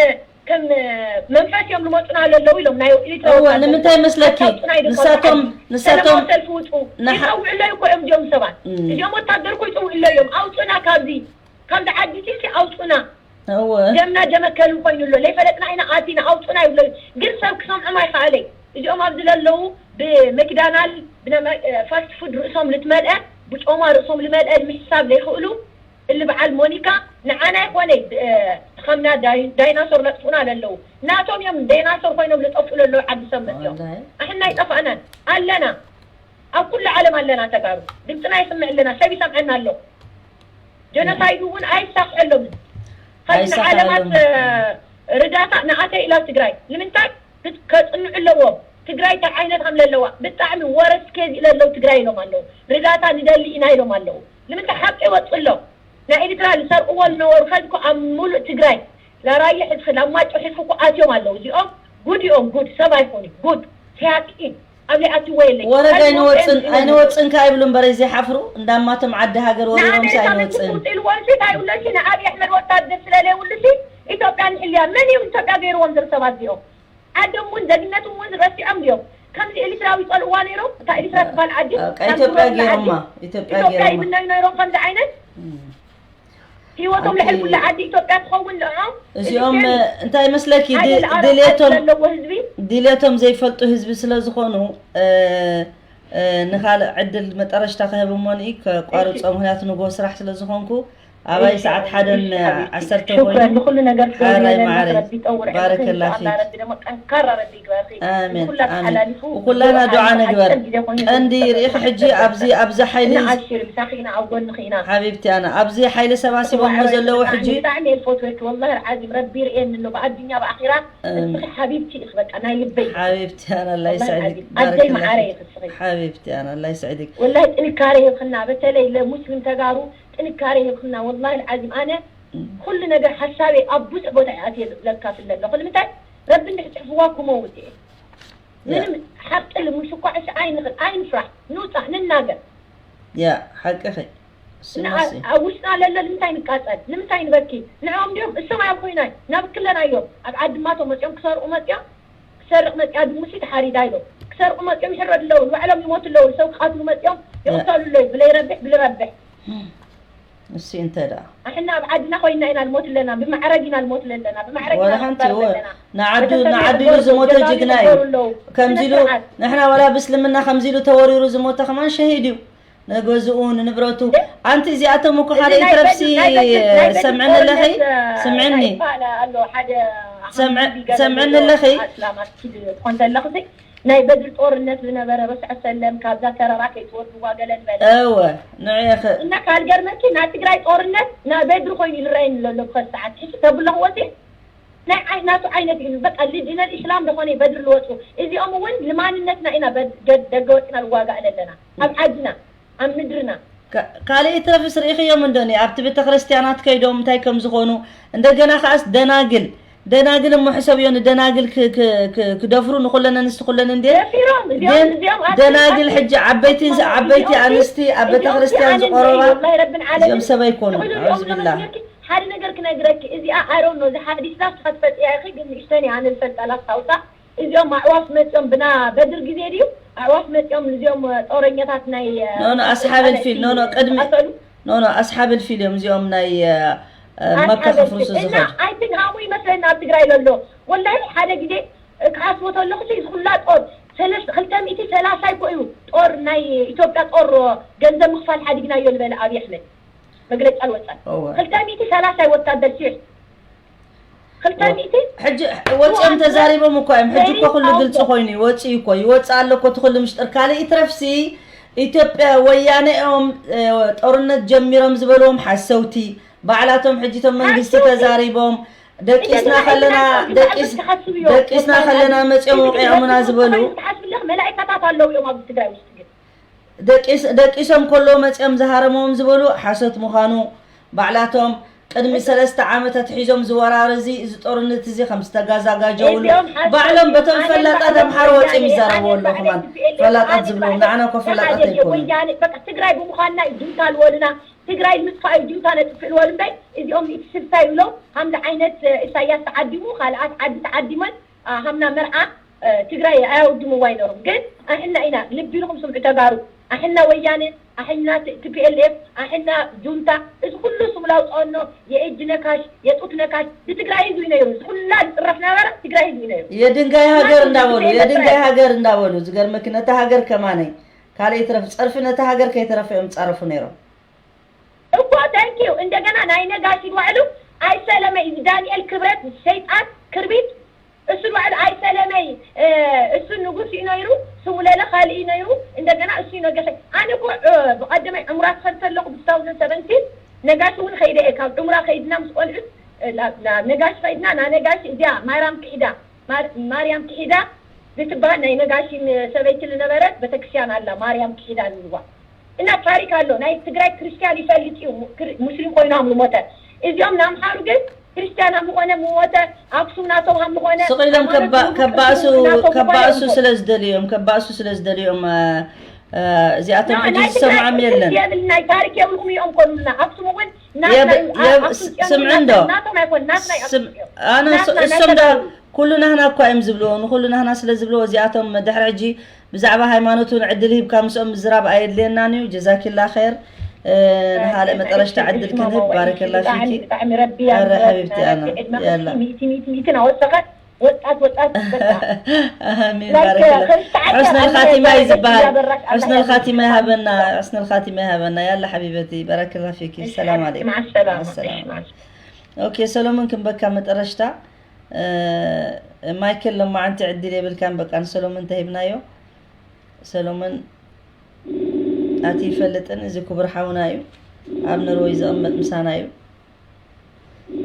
ከም መንፈስ እዮም ልመፁና ለለው ኢሎም ናይ ኤሪትራ እወ ወታደር ንምንታይ መስለኪ ካውፅና ኢዶም ንሳቶም ካብዚ ንሳቶም ሰላማዊ ሰልፊ ውፁ ንሓ- ይፀውዕለዩ እኮ እዮም እዚኦም ሰባት እም። እዚኦም ወታደር እኮ ይፀውዕለዩ እዮም ኣውፅና ካብዚ ካብዚ ዓዲ ሲ ኣውፁና እወ ደምና ደመ ከልቢ ኮይኑ ኣሎ ለይፈለጥና ኢና ኣቲና ኣውፁና ይብሎ እዩ ግን ሰብ ክሰምዖም ኣይከኣለይ እዚኦም ኣብዚ ለለዉ ብመክዳናል ብነመ- ፋስት ፉድ ርእሶም ልትመልአ ብጮማ ርእሶም ልመልአ ንምሕሳብ ለይክእሉ እሊ በዓል ሞኒካ ንዓና ይኮነ እ፣ ከምና ዳይ- ዳይናሶር ለጥፉና ለለዉ ናቶም እዮም ዳይናሶር ኮይኖም ልጠፍኡ ለለዉ ዓዲ ሰብ መፅኦም ወላሂ ኣሕና ይጠፋእናን ኣለና ኣብ ኩሉ ዓለም ኣለና ተጋሩ ድምፅና ይስምዕ ኣለና ሰብ ይሰምዐና ኣሎ ጀኖሳይድ እውን ኣይሳክሐሎምን ከዚ ንዓለማት ኣይሳክሐሎምን። ርዳታ ንኣተይ ኢላ ትግራይ ንምንታይ ክት- ከፅንዑ ኣለዎም ትግራይ እንታይ ዓይነት ከም ለለዋ ብጣዕሚ ወረስ ኬዝ ለለው ትግራይ ኢሎም ኣለዉ ርዳታ ንደሊ ኢና ኢሎም ኣለዉ ንምንታይ ሓቂ ይወፅ ኣሎ ናይ ኤርትራ ዝሰርቅዎ ዝነበሩ ከዚ እኮ ኣብ ሙሉእ ትግራይ ላራየ ሕዝኪ ላማጮ ሕዝኪ እኮ ኣትዮም ኣለዉ እዚኦም ጉድ እዮም ጉድ ሰብ ኣይኮኑ ጉድ ሲያጢን ኣብ ዘይኣትዎ የለይ ወረድ ኣይንወፅን ኣይንወፅን ከ ኣይብሉ እምበር ዘይሓፍሩ እንዳማቶም ዓዲ ሃገር ወሪሮምስ ኣይንወፅን ውፅኢሉ ወርሲ እንታይ ይብለሲ ንኣብይ ኣሕመድ ወታደር ስለለይብሉሲ ኢትዮጵያ ንሕልያ መን እዮም ኢትዮጵያ ገይርዎም ዝርሰባት እዚኦም ዓዶም እውን ዜግነቶም እውን ረሲዖም ድዮም ከምዚ ኤርትራዊ ይፀልእዋ ነይሮም እታ ኤርትራ ትባል ዓዲ በቃ ኢትዮጵያ ገይሮማ ኢትዮጵያ ኢትዮጵያ ገይሮማ ይምነዩ ነይሮም ከምዚ ዓይነት ህይወቶም ኣንቲ- ልዕሊ ኩሉ ዓዲ ኢትዮጵያ ትኸውን ንዕኦም እዚኦም እንታይ መስለኪ ሓደ ድ- ዝኣረብ ድሌቶም ዘለዎ ህዝቢ ድሌቶም ዘይፈልጡ ህዝቢ ስለ ዝኾኑ እ፣ እ፣ ንኻልእ ዕድል መጠረሽታ ክህብ እሞ ንኢ ከቋርፆ ምክንያቱ ንጎ ስራሕ ስለ ዝኾንኩ ኣባይ ሰዓት ሓደን ዓሰርተ ኮይኑ ንኩሉ ነገር ሓራይ ማዕረ ባረከላኺ ጠንካራ ረቢ ይግበርኪ ኣሜን ኣሜን። ኩላና ዱዓ ንግበር። ቀንዲ ርኢኺ ሕጂ ኣብዚ ኣብዚ ሓይሊ ሓቢብቲ ኣና ኣብዚ ሓይሊ ሰባሲቦሞ ዘለዉ ሕጂ ብጣዕሚ እየ ዝፈትወኪ ወላሂ ዓዚም ረቢ ይርእየኒ ኣሎ ብኣዱኛ ብኣኺራ እስኺ ሓቢብቲ ኢኺ በቃ ናይ ልበይ ሓቢብቲ ኣና ኣላ ይስዕድክ ኣደይ መዓረ ኢኺ እስኺ ሓቢብቲ ኣና ኣላ ይስዕድክ ወላሂ ጥንካሬ ይብክና በተለይ ለሙስሊም ተጋሩ ጥንካሬ ይብክና ወላሂ ዓዚም ኣነ ኩሉ ነገር ሓሳበይ ኣብ ብዙሕ ቦታ እየ ኣትየ ለካፍል ኣለኹ ንምንታይ ረቢ እንድሕር ፅሕፍዋ ክመውት እየ ምንም ሓቂ ልምሽ እኳ ዕሽ ኣይንኽል ኣይንፍራሕ ንውፃእ ንናገር ያ ሓቅኺ ኣብ ውሽጥና ለሎ ንምንታይ ንቃፀል ንምንታይ ንበኪ ንዕኦም ድዮም እሶም ኣዮም ኮይናይ ናብ ክለና እዮም ኣብ ዓድማቶም መፅኦም ክሰርቁ መፅኦም ክሰርቅ መፅያ ድሙሲ ተሓሪዳ ኢሎም ክሰርቁ መፅኦም ይሕረዱ ኣለዉ ንባዕሎም ይሞቱ ኣለዉ ሰብ ክቃትሉ መፅኦም ይቅተሉ ኣለዉ ብለይረብሕ ብልረብሕ እሱ እንተ ደኣ ኣሕና ኣብ ዓድና ኮይና ኢና ንሞት ኣለና ብማዕረግ ኢና ንሞት ኣለና ብማዕረግ ኢና ወላ ሓንቲ ንባር እወ ኣለና ንዓዱ ንዓዱ ኢሉ ዝሞተ ጀጋኑ ጅግና እዩ ይነበሩ ኣለዉ ስነ ከምዚ ኢሉ ስርዓት ንሕና ወላ ብስልምና ከምዚ ኢሉ ተወሪሩ ዝሞተ ከማን ሸሂድ እዩ ንገዝኡ ንንብረቱ ኣንቲ እዚኣቶም እኮ ሓደ ይትረፍሲ ሰምዕኒ ኣለኺ ስምዕኒ ሰምዕኒ ኣለኺ ናይ በድሪ ጦርነት ዝነበረ ረስዐ ሰለም ካብዛ ተረራ ከይትወርድዋ ገለ ንበለ እወ ንዕኺ እና ካልገርመኪ ናይ ትግራይ ጦርነት ናይ በድሪ ኮይኑ ይረአየኒ ዘሎ ብኸዚ ሰዓት ሕጂ ተብለኽዎ ሲ ናይ ዓይ-፣ ናቱ ዓይነት እዩ። በቃ ልዲነል ኢስላም ዝኾነ በድር ልወፁ። እዚኦም እውን ንማንነትና ኢና በድ-፣ ገድ-፣ ደገ ወፅና ልዋጋእ ዘለና። ኣብ ዓድና፣ ኣብ ምድርና። ካ-፣ ካልእ ትረፍስ ርኢኽዮም እንዶ እኒ ኣብቲ ቤተ ክርስቲያናት ከይዶም እንታይ ከም ዝኾኑ? እንደገና ከኣስ ደናግል፣ ደናግል እሞ ሕሰብዮ፣ ንደናግል ክ-፣ ክ-፣ ክ-፣ ክደፍሩ ንኹለን ኣንስቲ ኩለን እንዴ? ደፊሮም፣ እዚኦም፣ ግን እዚኦም ኣቲ-፣ ደናግል ኣቲ-፣ ሕጂ ዓበይቲ፣ ኣቲ-፣ ዓበይቲ እዚኦም ኣንስቲ ኣብ ቤተ እዚኦም ክርስቲያን ኣነ ዝቆረባ ወላሂ ረብን ዓለምን እዚኦም ሰብ ኣይኮኑ። ትኽእሉ እዮም ኣዑዝ ቢላህ። ዝመስለኪ? ሓደ ነገር ክነግረኪ፣ እዚኣ ኣሮን ነው፣ እዚ ሓዲስ ላፍ ትፈጥያ ኢኺ፣ ግን ንእሽተን እየ ኣነ ዝፈልጣ ላፍ ታውሳ። እዚኦም ኣዕዋፍ መፂኦም ብና በድር ግዜ ድዩ? ኣዕዋፍ መፂኦም እዚኦም ጦረኛታት ናይ፣ ኖ፣ ኖ፣ ኣስሓብ ኣልፊል፣ ኖ፣ ኖ፣ ቅድሚ፣ ዝቐተሉ? ኖ፣ ኖ፣ ኣስሓብ ኣልፊል እዮም እዚኦም ናይ፣ እ፣ እ፣ መካ ኣስሓብ ከፍርሱ ኣልፊል። እና ዝኸዱ። ኣይ ቲንክ ሃሙ ይመስለኒ ኣብ ትግራይ ዘሎ። ወላሂ ሓደ ግዜ ክሓስቦ ተለኹ፣ እዚ ኩላ ጦር፣ ሰለስተ፣ ክልተ ሚእቲ ሰላሳ እኮ እዩ ጦር ናይ ኢትዮጵያ ጦር ገንዘብ ምኽፋል ሓዲግናዮ ዝበለ ኣብይ ኣሕመድ መግለጫ ልወፀ። እወ። ክልተ ሚእቲ ሰላሳ ወታደር ሲሕ። ክልተ ሚእቲ? ሕጂ ወፂኦም ተዛሪቦም እኮ እዮም። ሕጂ እኮ ኩሉ ግልፂ ኮይኑ እዩ። ወፂኡ እኮ ይወፅእ ኣሎ እኮ እቲ ኩሉ ምሽጥር። ካልእ ይትረፍሲ ኢትዮጵያ ወያነ እዮም፣ እ፣ ጦርነት ጀሚሮም ዝበልዎም ሓሰውቲ። ባዕላቶም ሕጂ እቶም መንግስቲ ሓሰውቲ። ተዛሪቦም። ደቂስና ከለና፣ ደቂስ-፣ ደቂስና ከለና መፂኦም ወቂዖምና ዝበሉ። ትሓስብለኽ መላእካታት ኣለዉ እዮም ኣብዚ ትግራይ ውሽጢ ግን። ደቂስ-፣ ደቂሶም ከለዉ መፂኦም ዝሃረምዎም ዝበሉ ሓሶት ምዃኑ፣ ባዕላቶም ቅድሚ ሰለስተ ዓመት ኣትሒዞም ዝወራር እዚ፣ እዚ ጦርነት እዚ ከም ዝተጋዛጋጀውሉ እዚኦም ሓሶት ባዕሎም እዮም። በቶም ኣነ ፈላጣት ባዕሎም ኣምሓሩ ወፂኦም ወያነ፣ ይዛረብዎ ኣነ ኣለዉ ባዕለይ ከማን። ቲ ፒ ኤል ኤፍ፣ ፈላጣት ኣነ ዝብልዎም፣ ባዕለይ ንዓና እኮ ፈላጣት ኣይኮኑን። ወያነ፣ በቃ ትግራይ ብምዃንና እዩ ጁንታ ልበሉና፣ ትግራይ ንምጥፋእ እዩ ጁንታ ነጥፍእ ልበሉ እምበር፣ እዚኦም ሚእቲ ስልሳ ይብሎም፣ ሃምዚ ዓይነት፣ እ፣ ኢሳያስ ተዓዲሙ፣ ካልኣት ዓዲ ተዓዲመን፣ አ፣ ሃምና መርዓ፣ እ፣ ትግራይ ኣያውድምዋ ኣይነሮም። ግን ኣሕና ኢና፣ ልቢ ኢልኩም ስምዑ ተጋሩ። ኣሕና ወያነ፣ ኣሕና ቲ-፣ ቲ ፒ ኤል ኤፍ፣ ኣሕና ጁንታ፣ እዚ ኩሉ ስም ላውፅኦኖ፣ የእጅ ነካሽ፣ የጡት ነካሽ፣ ንትግራይ ህዝቢ እዩ ነይሩ። እዚ ኩላ ዝፅረፍ ነበረ፣ ትግራይ ህዝቢ እዩ ነይሩ። የድንጋይ ሃገር ማንም እንዳበሉ፣ ቲ ፒ ኤል ኤፍ የድንጋይ ጥራይ። ሃገር እንዳበሉ፣ ዝገርመኪ ነታ ሃገር ከማነይ፣ ካልእ ይትረፍ፣ ፀርፊ ነታ ሃገር ከይተረፈ እዮም ዝፃረፉ ነይሮም። እኮ፣ ታንክ ዩ። እንደገና ናይ ነጋሽ ባዕሉ ኣይሰለመ እዩ። ዳንኤል ክብረት ሰይጣን ክርቢት፣ እሱ ባዕሉ ኣይሰለመይ፣ እ፣ እሱ ንጉስ እዩ ነይሩ፣ ስሙ ለለ ካልእ እዩ ነይሩ። እንደገና እሱ እዩ ነገሰ። ኣነ እኮ፣ እ፣ ብቐደመይ ዕምራ ክኸድ ከለኹ ብ two thousand seventeen ነጋሽ እውን ኸይደ እየ። ካብ ዕምራ ኸይድና ምስ ቆልዑት፣ እ፣ ናብ፣ ናብ ነጋሽ ኸይድና፣ ና ነጋሽ እዚኣ ማርያም ክሒዳ፣ ማር-፣ ማርያም ክሒዳ ዝትበሃል ናይ ነጋሽ ን-፣ ሰበይቲ ዝነበረት ቤተክርስትያን ኣላ፣ ማርያም ክሒዳ ዝብዋ። እና ታሪክ ኣሎ። ናይ ትግራይ ክርስትያን ይፈልጥ እዩ፣ ክር-፣ ሙስሊም ኮይኑ ሃም ዝሞተ። እዚኦም ንኣምሓሩ ግን ክርስትያን ሃም ዝኾነ ምሞተ፣ ኣክሱም ናቶም ሃም ዝኾነ፣ ስቕ ኢሎም ሃይማኖት ከባ-፣ ይኹን ከባእሱ፣ ቅድስና ናቶም ዝኾነ ከባእሱ ይሞት። ስለ ዝደልዩ እዮም፣ ከባእሱ ስለ ዝደልዩ እዮም፣ እ፣ እ፣ እዚኣቶም ና-፣ ሕጂ ናይ ትግራይ ዝሰምዖም ቅርሲ የለን። የብል፣ ናይ ታሪክ የብልኩም እዮም ኮኑልና። ኣክሱም እውን ናትና የብ-፣ እዩ። ኣ-፣ የብ-፣ ኣክሱም ስ-፣ ጽዮን ስምዒ እውን እንዶ። ናትና፣ ናቶም ኣይኮን፣ ናትና እዩ ስም-፣ ኣክሱም ጽዮን። ኣነ ናትና እሱ-፣ ናይ እሶም ዳ ተጋሩ። ኩሉ ናህና እኳ እዮም ዝብልዎ፣ ንኹሉ ናህና ስለ ዝብልዎ እዚኣቶም ድሕሪ ሕጂ ብዛዕባ ሃይማኖት እውን ዕድል ሂብካ ምስኦም ምዝራብ ኣየድልየናን እዩ። ጀዛኪላ ኸይር። እ፣ ንኻልእ መጠረሽታ ዕድል ክንህብ። ባረከላ ፊኪ። ብጣዕሚ፣ ብጣዕሚ ረቢ ኣረ ያብርክ። ሓቢብቲ ኣና። ዕድመ ያላ። ሚእቲ፣ ሚእቲ፣ ሚእቲ እናወሰኸ ወጣት፣ ወጣት፣ በቃ። ኣሚን፣ ላይክ፣ ባረከላ። ክርስቲ ዓዲ ሕስነል ኣለ ኻቲማ እዩ ዝበሃል። እያበራሽ ኣላ ሕስነል ያብርክ። ኻቲማ ይሃበና፣ ሕስነል ኻቲማ ይሃበና። ያላ ሓቢበቲ፣ ባረከላ ፊኪ። እሺ፣ ሰላም ሓቢብቲ፣ ዓለይኩም። ማዓሰላማ። ማዓሰላማ። ማዓሰላማ። ኦኬ፣ ሰሎሞን ክንበካ መጠረሽታ። እ፣ ማይክል ሎማዓንቲ ዕድል የብልካን፣ በቃ ንሰሎሞን እንተሂብናዮ፣ ሰሎሞን ኣቲ ይፈልጥን፣ እዚ ክቡር ሓውና እዩ፣ ኣብ ኖርወይ ዝቕመጥ ምሳና እዩ።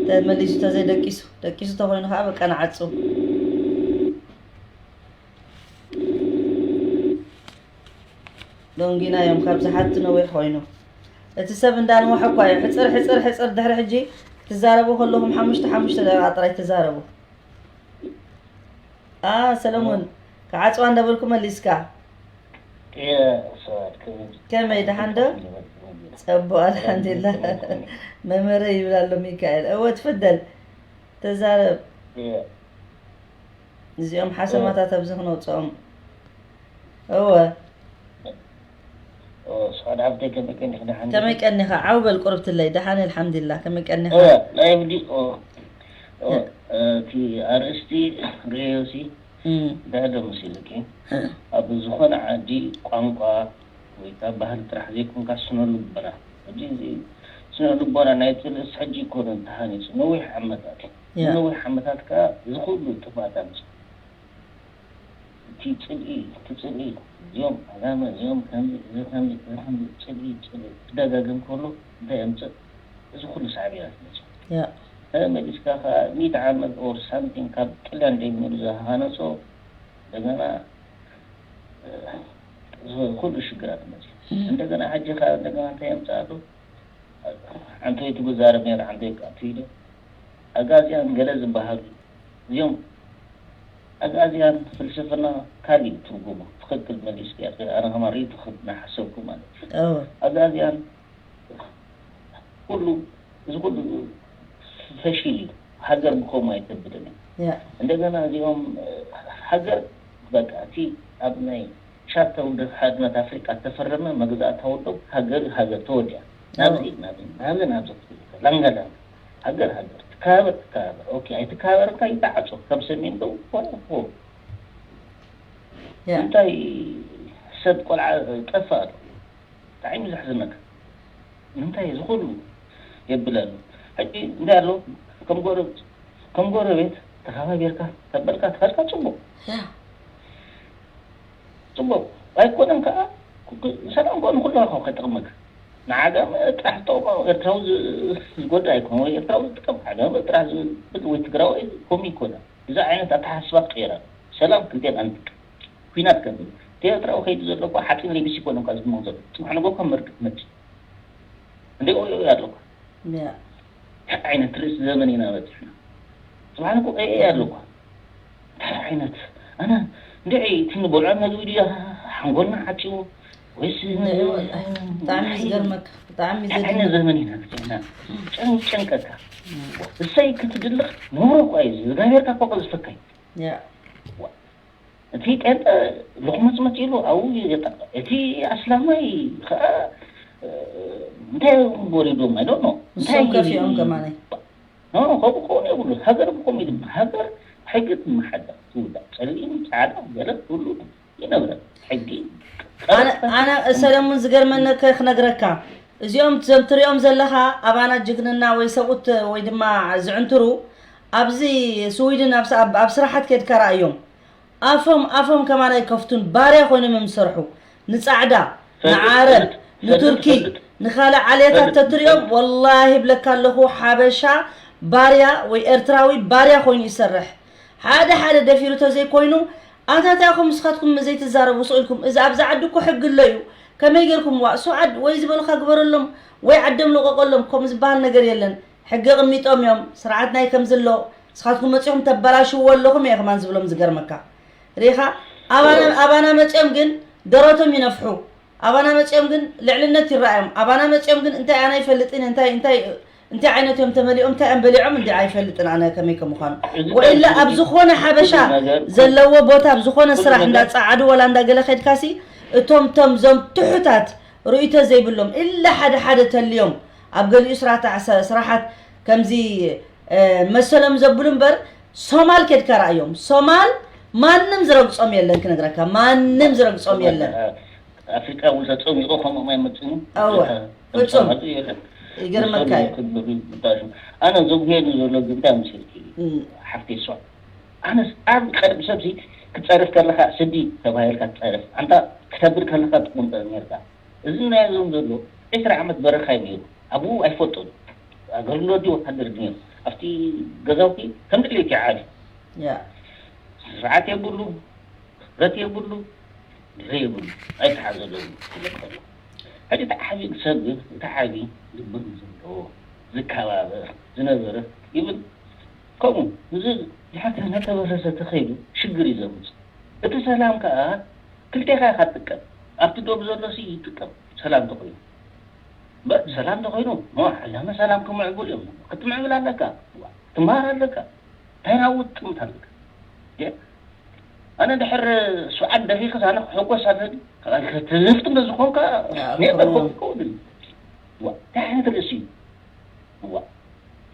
ተመሊሱ ተዘይደቂሱ፣ ደቂሱ ተኾይኑ ከዓ በቃ ንዓጹ። ደንጊና እዮም፣ ካብ ዝሓቱ ነዊሕ ኮይኑ። እቲ ሰብ እንዳንወሐ እኳ እዩ። ሕጽር፣ ሕጽር፣ ሕጽር፣ ድሕሪ ሕጂ ክትዛረቡ ከለኹም ሓሙሽተ፣ ሓሙሽተ ደቂቓ ጥራይ ተዛረቡ። ኣ፣ ሰለሙን፣ ክዓጽዋ እንዳበልኩ መሊስካ። እየ፣ ሰባት ከመይ፣ ከመይ፣ ደሓን ዶ? ይበል፣ ይበል። ጸቡቕ፣ ኣልሓምዱሊላህ። ይበል፣ ይበል። መመረ ይብል ኣሎ ሚካኤል። እወ፣ ትፍደል። ተዛረብ። እየ። እዚኦም ሓሰማታት ኣብዚ ክነውፅኦም። እወ። ኦ፣ ስኻት ሓፍተይ ከመይ ቀኒኺ? ደሓን ከመይ ዲኺ? ቀኒኻ? ዓው በል ቁርብትለይ። ደሓን፣ ኣልሓምዱሊላህ። ከመይ ቀኒኻ? እወ፣ ናይ ብዲ-፣ ኦ፣ ኦ፣ እቲ ኣርእስቲ ርእዮሲ እም። እንታይ ዶ መሲልኪ? ኣብ ዝኾነ ዓዲ ቋንቋ ወይ ከዓ ባህሊ ጥራሕ ዘይኮንካ ስነ ልቦና። ሕጂ እዚ ስነ ልቦና ናይ ጽልእስ ሕጂ ኣይኮነን ተሃኒጹ፣ ነዊሕ ዓመታት እዩ። ያ። ነዊሕ ዓመታት ከዓ እዚ ኩሉ ጥፍኣት ኣምጺኡ። እቲ ጽልኢ፣ እቲ ጽልኢ፣ እዚኦም ዓጋመ፣ እዚኦም ከምዚ፣ እዚ ከምዚ፣ እዚ ከምዚ፣ ጽልኢ፣ ጽልኢ ክደጋገም ከሎ እንታይ የምጽእ? እዚ ኩሉ ሳዕቤናት መጽኡ። ያ። ተመሊስካ ከዓ ሚእቲ ዓመት or something ካብ ጥልያን ጀሚሩ ዝሃነፆ እንደገና ኩሉ ሽግራት መፅእ። እንደገና ሕጂ ከዓ እንደገና እንታይ የምፅእ ኣሎ? ዓንተይቲ ብዛረብ ነይረ፣ ዓንተይቲ ኣትዩ ኢለ። ኣጋዝያን ገለ ዝበሃሉ እዚኦም ኣጋዝያን ፍልስፍና ካልእ እዩ ትርጉሙ። ትኽክል መሊስካ፣ ኣነ ከማን ርእይቶ ክህብ እናሓሰብኩ ማለት እዩ። ኣጋዝያን ኩሉ እዚ ኩሉ ፈሽል እዩ። ሃገር ብከምኡ ኣይተብልን እዩ። እንደገና እዚኦም ሃገር በቃ እቲ ኣብ ናይ ቻርተር ውድብ ሓድነት ኣፍሪቃ ዝተፈረመ መግዛእታዊ ውድብ ሃገር እዩ፣ ሃገር ተወዲኣ። ናብዚ ናብዚ ናብዚ ናብዚ ክትብል ከላ፣ ላንጋ ላንጋ፣ ሃገር ሃገር፣ ትከባበር ትከባበር። ኦኬ፣ ኣይትከባበር እንካ ይተዓጾ፣ ከም ሰሜን ደቡብ ኮነ እኮ። እንታይ ሰብ ቆልዓ ጠፋ ኣሎ። ብጣዕሚ ዘሕዝነካ። ንምንታይ እዚ ኩሉ የብል ኣሎ? ሕጂ እንታይ ኣሎ? ከም ጎረ-፣ ከም ጎረቤት ተኸባቢርካ ተበልካ ተኸድካ ጽቡቕ። ጽቡቕ። ኣይኮነን ከኣ፣ ሰላም ኮን ኩሉ ከይጠቕመካ። ንዓጋመ ጥራሕ ትጠቕሞ፣ ኤርትራዊ ዝ-፣ ዝጎድእ ኣይኮነ፣ ወይ ኤርትራዊ ዝጥቀም ዓጋመ ጥራሕ ዝብል ወይ ትግራዋይ ከምኡ ይኮነ። እዚ ዓይነት ኣተሓሳስባ ክቕየር ኣለዎ። ሰላም ክልቴና ንጥቀም። ኲናት ከም እቲ ኤርትራዊ ከይዱ ዘሎ እኮ ሓፂን ለቢሱ ይኮነ እኳ ዝግመው ዘሎ። ጽባሕ ንግሆ ከም መርድእ ክመጽእ። እንደ ኦይ ኦይ ኣለኳ። እንታይ ዓይነት ርእሲ ዘመን ኢና በጺሕና? ጽባሕ ንግሆ ኦይ ኦይ ኣለኳ። እንታይ ዓይነት፣ ኣነ እንድዒ እቲ ንበልዖ መግቢ ድዩ ሓንጎልና ዓጺዎ ወይስ ን-፣ ንዕወት፣ ኣይ፣ ብጣዕሚ እንታይ፣ ዝገርመካ፣ ብጣዕሚ እንታይ ዓይነት ዘደንቅ። ዘመን ኢና በጺሕና? ጨን-፣ ጨንቀካ። እሰይ ክትድልኽ ነውሪ እኳ እዩ። ዝጋቤርካ እኮ ቀዝፈካ እዩ። ያ። ዋ-፣ እቲ ጴንጠ ልኽመጽመጽ ኢሉ ኣብኡ ይገጠ-፣ እቲ ኣስላማይ ኸኣ፣ እ፣ እንታይ ወሪዶም? I don't know። ንሶም እንታይ ከፊኦም ከማነይ። ኖ፣ ኖ፣ ከምኡ ክኸውን የብሉን። ሃገር ብኸምኡ ይግባእ። ሃገር ሕጊ ትመሓደር፣ ትውዳእ። ጸሊም፣ ጻዕዳ፣ ገለ ኩሉ ይነብረ። ሕጊ ኣነ፣ ኣነ ሰለሙን ዝገርመኒ ከ ክነግረካ፣ እዚኦም ዘም ትሪኦም ዘለኻ ኣባና ጅግንና ወይ ሰብኡት ወይ ድማ ዝዕንትሩ ኣብዚ ስዊድን ኣብ ስ-፣ ኣብ፣ ኣብ ስራሓት ከድካ ረኣዮም። ኣፎም፣ ኣፎም ከማን ኣይከፍቱን፣ ባርያ ኮይኖም እዮም ዝሰርሑ። ንጻዕዳ፣ ፈልጥ፣ ንዓረብ፣ ፈልጥ፣ ንቱርኪ፣ ፈልጥ፣ ንኻልእ ዓሌታት ፈልጥ፣ ተትሪኦም፣ ፈልጥ። ወላሂ ይብለካ ኣለኹ፣ ሓበሻ ባርያ ወይ ኤርትራዊ ባርያ ኮይኑ ይሰርሕ። ሓደ ሓደ ደፊሩ ተዘይኮይኑ፣ ኣታ እንታይ ኢኹም ንስኻትኩም ዘይትዛረቡ ስቕ ኢልኩም? እዚ ኣብዚ ዓዲ እኮ ሕጊ ኣሎ እዩ። ከመይ ጌርኩም ዋ-፣ ሱዓድ ወይ ዝበሉኻ ግበረሎም ወይ ዓዶም ልቐቐሎም፣ ከምኡ ዝበሃል ነገር የለን። ሕጊ ኣቐሚጦም እዮም፣ ስርዓት ናይ ከምዚ ኣሎ፣ ንስኻትኩም መጺኹም ተበላሽዎ ኣለኹም እየ ከማን ዝብሎም ዝገርመካ። ርኢኻ? ኣባና፣ ኣባና መጺኦም ግን ደረቶም ይነፍሑ። ኣባና መጺኦም ግን ልዕልነት ይረኣዮም። ኣባና መጺኦም ግን እንታይ ኣነ ኣይፈልጥን፣ እንታይ፣ እንታይ፣ እንታይ ዓይነት እዮም ተመሊኦም፣ እንታይ እዮም በሊዖም እንዲ ኣይፈልጥን ኣነ ከመይ ከም ምዃኑ። እዚ ወኢላ ሰብ ኣብ እዚ ዝኾነ ሓበሻ ኩሉ ነገር፣ ዘለዎ ቦታ፣ ኣብ ዝኾነ ኩሉ ስራሕ ነገር እንዳጸዓዱ ወላ እንዳገለ ከድካሲ፣ እቶም፣ እቶም፣ እዞም ትሑታት ርእይቶ ዘይብሎም፣ ኢላ ሓደ ሓደ ተልዮም፣ ኣብ ገሊኡ ስራሕት፣ ስራሓት ከምዚ፣ እ፣ መሰሎም ዘብሉ እምበር፣ ሶማል ከድካ ረኣዮም። ሶማል ማንም ዝረግጾም የለን ክነግረካ፣ ማንም ዝረግጾም የለን። ኣፍሪቃ እውን ተጸሚቑ ከምኦም ኣይመጽእን። እወ፣ ፍጹም። ተምሳሌቱ የለን። ይገርመካ እዩ። ንሶም ክብሉ ይባሹ። ኣነ ዘጉሄኒ ዘሎ ግን እንታይ መሲልኪ? እም። ሓፍተይ ሷ። ኣነስ ኣብ ቀደም ሰብሲ ክትጸርፍ ከለኻ ስዲ ተባሂልካ ትጸርፍ። ኣንታ ክተብል ከለኻ ትቁንጠር ኔርካ። እዚ ናይ እዞም ዘሎ ዕስራ ዓመት በረኻ እዩ ነይሩ። ኣብኡ ኣይፈልጦን። ኣገልግሎት ድዩ ወታደር ድዩ ነይሩ? ኣብቲ ገዛውቲ ከም ድሌት ይዓብዩ። ያ። ስርዓት የብሉ፣ ክብረት የብሉ፣ ድረ የብሉ። ኣይተሓዘለሉ። ሕጂ እቲ ዓብዪ ሰብ ግን፣ እቲ ዓብዪ ልቢ ዘለዎ፣ ዝከባበር፣ ዝነበረ ይብል። ከምኡ፣ እዚ ድሓር እናተበረሰ ተኸይዱ ሽግር እዩ ዘምጽእ። እቲ ሰላም ከኣ ክልቴኻ ኢኻ ትጥቀም። ኣብቲ ዶብ ዘሎ ሲ ይጥቀም፣ ሰላም ተኾይኑ። እምበር ሰላም ተኾይኑ፣ ኖ፣ ዓጋመ ሰላም ክምዕብሉ እዮም። ክትምዕብል ኣለካ፣ ትምሃር ኣለካ። እንታይ ናብኡ ትጥምት ኣለካ? የ-፣ ኣነ ድሕር ሱዓድ ደቂቕስ ኣነ ክሕጎስ ኣለኒ። ትዝፍቲ እንተ ዝኾንካ፣ ያ፣ ኔቨር እኮ። ኮንክ ክኸውን። ዋ፣ እንታይ ዓይነት ርእሲ እዩ? ዋ፣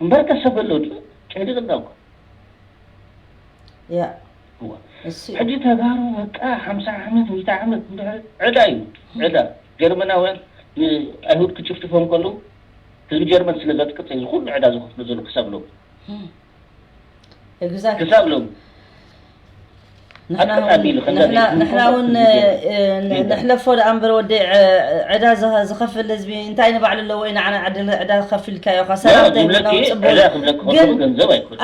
እምበርከ ሰብ ኣሎ ድዩ? ጨዲቕና እኮ። ያ። እዋ። እሱ እዩ። ሕጂ ተጋሩ በቃ ሓምሳ ዓመት፣ ሚእቲ ዓመት እንድሕር ዕዳ እዩ። ዕዳ። ጀርመናውያን ንኣይሁድ ክጭፍጭፎም ከለዉ ህዝቢ ጀርመን ስለ ዘጥቅጥ እዚ ኩሉ ዕዳ ዝኸፍሎ ዘሎ ክሳብ ሎሚ። እም። Exactly። ክሳብ ሎሚ። ንሕና እውን ንሕና እውን ነሕለፎ ደኣ እምበር ወዲ ዕዳ ዝኸፍል ህዝቢ እንታይ ንባዕሉ ኣለዎ? ኢና ዓና ዕዳ ከፊልካዮ ካ ሰላም ተይብሎም ፅቡቅ ግን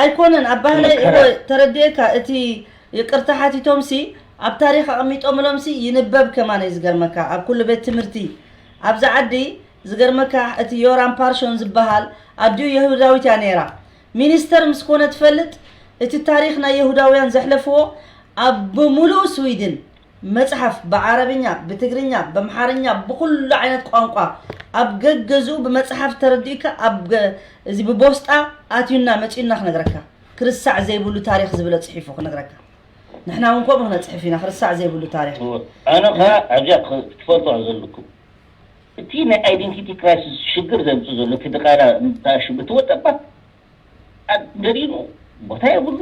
ኣይኮነን። ኣብ ባህለይ እወ ተረድኤካ። እቲ ይቅርታ ሓቲቶም ሲ ኣብ ታሪክ ኣቐሚጦምሎም ሲ ይንበብ ከማን እዩ ዝገርመካ። ኣብ ኩሉ ቤት ትምህርቲ ኣብዚ ዓዲ ዝገርመካ እቲ ዮራም ፓርሾን ዝበሃል ኣዲኡ የሁዳዊት እያ ነይራ። ሚኒስተር ምስ ኮነ ትፈልጥ እቲ ታሪኽ ናይ የሁዳውያን ዘሕለፍዎ ኣብ ብምሉኡ ስዊድን መጽሓፍ ብዓረብኛ፣ ብትግርኛ፣ በምሓርኛ ብኹሉ ዓይነት ቋንቋ ኣብ ገገዝኡ ብመጽሓፍ ተረዲእካ ኣብ ገ- እዚ ብቦስጣ ኣትዩና መጺኡና ክነግረካ። ክርሳዕ ዘይብሉ ታሪኽ ዝብለ ጽሒፉ ክነግረካ። ንሕና እውን ከምኡ ክነጽሕፍ ኢና፣ ክርሳዕ ዘይብሉ ታሪኽ። ኣነ ኸኣ ኣብዚኣ ትፈልጦ ዘለኩም እቲ ናይ ኣይደንቲቲ ክራይሲስ ሽግር ዘምጽእ ዘሎ እቲ ድቓላ ሽም እቲ ወጠባት ደሪኑ ቦታ የብሉ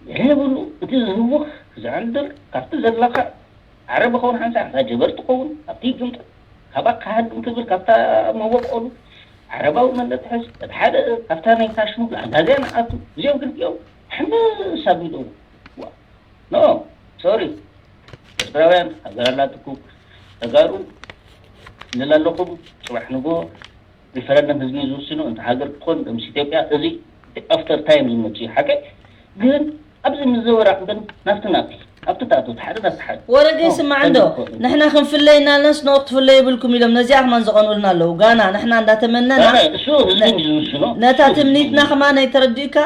ገለ የብሉ። እቲ ዝህውኽ ዘዕንድር ካብቲ ዘለካ ዓረብ ኸውን ሓንሳ ሓንሳ ጀበር ትኸውን ኣብቲ ይግምጠ ካብ ኣካሃድም ክብል ካብታ መበቆሉ ዓረባዊ መለትሕዝ እቲ ሓደ ካብታ ናይ ታሽሙ ኣጋዝያ ንኣቱ እዚኦም ክልቲኦም ሕምስ ኣቢሎም ኖ ሶሪ ኤርትራውያን ሃገር ኣላትኩም ተጋሩ ክልል ኣለኹም ጽባሕ ንጎ ሪፈረንደም ህዝቢ ዝውስኖ እንተ ሃገር ክትኮን ምስ ኢትዮጵያ እዚ ኣፍተር ታይም ዝመጽእ ሓቂ ግን ኣብዚ ምዝውራቕ ግን ናብቲ ናብቲ ኣብቲ ታእቱ ሓደ ናብቲ ሓደ ወረገ ይስማዕ እንዶ ንሕና ክንፍለይ እናልናስ ንኦ ክትፍለይ ይብልኩም ኢሎም ነዚኣ ከማን ዘቐንኡልና ኣለዉ ጋና ንሕና እንዳተመነና ነታ ትምኒትና ከማን ኣይተረዲእካ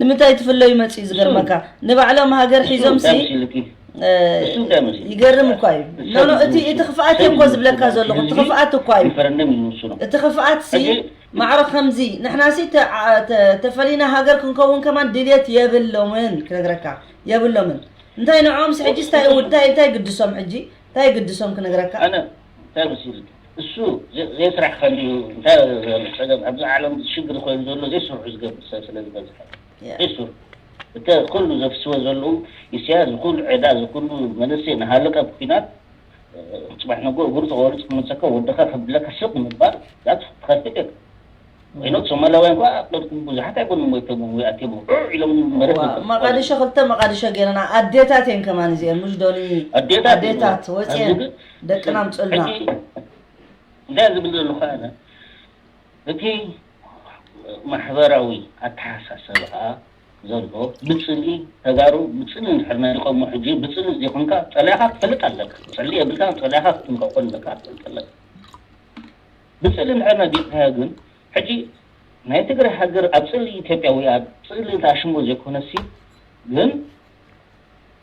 ንምንታይ ትፍለዩ መጽኡ ዝገርመካ ንባዕሎም ሃገር ሒዞም ሲ ይገርም እኳ እዩ ኖኖ እቲ እቲ ክፍኣት እኮ ዝብለካ ዘለኹ እቲ ክፍኣት እኳ እዩ እቲ ክፍኣት ሲ ማዕረ ከምዚ ንሕና ሲ ተፈሊና ሃገር ክንከውን ከማን ድልየት የብሎምን ክነግረካ የብሎምን እንታይ ንዖም ሲ ሕጂ እንታይ እንታይ እንታይ ግድሶም ሕጂ እንታይ ግድሶም ክነግረካ እንታይ መሲሉ እሱ ዘይስራሕ ከንዲዩ እንታይ ጸገም ኣብዚ ዓለም ሽግር ኮይኑ ዘሎ ዘይስርሑ ዝገብር ሰብ ስለ ዝበዝሐ እሱ እተ ኩሉ ዘፍስዎ ዘለዉ ኢሳያስ ዝኩሉ ዕዳ ዝኩሉ መንእሰይ ንሃለቀ ኩናት ጽባሕ ነገ እግሩ ተቆሪጹ ክመልሰካ ወድኻ ከብለካ ስቕ ምባል ዛት ትኸፍት እየ ወይኖት ሶማላውያን ኳ ቅድኩም ብዙሓት ኣይኮኑ ሞይቶም ወይ ኣትዮም ዑዕ ኢሎም መረት መቃዲሾ ክልተ መቃዲሾ ገይረና ኣዴታት እየን ከማን እዚአን ሙሽ ዶኒ ኣዴታት ወፅየን ደቅና ምፅልና እንታይ ዝብል ዘለኹ ኣነ እቲ ማሕበራዊ ኣተሓሳሰብኣ ዘሎ ብፅልኢ ተጋሩ ብፅልኢ እንድሕር ነሊቆሞ ሕጂ ብፅልኢ ዘይኮንካ ፀሊእኻ ክትፈልጥ ኣለካ። ፅልኢ የብልካ ፀሊእኻ ክትንቀቆ ኣለካ ክትፈልጥ ኣለካ። ብፅልኢ እንድሕር ነሊቕካዮ ግን ሕጂ ናይ ትግራይ ሃገር ኣብ ፅልኢ ኢትዮጵያ ወይ ኣብ ፅልኢ ተኣሽሞ ዘይኮነሲ ግን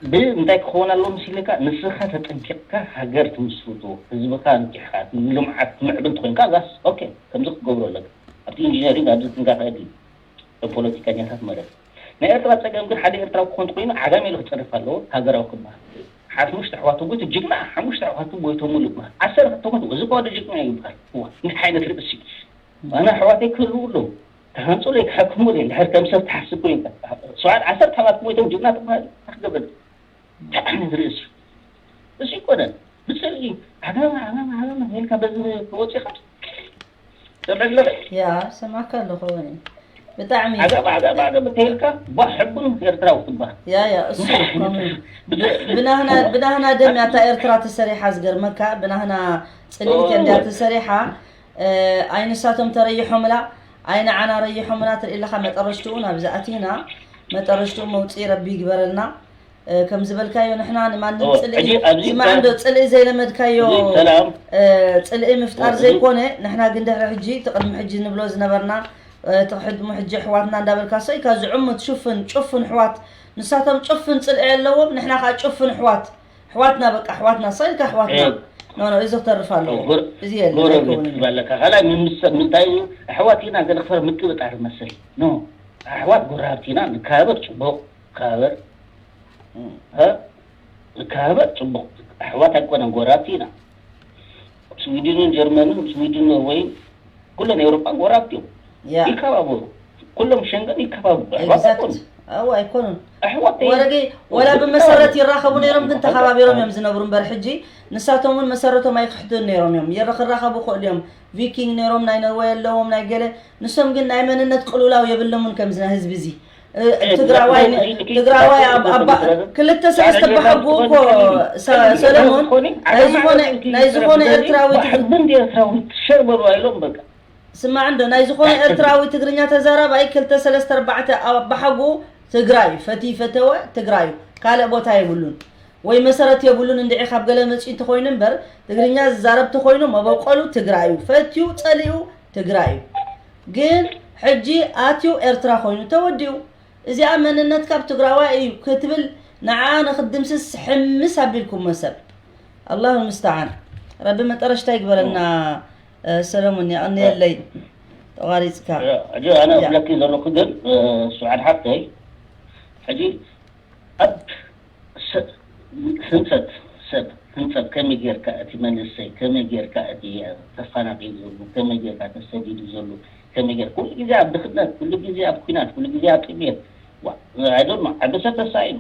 ብ እንታይ ክኸውን ኣለዎ ምስ ኢልካ ንስኻ ተጠንቂቕካ ሃገር ትምስርቶ ህዝብኻ ኣንቂሕካ ልምዓት ትምዕብል እንተኮይንካ ዛስ ኦኬ ከምዚ ክትገብሮ ኣለካ ኣብቲ ኢንጂነሪንግ ኣብዚ ጥንቃቐ የድሊ ፖለቲከኛታት ማለት ናይ ኤርትራ ፀገም ግን ሓደ ኤርትራዊ ክኾን ኮይኑ ዓጋም ኢሉ ክፀርፍ ኣለዎ ሃገራዊ ክበሃል ሓሙሽተ ኣሕዋቱ ጎይቱ ጅግና ሓሙሽተ ኣሕዋቱ ጎይቶምሉ ይበሃል ዓሰርተ ተሞት እዚ ከወደ ጅግና ይበሃል እንታይ ዓይነት ርእሲ ኣነ ኣሕዋተይ ክህልዉ ኣለዉ ተሃንፁለይ ክሓክሙለይ እንድሕር ከም ሰብ ትሓስብ ኮይንካ ሰብዓት ዓሰርተ ኣሕዋት ሞይቶም ጅግና ትበሃል እንታይ ክገብረልካ እንታይ ዓይነት ርእሲ እዚ ይኮነን ብፅልኢ ዓጋመ ዓጋመ ዓጋመ ኢልካ በዚ ክወፅእ ኢኻ ተበለበ ያ ሰማዕካ ኣለኹ ወኒ ብጣዕሚ ዓጋመ ዓጋመ ዓጋመ ተይልካ ቧ ሕቡን ኤርትራዊ ትበሃል ያ ያ እሱ ከምኡ እዩ። ብናህና ብናህና ደም ያታ ኤርትራ ተሰሪሓ ዝገርመካ ብናህና ፅልኢት እንድያ ተሰሪሓ ኣይ ንሳቶም ተረይሖምላ ኣይ ንዓና ረይሖምና ትርኢ ኣለኻ መጠረሽትኡ ናብዚ ኣቲና መጠረሽትኡ መውፅኢ ረቢ ይግበረልና ከም ዝበልካዮ ንሕና ንማንም ሕጂ ጽልኢ ኣብዚ ስማዕ እንዶ ጽልኢ ዘይለመድካዮ ሰላም ጽልኢ ምፍጣር እዚ ዘይኮነ ንሕና ግን ድሕሪ ሕጂ እቲ ቅድሚ ሕጂ ንብሎ ዝነበርና እቲ ቅድሚ ሕጂ ኣሕዋትና እንዳበልካ ሰይ ካብ ዝዕሙት ሽፍን ጭፍን ኣሕዋት ንሳቶም ጭፍን ጽልኢ ኣለዎም ንሕና ከዓ ጭፍን ኣሕዋት ኣሕዋትና በቃ ኣሕዋትና ሰይ ኢልካ ኣሕዋትና ኖ ኖ እዚ ክተርፍ ኣለዎ እዚ የለን ኣይከውንን እዩ። ትባለካ ካልኣይ ምምሰ ምንታይ እዩ ኣሕዋት ኢና ገለ ክፈር ምቅብጣር መስል ኖ ኣሕዋት ጎራብቲ ኢና ንከባበር ጽቡቕ ከባበር እ? ንከባበር ጽቡቕ ኣሕዋት ኣይኮነን ጎራብቲ ኢና ስዊድንን ጀርመንን ስዊድን ኖርወይን ኩለን ኤውሮጳ ጎራብቲ እዮም ያ ይከባበሩ ኩሎም ሸንገን ይከባበሩ ኣሕዋት ኣይኮኑ exact ኣዎ ኣይኮኑን ኣሕዋት ወረገ ወላ ብመሰረት ይራኸቡ ነይሮም ግን ተኸባቢሮም እዮም ዝነብሩ እምበር ሕጂ ንሳቶም እውን መሰረቶም ኣይክሕዱን ነይሮም እዮም ይራኸቡ ክእሉ እዮም ቪኪንግ ነይሮም ናይ ኖርወይ ኣለዎም ናይ ገለ ንሶም ግን ናይ መንነት ቅልውላው የብሎምን ከምዚ ናይ ህዝቢ እዚ እ፣ ትግራዋይ ን-፣ ትግራዋይ ኣብ፣ ኣብ ክልተ ሰለስተ በሓጉ እኮ ሰ-፣ ሰለሞን፣ ናይ ዝኾነ፣ ናይ ዝኾነ ኤርትራዊ ትግ-፣ ስማዕ እንዶ፣ ናይ ዝኾነ ኤርትራዊ ትግርኛ ተዛራባይ ክልተ ሰለስተ ኣርባዕተ ኣብ በሓጉ ትግራይ ፈቲ ፈተወ ትግራዩ፣ ካልእ ቦታ የብሉን ወይ መሰረት የብሉን። እንድዒ ካብ ገለ መፂኡ እንተኾይኑ እምበር፣ ትግርኛ ዝዛረብ ተኾይኑ መበቆሉ ትግራዩ፣ ፈትዩ ጸሊኡ ትግራዩ። ግን ሕጂ ኣትዩ ኤርትራ ኮይኑ ተወዲኡ። እዚኣ መንነትካ ኣብ ትግራዋይ እዩ ክትብል ንዓ ንክትድምስስ ሕምስ ኣቢልኩሞ ሰብ። ኣላሁ ሙስተዓን። ረቢ መጠረሽታ ይግበረልና። እ፣ ሰለሙን የቐንየለይ። ተቋሪፅካ። ሕጂ ኣነ እብለኪ ዘለኹ ግን፣ እ፣ ሱዓድ ሓፍተይ፣ ሕጂ ኣብ ሰ-፣ ህንፀት ሰብ፣ ህንፀት ከመይ ጌርካ እቲ መንእሰይ፣ ከመይ ጌርካ እቲ ተፈናቒሉ ዘሎ፣ ከመይ ጌርካ ተሰዲዱ ዘሎ፣ ከመይ ጌር-፣ ኩሉ ግዜ ኣብ ድኽነት፣ ኩሉ ግዜ ኣብ ኲናት፣ ኩሉ ግዜ ኣብ ጥሜት። ዋ፣ I don't know፣ ዓቢ ሰብ ተሳኢኑ።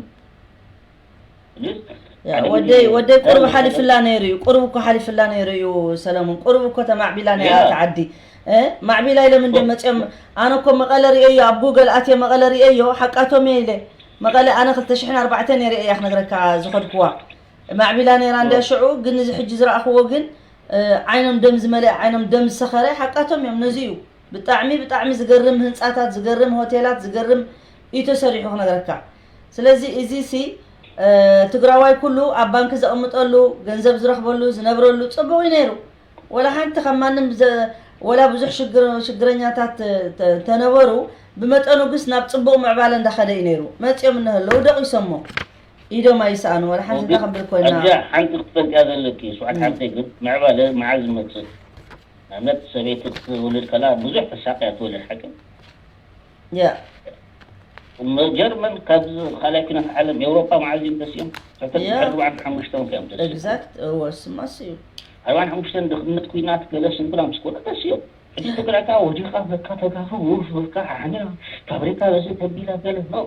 ያ፣ ወደይ፣ ወደይ ቁሩብ ሓሊፍላ ነይሩ እዩ። ቁሩብ እኮ ሓሊፍላ ነይሩ እዩ ሰለሙን። ቁሩብ እኮ ተማዕቢላ ነይራ እታ ዓዲ። እ? ማዕቢላ ኢሎም እንደ መፅኦም፣ ኣነ እኮ መቐለ ርእየዮ፣ ኣብ ጉገል ኣትየ መቐለ ርእየዮ፣ ሓቃቶም እየ ኢለ። መቐለ ኣነ ክልተ ሽሕን ኣርባዕተን እየ ርእየያ ክነግረካ ዝኸድኩዋ። ማዕቢላ ነይራ እንደ ሽዑ፣ ግን እዚ ሕጂ ዝረኣኽዎ ግን፣ እ፣ ዓይኖም ደም ዝመልአ፣ ዓይኖም ደም ዝሰኸረ ሓቃቶም እዮም። ነዚ እዩ። ብጣዕሚ፣ ብጣዕሚ ዝገርም ህንጻታት፣ ዝገርም ሆቴላት፣ ዝገርም እዩ ተሰሪሑ ክነግረካ። ስለዚ እዚ ሲ፣ እ፣ ትግራዋይ ኩሉ ኣብ ባንክ ዘቐምጠሉ፣ ገንዘብ ዝረኽበሉ፣ ዝነብረሉ ጽቡቕ እዩ ነይሩ። ወላ ሓንቲ ካብ ማንም ዘ-፣ ወላ ብዙሕ ሽግር-፣ ሽግረኛታት ተ-፣ ተ-፣ ተነበሩ፣ ብመጠኑ ግስ ናብ ጽቡቕ ምዕባለ እንዳኸደ እዩ ነይሩ። መጺኦም እናሃለዉ ደቂሶሞ። ኢዶም ኣይሰኣኑ፣ ወላ ሓንቲ ኦኬ። እንታይ ክንብል ኮይና። ኣዚኣ ሓንቲ ክትፈልጥያ ዘለኪ፣ ስብሓት እም። ሓፍተይ ግን፣ ምዕባለ መዓዝ ዝመጽእ? ንኣብነት፣ ሰበይቲ ክትውልድ ከላ ብዙሕ ተሳቅያ ትወልድ ሓቂ። ያ። እሞ ጀርመን ካብ ካልኣይ ኲናት ዓለም፣ ኤውሮጳ መዓዝ እዮም ተሲኦም? ሕቶ ያ። ድሕሪ ኣርባዓን ሓሙሽተን እዮም ተሲኦም። ኤግዛክት፣ እወ፣ ስማስ እዩ። ኣርባዓን ሓሙሽተን ድኽነት ኲናት ገለ ስንኩላን ምስ ኮነ ተሲኦም። ሕጂ ትግራይ ከኣ ወዲቓ በቃ ተጋሩ ውፍ በቃ ሓነ ፋብሪካ በዚ ተቢላ ገለ ነው።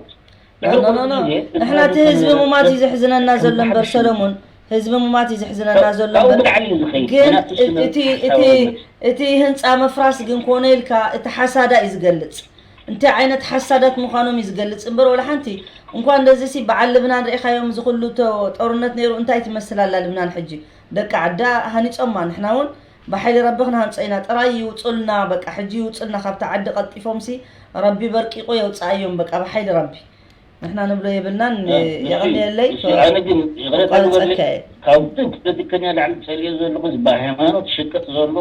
ኖ፣ ኖ፣ ኖ፣ ኖ። ንሕና እቲ ህዝቢ ሙማት እዩ ዘሕዝነና ዘሎ እምበር፣ ሰለሙን፣ ህዝቢ ሙማት እዩ ዘሕዝነና ዘሎ እምበር። ግን እቲ፣ እቲ፣ እቲ ህንፃ ምፍራስ ግን ኮነ ኢልካ እቲ ሓሳዳ እዩ ዝገልፅ። እንታይ ዓይነት ሓሳዳት ምዃኖም እዩ ዝገልፅ እምበር፣ ወላ ሓንቲ። እንኳን እንደዚ ሲ በዓል ልብናን ርኢኻዮም፣ እዚ ኩሉ ቶ-፣ ጦርነት ነይሩ፣ እንታይ ትመስል ኣላ ልብናን ሕጂ? ደቂ ዓዳ ሃኒጾማ፣ ንሕና እውን ብሓይሊ ረቢ ክንሃንጾ ኢና። ጥራይ ይውጹልና፣ በቃ ሕጂ ይውጹልና ካብታ ዓዲ ቀልጢፎም ሲ፣ ረቢ በርቂቑ የውጽኣዮም፣ በቃ ብሓይሊ ረቢ። ንሕና ንብሎ የብልናን። እ፣ እሺ፣ የቐንየለይ፣ እሺ፣ ኣነ ግን ይቕረታ ክበልክ፣ ቋንቋ ካብ ጥንት ፖለቲከኛ ላዕሊ ዝጸልዮ ዘለኹ፣ እዚ ብሃይማኖት ሽቅጥ ዘሎ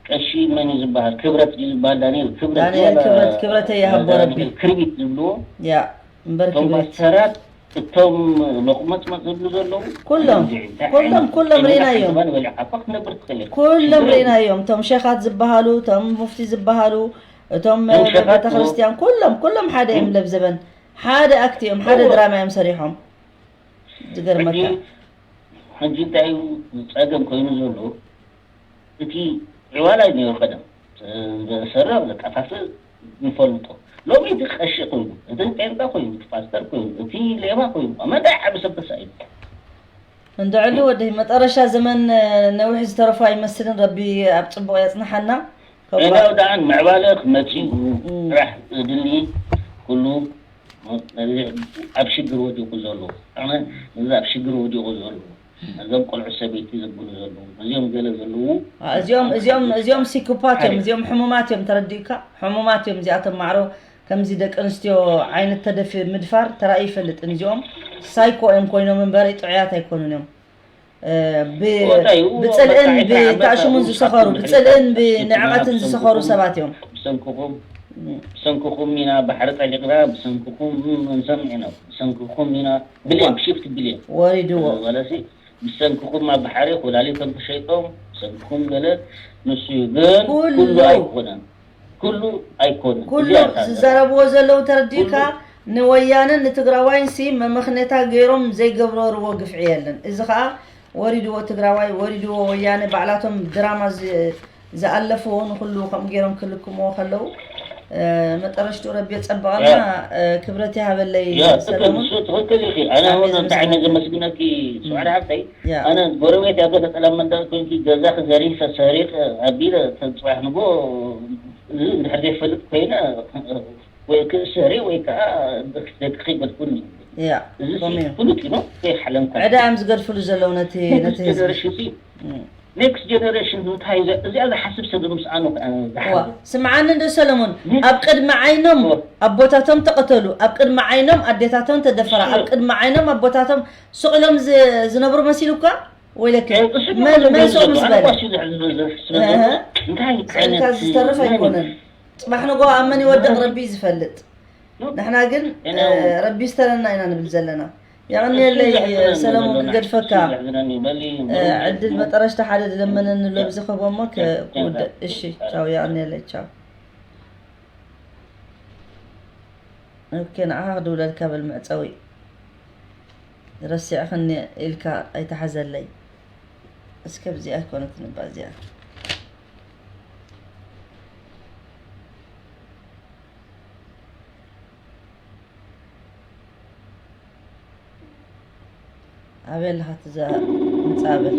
ቀሺ መን እዩ ዝበሃል? ክብረት እዩ ዝበሃል፣ ዳንኤል ክብረት ዳንኤል ዝበሃል፣ ክብረት፣ ክብረተይ ይሃቦ ዳንኤል ረቢ። ክርቢት ዝብልዎ። ያ፣ እምበር እቶም ክብረት። ፓስተራት፣ እቶም ሎቕመጽመጽ ዝብሉ ዘለዉ፣ ኩሎም፣ እንታይ ኩሎም፣ ዓይነት ኩሎም ሪእናዮም። ሓንቲ ባን በሊዕካ እኳ ክትነብር ትኽእል ኢኻ። ኩሎም ሽግር የለን። ሪእናዮም። እቶም ሸኻት ዝበሃሉ፣ እቶም ሙፍቲ ዝበሃሉ፣ እቶም እቶም ሸኻት ቤተክርስትያን፣ ኩሎም፣ ኩሎም ሓደ እዮም። እም። ለብዘበን ሓደ ኣክት እዮም፣ ሓደ እዎ። ድራማ እዮም ሰሪሖም። ዝገርመካ። ሕጂ፣ ሕጂ እንታይ እዩ ጸገም ኮይኑ ዘሎ? እቲ ዕዋላ እዩ ነይሩ ቀደም። ዘሰርቕ፣ ዘጠፋፍእ ንፈልጦ። ሎሚ እቲ ቀሺ ኮይኑ፣ እቲ ጴንጠ ኮይኑ፣ እቲ ፓስተር ኮይኑ፣ እቲ ሌባ ኮይኑ፣ መን እንታይ ዓቢ ሰብ ተሳኢሉ? እንድዕሉ ወደይ፣ መጠረሻ ዘመን ነዊሕ ዝተረፎ ኣይመስልን። ረቢ ኣብ ጽቡቕ የጽንሓና። ከባ- ሌላው ደኣን ምዕባለ ክመጽእ እዩ። እም። ጥራሕ ዝድሊ ኩሉ ነዚ ኣብ ሽግር ወዲቑ ዘሎ፣ ኣነ ነዚ ኣብ ሽግር ወዲቑ ዘሎ፣ ነዞም ቆልዑ ሰበይቲ ዘብሉ ዘለዉ፣ ነዚኦም ገለ ዘለዉ፣ አ፣ እዚኦም፣ እዚኦም፣ እዚኦም ሲኮፓት እዮም፣ ሓደ። እዚኦም ሕሙማት እዮም፣ ተረዲእካ? ሕሙማት እዮም እዚኣቶም ማዕሮ። ከምዚ ደቂ ኣንስትዮ ዓይነት ተደፊ ምድፋር ተራእዩ ይፈልጥን። እዚኦም ሳይኮ እዮም ኮይኖም እምበሪ ጥዑያት ኣይኮኑን እዮም። እ፣ ብ-፣ እንታይ እዩ? ብጽልእን በቃ፣ ዕስራ ዓመት ብታሽሙን ኣብኡ ዝሰኸሩ፣ ስሓቱ ብጽልእን ድሕሪት ብንዕቐትን ብሰንክኹም፣ ዝሰኸሩ ሰባት እዮም። ብሰንክኹም፣ እም። ብሰንክኹም ኢና ባሕሪ ጠሊቕና፣ ብሰንክኹም እንሰምዕ ኢና፣ ብሰንክኹም ኢና ብልየን፣ ዋ። ብሽፍቲ ብልየን። ወሪድዎ። በለሲ፣ ብሰንክኹም ኣብ ባሕሪ ኩላሊቶም ተሸይጦም፣ ብሰንክኹም ገለ፣ ንሱ እዩ። ግን ኩሉ ኩሉ ኣይኮነን። ኩሉ ኣይኮነን። ኩሉ እዚኣ እታ ዝዛረብዎ ዘለዉ ተረዲእካ፣ ኩሉ ንወያነን ንትግራዋይን ሲ መመኽነታ ገይሮም ዘይገብርዎ ግፍዒ የለን። እዚ ኸኣ ወሪድዎ ትግራዋይ፣ ወሪድዎ ወያነ፣ ባዕላቶም ድራማ ዝ-፣ ዝኣለፍዎ ንኹሉ ከምኡ ገይሮም ክልክምዎ ከለዉ፣ እ፣ መጠረሽትኡ ረቢ የጸብቐልና። ያ። እ፣ ክብረት ይሃበለይ ያ፣ ትክክል፣ ሰለሙን። ንሱ ትክክል ኢኺ። ኣነ ብጣዕሚ እውን እየ ብጣዕሚ ዘመስግነካ። ዘመስግነኪ፣ እም። ስብሓት ሓፍተይ። ያ። ኣነ ጎረቤት እያ፣ ገለ ጠላም መንደር ኮንኪ ገዛኺ ዘሪፈ ሰሪቐ ኣቢለ ተፅባሕ ንጎ እዚ እንድሕር ዘይፈልጥ ኮይነ ወይ ክእሰር ወይ ከዓ ደቂ ከይገድፉኒ። ያ እዚ ከምኡ እዩ። ፍሉጥ እዩ። ከይሓለምካ ዕዳ እዮም ዝገድፍሉ ዘለዉ ነቲ ነቲ ህዝቢ ጀነሬሽን እም። ኔክስት ጀነሬሽን እንታይ እዚኣ ዝሓስብ ሰብ ምስኣኑ ዋ ስምዓኒ እንዶ ሰለሞን፣ ኣብ ቅድሚ ዓይኖም ኣቦታቶም ተቐተሉ፣ ኣብ ቅድሚ ዓይኖም ኣዴታቶም ተደፈራ፣ ኣብ ቅድሚ ዓይኖም ኣቦታቶም ሱቕ ኢሎም ዝ- ዝነብሩ መሲሉካ? ወይለከ መን መን ሶም ዝበለ እንታይ ስእልካ ዝተርፍ ኣይኮነን። ፅባሕ ንጎ ኣብ መን ይወድቕ ረቢ እዩ ዝፈልጥ። ንሕና ግን ረቢ ዝተረና ኢና ንብል ዘለና። የቐንየለይ ሰለሙን ክገድፈካ። ዕድል መጠረሽታ ሓደ ዝለመነኒ ኣሎ ብዚ ክህቦ እሞ ክውድእ። እሺ ቻው፣ የቐንየለይ ቻው። ኦኬ ንዓኻ ክድውለልካ በል መዕፀዊ። ረሲዕኽኒ ኢልካ ኣይትሓዘለይ። እስከ ብዚኣ ኣይኮነትን እባ እዚኣ። ኣበይ ኣለኻ ትዛ ምጻእ በል።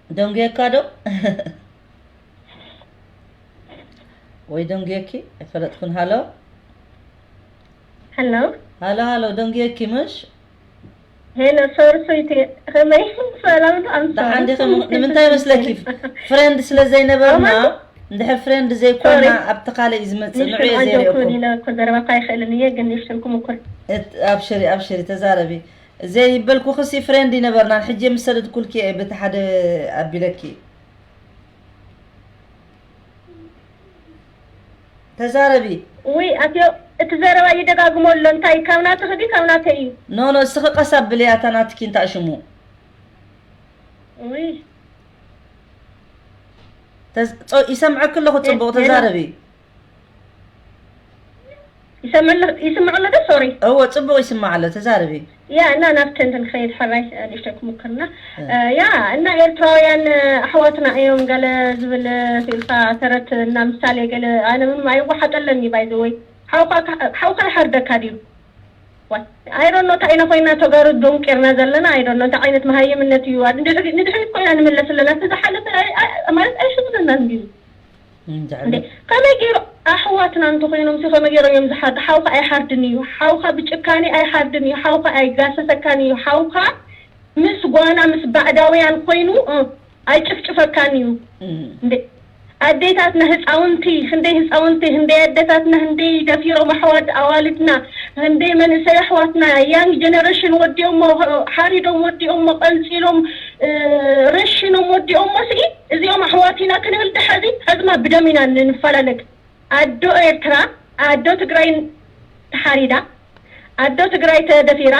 ደንጉየካ ዶ? ወይ ደንጉየኪ ኣይፈለጥኩን። ሃሎ ሀሎ ሃሎ ሃሎ፣ ደንጉየኪ ምሽ? ሄሎ ሶርሶይቲ ከመይ ሰላም ኣምሳ ደሓን ዲኺ? ንምንታይ መስለኪ? ፍሬንድ ስለ ዘይነበርና። እንድሕር ፍሬንድ ዘይኮና ኣብቲ ካልእ እዩ ዝመፅእ። ንዑ እየ ዘይርእኩም። ኢለ እኮ ዘረባካ ኣይኽእልን እየ ግን ይፍትልኩም እኮ። ኣብሽሪ ኣብሽሪ ተዛረቢ። ዘይበልኩኽሲ ፍሬንድ ይነበርናን ሕጂ ምስ ሰደድኩልኪ እየ በቲ ሓደ ኣቢለኪ። ተዛረቢ። ውይ ኣትዮ እቲ ዘረባ ይደጋግሞ ኣሎ እንታይ ካብ ናትኺ ድዩ ካብ ናተይ እዩ? ኖ ኖ እስኺ ቀስ ኣብሊ ኣታ ናትኪ እንታይ ሽሙ? ውይ ተዝ- ጾ- ይሰምዐኪ ኣለኹ ጽቡቕ ሄሎ። ተዛረቢ። ይሰምዕ ኣሎ ይስምዕ ኣሎ ዶ ሶሪ። እወ ጽቡቕ ይስማዕ ኣሎ ተዛረቢ። ያ እና ናብቲ እንትን ክኸይድ ሕራይ ንእሽተይ ክምክርና እ፣ ያ እና ኤርትራውያን ኣሕዋትና እዮም ገለ ዝብል ስኢልካ ተረት እና ምሳሌ ገለ ኣነ ምንም ኣይወሓጠለን እዩ ባይዘወይ ሓውካ ሓውካ ይሓርደካ ድዩ I don't know እንታይ ኢና ኮይና ተጋሩ ዶንቄርና ዘለና I don't know እንታይ ዓይነት መሃይምነት እዩ ንድሕሪት ኮይና ንምለስ ኣለና እቲ ዝሓለፈ ማለት ኣይሽግረናን ድዩ እንዴ ከመይ ገይሩ ኣሕዋትና እንተኮይኖም ሲ ከመይ ገይሮም እዮም ዝሓርዱ ሓውካ ኣይሓርድን እዩ ሓውካ ብጭካኔ ኣይሓርድን እዩ ሓውካ ኣይጋሰሰካን እዩ ሓውካ ምስ ጓና ምስ ባዕዳውያን ኮይኑ እ፣ ኣይጭፍጭፈካን እዩ እንዴ ኣዴታትና ህፃውንቲ ክንደይ ህፃውንቲ ክንደይ ኣዴታትና ክንደይ ደፊሮም ኣሕዋት ኣዋልድና ክንደይ መንእሰይ ኣሕዋትና young generation ወዲኦሞ ሓሪዶም ወዲኦሞ ቀንፂሎም ረሽኖም ወዲኦሞ ስኢ እዚኦም ኣሕዋት ኢና ክንብል ድሓዚ ሕዝማ ብደም ኢና ንፈላለግ ኣዶ ኤርትራ ኣዶ ትግራይ ተሓሪዳ ኣዶ ትግራይ ተደፊራ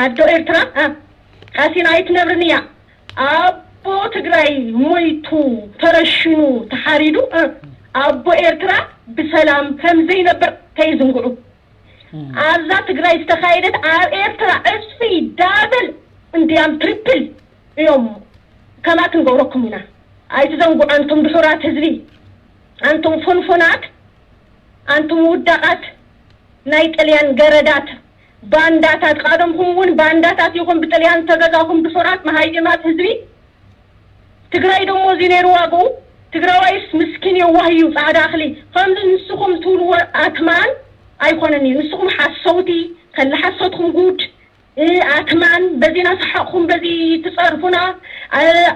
ኣዶ ኤርትራ ሓሲና ኣይትነብርን እያ ኣቦ ትግራይ ሞይቱ ተረሽኑ ተሓሪዱ ኣቦ ኤርትራ ብሰላም ከምዘይነብር ከይዝንግዑ ኣብዛ ትግራይ ዝተኻየደት ኣብ ኤርትራ ዕፅፊ ዳብል እንድያም ትሪፕል እዮም ከማት ንገብረኩም ኢና ኣይትዘንጉዑ ኣንቱም ድሑራት ህዝቢ ኣንቱም ፉንፉናት ኣንቱም ውዳቓት ናይ ጥልያን ገረዳት ባንዳታት ቃደምኩም እውን ባንዳታት ኢኹም ብጥልያን ዝተገዛኹም ድሑራት መሃይማት ህዝቢ ትግራይ ደሞ እዚ ነይሩ ዋግኡ ትግራዋይስ ምስኪን የዋህ እዩ ፃዕዳ ኣኽሊ ከምዚ ንስኹም ትብልዎ ኣትማን ኣይኮነን እዩ ንስኹም ሓሰውቲ ከላ ሓሶትኩም ጉድ ኣትማን በዚ ናሰሓቕኹም በዚ ትፀርፉና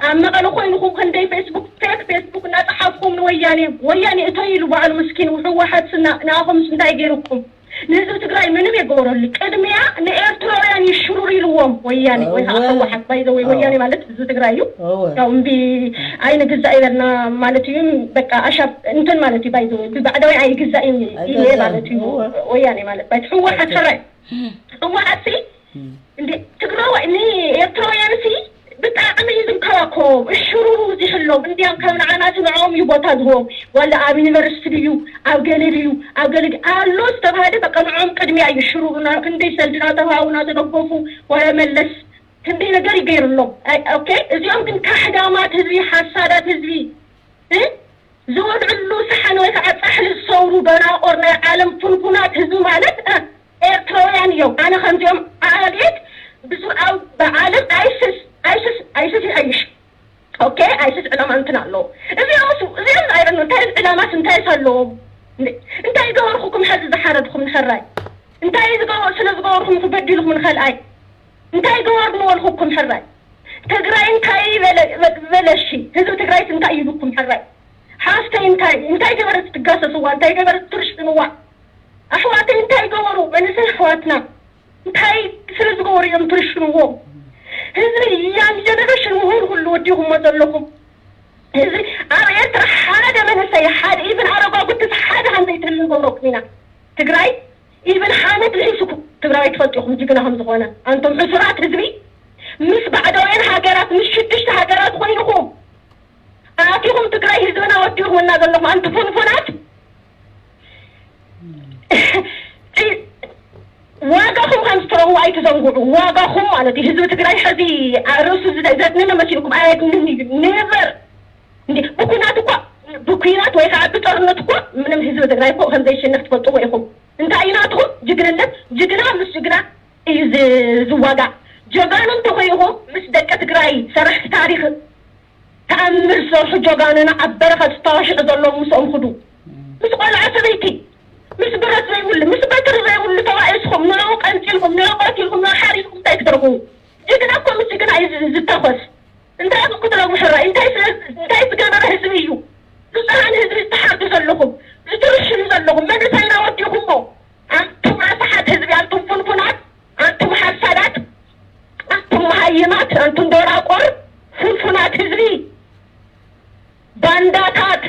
ኣብ መቐለ ኮይንኹም ክንደይ ፌስቡክ ፌክ ፌስቡክ እናፀሓፍኩም ንወያኔ ወያኔ እተይ ኢሉ ባዕሉ ምስኪን ህወሓት ንኣኹምስ እንታይ ገይሩኩም ንህዝቢ ትግራይ ምንም የገበረሉ ቅድሚያ ንኤርትራውያን ይሽሩር ኢልዎም ወያኔ ወይ ከዓ ህወሓት ባይዘወይ ወያኔ ማለት ህዝቢ ትግራይ እዩ ያው እምቢ ኣይንግዛእ ይበልና ማለት እዩ በቃ ኣሻብ እንትን ማለት እዩ ባይዘወይ ብባዕዳዊ ኣይግዛእ እዩ ማለት እዩ ወያኔ ማለት ባይ ህወሓት ሕራይ ህወሓት ሲ እንዴ ትግራዋይ ንኤርትራውያን ሲ ብጣዕሚ እዩ ዝንከባከቦም እሽሩሩ ዝሕሎም እንዲያም ካብ ንዓናት ንዕኦም እዩ ቦታ ዝህቦም ዋላ ኣብ ዩኒቨርሲቲ ድዩ ኣብ ገለ ድዩ ኣብ ገለ ድዩ ኣሎ ዝተባሃለ በቃ ንዕኦም ቅድሚያ እዩ ሽሩሩና ክንደይ ሰልድና ተባሃቡና ተደገፉ ዋላ መለስ ክንደይ ነገር ይገይርሎም ኦኬ እዚኦም ግን ካሕዳማት ህዝቢ ሓሳዳት ህዝቢ ዝወድዕሉ ሰሓን ወይ ከዓ ፃሕሊ ዝሰውሩ ደናቆር ናይ ዓለም ፉንፉናት ህዝቢ ማለት ኤርትራውያን እዮም ኣነ ከምዚኦም ኣቤት ብዙ ኣብ ብዓለም ኣይስስ ኣይስስ ኣይስስ ይሐይሽ። ኦኬ፣ ኣይስስ ዕላማ እንትን ኣለዎ። እዚኦም እዚኦም ኣይረኑ እንታይ ዕላማስ እንታይ ኣለዎም? እንታይ ገበርኩኩም? ሐዚ ዝሓረድኩም ንሕራይ እንታይ ዝገበሩ? ስለ ዝገበርኩም ክበድልኩም ንኸልኣይ እንታይ ገበርንዎ ልኩኩም? ሕራይ ትግራይ እንታይ በለሺ? ህዝቢ ትግራይስ እንታይ ይብኩም? ሕራይ ሓፍተይ እንታይ እንታይ ገበረት ትጋሰስዋ? እንታይ ገበረት ትርሽንዋ? ኣሕዋተይ እንታይ ገበሩ? መንእሰይ ኣሕዋትና እንታይ ስለ ዝገበሩ እዮም ትርሽንዎም? ህዝቢ እያም ጀነሬሽን ምሁር ሁሉ ወዲኹሞ ዘለኹም ህዝቢ ኣብ ኤርትራ ሓደ መንእሰይ ሓደ ኢብን ኣረጓጉትስ ሓደ ከም ዘይትህሉ ንገብረኩም ኢና። ትግራይ ኢብን ሓመድ ልሒስኩም ትግራይ ትፈልጡ ኢኹም ጅግና ከም ዝኾነ። ኣንቶም ሕሱራት ህዝቢ ምስ ባዕዳውያን ሃገራት ምስ ሽዱሽተ ሃገራት ኮይንኹም ኣቲኹም ትግራይ ህዝብና ወዲኹምና ዘለኹም ኣንቲ ፉንፉናት ዋጋኹም ከም ዝትረኽቡ ኣይትዘንግዑ። ዋጋኹም ማለት እዩ። ህዝቢ ትግራይ ሕዚ ርእሱ ዘድነነ መሲልኩም ኣየድንን እዩ። ኔቨር እንዲ ብኩናት እኳ ብኩናት ወይ ከዓ ብጦርነት እኳ ምንም ህዝቢ ትግራይ እኮ ከም ዘይሽነፍ ትፈልጥዎ ኢኹም። እንታይ እዩ ናትኩም ጅግንነት? ጅግና ምስ ጅግና እዩ ዝዋጋእ። ጀጋኑ እንተኾይኹም ምስ ደቂ ትግራይ ሰራሕቲ ታሪኽ ተኣምር ዝሰርሑ ጀጋኑና ኣብ በረኻ ዝተዋሽዑ ዘለዉ ምስኦም ኹዱ። ምስ ቆልዓ ሰበይቲ ምስ ብረት ዘይብሉ ምስ በትሪ ዘይብሉ ተባኢስኩም ንዕኡ ቀንፂልኩም ንዕኡ ቀቲልኩም ንዕኡ ሓሪድኩም እንታይ ክትረኽቡ? ጅግና እኮ ምስ ጅግና እዩ ዝ- ዝተኾስ። እንታይ ኢኹም ክትረኽቡ ሕራይ? እንታይ ስለ እንታይ ዝገበረ ህዝቢ እዩ? ንፁሃን ህዝቢ ዝተሓርዱ ዘለኹም ዝትርሽኑ ዘለኹም መንእሰይና ወዲኹሞ ኣንቱም ኣስሓት ህዝቢ ኣንቱም ፉንፉናት ኣንቱም ሓሳዳት ኣንቱም መሃይማት ኣንቱም ደናቁር ፍንፉናት ህዝቢ ባንዳታት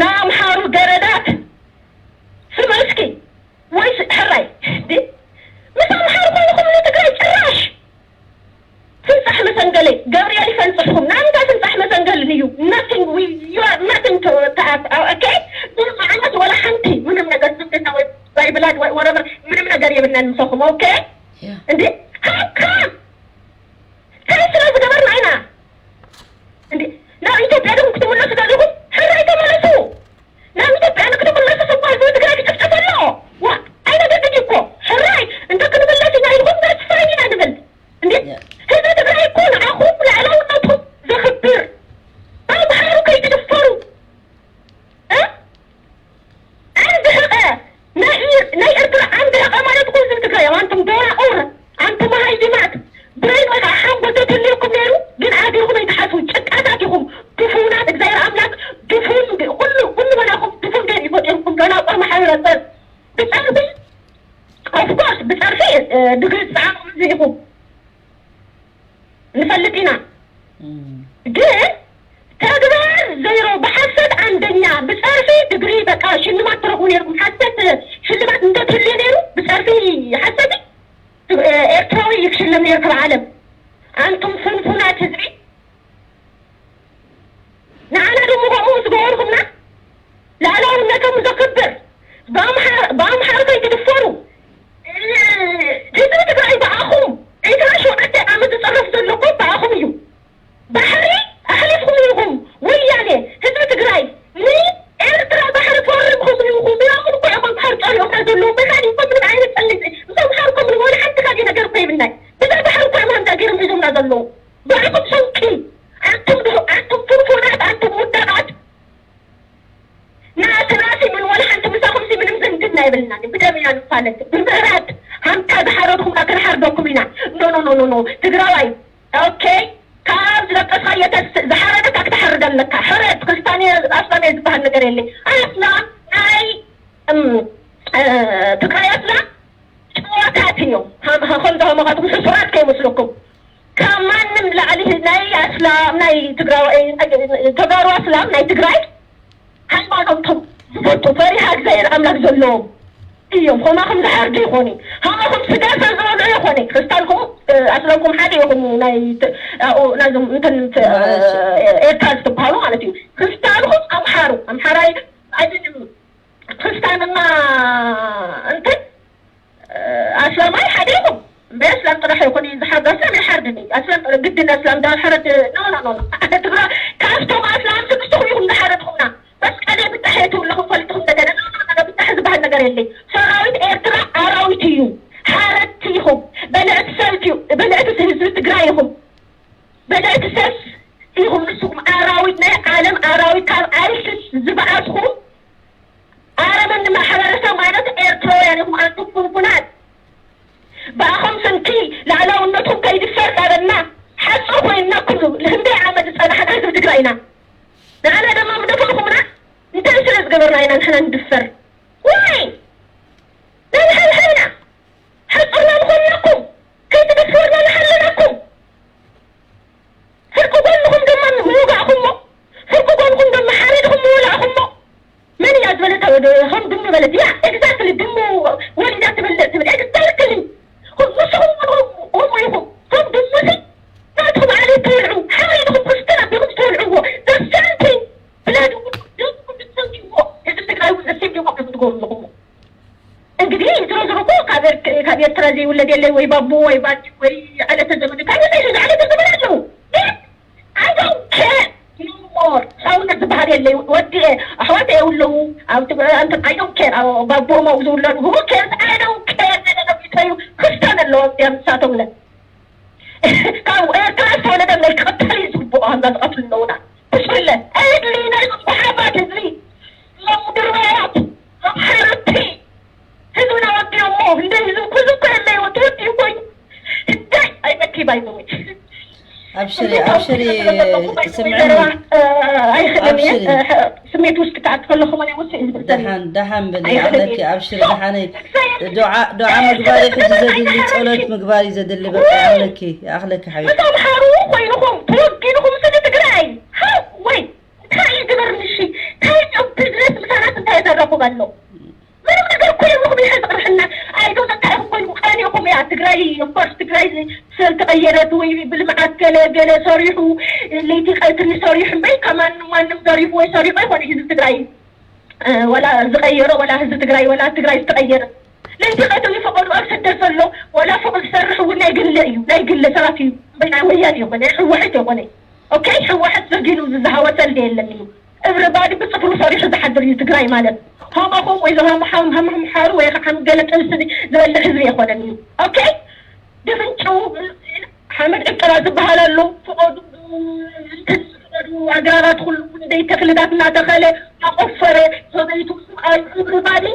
ናይ ኣምሓሩ ገረዳት ስምዑ እስኪ ወይስ ሕራይ ምስ ኣምሓሩ ኮይንኹም ንትግራይ ጭራሽ ፍንፃሕ መሰንገለ ገብርኤል ይፈንፅሕኩም ናይ ምንታይ ፍንፃሕ መሰንገልን እዩ nothing we you are nothing to to us okay ምንም ዓይነት ወላ ሓንቲ ምንም ነገር ዝምድና ወይ by blood ወይ whatever ምንም ነገር የብልናን ምሳኹም okay እንዴ how come እንታይ ስለ ዝገበርና ኢና እንዴ ናብ ኢትዮጵያ ዲኹም ክትምለሱ ደሊኹም ሕራይ ተመለሱ ናብ ኢትዮጵያ ንክትምለሱ ስኳ ህዝቢ ትግራይ ክጭፍጨፍ ኣለዎ ዋ ኣይነገድድ እኮ ሕራይ እንተ ክንምለስ ኢና ኢልኩም that's fine ኢና ንብል እንዴ ህዝቢ ትግራይ እኮ ንዓኹም ልዕላውነትኩም ዘኽብር ኣምሓሩ ከይትድፈሩ እ ዓንዲ ሕቐ ናይ ናይ ኤርትራ ዓንዲ ሕቐ ማለት እኮ ህዝቢ ትግራይ እዮም። ኣንቱም ደናቑር፣ ኣንቱም መሃይማት፣ ብሬን ወይ ከዓ ሓንጎል ተትህልየኩም ነይሩ ግን ዓዲኹም ኣይትሓስቡ። ጭቃታት ኢኹም፣ ድፉናት፣ እግዚኣብሔር ኣምላክ ድፉን፣ ኩሉ ኩሉ መናኹም ድፉን ገይሩ እዩ ፈጢሩኩም። ደናቑር ማሕበረሰብ ብፀርፊ ኦፍኮርስ ብፀርፊ ድግሪ ዝፀዓቑ ህዝቢ ኢኹም። ንፈልጥ ኢና ግን ተግባር ዘይሮ ብሓሰት ዓንደኛ ብፀርፊ ድግሪ በቃ ሽልማት ትረኽቡ ነርኩም ሓሰት ሽልማት እንተትህልዩ ነይሩ ብፀርፊ ሓሰት ኤርትራዊ እዩ ክሽለም ነይሩ ካብ ዓለም ኣንቱም ፍንፉናት ህዝቢ ንዓና ደሞ ከምኡ ዝገበርኩምና ልኣላውነቶም ዘክብር ብኣምሓር ከይትድፈሩ ህዝቢ ትግራይ ብኣኹም ዕስራ ሸውዓተ ዓመት ዝፀረፍ ዘሎ እኮ ብኣኹም እዩ ባሕሪ ኣሕሊፍኩም ኢኹም ወያኔ ህዝቢ ትግራይ ንኤርትራ ባሕሪ ፈሪምኩም ኢኹም ኢራኹም እኮ እዮም ኣምሓር ፀሊኦምና ዘለዉ መኻን እኮ ምንም ዓይነት ፀሊእ ምስ ኣምሓር እኮ ምንም ወላ ሓንቲ ካልእ ነገር እኮ የብልናይ ብዛ ባሕሪ እኮ እዮም ሃምዛ ገይሮም ሒዞምና ዘለዉ ብኣኹም ሰውቂ ኣንቱም ድሑ ኣንቱም ፍንፉናት ኣንቱም ውዳቓት ንኣስላሲ ምን ወላ ሓንቲ ምሳኹም ሲ ምንም ዝምድና የብልና ብደም ኢና ንፋለጥ ብምህረት ሃምታ ዝሓረድኩም ኣክንሓርደኩም ኢና ኖ ኖ ኖ ኖ ትግራዋይ ኦኬ ካብ ዝለቀስካዮ ተስ ዝሓረደካ ክትሓርድ ኣለካ ሕረድ ክርስታን ኣስላም ዝበሃል ነገር የለ ኣስላም ናይ ትግራይ ኣስላም ጨዋታት እዮም። ከም ዝኸመኻትኩም ሕሱራት ከይመስለኩም። ካብ ማንም ላዕሊ ናይ ኣስላም ናይ ትግራዋይ ተጋሩ ኣስላም ናይ ትግራይ ሃይማኖቶም ዝፈቱ ፈሪሃ እግዚኣብሔር ኣምላክ ዘለዎም እዮም። ከማኹም ዝሓርዱ ይኾኑ። ከማኹም ስጋ ሰብ ዝበልዑ ይኾኑ። ክርስታንኩም ኣስላምኩም ሓደ ይኹም ናይ ናዞም እንትን ኤርትራ ዝትበሃሉ ማለት እዩ። ክርስታንኩም ኣምሓሩ ኣምሓራይ ኣይደለም። ክርስታንና እንትን ኣስላማይ ሓደ ኢኹም እምበይ ኣስላም ጥራሕ ይኹን እዩ ዝሓርድ ኣስላም ይሓርድን እዩ ኣስላም ጥራሕ ግድን ኣስላም ዳ ሕረድ ኖ ኖ ኖ ትግራ ካብቶም ኣስላም ስድስትኹም ኢኹም ዝሓረድኹምና መስቀል ብጣሕ የትብለኹም ፈልጥኹም እንደገና ኖ ኖ ኖ ብጣሕ ዝበሃል ነገር የለይ ሰራዊት ኤርትራ ኣራዊት እዩ ሓረድቲ ኢኹም በልዕቲ ሰብት እዩ በልዕቲ ህዝቢ ትግራይ ኢኹም በለ ንሕና ንድፈር። ዋይ! ናይ ንሓንሓና ሓጹርና ዝኾንናኩም፣ ከይትደፍሩና ንሓለናኩም። ፍርቂ ጎንኹም ድማ ምውጋእኹሞ፣ ፍርቂ ጎንኹም ድማ ሓሪድኹም ምውላእኹሞ። መን እያ ዝበለታ ወደ-፣ ከም ድሙ በለት? ያ፣ ኤግዛክትሊ፣ ድሙ ወሊዳ ትበልዕ ትብል። ኤግዛክትሊ። ንስኹም እውን ከምኡ ኢኹም። ከም ድሙ ሲ ናትኩም ዓሌት ትወልዑ፣ ሓሪድኹም ክርስትና ቢኹም ትወልዕዎ። The same thing። ብላድኩም ደምኩም ትሰትይዎ። ህዝቢ ትግራይ እውን the same thing ኢኹም ትገብሩ ኣለኹም። እንግዲህ ዝሮ ዝሮ እኮ ካብ ኤርት-፣ ካብ ኤርትራ ዘይውለድ የለይ ወይ ባቡ ወይ ባዲ ወይ ዓሌተ ዘመዱ ካብ የለይ፣ እዚ ዓሌተ ዘመድ ኣለዉ። ግን I don't care no more። ሰውነት ዝበሃል የለይ። ወዲ ኣሕዋት የውለዉ። ኣብ ትግ-፣ ኣንተ I don't care። ኣብ ባቦኦም ኣብኡ ዝውለዱ who cares? I don't care። ነደረቢተዩ ክስተን ኣለዎም እዮም ንሳቶም ለ ካብ ኤርትራ ዝተወለደ ናይ ክቕተል እዩ ዝግብኦ። ከምዛ ዝቐትሉ ኣለዉና። ብስምለ። ኣየድሊ ናይ ዝብሓባት ህዝቢ። ሎም ድርባያት። ሎም ሓረቲ። ህዝብና ወዲኦሞ። እንደ ህዝቢ ኩሉ እኮ የለይ ወዲ ወዲ እኮ እዩ። እንታይ ኣይመኪ ባይ ዘወይ። ኣብሽሪ፣ ኣብሽሪ፣ ስምዕኒ። ኣይኽእልን እየ። ኣብሽሪ። ስሜት ውስጥ ክኣት ከለኹ እኔ ውስጥ እዩ ዝብል ዘሎ። ደሓን፣ ደሓን በሊ፣ ኣይኽእልን ይኣኽለኪ፣ እየ። ኣብሽሪ፣ ደሓነይ። ዱዓ፣ ዱዓ ምግባር እዩ ሕጂ ዘድሊ፣ ጸሎት ምግባር እዩ ዘድሊ። በቃ፣ ይኣኽለኪ፣ ይኣኽለኪ ሓቢቢ። ምስ ኣምሓሩ ኮይንኹም፣ ተወጊንኹም ስለ ትግራይ። ሃው፣ ወይ፣ እንታይ እዩ ግበር ምሺ? እንታይ እዮም ቢዝነስ ምሳናስ እንታይ ዘረኹም ኣሎ? ምንም ነገር እኮ የብልኩም። ይሄ ዝቕርሕና ኣይዶ ዘካይኹም ኮይኑ ቀኒኹም እያ። ትግራይ፣ ኦፍኮርስ፣ ትግራይ ስለ ተቐየረት ወይ ብልምዓት ገለ ገለ ሰሪሑ፣ ለይቲ ቀትሪ ሰሪሑ እምበይ፣ ከማን ማንም ዘሪፉ ወይ ሰሪቑ ኣይኮነ ህዝቢ ትግራይ፣ እ፣ ወላ ዝቐየሮ፣ ወላ ህዝቢ ትግራይ፣ ወላ ትግራይ ዝተቐየረ። ለይቲ ቀትሪ ፈቐዱ ኣብ ስደት ዘሎ፣ ወላ ፎቕ ዝሰርሕ እውን ናይ ግለ እዩ፣ ናይ ግለ ሰባት እዩ። እምበይ ናይ ወያኔ ይኾነ፣ ህወሓት ይኾነ። ኦኬ፣ ህወሓት ዘጊኑ ዝዝሃወ ሰልዲ የለን እዩ። እብሪ ባዲ ብፅፍሩ ሰሪሑ ዝሓድር እዩ ትግራይ ማለት። ከማኹም ወይ ዝሃም-፣ ሃም-፣ ሃም-፣ ሃምሓሩ ወይ ከዓ ገለ ጥብሲ ዝበልዕ ህዝቢ ኣይኮነን እዩ። ኦኬ? ድፍንጭው ሓመድ ዕቀባ ዝበሃል ኣሎ። ፍቐዱ፣ እንትን ፍቐዱ፣ ኣግራባት ኩሉ እንደይ ተኽልታት እናተኸለ እናቆፈረ ሰበይቱ ሰብኣዩ እብሪ ባዲ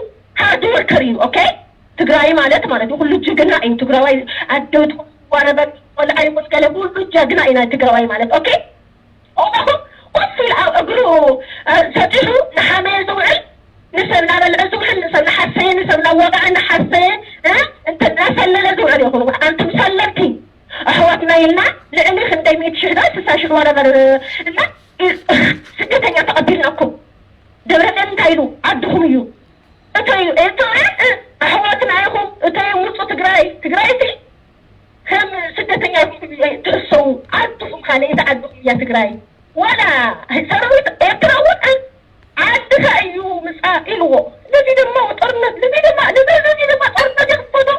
ሃርድ ወርከር እዩ። ኦኬ? ትግራይ ማለት ማለት እዩ። ኩሉ ጅግና እዩ። ትግራዋይ ኣደ ትኹን፣ ዋረበት፣ ቆልዓ ይኹን ገለ ኩሉ ጀግና እዩ ናይ ትግራዋይ ማለት። ኦኬ? እሞ ኮፍ ኢሉ ኣብ እግሩ፣ እ፣ ሰጢሑ ንሓመየ ዝውዕል፣ ንሰብ እናበልዐ ዝውዕል፣ ንሰብ እናሓሰየ፣ ንሰብ እናዋግዐ እናሓሰየ፣ እ፣ እንተ እናሰለለ ዝውዕል ይኹን። ኣንቱም ሰለልቲ ኣሕዋትና ኢልና ልዕሊ ክንደይ ሚእቲ ሽሕ ዶ ስሳ ሽሕ ዋረበር እና፣ እ፣ ስደተኛ ተቐቢልናኩም። ደብረፅዮን እንታይ ኢሉ? ዓድኹም እዩ። እተዩ ኤርትራውያን፣ እ፣ ኣሕዋትና ኢኹም። እተዩ ምፁ ትግራይ። ትግራይ እቲ ከም ስደተኛ ኢኹም ትሕሰቡ። ዓድኹም፣ ካልኣይቲ ዓድኹም እያ ትግራይ። ዋላ ሰራዊት ኤርትራ እውን፣ እ፣ ዓድኻ እዩ ምፃእ ኢልዎ። ነዚ ድማ ጦርነት፣ ነዚ ድማ፣ ነዚ፣ ነዚ ድማ ጦርነት ይኽፈቶ።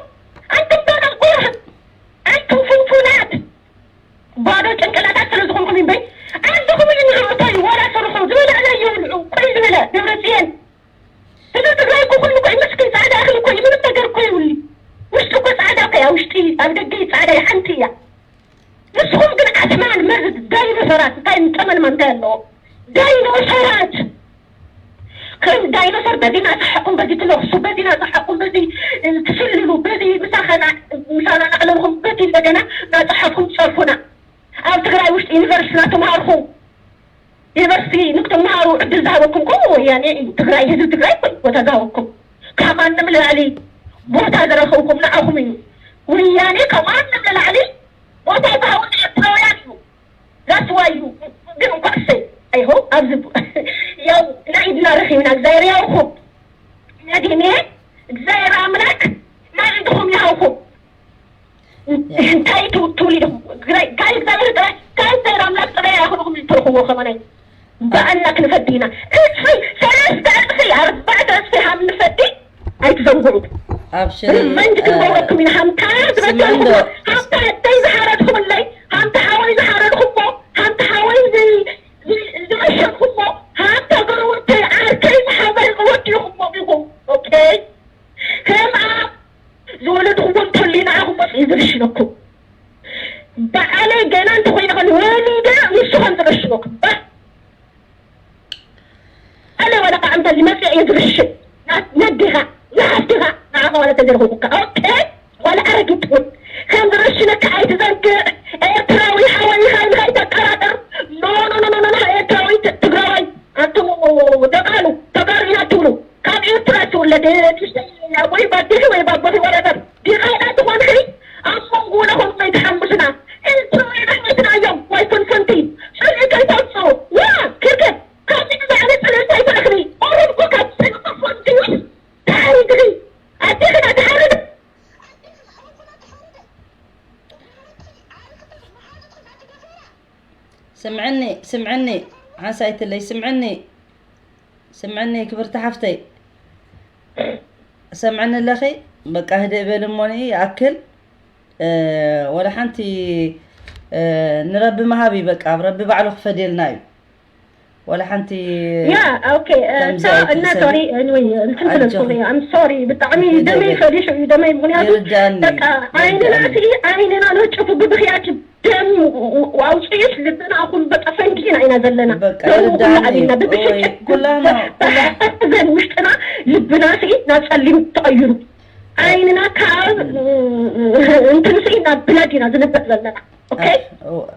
ኣንቱም ደናቁር፣ ኣንቱም ፍንፉናት፣ ባዶ ጭንቅላታት ስለ ዝኾንኩም እምበይ፣ ዓድኹም እዩ ንዑ። እተዩ ዋላ ስርሑ፣ ዝበላዕናዮ ይብልዑ። ቆይ ዝበለ ደብረፅዮን ህዝቢ ትግራይ እኮ ኩሉ እኮ እዩ ምስኪን፣ ፃዕዳ እኽሊ እኮ እዩ፣ ምንም ነገር እኮ የብሉ። ውሽጡ እኮ ፃዕዳ እኮ እያ፣ ውሽጢ ኣብ ደገ እዩ ፃዕዳ፣ እያ ሓንቲ እያ። ንስኹም ግን ኣስማን መርዝ ዳይኖሰራት፣ እንታይ ንጠመንማ እንታይ ኣለዎ? ዳይኖሰራት! ከም ዳይኖሰር በዚ እናሰሓቕኩም በዚ ትነኽሱ፣ በዚ እናሰሓቕኩም በዚ፣ እ፣ ትስልሉ፣ በዚ ምሳኸና፣ ምሳና እናዕለልኩም በዚ እንደገና እናፀሓፍኩም ትፀርፉና። ኣብ ትግራይ ውሽጢ ዩኒቨርሲቲ እናተምሃርኹ፣ ዩኒቨርሲቲ ንክትምሃሩ ዕድል ዝሃበኩም እኮ ወያኔ እዩ። ትግራይ፣ ህዝቢ ትግራይ እኮ እዩ ቦታ ዝሃበኩም። ካብ ማንም ንላዕሊ ቦታ ዝረኸብኩም ንዓኹም እዩ። ወያኔ ካብ ማንም ንላዕሊ ቦታ ዝሃቡ ንኤርትራውያን እዩ። That's why እዩ። ግን እንኳዕ እሰይ፣ I hope ኣብዚ ያው ናይ ኢድና ረኺብና፣ እግዚኣብሔር ያውኩም። መዲኔ፣ እግዚኣብሔር ኣምላክ ናይ ኢድኹም ይሃብኩም። እንታይ ትው-፣ ትውልድኹም? ግዳይ፣ ካብ እግዚኣብሔር ጥራይ፣ ካብ እግዚኣብሔር ኣምላክ ጥራይ ኣይኹንኹም ትረኽብዎ ከማናይ። ብኣና ክንፈዲ ኢና። እፅፊ፣ ሰለስተ እፅፊ፣ ኣርባዕተ እፅፊ ሃም ንፈዲ ኣይትዘንግዑ። ኣብሽሪ፣ ሪቨንጅ እ፣ ክንገብረኩም ኢና። ሃምታ ስምዕንዶ? ዝበደልኩሞ፣ ሃምታ ኣደይ ዝሓረድኩምለይ፣ ሃምታ ሓወይ ዝሓረድኩሞ፣ ሃምታ ሓወይ ዝ-፣ ዝ-፣ ዝመሸጥኩሞ፣ ሃምታ ጎረቤተይ ዓርከይ ዝሓበርኩ ወዲኹሞ ኢኹም። ኦኬ? ከምኣ ዝወለድኩዎ እንተልዩ ንዓኹም ወፂኡ ዝርሽነኩም። በዓለይ ገና እንተኾይነ ኸነ ወሊደ ንሱ ከም ዝረሽነኩም። በ-፣ ኣነ ዋላ ከዓ እንተ ዝመፅእ እየ ዝርሽን። ና-፣ ነዲኻ፣ ንሓፍትኻ፣ ንዓኻ ዋላ ተዘይረኸብኩካ። ኦኬ? ዋላ ኣረጊት እውን ከም ዝረሽነካ ኣይትዘንግዕ። ኤርትራዊ ሓወይኻ ኢልካ ኣይተጠራጠር። ኖ፣ ኖ፣ ኖ፣ ኖ፣ ኖ፣ ኤርትራዊ ት-፣ ትግራዋይ። ኣንቱም ደቃሉ፣ ተጋሩ ኢና ትብሉ። ወይ ባዴኺ ወይ ባቦኺ ወረበር ዲኻ ኢላ ትኾንኺ ኣብ መንጎ ናኹም ከይትሓምሱና። ኤርትራውያን ኣሕዋትና እዮም ወይ ፍንፍንቲ ጽልኢ ከይተውፅኡ። ዋ ክርክር ካብዚ ንላዕሊ ጽልኢ እንታይ ትረኽቢ? ኦሮም እኮ ካብ ጽልኢ ፈንቲዩስ ተሓሪድኺ ኣዴኺ ና ተሓርድ ስምዕኒ ስምዕኒ ሓንሳይትለይ ስምዕኒ ስምዕኒ ክብርቲ ሓፍተይ ሰምዕኒ ኣለኺ በቃ ህደ በል እሞኒ ይኣክል ወላ ሓንቲ ንረቢ መሃቢ በቃ ኣብ ረቢ ባዕሉ ክፈድየልና እዩ ወላ ሓንቲ ያ ኦኬ እና ሶሪ እንትን ስለዝኮነ ኣም ሶሪ ብጣዕሚ ደመይ ፈሊሹ እዩ ደመይ ምክንያቱ በቃ ዓይንና ሲ ዓይንና ነጭፉ ብብክያት ደም ኣውፅኢት ልብና ኩሉ በቃ ፈንጊና ኢና ዘለና ኩሉ ዓቢና ብብሽዘን ውሽጥና ልብና ሲ ናብ ፀሊም ተቐይሩ ዓይንና ካብ እንትን ሲ ናብ ብለድ ኢና ዝንብዕ ዘለና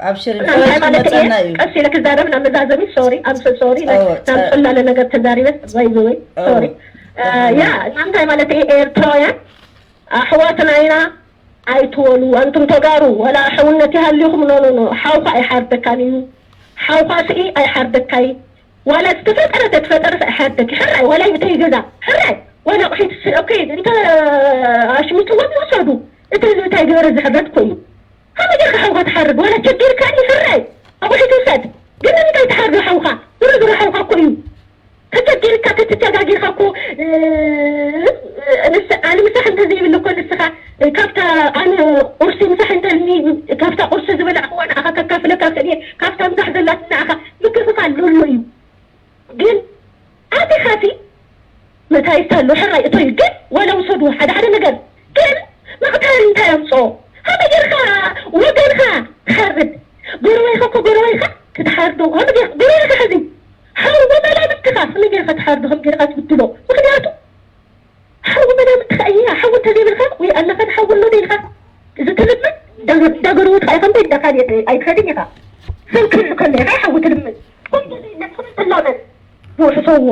ኣብሽሪ ፈረጅ ክመፀና እዩ ቀስ ኢለ ክዛረብ ናብ መዛዘሚ ሶሪ ኣም ሶሪ ናብ ፅላለ ነገር ተዛሪበ ባይዘወይ ሶሪ ያ እና እንታይ ማለት እዩ ኤርትራውያን ኣሕዋትና ኢና ኣይትወሉ ኣንቱም ተጋሩ ወላ ሕውነት ይሃልዩኹም ኖ ኖ ኖ ሓውካ ኣይሓርደካን እዩ ሓውካ ስኢ ኣይሓርደካይ ዋላ ዝተፈጠረ ተትፈጠረ ኣይሓርደኪ ሕራይ ወላ ይብተይ ገዛ ሕራይ ወላ ቁሒት ኦኬ እንተ ኣሽሚጥዎም ይውሰዱ እቲ ህዝቢ እንታይ ገበረ ዝሕረድ ኮይኑ ከመይ ጌርካ ሓውካ ትሓርድ ዋላ ቸጊርካ ድዩ ሕራይ ኣቑሒት ውሰድ ግን ንምንታይ ትሓርዶ ሓውካ ዝሮ ዝሮ ሓውካ እኮ እዩ ተቸጊርካ ተተጋጊርካ እኮ ኣነ ምሳሕ እንተዘይብል እኮ ንስኻ ካብታ ኣነ ቁርሲ ምሳሕ እንተልኒ ካብታ ቁርሲ ዝበላዕክዋ ንዓኻ ከካፍለካ ክእል እየ ካብታ ምሳሕ ዘላትኒ ንዓኻ ምክፍፋል ዘሎ እዩ ግን ኣቲኻሲ መታይስ ኣሎ ሕራይ እቶዩ ግን ወለ ውሰዱ ሓደ ሓደ ነገር ግን ምቕታል እንታይ ኣምፅኦ ከመይ ጌርካ ወገንካ ትሓርድ ጎረቤትካ እኮ ጎረቤትካ ክትሓርዶ ከመይ ጌርካ ጎረቤትካ ሕዚ ሓው መላምትካ ከመይ ጌርካ ትሓርዶ ከመይ ጌርካ ትብድሎ ምክንያቱ ሓው መላምትካ እያ ሓው እንተዘይብልካ ወይ ኣለካ ንሓው ኣሎ ኢልካ ዝትልምን እንዳገረወትካ ኢኻ እምበር ኢልካ ኣይትኸድን ኢኻ ሰብ ክህሉ ከሎ ኢኻ ሓው ትልምን ከምዚ ዘይነት ትላመን ዝውሕሰዎ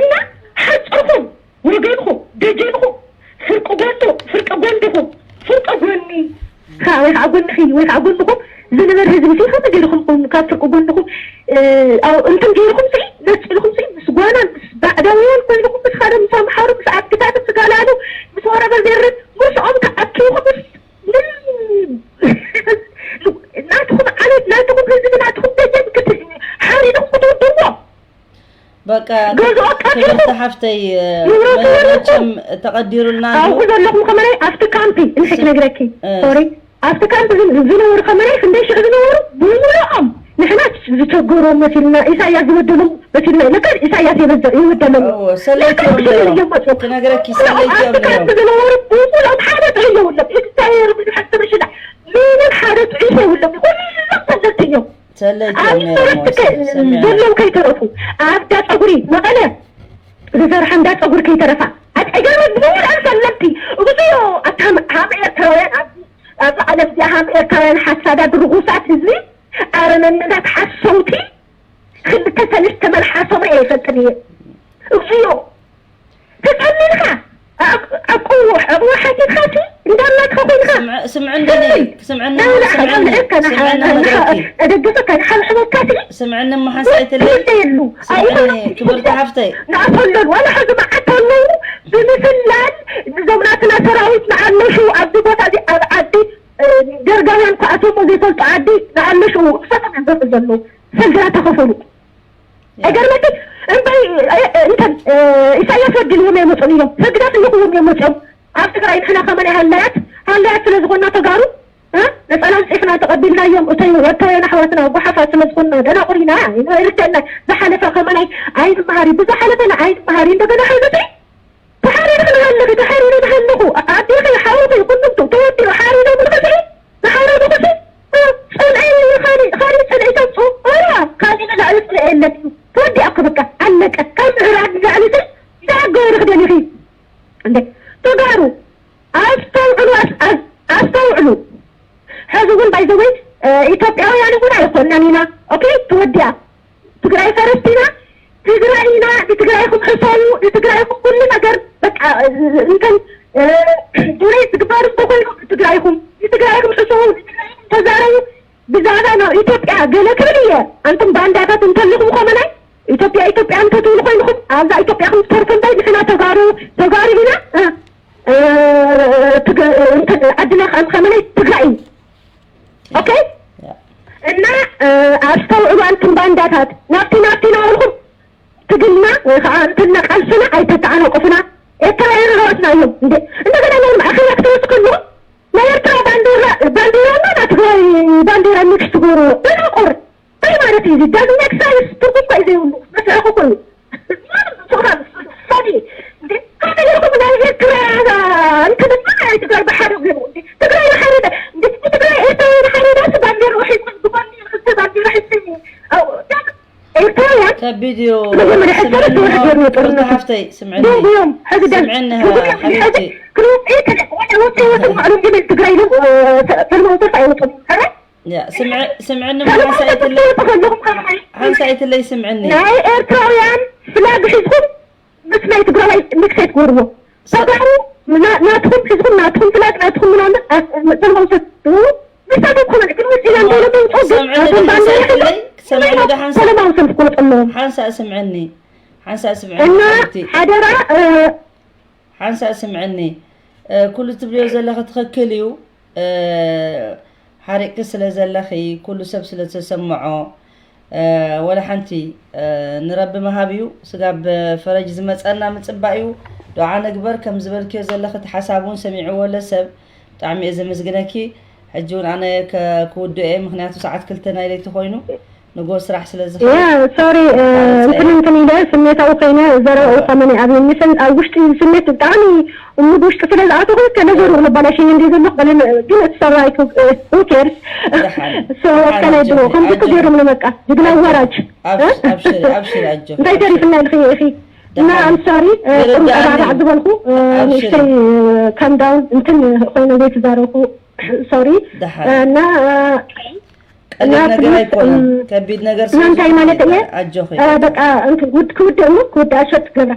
እና ሓፅርኩም ወገንኹም ደጀንኹም ፍርቂ ጎንዱ ፍርቂ ጎንድኹም ፍርቂ ጎኒ ወይ ከዓ ጎንኺ ወይ ከዓ ጎንኹም ዝንበር ህዝቢ ሲ ከመይ ገይርኹም ካብ ፍርቂ ጎንድኹም እንትን ገይርኹም ሲ ነፂልኹም ሲ ምስ ጓና ምስ ባዕዳውያን ኮይንኹም ምስ ሓደ ምስ ኣምሓሩ ምስ ዓድግታት ምስ ጋላሉ ምስ ወረበር ዘርን ምስኦም ተኣኪብኹም ናትኹም ዓሌት ናትኹም ህዝቢ ናትኹም ደጀን ሓሪድኹም ክትውድዎ በቃ ክብርቲ ሓፍተይ መቸም ተቐዲሩልና ኣብኡ ዘለኹም ከመናይ ኣብቲ ካምፒ እንሒ ክነግረኪ ሶሪ ኣብቲ ካምፒ ዝነበሩ ከመናይ ክንደይ ሽዑ ዝነበሩ ብምሉኦም ንሕና ዝቸገሮም መሲልና ኢሳያስ ዝበደሎም መሲልና ኢለካ ኢሳያስ የበዘ ይበደሎም ክነግረኪ ሰለይቲኦም ዝነበሩ ብምሉኦም ሓደ ጥዑይ የብሎም ኢሳያስ ብዙሕ ትብሽላ ምንም ሓደ ጥዑይ የብሎም ኩሎም ሰለልቲ እዮም ዘለዉ ከይተረፉ ኣብ ዳ ፀጉሪ መቐለ ዝሰርሓ እንዳ ፀጉሪ ከይተረፋ ኣብ ፀገማት ብምሉኣን ሰለልቲ እግዚኦ ኣታ ሃም ኤርትራውያን ኣብዚ ዓለም እዚኣ ሃም ኤርትራውያን ሓሳዳት ርጉሳት ህዝቢ ኣረመነታት ሓሰውቲ ክልተ ሰለስተ መልሓሶም ርኤ ይፈልጥን እየ እግዚኦ ተጸሚምካ ኣቅዎ ኣቅዎ ሓቲትካ ሲ እንዳላትካ ኮይንካ ስምዕኒ ስምዕኒ ስምዕኒ ስምዕኒ እደግፈካ ንሓብሕበካ ሲ ስምዕኒ እሞ ሓንሳይትለይ የሉ ስምዕኒ ክብርቲ ሓፍተይ ንኣፈሎን ዋላ ሕዚ መዓት ኣለዉ ብምፍላል እዞም ናትና ሰራዊት ንኣለሹ ኣብዚ ቦታ እዚ ኣብ ዓዲ ደርጋውያን ክኣትዎ ዘይፈልጡ ዓዲ ንኣለሹ ክሰቶም እዮም ዘምፅእ ዘለዉ ሰልፍና ተኸፈሉ ኣይገርመኪ እምበይ እንተን ኢሳያስ በዲልዎም እዮም መፅኦም ኢሎም ህግደፍ ልኽዎም እዮም መፅኦም ኣብ ትግራይ ንሕና ከመን ሃላያት ሃላያት ስለ ዝኾና ተጋሩ ነፃና ኣንፂፍና ተቐቢልናዮም እቶም ወታውያን ኣሕዋትና ጓሓፋት ስለ ዝኾንና ደናቑር ኢና ይርደአና ዝሓለፈ ከመናይ ኣይንመሃር እዩ ብዝሓለፈና ኣይንመሃር እዩ እንደገና ሕዚ ተሓሪርኺ ንሃለኺ ተሓሪረ ንሃለኹ ኣዴኺ ሓውኺ ኩሉም ተወዲኡ ሓሪሮም ንኽስዒ ዝሓረዱ ቁሲ ፅልኢ ካሊእ ካሊእ ፅልኢ ተምፅኡ እዋ ካሊእ ንላዕሊ ፅልኢ የለን እዩ ተወዲኣኩ በቃ ኣለቀ ካብ ምዕራብ ንላዕሊ ሲ እንታይ ኣገበርኺ ደሊኺ እንዴ ተጋሩ ኣስተውዕሉ ኣስተውዕሉ ሕዚ እውን ባይዘወይ ኢትዮጵያውያን እውን ኣይኮናን ኢና ኦኬ ተወዲኣ ትግራይ ፈረስቲ ኢና ትግራይ ኢና ንትግራይኹም ሕሰቡ ንትግራይኹም ኩሉ ነገር በቃ አ፣ እንትን፣ እ፣ ዱሬት ዝግበር እንተኾይኑ ትግራይኹም፣ ንትግራይኹም ሕሰቡ፣ ንትግራይኹም ተዛረቡ። ብዛዕባ ናብ ኢትዮጵያ ገለ ክብል እየ። ኣንቱም ባንዳታት እንተለኹም ኸመናይ ኢትዮጵያ፣ ኢትዮጵያ እንተትብሉ ኮይንኹም ኣብዛ ኢትዮጵያ ከም ትተርፉ እምበር ንሕና ተጋሩ፣ ተጋሩ ኢና፣ እ፣ እ፣ ትግ-፣ እንትን ዓድና ከም ኸመናይ ትግራይ እዩ። ኦኬ? ያ። እና፣ እ፣ ኣስተውዕሉ ኣንቱም ባንዳታት። ናብቲ፣ ናብቲ እናበልኩም ትግልና ወይ ከዓ እንትና ቃልስና ኣይተተዓናቅፉና። ኤርትራውያን ራስና እዮም። እንደ-፣ እንደገና ናይ ማእኸል ክትወስዱ ከለኹም ናይ ኤርትራ ባንዲራ፣ ባንዲራ እና ናይ ትግራይ ባንዲራ ሚክስ ትገብሩ። ደናቁር። እንታይ ማለት እዩ እዚ? ዳግም ኤክሳይዝ ትርጉም እኮ እዩ ዘይብሉ። መስርሒ እኮ እዩ። ሶሪ፣ እንዴ፣ ከመይ ጌርኩም ናይ ኤርትራ እንትን እኮ ናይ ትግራይ ብሓደ ገይሩ? እንዴ፣ ትግራይ ብሓደ ደ-፣ እንዴ፣ ትግራይ ኤርትራ ብሓደ ዳስ ባንዲራ ሒዝኩም፣ ብጎኒ ክልተ ባንዲራ ሒዝኩም፣ ኣው፣ ኤርትራውያን ከቢድ እዩ። መጀመርያ ሕሰብ ስምዕኒ፣ ትወርድ ገይሩ ሩታ ጦርነቱ። ሓፍተይ፣ ስምዕኒ። ድዮም፣ ሕዚ ዳስ-፣ ስምዕኒ፣ ድዮም፣ ሓቢብቲ። ሕዚ ክንወፅእ ከለ-፣ ወደ ወፅእ ወፅእ ማዕሎም ግን ትግራይ ኢሎም፣ እ፣ ሰ-፣ ሰላማዊ ሰልፊ ኣይወጡን። ሕራይ? ያ፣ ስምዕ-፣ ስምዕኒ፣ ሓንሳእ ኣይትለይ፣ ሓንሳእ ኣይትለይ፣ ስምዕኒ። ናይ ኤርትራውያን ፍላግ ሒዝኩም ምስ ናይ ትግራዋይ ሚክስ ኣይትገብርዎ። ተጋሩ ና-፣ ናትኩም ሒዝኩም፣ ናትኩም ፍላግ፣ ናትኩም ምናምን፣ ኣ-፣ ሰላማዊ ሰልፊ ትገብሩ። ንሳቶም ኮነ ግን ውፅእ ኢላ እንደሆነ ምውፅኡ ግን ስምዕኒ፣ ኣቶም ባንዲራ ሓንሳእ ሒዞም ኣይትለይ፣ ስምዕኒ፣ ሓንሳእ፣ ሰላማዊ ሰልፊ ክወጡ ኣለዎም። ሓንሳእ ስምዕኒ፣ ሓንሳእ ስምዕኒ፣ እና ሓቢብቲ። ሓደራ፣ እ፣ ሓንሳእ ስምዕኒ፣ እ፣ ኩሉ ትብልዮ ዘለኺ ትኽክል እዩ። እ፣ ሓሪቕኪ ስለ ዘለኺ፣ ኩሉ ሰብ ስለ ዝተሰምዖ፣ እ፣ ወላ ሓንቲ፣ እ፣ ንረቢ ምሃብ እዩ። ስጋብ ፈረጅ ዝመጸና ምጽባእ እዩ። ዱዓ ንግበር፣ ከም ዝበልክዮ ዘለኺ፣ እቲ ሓሳብ እውን ሰሚዕዎ ኣሎ ሰብ። ብጣዕሚ እየ ዘመስግነኪ። ሕጂ እውን ኣነ ከ-፣ ክውድኦ እየ፣ ምኽንያቱ ሰዓት ክልተ ናይ ለይቲ ኮይኑ። ንጎ ስራሕ ስለ ዝኸ-፣ ያ፣ ሶሪ፣ እ፣ ኣውፅአ። እንትን እንትን ኢለ ስሜታዊ ኮይነ ዘረባ እወ። እኳ መን ይኣብየኒ። ስም-፣ ኣብ ውሽጢ ስሜት ብጣዕሚ እሙድ ውሽጢ ስለ ዝኣተኹ፣ ከለ ዞሩ እወ። ንባላሽኝ እንደ ዘለኹ፣ በለ ን-፣ ግን it's alright፣ who፣ who cares? ደሓን። So፣ what can I do? ደሓን፣ ከምዚ እኮ ኣጆኺ። ገይሮም ንበቃ። ጅግና ኣጆኺ። ወራጅ። ኣብሽ-፣ እ? ኣብሽሪ፣ ኣብሽሪ፣ ኣጆኺ፣ እንታይ ኣብሽሪ። ተሪፍና ኢልኺ ኢኺ? እና ደሓን። I'm sorry፣ እ፣ ይርዳእኒ። ቁሩብ ኣባባዕ ዝበልኩ፣ እ፣ ኣብሽሪ። ንእሽተይ፣ እ፣ calm down፣ እንትን ኮይነ ዘይተዛረብኩ፣ ሶሪ። ደሓን። እ፣ እና፣ እ፣ ቀሊል እና ነገር ፕሊስ፣ ኣይኮነን። እም፣ ከቢድ ነገር እና ስለ እንታይ ዝኾነ ማለት እየ? ይባላል። ኣጆኺ። እ፣ በቃ፣ እንትን፣ ውድ-፣ ክውድእ እሞ፣ ክውድእ ኣሸት ገብራ።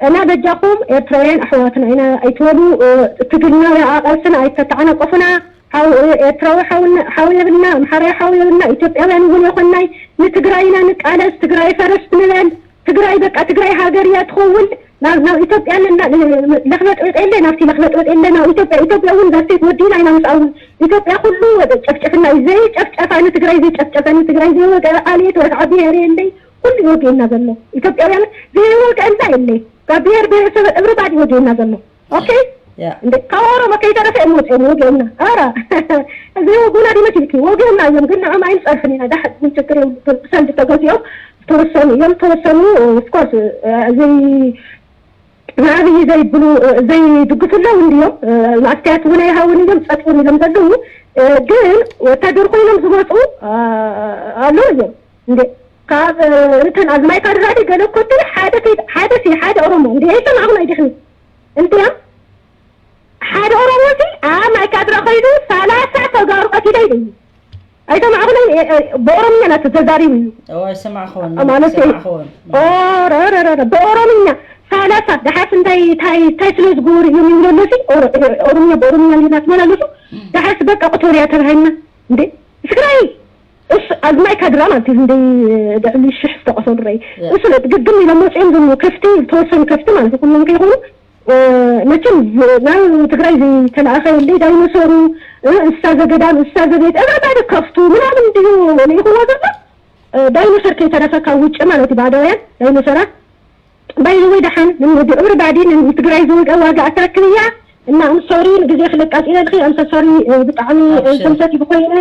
እና በጃኹም ኤርትራውያን ኣሕዋትና ኢና ኣይትበሉ፣ እ፣ ትግርኛዊ ኣቓልስና ኣይተተዓናቀፉና። ሓው-፣ እ፣ ኤርትራዊ ሓውና፣ ሓው የብልና፣ ኣምሓራዊ ሓው የብልና፣ ኢትዮጵያውያን እውን የኾንናይ። ንትግራይና ንቃለስ፣ ትግራይ ፈረስ ትንበል። ትግራይ በቃ፣ ትግራይ ሃገር እያ ትኸውን። ናብ፣ ናብ ኢትዮጵያ ለ-፣ ለ-፣ ለኽበጥበጥ የለ፣ ናብቲ ለኽበጥበጥ የለ፣ ናብ ኢትዮጵያ። ኢትዮጵያ እውን ዛሴት ወዲእና ኢና ምስኣ እውን። ኢትዮጵያ ኩሉ ጨፍጨፍና እዩ። ዘይጨፍጨፋ ንትግራይ፣ ዘይጨፍጨፈ ንትግራይ፣ ዘይወገ ዓሌት ወይ ከዓ ብሄር የለይ። ኩሉ ይወግኤና ዘሎ። ኢትዮጵያውያን ዘይወግአና የለይ። ካብ ብሄር ብሄረሰብ everybody ይወግኤና ዘሎ። ኦኬ? ያ። እንደ ካብ ኦሮሞ ከይተረፈ እዮም ወፂኦም ወግኤና። ኣራ፣ ዘይወጉና ዲመት ይልኪ ወግኤና እዮም፣ ግን ንዕኦም ኣይንፀርፍን ኢና። ዳሕ ምን ችግር እዮም፣ ብሰንድ ተገዚኦም ዝተወሰኑ እዮም። ዝተወሰኑ፣ of course፣ ዘይ-፣ ንዓብዪ ዘይብሉ፣ ዘይድግፉ ኣለዉ እንድዮም። ንኣስተያየት እውን ኣይሃውን እዮም፣ ጸጥ እውን ኢሎም ዘለዉ። ግን ወታደር ኮይኖም ዝመፁ ኣለዉ እዮም። እንዴ፣ ካብ እንትን ኣብ ማይ ካድራ ድዩ ገለ እኮ እቲ ሓደ ከይድ-፣ ሓደ ሲ-፣ ሓደ ኦሮሞ እንዴ፣ ኣይሰማዕኹም ኣይዲኽን? እንድዮም፣ ሓደ ኦሮሞ ሲ ኣብ ማይ ካድራ ከይዱ ሰላሳ ተጋሩ ቀቲለ ኢሉ እዩ። ኣይሰማዕኹምን? እ፣ እ፣ ብኦሮምኛ ናቱ ተዛሪቡ እዩ። እዎ፣ ኣይሰማዕኹን፣ ማለት እዩ። ኣይሰማዕኹን። ኦ፣ ረ፣ ረ፣ ረ፣ ረ፣ ብኦሮምኛ ሰላሳ ደሓስ እንታይ፣ እንታይ፣ እንታይ ስለ ዝገብሩ እዮም ይብሉ ኣለዉ ሲ? ኦሮ-፣ ኦሮምኛ ብኦሮምኛ እንዲና ትመላለሱ። ደሓስ በቃ ቁቶርያ ተባሂልና። እንዴ፣ ትግራይ እሱ ኣዝማይ ካድራ ማለት እዩ። እንደ ልዕሊ ሽሕ ዝተቐተሉ ርኣይ። ያ። እሱ ግድም ኢሎም ወፂኦም ዝብሉ ከፍቲ፣ ዝተወሰኑ ከፍቲ ማለት እዩ። ኩሎም ከይኾኑ፣ እ፣ መቸም ዝ-፣ ናብ ትግራይ ዘይተላእኸ የለ። ዳይኖሰሩ፣ እ፣ እንስሳ ዘገዳም፣ እንስሳ ዘቤት፣ everybody ከፍቱ ምናምን እንድዩ ልኢኽዎ ዘሎ። እ፣ ዳይኖሰር ከይተረፈ ካብ ውጭ ማለት እዩ፣ ባዕዳውያን ዳይኖሰራት። By the way፣ ደሓን፣ ን-፣ everybody ን-፣ ንትግራይ ዝወገ ዋጋ ኣትረክብ እያ። እና I'm sorry፣ ንግዜ ክልቃጥ ኢለልኺ፣ I'm so sorry፣ እ፣ ብጣዕሚ፣ እ፣ ኣብሽሪ። ተምሰት ይብኮይነ።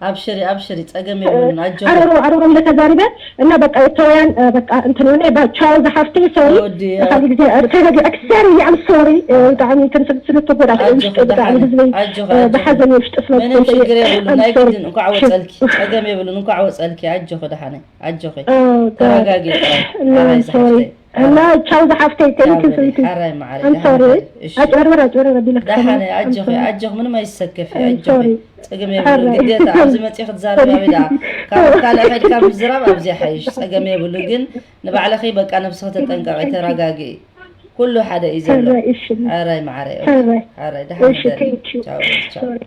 ኣብሽሪ፣ ኣብሽሪ፣ ጸገም የብሉን፣ ኣጆኺ። ዓረሮ፣ ዓረሮ ኢለ ተዛሪበ እና በቃ ኤርትራውያን፣ እ፣ በቃ እንትን ሆነ፣ ባ-፣ ቻው ዝሓፍተይ፣ ሶሪ። ወዲ፣ እ፣ ካልእ ግዜ፣ እ፣ ተዘጊ-፣ እ፣ ሶሪ፣ I'm sorry፣ እ፣ ብጣዕሚ እንትን ስለ፣ ስለ ተጎዳእኩ፣ ኣጆኺ ውሽጢ ብጣዕሚ ደሓነ፣ ህዝበይ፣ ኣጆኺ፣ እ፣ ኣጆኺ። ብሓዘን ውሽጢ ስለ ምንም ዝኾነ፣ ችግር የብሉን፣ ናይ እሺ፣ ግድን፣ እንኳዕ እሺ። ወጸልኪ፣ ጸገም የብሉን፣ እንኳዕ ወጸልኪ፣ ኣጆኺ ደሓነ፣ ኣጆኺ። እ፣ ተረጋጊ ጥራይ፣ እና፣ ሓራይ ሶሪ። ዝሓፍተይ። እና ቻው ዝሓፍተይ፣ thank you፣ ቻው በሊ፣ ስዊቲ። ሓራይ መዓረይ፣ I'm ደሓን sorry። ሓራይ። እሺ። ኣጭበርበር፣ ኣጭበርበር ኣቢለኪ ደሓነ፣ ተኾይነ። I'm ኣጆኺ፣ sorry። ኣጆኺ፣ ምንም ኣይሰከፊ፣ I'm ኣጆኺ። sorry። ጸገም የብሉን። ሓራይ። ግዴታ ኣብዚ መጺኺ ክትዛረቢ ኣበይ ደኣ? ካብ ካልእ ከድካ ምዝራብ ኣብዚ ይሓይሽ። ጸገም የብሉ፣ ግን ንባዕልኺ በቃ ነብስኺ ተጠንቀቒ፣ ተረጋግኢ። ኩሉ ሓደ እዩ ዘሎ። ሕራይ እሺ ሕራይ ማዕረ ሕራይ ሕራይ ደሓን እሺ ደሪ thank you ቻው ቻው sorry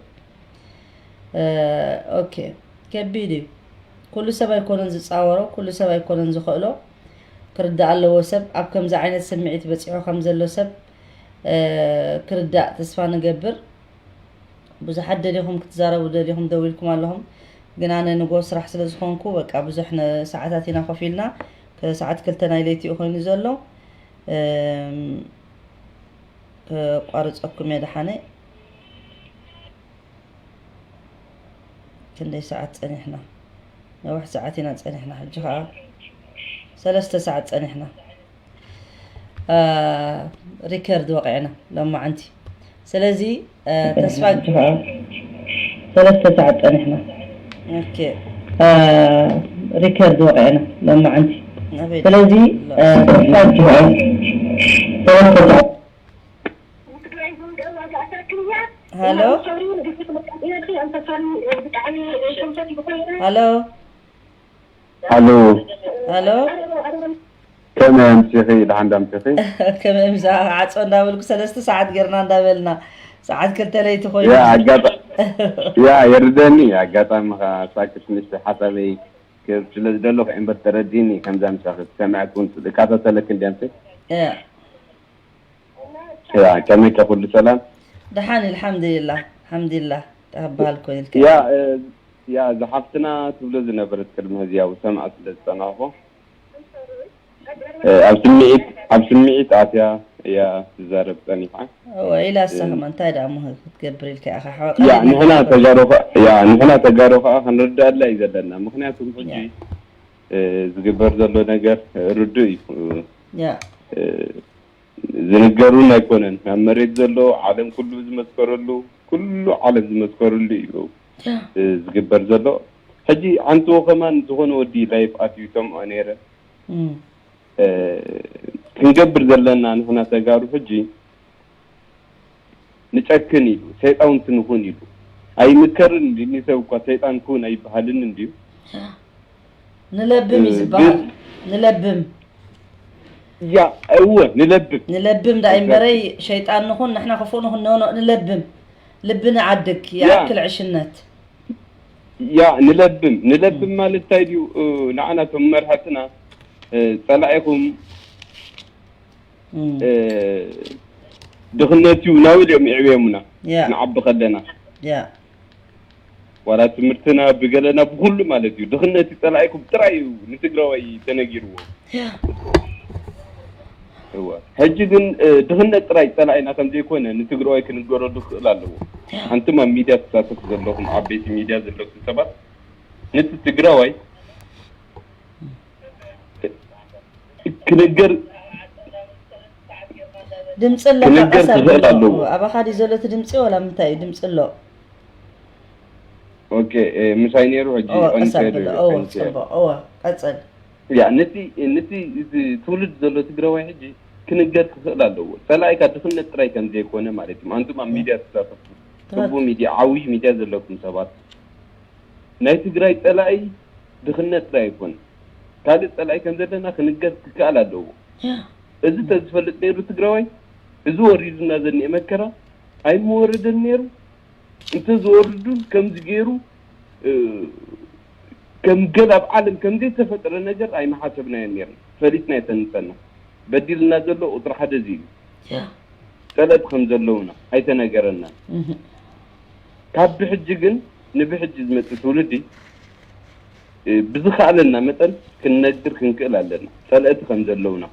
ኦኬ ከቢድ እዩ። ኩሉ ሰብ ኣይኮነን ዝፃወሮ፣ ኩሉ ሰብ ኣይኮነን ዝኽእሎ። ክርዳእ ኣለዎ ሰብ ኣብ ከምዚ ዓይነት ስምዒት በፂሑ ከም ዘሎ ሰብ ክርዳእ ተስፋ ንገብር። ብዙሓት ደሊኹም ክትዛረቡ ደሊኹም ደው ኢልኩም ኣለኹም፣ ግን ኣነ ንጎ ስራሕ ስለ ዝኾንኩ በቃ ብዙሕ ሰዓታት ኢና ኮፍ ኢልና። ሰዓት ክልተ ናይ ለይቲ እዩ ኮይኑ ዘሎ። ከቋርፀኩም እየ ደሓነ። ክንደይ ሰዓት ፀኒሕና? ነዊሕ ሰዓት ኢና ፀኒሕና። ሕጂ ከዓ ሰለስተ ሰዓት ፀኒሕና። ሪከርድ ወቂዕና ሎማዓንቲ። ስለዚ ተስፋ ሰለስተ ሰዓት ፀኒሕና። ኦኬ። ሪከርድ ወቂዕና ሎማዓንቲ። ስለዚ ተስፋ ሰለስተ ሰዓት ሃሎ ሃሎ ኣሎ ሃሎ ከመይ ኣምሲኺ ደሓን ዳምሲኺ ከመይ ምሳ ዓጾ እንዳበልኩ ሰለስተ ሰዓት ጌርና እንዳበልና ሰዓት ክልተ ለይቲ ኮይኑ ያ ኣጋጣ ያ የርደኒ ኣጋጣሚ ኸዓ ሳክት ንእሽተይ ሓሳበይ ክህብ ስለ ዝደለኹ እምበር ተረዲኒ ከምዛ ምሳኺ ክሰምዐክን ክከታተለክን ድያምሲ ያ ያ ከመይ ከ ኩሉ ሰላም ደሓን ኣልሓምዱሊላህ ኣልሓምዱሊላህ ተባሃል ኮይልካ ያ እ፣ ያ ዝሓፍትና ትብሎ ዝነበረት ቅድሚ ሕዚ ያው ሰምዓ ስለ ዝጸናኹ እ፣ ኣብ ስምዒት ኣብ ስምዒት ኣትያ እያ ትዛረብ ጸኒሓ እወ ኢላ እሳ ከማ እንታይ ደኣ ምህ ክትገብር ኢልካ ኢኻ ሓወቃ ያ ንሕና ተጋሩ ኸ- ያ ንሕና ተጋሩ ከዓ ክንርዳእላ እዩ ዘለና ምክንያቱም ሕጂ እ፣ ዝግበር ዘሎ ነገር ርዱእ እዩ ያ እ፣ ዝንገሩን ኣይኮነን ኣብ መሬት ዘሎ ዓለም ኩሉ ዝመስከረሉ ኩሉ ዓለም ዝመስከረሉ እዩ እ፣ ዝግበር ዘሎ ሕጂ ሓንትዎ ከማን ዝኾነ ወዲ ላይፍ ኣትዩ ይሰምዖ ነይረ እም፣ እ፣ ክንገብር ዘለና ንሕና ተጋሩ ሕጂ ንጨክን ኢሉ ሰይጣውንቲ ንኹን ኢሉ ኣይምከርን እንዲ ንሰብ እኳ ሰይጣን ኩን ኣይበሃልን እንድዩ ንለብም እዩ ዝበሃል ንለብም ያ እወ ንለብም ንለብም ዳኣ እምበረይ ሸይጣን ንኹን ንሕና ክፉእ ንኹን ኖኖ ንለብም ልቢ ንዓድግ ይኣክል ዕሽነት ያ ንለብም ንለብም ማለት እንታይ ድዩ እ፣ ንዓና ቶም መርሐትና እ፣ ጸላኢኹም እም፣ እ፣ ድኽነት እዩ ናብል እዮም ይዕብየሙና ያ ንዓቢ ከለና ያ ዋላ ትምህርትና ብገለና ብኩሉ ማለት እዩ ድኽነት እዩ ጸላኢኩም ጥራይ እዩ ንትግራዋይ ተነጊርዎ ያ እወ ሕጂ ግን እ፣ ድኽነት ጥራይ ጸላኢና ከም ዘይኮነ ንትግራዋይ ክንገረሉ ክኽእል ኣለዎ ያ ኣንቱም ኣብ ሚድያ ትሳተፉ ዘለኹም ዓበይቲ ሚድያ ዘለኩም ሰባት ነቲ ትግራዋይ ክንገር ድምፂ ኣሎ ክንገር ቀስ ክኽእል ኣሎ ኣለዎ። ኣባኻ ድዩ ዘሎ እቲ ድምፂ ወላ ምንታይ እዩ ድምፂ ኣሎ ኦኬ እ፣ ምሳይ ነይሩ ሕጂ እወ ኦን ቀስ ከይዱ ኣብሎ እዩ፣ እወ ኦን ከይዱ። ፅቡቅ እወ ቀፅል ያ ነቲ ነቲ እቲ ትውልድ ዘሎ ትግራዋይ ሕጂ ክንገር ክኽእል ኣለዎ ጸላኢካ ድኽነት ጥራይ ከም ዘይኮነ ማለት እዩ ኣንቱም ኣብ ሚድያ ትሳተፉ ጽቡ ሚድያ ዓብዪ ሚድያ ዘለኩም ሰባት ናይ ትግራይ ጸላኢ ድኽነት ጥራይ ኣይኮነ ካልእ ጸላኢ ከም ዘለና ክንገር ክከኣል ኣለዎ ያ እዚ ተዝፈልጥ ነይሩ ትግራዋይ እዚ ወሪዱና ዘኒኤ መከራ ኣይምወረደን ነይሩ እንተዝወርዱን ከምዚ ገይሩ እ፣ ከም ገል ኣብ ዓለም ከም ዘይተፈጥረ ነገር ኣይመሓሰብናዮን ነርና ፈሊጥና የተንጸና በዲልና ዘሎ ቁፅሪ ሓደ እዚ እዩ ያ ጸለእቲ ከም ዘለውና ኣይተነገረናን እህ፣ ካብ ብሕጂ ግን ንብሕጂ ዝመፅእ ትውልዲ እ፣ ብዝኸኣለና መጠን ክንነግር ክንክእል ኣለና ጸለእቲ ከም ዘለውና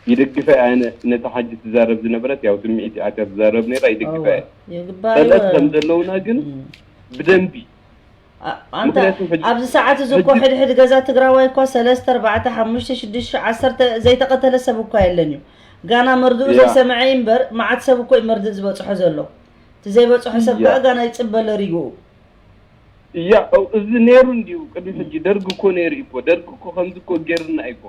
ይድግፈ ኣነ ነታ ሓጂ ትዛረብ ዝነበረት ያው ስምዒት ኣትያ ትዛረብ ነራ ይድግፈ እወ እየ ይግባእ ጸለእቲ እወ ከም ዘለውና ግን እም። ብደንቢ ኣ- ኣንታ ምክንያቱ ሕጂ- ኣብዚ ሰዓት እዚ እኮ ሕጂ- ሕድሕድ ገዛ ትግራዋይ እኳ ሰለስተ ኣርባዕተ ሓሙሽተ ሽዱሽተ ዓሰርተ ዘይተቐተለ ሰብ እኳ የለን እዩ ጋና መርድኡ ያ። ዘይሰምዐ እዩ እምበር መዓት ሰብ እኮ እዩ መርድእ ዝበፅሖ ዘሎ እቲ ዘይበፅሖ ሰብ ያ። ከዓ ጋና ይፅበ ለሪግኡ እያ እ- እዚ ነይሩ እንዲዩ ቅድሚ ሕጂ ደርግ እኮ ነይሩ እዩ እኮ ደርግ እኮ ከምዚ እኮ ገይርና እዩ እኮ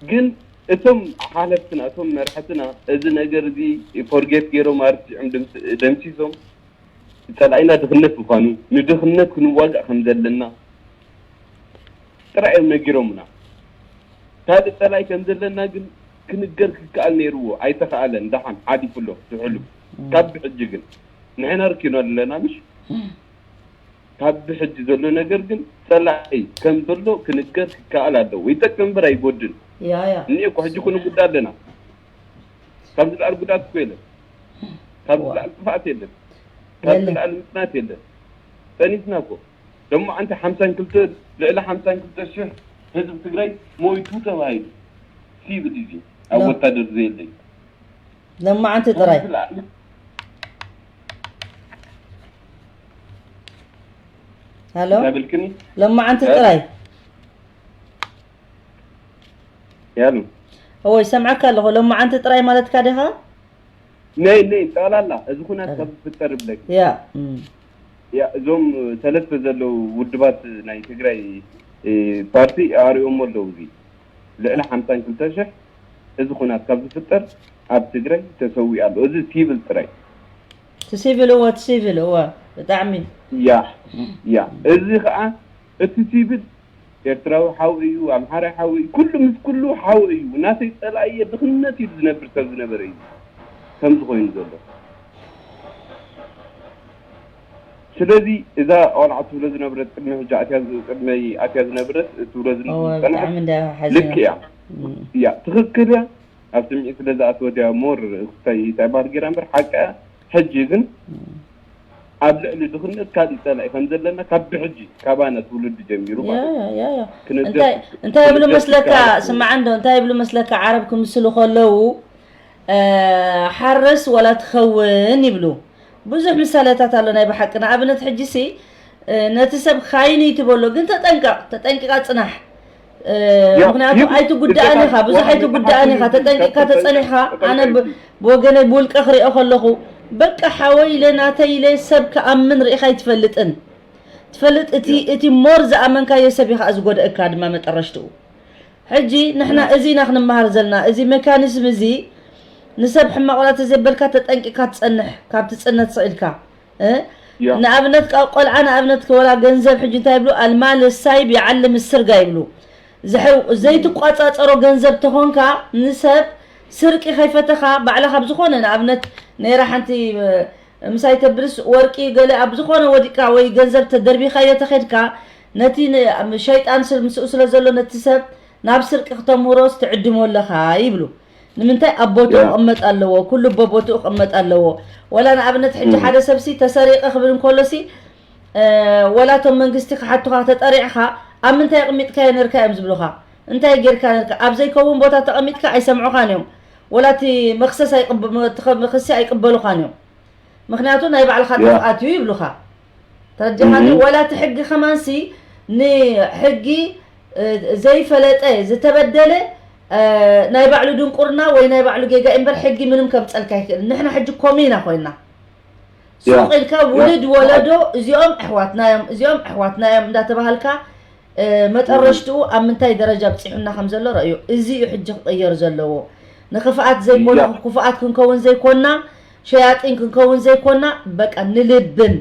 ግን እቶም ሓለፍትና እቶም መርሕትና እዚ ነገር እዚ ፎርጌት ገይሮም ኣርቲዖም ደምስ- ደምሲሶም ጸላኢና ድኽነት ምዃኑ ንድኽነት ክንዋጋእ ከም ዘለና ጥራይ እዮም ነጊሮምና ካልእ ጸላኢ ከም ዘለና ግን ክንገር ክከኣል ነይርዎ፣ ኣይተኸኣለን። ደሓን ሓሊፉ ኣሎ እቲ ሕሉፍ። ካብ ብሕጂ ግን ንሕና ርኪኖ ኣለና፣ ምሽ? ካብ ብሕጂ ዘሎ ነገር ግን ጸላኢ ከም ዘሎ ክንገር ክከኣል ኣለዎ። ይጠቅም እምበር ኣይጎድን። ያ ያ እኒኦ እኮ ሕጂ እኮ ንጉዳ ኣለና። ካብ ዝለዓል ጉድኣት እኮ የለን። ካብ ዋ። ዝለዓል ጥፍኣት የለን። ካብ የለን። ዝለዓል ምጽናት የለን። ጸኒትና እኮ። ደሞ ኣንተ ሓምሳን ክልተ፣ ልዕሊ ሓምሳን ክልተ ሽሕ ህዝቢ ትግራይ ሞይቱ ተባሂሉ። ሲቪል እዩ። ኣብ ሎ። ወታደር ዘየለይ። ለማዓንቲ ጥራይ ዝለዓል ሃሎ እንታይ ብልክኒ? ለማዓንቲ እ? ጥራይ ያሉ እወ ይሰምዓካ ኣለኹ። ለማዓንቲ ጥራይ ማለትካ ዲኻ? ነይ ነይ ጠቕላላ እዚ ኩናት ጠቕላላ። ካብ ዝፍጠር ይብለክ ያ እም። ያ እዞም ሰለስተ ዘለዉ ውድባት ናይ ትግራይ እ፣ ፓርቲ ኣሪኦሞ ኣለዉ። እዚ ልዕሊ ሓምሳን ክልተ ሽሕ እዚ ኩናት ካብ ዝፍጠር ኣብ ትግራይ ተሰዊኡ ኣሎ። እዚ ሲቪል ጥራይ እቲ ሲቪል እወ እቲ ሲቪል እወ ብጣዕሚ ያ ያ እዚ ከዓ እቲ ሲቪል ኤርትራዊ ሓው እዩ፣ ኣምሓራይ ሓው እዩ፣ ኩሉ ምስ ኩሉ ሓው እዩ። ናተይ ጸላኢ እየ፣ ድኽነት እዩ ዝነብር ሰብ ዝነበረ እዩ ከምዚ ኮይኑ ዘሎ። ስለዚ እዛ ቆልዓ ትብሎ ዝነብረት ቅድሚ ሕጂ ኣትያ ዝ- ቅድመይ ኣትያ ዝነብረት ትብሎ ዝን- እወ ዝጸንሐት ብጣዕሚ እንዳ ሓዚና ልክ እያ እም። እያ ትኽክል እያ። ኣብ ስምዒት ስለ ዝኣተወት እያ ሞር እንታይ እንታይ ባህል ጌራ እምበር ሓቂ እያ። ሕጂ ግን ኣብ ልዕሊ ድኽነት ካልእ ጸላኢ ከም ዘለና ካብ ብሕጂ ካባና ትውልዲ ጀሚሩ ያ ማለት እዩ። ያ ያ ያ ክንገር- እንታይ እንታይ ይብሉ ክንገር መስለካ ትከኣል እኮ። ስማዕ እንዶ እንታይ ይብሉ መስለካ ዓረብ ክምስሉ ከለዉ እ፣ ሓርስ ወላ ትኸውን ይብሉ ብዙሕ ምሳሌታት ኣሎ ናይ ብሓቂ ንኣብነት ሕጂ ሲ እ፣ ነቲ ሰብ ካይን ይትበሎ ግን ተጠንቀቕ ተጠንቂቓ ጽናሕ እ፣ ያ፣ ምክንያቱ ይብ- ኣይትጉዳእን ኢኻ ይበቃ ብዙሕ ሓቂ ኣይትጉዳእን ኢኻ ይብል ተጠንቂቕካ ተጠንቀቕ ተጸኒሕካ ኣነ ብ- ተጠንቀቕ ብወገነይ ብውልቀ ክሪኦ ከለኹ በቃ ሓወይ ኢለ ናተይ ኢለ ሰብ ክኣምን ርኢኻ ኣይትፈልጥን ትፈልጥ እቲ ያ። እቲ ሞር ዝኣመንካዮ ሰብ ኢኻ ዝጎደእካ ድማ መጠረሽትኡ ሕጂ ንሕና ያ። እዚ ኢና ክንመሃር ዘለና እዚ ሜካኒዝም እዚ ንሰብ ሕማቕ ወላ ተዘይበልካ ተጠንቂቕካ ትጸንሕ ካብ ትጽነት ስቕ ኢልካ እ? ያ። ንኣብነት ቃ- ቆልዓ ንኣብነት ከወላ ገንዘብ ሕጂ እንታይ ይብሉ ኣልማል ሳይብ ይዓልም ስርጋ ይብሉ ዝሕው ዘይትቋጻጸሮ ገንዘብ ተኾንካ ንሰብ ስርቂ ከይፈተኻ ባዕልኻ ብዝኾነ ንኣብነት ነይራ ሓንቲ እ፣ ምሳይ ተብልስ ወርቂ ገለ ኣብ ዝኾነ ወዲቅካ ወይ ገንዘብ ተደርቢኻዮ ተኸድካ ነቲ ን- ሸይጣን ስል- ምስኡ ስለ ዘሎ ነቲ ሰብ ናብ ስርቂ ክተምህሮስ ትዕድሞ ኣለኻ ይብሉ ንምንታይ ኣብ ቦትኡ ያ። ክቕመጥ ኣለዎ ኩሉ በቦትኡ ክቕመጥ ኣለዎ ወላ ንኣብነት ሕጂ እም። ሓደ ሰብሲ ተሰሪቐ ክብል እንከሎሲ እ፣ ወላ እቶም መንግስቲ ክሓቱኻ ተጠሪዕኻ ኣብ ምንታይ ኣቕሚጥካዮ ነርካ እዮም ዝብሉኻ እንታይ ጌርካ ነርካ ኣብ ዘይከውን ቦታ ተቐሚጥካ ኣይሰምዑኻን እዮም ወላ እቲ መክሰስ ኣይቕብ- መ- እቲ ኸ- መክሲ ኣይቅበሉኻን እዮም ምክንያቱ ናይ ባዕልኻ ያ። ጥፍኣት እዩ ይብሉኻ ተረዲኻኒ እም። ወላ እቲ ሕጊ ከማንሲ ንሕጊ እ፣ ዘይፈለጠ ዝተበደለ እ፣ ናይ ባዕሉ ድንቁርና ወይ ናይ ባዕሉ ጌጋ እምበር ሕጊ ምንም ከምፀልካ ይክእል ንሕና ሕጂ ኮሚና ኮይና ያ። ሱቕ ኢልካ ያ። ውልድ ወለዶ እዚኦም ኣሕዋትና እዮም እዚኦም ኣሕዋትና እዮም እንዳተባሃልካ እ፣ መጠረሽትኡ ኣብ ምንታይ ደረጃ ብፂሑና ከም ዘሎ ረእዩ እዚ እዩ ሕጂ ክቕየር ዘለዎ ንክፍኣት ዘይኮነ ያ። ክፉኣት ክንከውን ዘይኮና ሸያጢን ክንከውን ዘይኮና በቃ ንልብን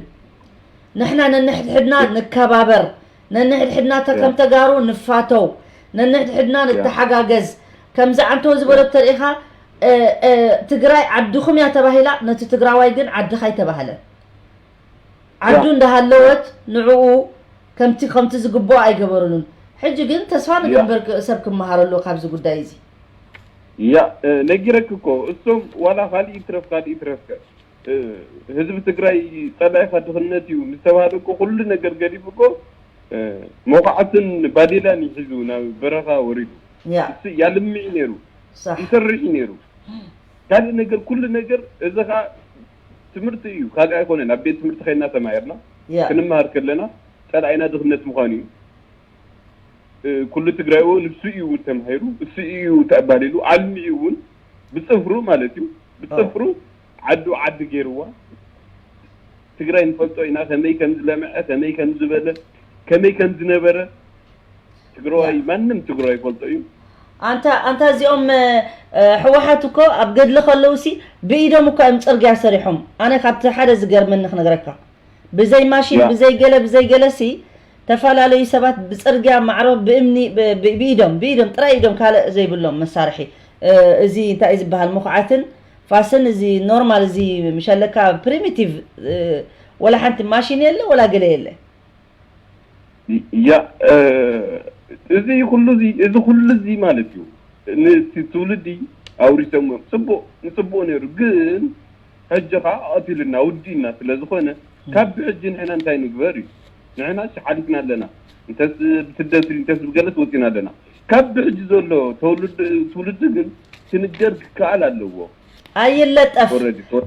ንሕና ነንሕድሕድና ንከባበር ነንሕድሕድና ተ- ከም ተጋሩ ንፋተው ነንሕድሕድና ንተሓጋገዝ ከምዚ ዓንተው ዝበለት ተሪኢኻ እ፣ እ፣ ትግራይ ዓድኹም እያ ተባሂላ ነቲ ትግራዋይ ግን ዓድኻ ኣይተባህለን ዓዱ እንዳሃለወት ንዕኡ ከምቲ ከምቲ ዝግብኦ ኣይገበሩሉን ሕጂ ግን ተስፋ ንግበር ክ- ሰብ ክመሃረሉ ካብዚ ጉዳይ እዚ ያ እ፣ ነጊረክ እኮ እሶም ዋላ ካልእ ይትረፍ ካልእ ይትረፍከ እ፣ ህዝቢ ትግራይ ጸላኢኻ ድኽነት እዩ ምስ ተባሃለ እኮ ኩሉ ነገር ገዲፉ እኮ እ፣ መኹዓትን ባዴላን እዩ ሒዙ ናብ በረኻ ወሪዱ ያ እሱ ያልምዕ ነይሩ ሳሕ ይሰርሕ እዩ ነይሩ ካልእ ነገር ኩሉ ነገር እዚ ኸዓ ትምህርቲ እዩ ካልእ ኣይኮነን ኣብ ቤት ትምህርቲ ኸይና ተማሂርና ያ ክንመሃር ከለና ጸላኢና ድኽነት ምዃኑ እዩ እ፣ ኩሉ ትግራይ እውን ንሱ እዩ እውን ተማሂሩ እሱ እዩ ተዕባሊሉ ኣልሚዑ እውን ብፅፍሩ ማለት እዩ ብፅፍሩ ዓዱ ዓዲ ገይርዋ ትግራይ ንፈልጦ ኢና ከመይ ከም ዝለምዐ ከመይ ከም ዝበለ ከመይ ከም ዝነበረ ትግራዋይ ማንም ትግራዋይ ይፈልጦ እዩ ኣንታ ኣንታ እዚኦም እ፣ ሕወሓት እኮ ኣብ ገድሊ ከለውሲ ብኢዶም እኮ እዮም ፅርግያ ሰሪሖም ኣነ ካብቲ ሓደ ዝገርመኒ ክነግረካ ብዘይ ማሽን ያ። ብዘይ ገለ ብዘይ ገለሲ ተፈላለዩ ሰባት ብፅርግያ ማዕሮ ብእምኒ ብ- ብ- ብኢዶም ብኢዶም ጥራይ ኢዶም ካልእ ዘይብሎም መሳርሒ፣ እዚ እንታይ እዩ ዝበሃል፣ ምኹዓትን ፋስን፣ እዚ ኖርማል፣ እዚ ምሸለካ ፕሪሚቲቭ፣ ወላ ሓንቲ ማሽን የለ ወላ ገለ የለ። ያ እዚ ኩሉ እዚ እዚ ኩሉ እዚ ማለት እዩ። ንእቲ ትውልዲ ኣውሪሶም ጽቡቅ ንጽቡቅ ነይሩ፣ ግን ሕጂ ከዓ ቀቲልና ውዲና ስለ ዝኾነ ካብ ብሕጂ ንሕና እንታይ ንግበር እዩ። ንሕና ሓሊፍና ኣለና። እንተስ ብስደት እንተስ ብገለስ ወፂና ኣለና። ካብ ብሕጂ ዘሎ ተውልድ ትውልዲ ግን ክንገር ክከኣል ኣለዎ። ኣይለጠፍ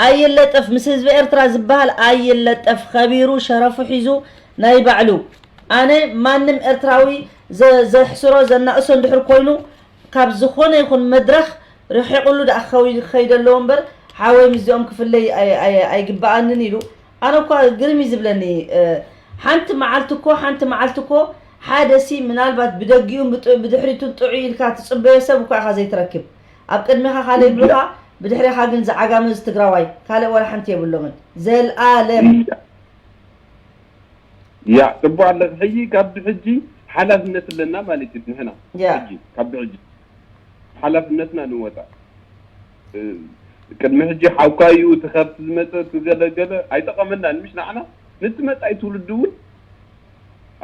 ኣይለጠፍ፣ ምስ ህዝቢ ኤርትራ ዝበሃል ኣይለጠፍ። ከቢሩ ሸረፉ ሒዙ ናይ ባዕሉ። ኣነ ማንም ኤርትራዊ ዘሕስሮ ዘናእሶ እንድሕር ኮይኑ ካብ ዝኾነ ይኹን መድረኽ ርሒቑሉ ደኣ ክኸውን ክኸይድ ኣለዎ እምበር ሓወይ ምስዚኦም ክፍለይ ኣይግበኣንን ኢሉ። ኣነ እኳ ግርም እዩ ዝብለኒ። ሓንቲ መዓልቲ እኮ ሓንቲ መዓልቲ እኮ ሓደ ሲ ምናልባት ብደጊኡን ብድሕሪቱን ጥዑይ ኢልካ ትፅበዮ ሰብ እኳ ኢኻ ዘይትረክብ። ኣብ ቅድሜኻ ካልእ ይብሉኻ፣ ብድሕሬኻ ግን ዝዓጋመ ዝትግራዋይ ካልእ ዋላ ሓንቲ የብሎምን ዘልኣለም። ያ ጽቡቅ ኣለኺ። ሕጂ ካብ ብሕጂ ሓላፍነት ኣለና ማለት እዩ ንሕና። ሕጂ ካብ ብሕጂ ሓላፍነትና ንወጣ። ቅድሚ ሕጂ ሓውካዩ እቲ ካብቲ ዝመፀ እቲ ገለገለ ኣይጠቐመናን ምሽ ንዓና፣ ነቲ መፃኢ ትውልዲ እውን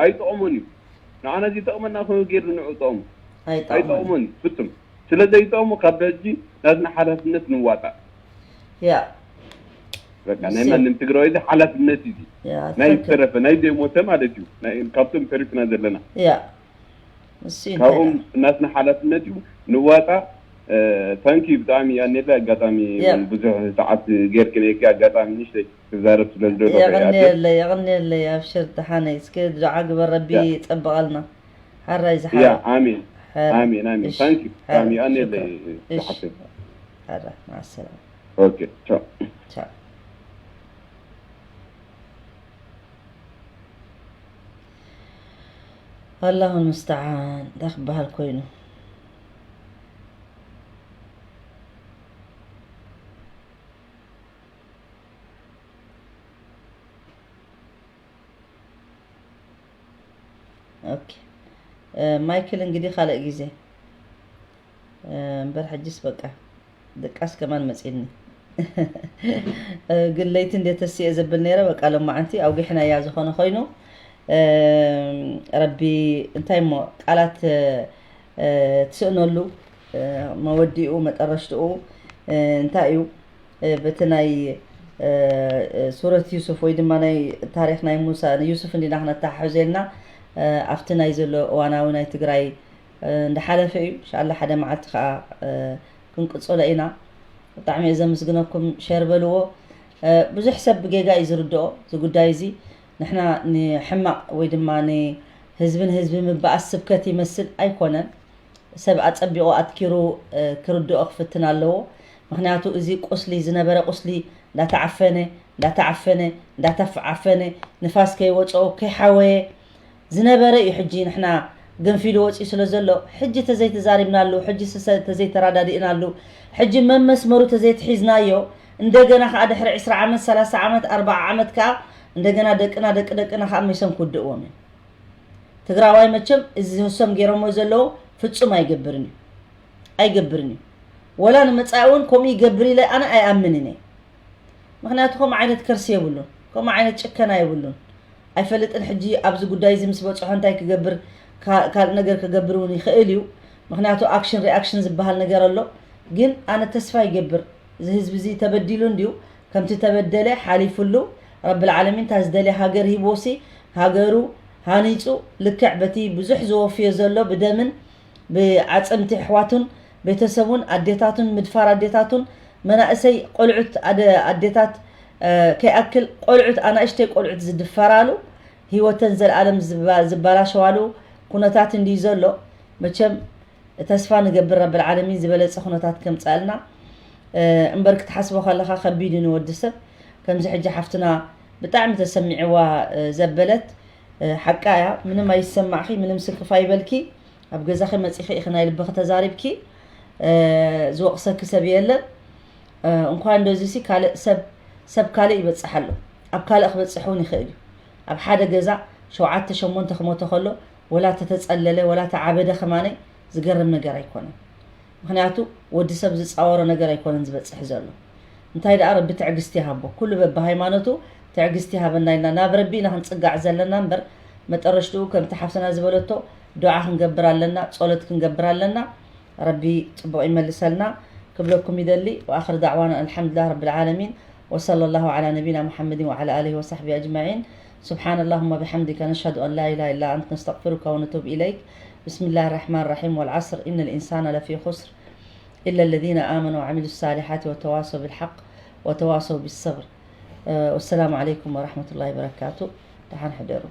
ኣይጠቕሞን እዩ። ንዓና እዚ ጠቕመና ኮይኑ ገይሩ ንዑ ጠቕሙ ኣይጠቕሞን እዩ ፍጹም። ስለ ዘይጠቕሙ ካብ ሕጂ ናትና ሓላፍነት ንዋጣእ። ያ በቃ ናይ ማንም ትግራዋይ እዚ ሓላፍነት እዩ። ናይ ዝተረፈ ናይ ዘይሞተ ማለት እዩ። ካብቶም ተሪፍና ዘለና ያ ካብኦም ናትና ሓላፍነት እዩ ንዋጣ። ታንኪ ብጣዕሚ ኣኔለ ኣጋጣሚ ብዙሕ ሰዓት ጌርክ ነይርኪ ኣጋጣሚ ንሽተይ ክዛረብ ስለ ዝደለኹ የቐንየለይ የቐንየለይ። ኣብሽር ደሓነይ እስከ ድዓ ግበር ረቢ ይፀብቐልና። ሓራይ ዝሓ ኣሜን ኣሜን ኣሜን። ታንኪ ብጣዕሚ ኣኔለ ዝሓፍር ሓራ ማሰላ ኦኬ ቻው ቻው። ኣላሁ ልምስተዓን እንታይ ክበሃል ኮይኑ። ኦኬ ማይክል እንግዲህ ካልእ ግዜ እምበር ሕጅስ በቃ ድቃስ ከማን መጺኒ። ግን ለይቲ እንደ ተስኤ ዘብል ነይረ በቃ ሎማዓንቲ ኣውጊሕናያ ዝኾነ ኮይኑ ረቢ እንታይ እሞ ቃላት ትስእነሉ መወዲኡ መጠረሽትኡ እንታይ እዩ በቲ ናይ ሱረት ዩሱፍ ወይ ድማ ናይ ታሪክ ናይ ሙሳ ዩሱፍ እንዲና ክነተሓሕዞ ኢልና ኣብቲ ናይ ዘሎ እዋናዊ ናይ ትግራይ እንዳሓለፈ እዩ። እንሻላ ሓደ መዓልቲ ከዓ ክንቅፅሎ ኢና። ብጣዕሚ እየ ዘመስግነኩም። ሸር በልዎ። ብዙሕ ሰብ ብጌጋ እዩ ዝርድኦ እዚ ጉዳይ እዚ። ንሕና ንሕማቕ ወይ ድማ ንህዝቢ ንህዝቢ ምበኣስ ስብከት ይመስል ኣይኮነን። ሰብ ኣጸቢቑ ኣትኪሩ ክርድኦ ክፍትን ኣለዎ። ምኽንያቱ እዚ ቁስሊ ዝነበረ ቁስሊ እንዳተዓፈነ እንዳተዓፈነ እንዳተዓፈነ ንፋስ ከይወፅኦ ከይሓወየ ዝነበረ እዩ። ሕጂ ንሕና ገንፊሉ ወፂኡ ስለ ዘሎ ሕጂ ተዘይተዛሪብናሉ፣ ሕጂ ተዘይተራዳዲእናሉ፣ ሕጂ መመስመሩ ተዘይትሒዝናዮ እንደገና ከዓ ድሕሪ ዕስራ ዓመት ሰላሳ ዓመት ኣርባዓ ዓመት ከዓ እንደገና ደቅና ደቂ ደቅና ከዓ ሚሶም ክውድእዎም እዮም። ትግራዋይ መቸም እዚ ህሶም ገይሮሞ ዘለዉ ፍፁም ኣይገብርን እዩ ኣይገብርን እዩ። ወላ ንመፃኢ እውን ከምኡ ይገብር ኢለ ኣነ ኣይኣምንን እየ። ምክንያቱ ከምኡ ዓይነት ከርሲ የብሉን፣ ከምኡ ዓይነት ጭከና የብሉን። ኣይፈልጥን ሕጂ ኣብዚ ጉዳይ እዚ ምስ በፅሖ እንታይ ክገብር ካልእ ነገር ክገብር እውን ይኽእል እዩ። ምክንያቱ ኣክሽን ሪኣክሽን ዝበሃል ነገር ኣሎ። ግን ኣነ ተስፋ ይገብር እዚ ህዝቢ እዚ ተበዲሉ እንድዩ ከምቲ ተበደለ ሓሊፉሉ ረቢ ልዓለሚን እታ ዝደልያ ሃገር ሂቦሲ ሃገሩ ሃኒፁ ልክዕ በቲ ብዙሕ ዝወፍዮ ዘሎ ብደምን ብዓፀምቲ ኣሕዋቱን ቤተሰቡን ኣዴታቱን ምድፋር ኣዴታቱን መናእሰይ ቆልዑት ኣደ ኣዴታት ከይኣክል ቆልዑት ኣናእሽተይ ቆልዑት ዝድፈራሉ ህይወተን ዘልኣለም ዝባላሸዋሉ ኩነታት እንድዩ ዘሎ። መቸም ተስፋ ንገብር ረብል ዓለሚን ዝበለፀ ኩነታት ከምፀኣልና እምበር ክትሓስቦ ከለካ ከቢድ እዩ ንወዲ ሰብ። ከምዚ ሕጂ ሓፍትና ብጣዕሚ ተሰሚዕዋ ዘበለት ሓቃ እያ። ምንም ኣይሰማዕኺ ምንም ስክፍ ኣይበልኪ። ኣብ ገዛኺ መፂኺ ኢኺ ናይ ልብኺ ተዛሪብኪ ዝወቕሰኪ ሰብ የለን። እንኳን እንደዚ ሲ ካልእ ሰብ ሰብ ካልእ ይበፅሕ ኣሎ። ኣብ ካልእ ክበፅሕ እውን ይኽእል እዩ። ኣብ ሓደ ገዛ ሸውዓተ ሸሞንተ ክሞተ ከሎ ወላ ተተጸለለ ወላ ተዓበደ ከማነይ ዝገርም ነገር ኣይኮነን። ምኽንያቱ ወዲ ሰብ ዝጻወሮ ነገር ኣይኮነን ዝበጽሕ ዘሎ። እንታይ ደኣ ረቢ ትዕግስቲ ይሃቦ። ኩሉ በብሃይማኖቱ ትዕግስቲ ይሃበና ኢልና ናብ ረቢ ኢና ክንጽጋዕ ዘለና እምበር፣ መጠረሽትኡ ከምቲ ሓፍትና ዝበለቶ ዱዓ ክንገብር ኣለና፣ ጸሎት ክንገብር ኣለና። ረቢ ጽቡቕ ይመልሰልና ክብለኩም ይደሊ። وآخر دعوانا الحمد لله رب العالمين، وصلى الله على نبينا محمد وعلى آله وصحبه أجمعين. سبحان اللهم وبحمدك، نشهد أن لا إله إلا أنت، نستغفرك ونتوب إليك. بسم الله الرحمن الرحيم، والعصر، إن الإنسان لفي خسر، إلا الذين آمنوا وعملوا الصالحات وتواصوا بالحق وتواصوا بالصبر. والسلام عليكم ورحمة الله وبركاته. ደሓን ሕደሩ።